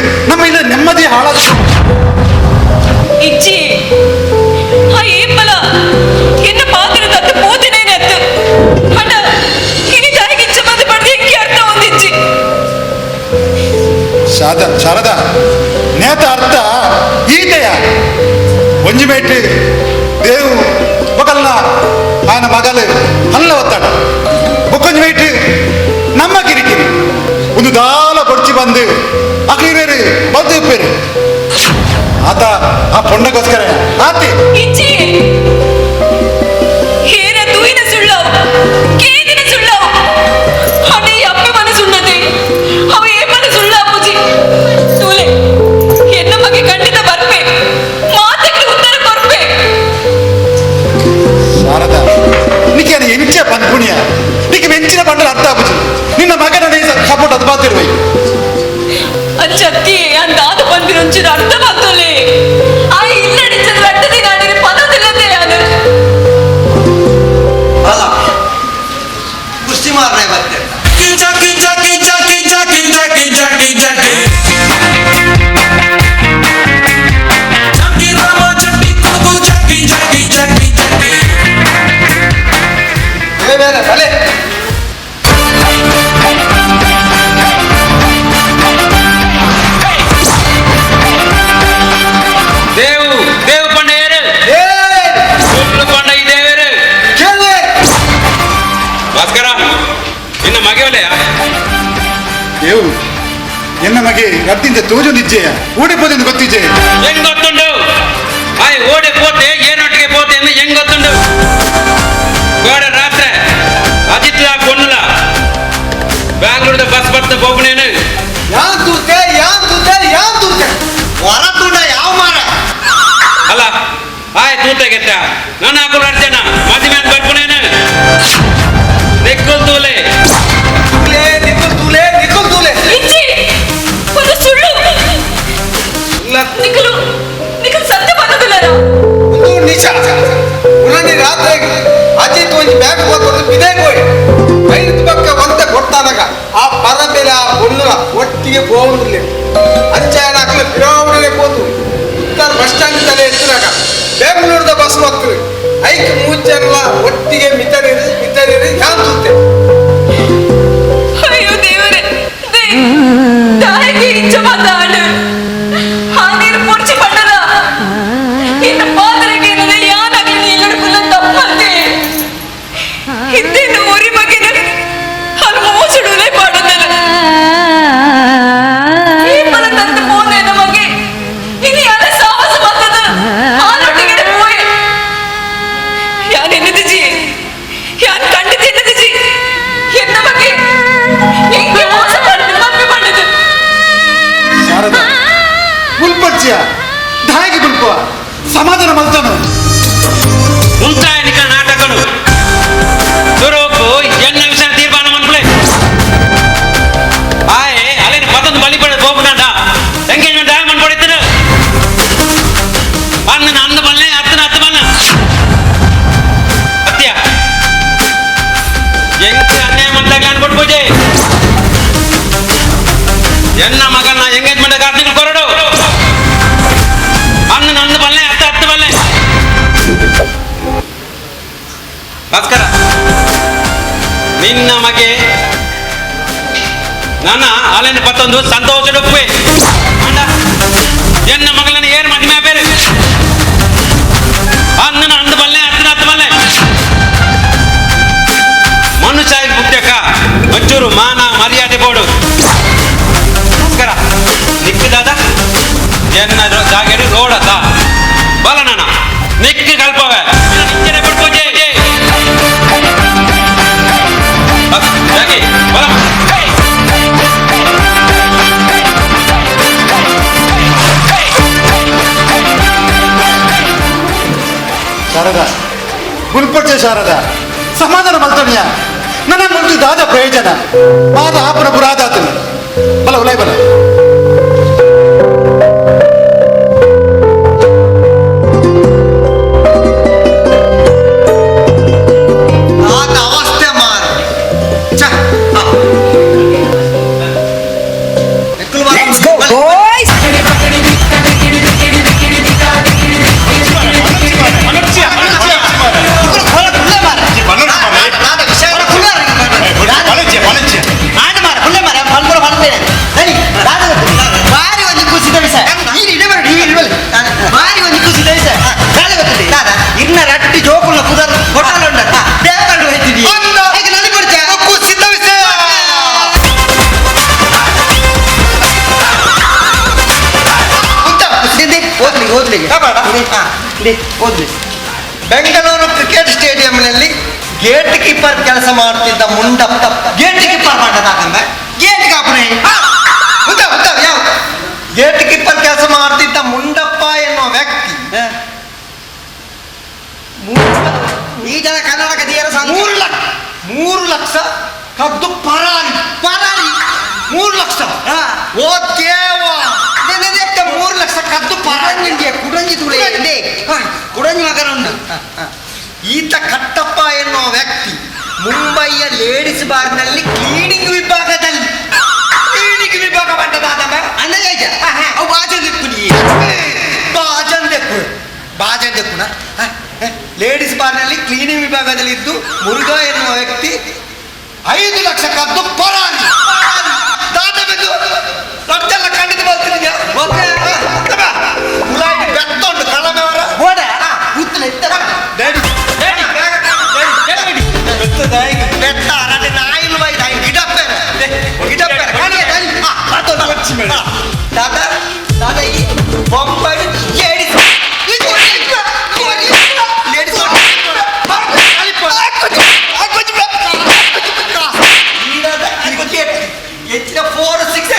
ಒಂಜಿ ಮೇಟ್ ದೇವು ಬೊಕಲ್ನ ಆಯನ ಮಗಲು ಅಲ್ಲ ಒತ್ತಾಡ ಬೊಕ್ಕೊಂಜಿ ಮೇಟ್ ನಮ್ಮ ಕಿರಿಕಿರಿ ಒಂದು ದಾಲ ಬೊಡ್ಚಿ ಬಂದು ಅಕ್ಲಿರೇರು ಬಂದು ಇಪ್ಪೇರು ಆತ ಆ ಪೊಣ್ಣಗೋಸ್ಕರ ಆತಿ ಇಜ್ಜಿ ಹೇರ ತೂಯಿನ ಸುಳ್ಳವು ಕೇದಿನ ಸುಳ್ಳವು ಅದೇ ಅಪ್ಪೆ ಮನಸ್ಸುಣ್ಣತೆ ಅವ ಏ ಮನಸ್ಸುಳ್ಳ ಅಪ್ಪುಜಿ ತೂಲೆ ಎನ್ನ ಮಗೆ ಖಂಡಿತ ಬರ್ಪೆ ಮಾತಕ್ಕೆ ಉತ್ತರ ಕೊರ್ಪೆ. ಶಾರದಾ ನಿಕ್ಕೆ ಎಂಚ ಪನ್ಪುಣಿಯ ನಿಕ್ಕೆ ಮೆಂಚಿನ ಬಂಡಲ ಅರ್ಥ ಆಪುಜಿ ನಿನ್ನ ಮಗನ ಸಪೋರ್ಟ್ ಅದು ಬಾತಿರುವೈ. ಅಂಚತ್ತಿ ಅಂದಾದ ಬಂದಿರೊಂಚಿನ ಅರ್ಥ ಬಂತೊಲೆ ಆ ಇಲ್ಲಡಿಂಚದ ರಟ್ಟದಿ ನಾಡಿನ ಪದದಿಲ್ಲದೆ ಯಾನು ಅಲ್ಲ ಕುಸ್ತಿ ಮಾರನೆ ಬರ್ತೇನೆ. ಜಾಕಿ ಜಾಕಿ ಜಾಕಿ ಜಾಕಿ ಜಾಕಿ ಜಾಕಿ ಜಾಕಿ ಜಾಕಿ ರಾಮ ಚಟ್ಟಿ ಕುಡುಕು ಜಾಕಿ ಜಾಕಿ ಜಾಕಿ ಜಾಕಿ. ಬೇರೆ ಬಲೆ ದೇವು ದೇವು ಪಂಡೆಯರು ಸುಳ್ಳು ಪಂಡ ಈ ದೇವರು ಭಾಸ್ಕರ ನಿನ್ನ ಮಗೆವಲೆಯ ದೇವು ಎನ್ನ ಮಗೆ ರದ್ದಿಂದ ತೋಜು ನಿಜ್ಜೆಯ ಓಡಿ ಪೋದೆಂದು ಗೊತ್ತಿಜ್ಜೆ. ಹೆಂಗ್ ಗೊತ್ತುಂಡು ಆಯ್ ಓಡಿ ಪೋತೆ ಏನೊಟ್ಟಿಗೆ ಪೋತೆ ಎಂದು ಹೆಂಗ್ ಗೊತ್ತುಂಡು? ಗೋಡೆ ರಾತ್ರಿ ಅಜಿತ್ ಪೊನ್ನುಲ ಬ್ಯಾಂಗ್ಳೂರ್ದ ಬಸ್ ಬರ್ತ ಹೋಗ್ನೇನು. ಯಾನ್ ತೂತೆ ಯಾನ್ ತೂತೆ ಯಾನ್ ತೂತೆ ಹೊರ ತುಂಡ ಯಾವ ಮಾರ ಅಲ್ಲ ಆಯ್ ತೂತೆ ಗೆತ್ತ ನನ್ನ ಹಾಕೊಂಡು ಅರ್ಜನ ಮದುವೆ ಅಂತ ಬರ್ಪುನೇನು ನಿಕ್ಕುಲ್ ತೂಲೆ ತೂಲೆ ನಿಕ್ಕುಲ್ ತೂಲೆ ನಿಕ್ಕುಲ್ ತೂಲೆ. ಇಜ್ಜಿ ಒಂದು ಸುಳ್ಳು ನಿಖಲು ನಿಖಲು ಸತ್ಯ ಪದದಿಲ್ಲರ. ಒಂದು ನಿಜ ಉನ್ನಣಿ ರಾತ್ರಿ ಅಜಿತ್ ಒಂಜಿ ಬ್ಯಾಗ್ ಹೋಗ್ಕೊಂಡು ಬಿದೆ ಹೋಯ್ ಐದು ಪಕ್ಕ ಒಂತ ಕೊಡ್ತಾನಗ ಆ ಪರ ಮೇಲೆ ಆ ಪೊಣ್ಣುಲ ಒಟ್ಟಿಗೆ ಹೋಗುದಿಲ್ಲ ಅಂಚಾಯನ ಹಾಕಲು ಪಿರಾವಣೆ ಹೋದು ಉತ್ತರ ಬಸ್ ಸ್ಟ್ಯಾಂಡ್ ತಲೆ ಎತ್ತಿನಾಗ ಬೆಂಗಳೂರದ ಬಸ್ ಮಕ್ಕಳು ಐಕ್ ಮೂಚೆಲ್ಲ ಒಟ್ಟಿಗೆ ಮಿತರಿರಿ ಮಿತರಿರಿ ಯಾನ್ ತೂತೆ. ಅಯ್ಯೋ ದೇವರೇ ತಾಯಿಗೆ ಇಚ್ಛೆ ಮಾತಾಡು ಆ ನೀರು ಪೊಡ್ಚಿ ಪಣ್ಣದ ಇನ್ನು ಪಾತ್ರೆಗೆ ಏನದೆ ಯಾನಾಗ್ಲಿ ನೀಲಡ್ಕುಲ್ಲ ತಪ್ಪಂತೆ ಇದ್ದೇನು ಊರಿ ಮಗಿನ ಅದು ಮೋಸಡುವುದೇ ಪಾಡುತ್ತಲ್ಲ ಈ ಫಲ ತಂದು ಹೋದೆ ನಮಗೆ ಇನ್ನು ಯಾರ ಸಾಹಸ ಬರ್ತದ ಆನೊಟ್ಟಿಗೆ ಹೋಯ್ ಯಾನ್ ಎನ್ನದಿಜಿ ಯಾನ್ ಖಂಡಿತ ಎನ್ನದಿಜಿ ಎನ್ನ ಬಗ್ಗೆ ಹೆಂಗೆ ಮೋಸ ಮಾಡಿದ್ರು ಮಮ್ಮಿ ಮಾಡಿದ್ರು. ಶಾರದಾ ಗುಲ್ಪಡ್ಚಿಯ ದಾಯಿಗೆ ಗುಲ್ಪುವ ಸಮಾಧಾನ ಮಲ್ತಾನು ಉಂತಾಯನಿಕ ನಾಟಕನು ಸುರೋಕು ಎನ್ನ ವಿಷಯ ತೀರ್ಮಾನ ಮನ್ಪುಲೆ ಆಯ್ ಅಲ್ಲಿನ ಪತಂದು ಬಲಿ ಪಡೆದು ಹೋಗ್ಬಿಟ್ಟ ಎಂಗೇಜ್ಮೆಂಟ್ ಆಯ್ ಮನ್ಪಡಿತ್ತು ಅನ್ನ ಅಂದ ಬಲ್ಲೆ ಅತ್ತನ ಅತ್ತ ಬಲ್ಲ ಅತ್ಯ ಎಂಗೆ ಅನ್ಯಾಯ ಮಂದಾಗ ಅನ್ಬಿಟ್ಟು ಪೂಜೆ ಎನ್ನ ಮಗನ ಎಂಗೇಜ್ಮೆಂಟ್ ಕಾರ್ತಿಕ್ ಕೊರಡು ಅನ್ನ ಅಂದ ಬಲ್ಲೆ ಅತ್ತ ಅತ್ತ ಬಲ್ಲೆ. ಭಾಸ್ಕರ ನಿನ್ನ ಮಗೆ ನನ್ನ ಅಲ್ಲಿನ ಪತ್ತೊಂದು ಸಂತೋಷ ಡೊಪ್ಪೆ ಅಣ್ಣ ಎನ್ನ ಮಗಳನ್ನ ಏನ್ ಮದುವೆ ಬೇರೆ ಅನ್ನನ ಅಂದ ಬಲ್ಲೆ ಅತ್ತನ ಅತ್ತ ಬಲ್ಲೆ. ಮನುಷ್ಯ ಮುಖ್ಯಕ್ಕ ಒಂಚೂರು ಮಾನ ಮರ್ಯಾದೆ ಬೋಡು. ನಮಸ್ಕಾರ ನಿಕ್ಕದಾದ ಎನ್ನ ಜಾಗೆಡು ರೋಡದ ಬಲ ನಾನ ನಿಕ್ಕ ಕಲ್ಪವೆ ನಿಚ್ಚನೆ ಬಿಡ್ಪೂಜೆ ಜಾಗೆ ಬಲ. ಶಾರದಾ ಗುಲ್ಪಡ್ಚೆ ಶಾರದಾ ಸಮಾಧಾನ ಮಲ್ತೋಣಿಯ ನನ್ನ ಮುಂದೆ ದಾದ ಪ್ರಯೋಜನ ಮಾದ ಆಪನ ಪುರಾದಾತನು ಬಲ ಉಲೈ ಬಲ. ಆತ ಅವಸ್ಥೆ ಮಾರ Let's go, boys! ಮಾರ ಓದ್ಲಿ. ಬೆಂಗಳೂರು ಕ್ರಿಕೆಟ್ ಸ್ಟೇಡಿಯಂನಲ್ಲಿ ಗೇಟ್ ಕೀಪರ್ ಕೆಲಸ ಮಾಡ್ತಿದ್ದ ಮುಂಡಪ್ಪ. ಗೇಟ್ ಕೀಪರ್ ಮಾಡದಾಗಂಬ ಗೇಟ್ ಕಾಪುನೆ ಯಾವ ಗೇಟ್ ಕೀಪರ್ ಕೆಲಸ ಮಾಡ್ತಿದ್ದ ಮುಂಡಪ್ಪ ಎನ್ನುವ ವ್ಯಕ್ತಿ ಈ ಜನ ಕರ್ನಾಟಕ 3 ಲಕ್ಷ ಕದ್ದು ಪರಾರಿ ಪರಾರಿ 3 ಲಕ್ಷ ಓ 3 ಲಕ್ಷ ಕದ್ದು ಪರಾರಿ. ಕುಡಂಜಿ ತುಳಿ ಕುಡಂಜಿ ಮಗನ ಉಂಟು. ಈತ ಕಟ್ಟಪ್ಪ ಎನ್ನುವ ವ್ಯಕ್ತಿ ಮುಂಬೈಯ ಲೇಡೀಸ್ ಬಾರ್ನಲ್ಲಿ ಕ್ಲೀನಿಂಗ್ ವಿಭಾಗದಲ್ಲಿ ಕ್ಲೀನಿಂಗ್ ವಿಭಾಗ ಬಾಜನ್ ಲೇಡೀಸ್ ಬಾರ್ನಲ್ಲಿ ಕ್ಲೀನಿಂಗ್ ವಿಭಾಗದಲ್ಲಿ ಇದ್ದು ಮುರುಘಾ ಎನ್ನುವ ವ್ಯಕ್ತಿ 5 ಲಕ್ಷ ಕದ್ದು ಪರಾರಿ. ದಾದ ಬಿದ್ದು ರಕ್ತೆಲ್ಲ ಖಂಡಿತ ಬರ್ತೀನಿ ಬೆತ್ತೊಂಡು ಕಳಮೆವರ ಬೆತ್ತ ಅರಟೆ ನಾಯಿಲು ಬೈದ ಗಿಡಪ್ಪೇರೆ ಗಿಡಪ್ಪೇರೆ ದಾದ ದಾದ ಈ ಬೊಂಬೈ ಲೇಡೀಸ್ ಲೇಡೀಸ್ ಹೆಚ್ಚಿನ 4 6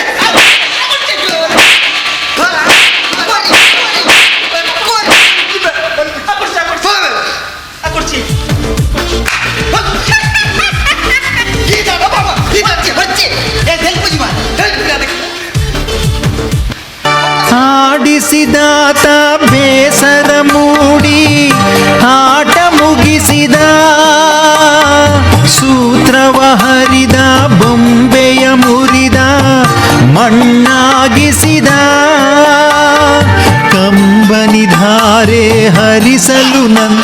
ಆಡಿಸಿದಾತ ಬೇಸರ ಮೂಡಿ ಆಟ ಮುಗಿಸಿದ, ಸೂತ್ರವ ಹರಿದ ಬೊಂಬೆಯ ಮುರಿದ ಮಣ್ಣಾಗಿಸಿದ, ಕಂಬನಿಧಾರೆ ಹರಿಸಲು ನನ್ನ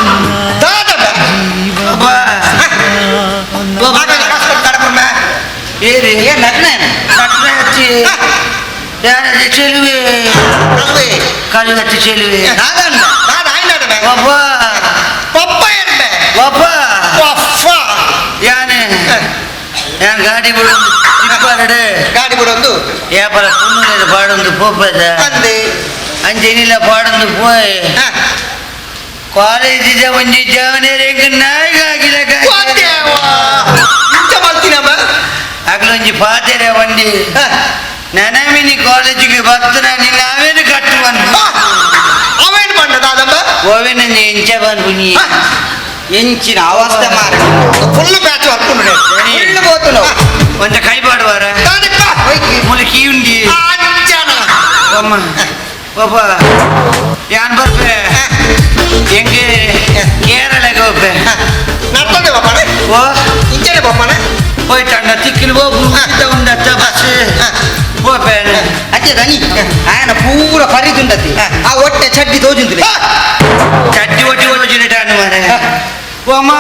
ಗಾಡಿ ಗಾಡಿ ಬಿಡೊಂದು ಏಪರ ಕುನ್ನುಲೇದ ಪಾಡೊಂದು ಪೋಪದ ಅಂಚೆನಿಲ್ಲ ಪಾಡೊಂದು ಪೋಯ್ ಕಾಲೇಜ್ ಒಂಜಿ ಜವನೇರೆಗ್ ನಾಯಿಗ ಆಗಿಲ್ಲ ಅಗ್ಲೊಂಜಿ ಪಾತೆರೆ ಒಂಜಿ ನನಮಿನಿ ಕಾಲೇಜಿಗೆ ಬರ್ತನ ನಿನ್ನ ಅವೇನು ಕಟ್ಟುವನು ಅವೇನು ಬಣ್ಣ ದಾದಮ್ಮ ಓವೇನಂಜಿ ಎಂಚ ಬಂದು ಎಂಚಿನ ಅವಸ್ಥೆ ಮಾರ ಫುಲ್ ಬ್ಯಾಚ್ ವರ್ಕೊಂಡು ಫುಲ್ ಬೋತುನು ಒಂಜ ಕೈ ಪಾಡುವಾರ ಮುಲಿ ಕೀಯುಂಡಿ ಅಮ್ಮ ಪಾಪ ಯಾನ್ ಬರ್ಪೆ ಎಂಗೆ ಕೇರಳಗೆ ಹೋಗ್ಬೆ ನಡ್ಕೊಂಡೆ ಬಾಪಣೆ ಓ ಇಂಚನೆ ಬಾಪಣೆ ಹೋಯ್ತಣ್ಣ ತಿಕ್ಕಿಲು ಹೋಗು ಉಂಡತ್ತ ಬಸ್ ಹೋಪೆ ಅಚ್ಚೆ ದನಿ ಆಯನ ಪೂರ ಪರಿದುಂಡತಿ ಆ ಹೊಟ್ಟೆ ಚಡ್ಡಿ ತೋಜುಂದಿಲ್ಲ ಚಡ್ಡಿ ಒಟ್ಟಿ ಓಜಿನಿಟಾನು ಮಾರೆ ಓಮ್ಮ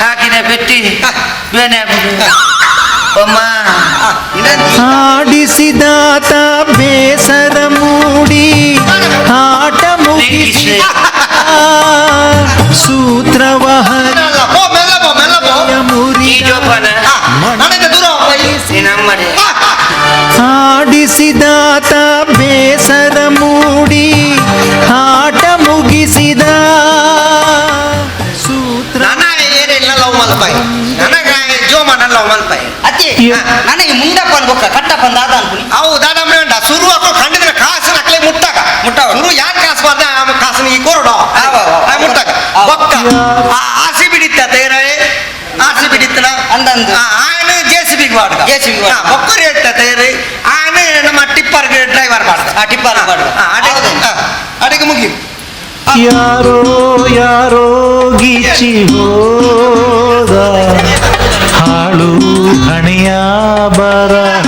ಹಾಕಿನ ಪೆಟ್ಟಿ ಬೇನೆ ಓಮ್ಮ ಆಡಿಸಿದಾತ ಬೇಸರ ಮೂಡಿ ಆಟ ಮುಗಿಸಿ ಸೂತ್ರವ ಆಡಿಸಿದಾತ ಬೇಸರ ಮೂಡಿ ಆಟ ಮುಗಿಸಿದ ಸೂತ್ರ ಅತ್ತೆ ನನಗೆ ಮುಂಡಪ್ಪ ಅನ್ಬೊಕ್ಕ ಕಟ್ಟಪ್ಪ ದಾದ ಅನ್ಕುನಿ ಅವು ದಾದ ಉಂಡ ಸುರು ಹಾಕೋ ಖಂಡಿದ್ರೆ ಕಾಸು ನಕಲೆ ಮುಟ್ಟಾಗ ಮುಟ್ಟಾಗ ಸುರು ಯಾರು ಕಾಸು ಬಾರ್ದ ಆ ಕಾಸು ಈ ಕೊರಡು ಮುಟ್ಟಾಗ ಬೊಕ್ಕ ಆಸಿ ಬಿಡಿತ್ತ ತೇರೇ ಆಸಿ ಬಿಡಿತ್ತನ ಅಂದಂದು ಆಯನ J C B ಮಾಡ್ದ J C B ಬೊಕ್ಕರು ಹೇಳ್ತಾ ತೇರಿ ಆಯನ ನಮ್ಮ ಟಿಪ್ಪರ್ ಡ್ರೈವರ್ ಮಾಡ್ದ ಆ ಟಿಪ್ಪರ್ ಮಾಡ್ದ ಅಡಿಗೆ ಮುಗಿ ಯಾರೋ ಯಾರೋ ಗೀಚಿ ಹೋದ ಹಾಳು ಹಣೆಯ ಬರಹ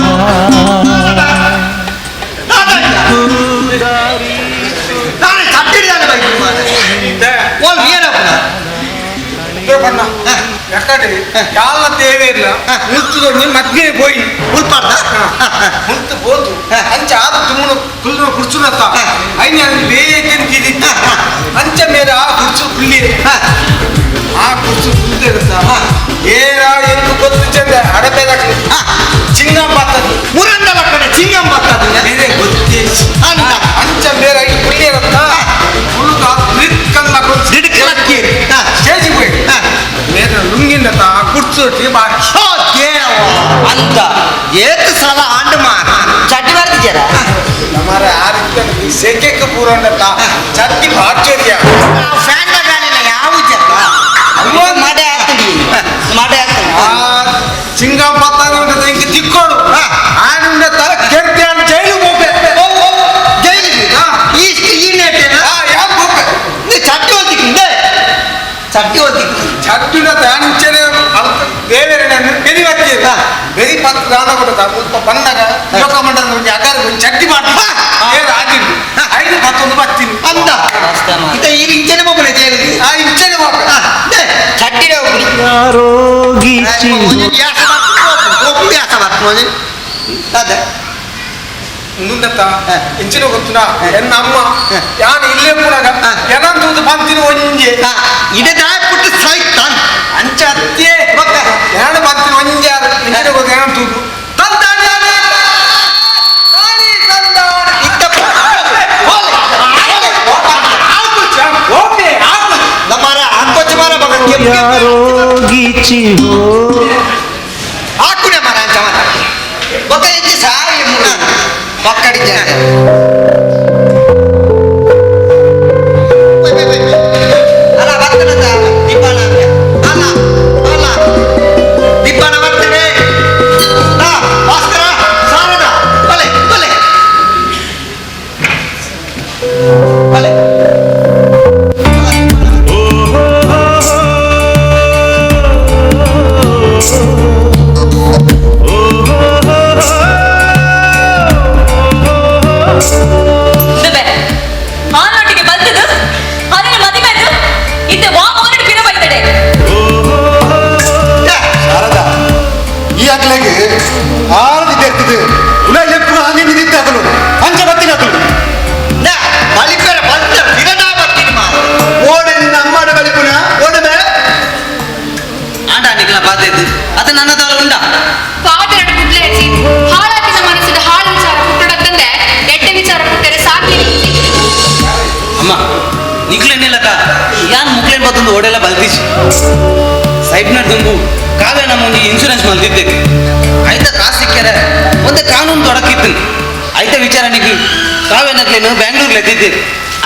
ಯಾಲ ತೇವೇ ಇಲ್ಲ ಮುಲ್ತುದೊಂದು ಮದ್ಗೆ ಪೋಯಿ ಮುಲ್ಪಾಡ್ದ ಮುಲ್ತು ಪೋತು ಅಂಚ ಆದ ತುಮ್ಮನ ಕುಲ್ನ ಕುರ್ಚುನತ್ತ ಐನ ಬೇಕೇನು ತಿದ್ದಿತ್ತ ಅಂಚ ಮೇರೆ ಆ ಕುರ್ಚು ಕುಲ್ಲಿ ಆ ಕುರ್ಚು ಕುಲ್ತಿರುತ್ತ ಏರ ಎಂದು ಗೊತ್ತು ಚಂದ ಅಡಪೆದ ಚಿಂಗಂ ಬರ್ತದೆ ಮುರಂದ ಲಕ್ಕಣೆ ಚಿಂಗಂ ಬರ್ತದೆ ಬೇರೆ ಗೊತ್ತೇ ಅಂಚ ಮೇರೆ I ಕುಲ್ಲಿ ಇರುತ್ತ ಮುಳ್ಳು ಬಾಕಿ. ಅಂತ ಏತು ಸಲ ಆಂಡು ಮಾರ ಚಡ್ಡಿ ಬರ್ತಿದ್ದೀರಾ? ನಮಾರ ಆ ರೀತಿ ಸೆಕೆಕ್ಕೆ ಪೂರ ಚಟ್ಟಿ ಬಾಚೋರಿಯ ಫ್ಯಾನ್ ಗಾಳಿನ ಯಾವ ಮಡೆ ಆಗ್ತದೆ, ಮಡೆ ಆಗ್ತದೆ. ಚಿಂಗಂ ಪತ್ತಾನ ಇಂಕ ತಿಕ್ಕೋಡು ಆನಿಂದ ತರ ಕೆರ್ತಿ ಆನ್ ಜೈಲು ಹೋಗ್ಬೆ. ಜೈಲಿಗೆ ಇಷ್ಟು ಈ ನೇಟೇನ ಯಾವ ಹೋಗ್ಬೆ? ನೀ ಚಟ್ಟಿ ಓದಿಕ್ಕಿಂದೆ, ಚಟ್ಟಿ ಓದಿಕ್ ಚಟ್ಟಿನ ತಾನಿಂಚನೆ ದೇವೇರೆ ಬೆರಿ ಬತ್ತಿ ಬೆರಿ ಪತ್ತು ದಾನ ಕೊಟ್ಟ ಮುಲ್ಪ ಬಂದಾಗ ಯೋಗ ಮಂಡಲದ ಒಂಜಿ ಅಗಾರ ಚಟ್ಟಿ ಮಾಡಿ ಏರು ಆದಿಂಡು ಐದು ಪತ್ತೊಂದು ಬತ್ತೀನಿ ಅಂದ ಇತ್ತ ಈ ಇಂಚನೆ ಮೊಬೈಲ್ ಜೈಲಿಗೆ. ಆ ಇಂಚನೆ ಹೋಗ್ಬೆ. ಚಟ್ಟಿಡೆ ಹೋಗ್ಲಿ. ಯಾರೋ ಗೀಚಿ ಅದೇ ಮುಂದತ್ತ ಇಂಚಿನ ಗೊತ್ತುನಾ ಎನ್ನ ಅಮ್ಮ ಯಾನ್ ಇಲ್ಲೇ ಪೂರಾಗ ಏನಂತೂದು ಬಂತೀನಿ ಒಂಜೆ ಇದೇ ದಾಯ ಪುಟ್ಟು ಸಾಯ್ತಾನ್ ಅಂಚ ಅತ್ತೆ ಯಾನು ಬಂತೀನಿ ಒಂಜೆ ಇಂಚಿನ ಗೊತ್ತು ಏನಂತೂದು ತಂದಾನೆ ತಾನಿ ತಂದಾನೆ ಇತ್ತ ನಮ್ಮರ ಆಕೋಚ ಮಾರ ಮಗ ಯಾರೋ ಗೀಚಿ ಹೋ ಆಕುನೆ ಮಾರ ಅಂಚ ಮಾರ ಬೊಕ್ಕ ಎಂಚಿ ಸಾಯಿ ಪಕ್ಕಡಿ ಜನ ಅಲ್ಲ ಬರ್ತದ ದಿಬ್ಬಣ ಅಲ್ಲ ಅಲ್ಲ ದಿಬ್ಬಣ ಬರ್ತದೆ. ಭಾಸ್ಕರ ಸಾರದ ಬಲೆ ಬಲೆ ಬಲೆ. ದುಬೆ ಆನೊಟ್ಟಿಗೆ ಬಂದದು ಅದನ್ನ ಮದುವೆ ಆಯ್ತು ಇತ್ತ ವಾ ಮೋನಡ್ ಪಿರ ಬೈತಡೆ. ಶಾರದಾ ಈ ಅಕ್ಲೆಗೆ ಆರು ಇರ್ತದೆ ಉಲ ಎಪ್ಪು ಹಾಗೆ ನಿಂತ ಆಗಲು ಅಂಚ ಬತ್ತಿನ ಆಗಲು ಬಲಿಪೆರ ಬಂದ ಬಿರನಾ ಬರ್ತೀನಿ ಮಾರ ಓಡೆ ನಿನ್ನ ಅಮ್ಮಾಡ ಬಲಿಪುನ ಓಡಮೆ ಆಂಡ ನಿಕ್ಲ ಬಾತೆದ್ದು ಅದು ನನ್ನದಲ್ಲ ಉಂಡ ಪಾತೆರಡು ಕುಡ್ಲೆ ಹಚ್ಚಿ ಹಾಳಾತಿನ ಮನಸ್ಸಿದ ಹಾಳು ವಿಚಾರ ಪುಟ್ಟಡತ್ತಂದೆ ಎಡ್ಡೆ ವಿಚಾರ ಪುಟ್ಟರೆ ಸಾಕಿ. ಅಮ್ಮ ನಿಕ್ಲೇನಿಲ್ಲಕ್ಕ ಯಾನ್ ಮುಕ್ಲೇನ್ ಬತ್ತೊಂದು ಓಡೆಲ್ಲ ಬಲ್ತೀಸಿ ಸೈಬ್ನ ದುಂಬು ಕಾವ್ಯ ನಮ್ಮ ಒಂಜಿ ಇನ್ಶೂರೆನ್ಸ್ ಮಲ್ತಿದ್ದೆ ಐತ ಕಾಸು ಸಿಕ್ಕರೆ ಒಂದೇ ಕಾನೂನು ತೊಡಕಿತ್ತು ಐತ ವಿಚಾರ ನಿಗ್ ಕಾವ್ಯ ನಕ್ಲೇನು ಬ್ಯಾಂಗ್ಳೂರ್ ಎದ್ದಿದ್ದೆ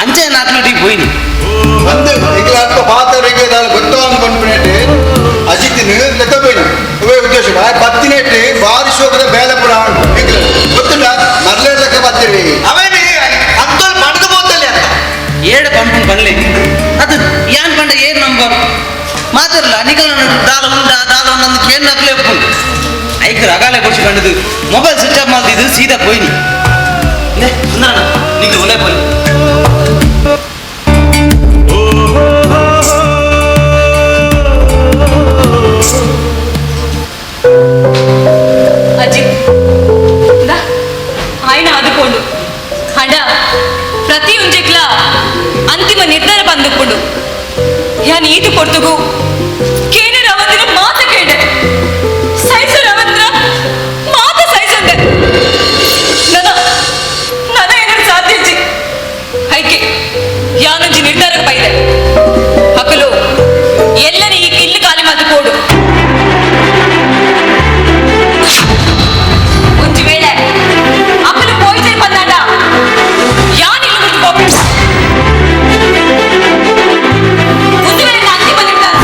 ಅಂಚೆ ನಾಲ್ಕು ಹೋಯ್ನಿ ಅಂದು ಎಂಗ್ಲ ಅಲ್ಪ ಪಾತರಿಗೆ ದಾಲ ಗೊತ್ತೋ ಅನ್ಕೊಂಡ್ಬಿಟ್ಟು ಅಜಿತಿನ ಲೆತ್ತಬೇಡಿ ಅವೇ ಉದ್ದೇಶ ಬತ್ತಿನೆಟ್ಟಿ ಬಾರಿ ಶೋಕದ ಬೇಲೆ ಪುರ ಎಂಗ್ಲ ಗೊತ್ತುಂಡ ಮರ್ಲೆ ಲೆಕ್ಕ ಬತ್ತಿರಿ ಅವೇನು ಅಂತೋಲ್ ಪಡೆದು ಬೋತಲ್ಲಿ ಅಂತ ಏಳು ಪಂಪನ್ ಬನ್ಲಿ ಅದು ಯಾನ್ ಪಂಡ ಏನ್ ನಂಬರ್ ಮಾತಿರಲ್ಲ ನಿಗಲ ದಾಲ ಉಂಡ ದಾಲ ಉಂಡ ಕೇನ್ ನಕ್ಲೆ ಉಪ್ಪು ಐಕ್ ರಗಾಲೆ ಕೊಡ್ಸಿ ಕಂಡದು mobile switch off ಮಾಡ್ತಿದ್ದು ಸೀದಾ ಹೋಯ್ನಿ ಸುಂದರಣ್ಣ ನಿಗ್ಲು ಒಲೆ ಪೋಲಿ. ಅಜಿತ್ ದಾ ಆಯ್ನ ಆದುಕೊಂಡು ಹಣ ಪ್ರತಿ ಉಂಜೆಕ್ಲ ಅಂತಿಮ ನಿರ್ಧಾರ ಬಂದುಕೊಂಡು ಯಾನ್ ಈತು ಕೊಡ್ತುಗು ಕೇನ ರವಂದಿನ ಮಾತ ಕೇಡೆ ಸೈಸು ರವಂದ್ರ ಮಾತ ಸೈಸಂದೆ ನನ ನನ ಏನಾರು ಸಾಧ್ಯಜಿ ಐಕೆ ಯಾನೊಂಜಿ ನಿರ್ಧಾರಕ್ಕೆ ಪೈದೆ ಹಕಲು ಎಲ್ಲರೂ ಈ ಕಿಲ್ಲು ಖಾಲಿ ಮಾತು ಕೋಡು. ಒಂಜಿ ವೇಳೆ ಅಕಲು ಪೋಯ್ಜನ್ ಬಂದಾಂಡ ಯಾನ್ ಇಲ್ಲು ಬಿಟ್ಟು ಹೋಗ್ಬಿಡು. ಒಂದು ವೇಳೆ ಅಂತಿಮ ನಿರ್ಧಾರ.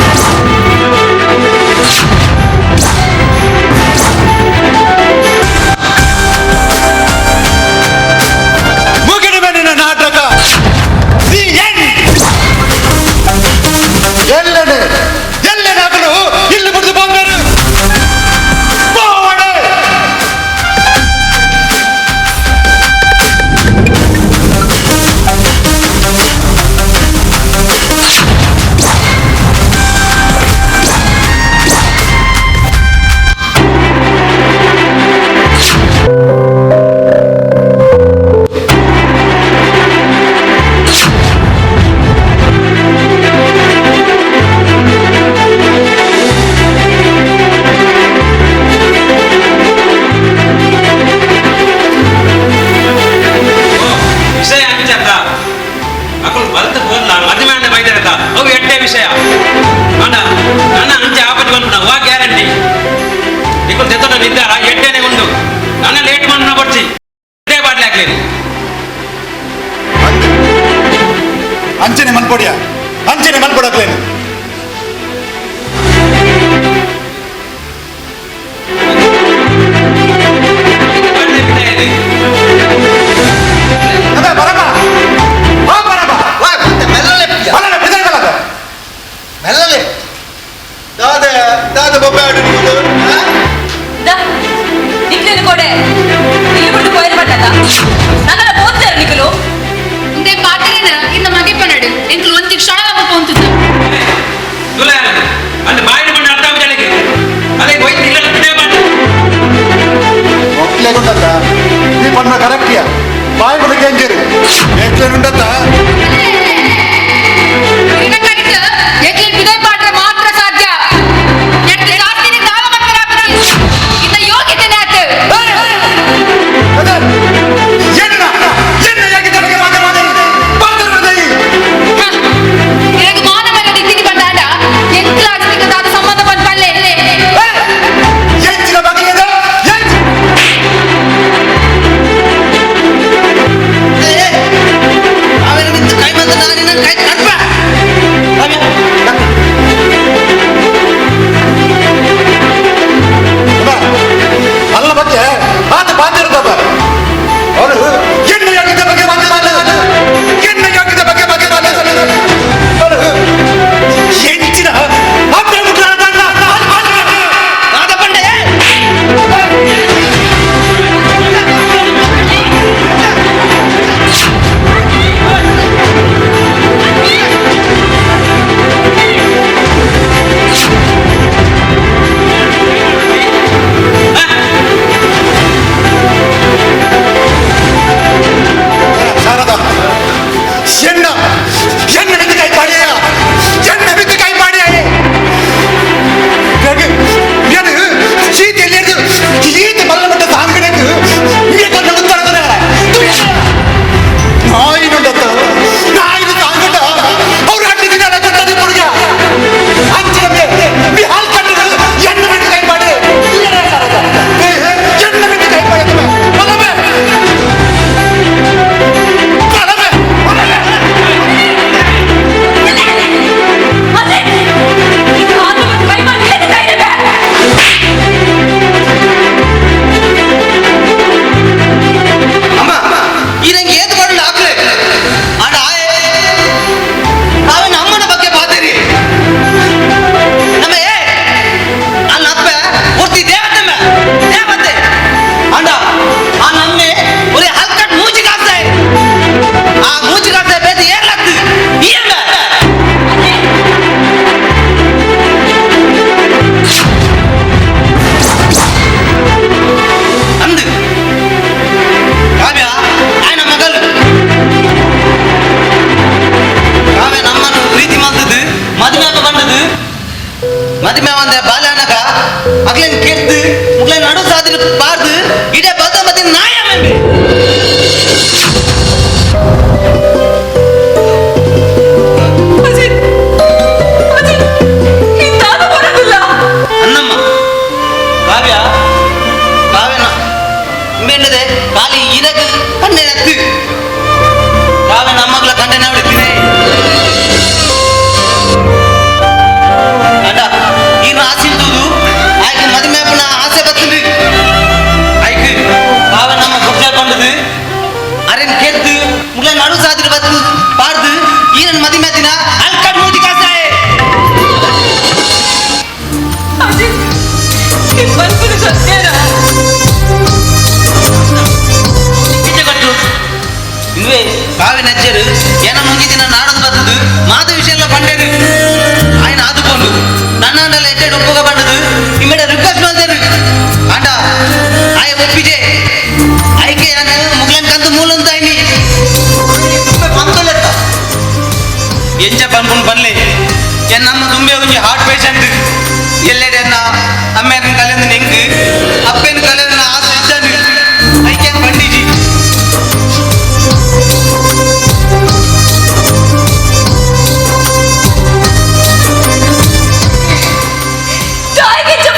ಮಲ್ಪೊಡಿಯ ಅಂಚನೆ ಮಲ್ಪೊಡಕ್ಲೇನು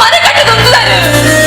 ಮನೆ ಕಟ್ಟುತ್ತಾರೆ.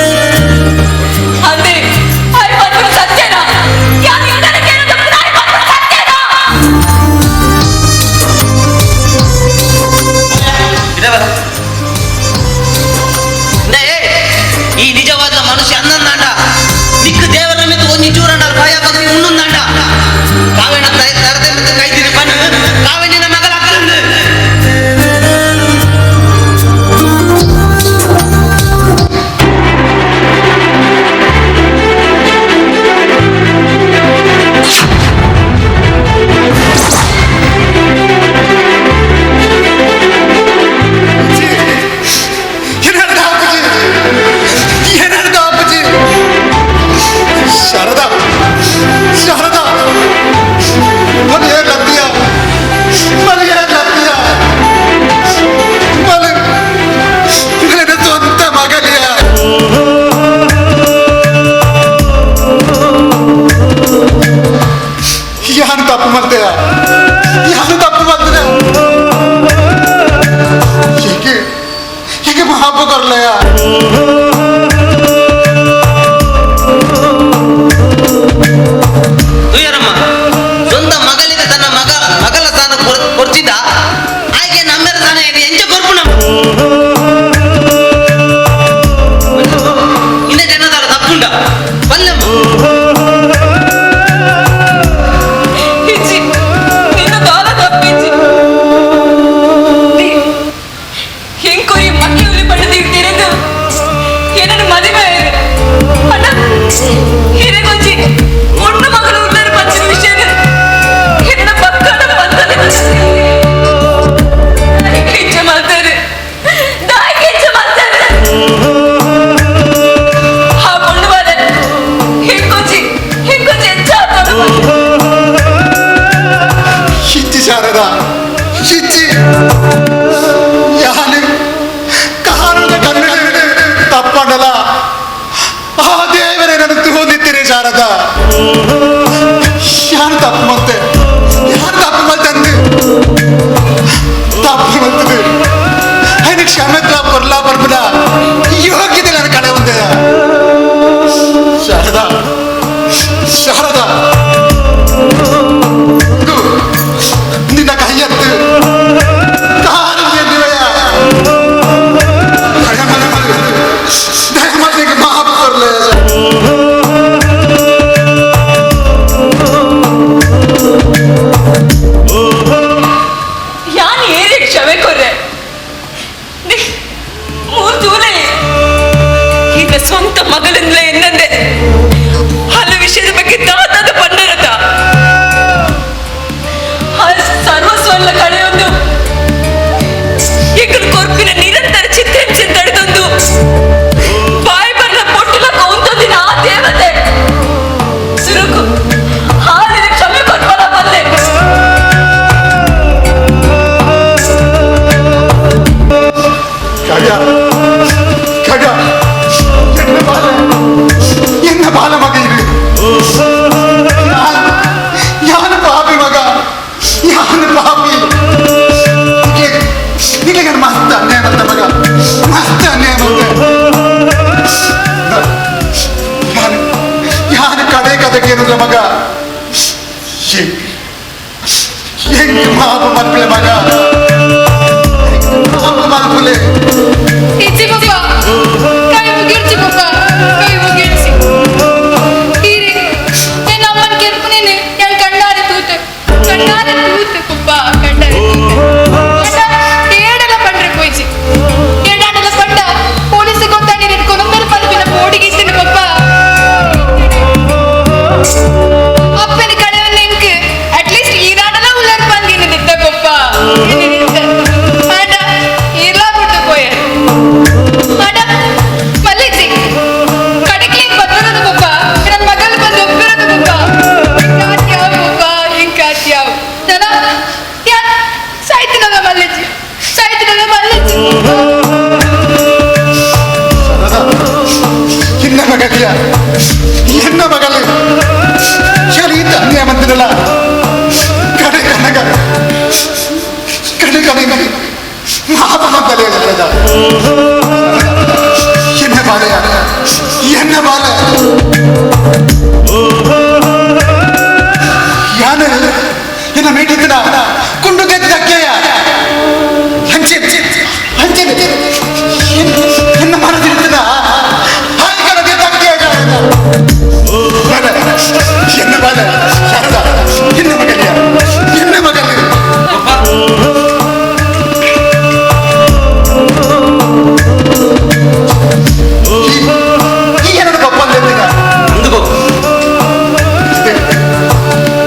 ಉಂಡ ಬಲ್ಲಮ್ಮ ಇಜ್ಜಿ ನಿನ್ನ ದಾಲ ತಪ್ಪಿಜ್ಜಿ ಹೆಂಕೊರಿ ಮಕ್ಕಳು ಪಡೆದಿರ್ತೀರೆಂದು ಏನನ್ನು ಮದುವೆ ಅಣ್ಣ ಹಿರೇಗೊಂಜಿ ಮೊಣ್ಣು ಮಗನು ಉಲ್ಲರು ಪಂಚಿನ ವಿಷಯ ಎನ್ನ ಪಕ್ಕದ ಬಂದನೆ ಕಿಚ್ಚ ಮಾಡ್ತಾರೆ ದಾಯಿ ಕಿಚ್ಚ ಮಾಡ್ತಾರೆ ಆ பொண்ணு ಬಾಲೆ ಹೆಂಗೊಂಜಿ ಹೆಂಗೊಂಜಿ ಹೆಚ್ಚಾಗ್ತದೆ. ಇಚ್ಚಿ ಶಾರದಾ ಇಚ್ಚಿ ಯಾನು ಕಾರಣದ ಕಣ್ಣು ತಪ್ಪಣಲ ಆ ದೇವರೇ ನನ್ನ ತೋದಿತ್ತೀರಿ ಶಾರದಾ. ಯಾರು ತಪ್ಪು ಮತ್ತೆ ಯಾರು ತಪ್ಪು ಮತ್ತೆ ಅಂದು ತಪ್ಪು ಮತ್ತದು ఆయన ಕ್ಷಮೆ ಕೊರ್ಲಾ ಬರ್ಬುದ ಯೋಗ್ಯತೆ ನನ್ನ ಕಡೆ ಒಂದೇ. ಶಾರದಾ ಶಾರದಾ ನಿನ್ನ ಕೈಯತ್ತು ಕಾರು ದಯಮಾಡಿ ಮಾಫ್ ಕೊರ್ಲೆ. ಯಾನ್ ಏರಿ ಕ್ಷಮೆ ಕೊರ್ರೆ ಮೂರ್ ತೂಲೆ ಈಗ ಸ್ವಂತ ಮಗಳಿಂದಲೇ ಎನ್ನಂದೆ ಹಲ ವಿಷಯದ ಬಗ್ಗೆ ತಾತಾದ ಪಂಡರತ ಆ ಸರ್ವಸ್ವಲ್ಲ ಕಳೆಯೊಂದು ಎಗಲ್ ಕೊರ್ಪಿನ ನಿರಂತರ ಚಿತ್ರಿಂಚೆ ತಡೆದೊಂದು ಬಾಯಿ ಬರ್ನ ಪೊಟ್ಟಲ ಕೌಂತೊಂದಿನ ಆ ದೇವತೆ ಸುರುಕು ಹಾಲಿನ ಕ್ಷಮೆ ಕೊರ್ಪಲ ಬಲ್ಲೆ. ಕಗ ಕಗ ಎನ್ನ ಬಾಲ ಎನ್ನ ಬಾಲ ಮಗ ಇದು ಯಾನು ಪಾಪಿ ಮಗ ಯಾನು ಪಾಪಿ ನಿಮಗೆ ಮಸ್ತ್ ಅನ್ಯಾಯ ಮತ್ತೆ ಮಗ ಮಸ್ತ್ ಅನ್ಯಾಯ ಮತ್ತೆ. ಯಾನು ಯಾನು ಕಡೆ ಕಥೆ ಏನಿಲ್ಲ ಮಗ ಹೆಂಗ್ ಮಾಪ ಮಲ್ಪಲೆ ಮಗ ಮಾಪ ಮಲ್ಪಲೆ. ಇಜ್ಜಿ ಪಪ್ಪ ಕೈ ಮುಗಿರ್ಚಿ ಪಪ್ಪ ಕೈ ಮುಗಿರ್ಚಿ ಹೀರಿ ನನ್ನ ಅಮ್ಮನ ಕೆರ್ಪುನೇನೆ ಯಾನ್ ಕಣ್ಣಾರೆ ತೂತೆ ಕಣ್ಣಾರೆ ತೂತೆ ಪಪ್ಪ ಕಣ್ಣಾರೆ ತೂತೆ ಏಡಲ ಪಂಡ್ರೆ ಪೋಯ್ಚಿ ಏಡಾಡಲ ಪಂಡ ಪೊಲೀಸ್ ಗೊತ್ತಾಡಿ ಇಟ್ಕೊಂಡು ಮೇರೆ ಪಲ್ಪಿನ ಪೋಡಿಗೆ ಪಪ್ಪ ಅಪ್ಪನ ಕಳೆವನ್ನ ಎಂಕ್ ಅಟ್ಲೀಸ್ಟ್ ಈರಾಡಲ ಉಲ್ಲರ್ ಪಂದಿನ ನಿತ್ತ ಪಪ್ಪ ಆಡ ಈರ್ಲಾ ಬಿಟ್ಟು ಪೋಯ ಆಡ ಮಲ್ಲಿಜಿ ಕಡಕ್ಲಿಗೆ ಬಂದಿರೋದು ಪಪ್ಪ ನನ್ನ ಮಗಳು ಬಂದು ಒಪ್ಪಿರೋದು ಪಪ್ಪ ಹಿಂಗಾತ್ಯಾವ ಪಪ್ಪ ಹಿಂಗಾತ್ಯಾವ ನನ್ನ ಯಾನ್ ಸಾಯ್ತಿನದ ಮಲ್ಲಿಜಿ ಸಾಯ್ತಿನದ ಮಲ್ಲಿಜಿ. ಎನ್ನ ಮಗಲಿಯ ಎನ್ನ ಮಗಲು ಶರೀತ ಅನ್ಯಾಯ ಮಂತಿರಲ್ಲ ಕಡೆ ಕನಗ ಕಡೆ ಕಡೆ ಮಾಪ ಮಂತಲೇ ಶಾರದಾ. ಎನ್ನ ಬಾಲ ಎನ್ನ ಬಾಲ ಯಾನು ಎನ್ನ ಮೀಟಿದ್ದ ಕುಂಡು ಗೆದ್ದಕ್ಕೆಯ ಹಂಚೆ ಹಂಚೆ ಎನ್ನ ಮನದಿರ್ತದ ಎನ್ನ ಬಾಲ ಶಾರದಾ ಎನ್ನ ಮಗಲಿಯ ಎನ್ನ ಮಗಲಿ. ಈ ಏನದು ಪಪ್ಪ ಅಂತ ಅಂದುಕೋ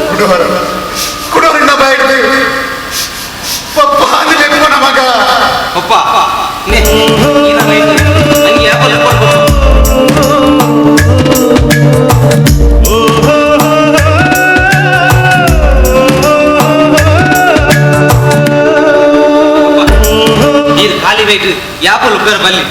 ಕುಡುವರು ಕುಡುವರನ್ನ ಬಾಯಿಡ್ದು ಪಪ್ಪ ಅಂದ್ರೆ ಲೆಪ್ಪನ ಮಗ ಪಪ್ಪ ನೇ ಹಂಗೆ ಯಾಕೋ ಲೆಪ್ಪ ನೀರು ಖಾಲಿ ಬೇಕು ಯಾಕೋ ಲುಪ್ಪೇರ ಬಲ್ಲಿ.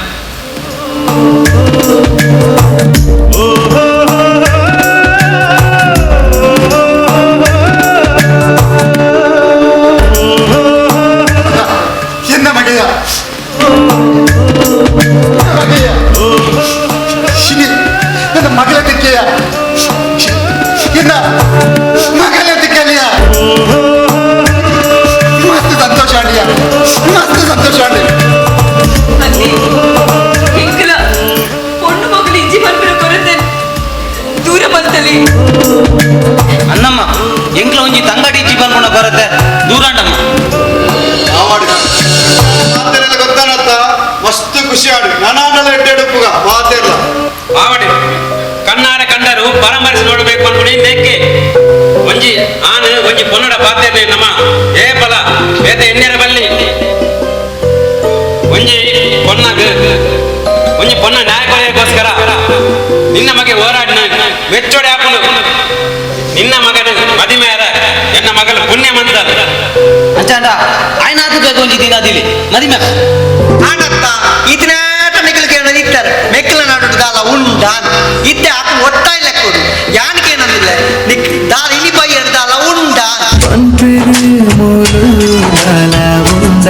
ಎನ್ನ ಮಗೆಯ ಮಗೆಯ ಶಿನಿ ನನ್ನ ಮಗಳ ದಿಕ್ಕೆಯ ಎನ್ನ ಮಗಳ ದಿಕ್ಕಲಿಯ ಮಸ್ತ್ ಸಂತೋಷ ಅಡಿಯ ಮಸ್ತ್ ಸಂತೋಷ ಅಡಿ. ಅಲ್ಲಿ ಎಂಕಲ பொண்ணு ಮಗಳು ಇಜ್ಜಿ ಪನ್ಪಿನ ಕೊರತೆ ಅಮ್ಮ ಎಂಕ್ಲ ಒಂಜಿ ತಂಗಡಿ ಇಜ್ಜಿ ಪನ್ಪುನ ಬರುತ್ತೆ ದೂರಾಂಡಮ್ಮ. ಮಾತೆರೆಲ್ಲ ಗೊತ್ತಾನತ್ತ ಮಸ್ತ್ ಖುಷಿ ಆಡು ನಾನಾಂಡಲ ಎಡ್ಡೆಡುಪ್ಪುಗ ಮಾತೆರ್ಲ. ಆವಡಿ ಕಣ್ಣಾರೆ ಕಂಡರು ಪರಂಪರಿಸಿ ನೋಡಬೇಕು ಅನ್ಕೊಂಡು ನೆಕ್ಕೆ ಒಂಜಿ ಆನು ಒಂಜಿ ಪೊನ್ನಡ ಪಾತ್ರೆ ನಮ್ಮ ಏ ಬಲ ಬೇತೆ ಎಣ್ಣೆರ ಬಲ್ಲಿ ಒಂಜಿ ಪೊನ್ನಗ ಒಂಜಿ ಪೊನ್ನ ನ್ಯಾಯ ಕೊರೆಯಕ್ಕೋಸ್ಕರ ನಿನ್ನ ಮಗೆ ಹೋರಾಡಿನ ಮೆಚ್ಚೋಡೆ ಹಾಕೊಂಡು ನಿನ್ನ ಮಗನ ಮದಿಮೇರ ಎನ್ನ ಮಗಲು ಪುಣ್ಯ ಮಂದ. ಅಂಚಾಂಡ ಆಯ್ನಾತು ಬೇಕು ಒಂಜಿ ದಿನ ದಿಲಿ ಮದಿಮೆ. ಆನತ್ತ ಇತನಾಟ ಮೆಕ್ಕಲಿಗೆ ಇತ್ತಾರೆ ಮೆಕ್ಕಲ ನಾಡು ದಾಲ ಉಂಡ ಇತ್ತೆ ಆತ ಒಟ್ಟಾಯಿ ಲೆಕ್ಕೋಡು ಯಾನಿಗೆ ಏನಂದಿಲ್ಲ ನಿಕ್ ದಾಲ ಇನಿ ಬೈಯರ್ ದಾಲ ಉಂಡ. ಪನ್ಪೆರು ಮೂಲು ದಾಲ ಉಂಡ.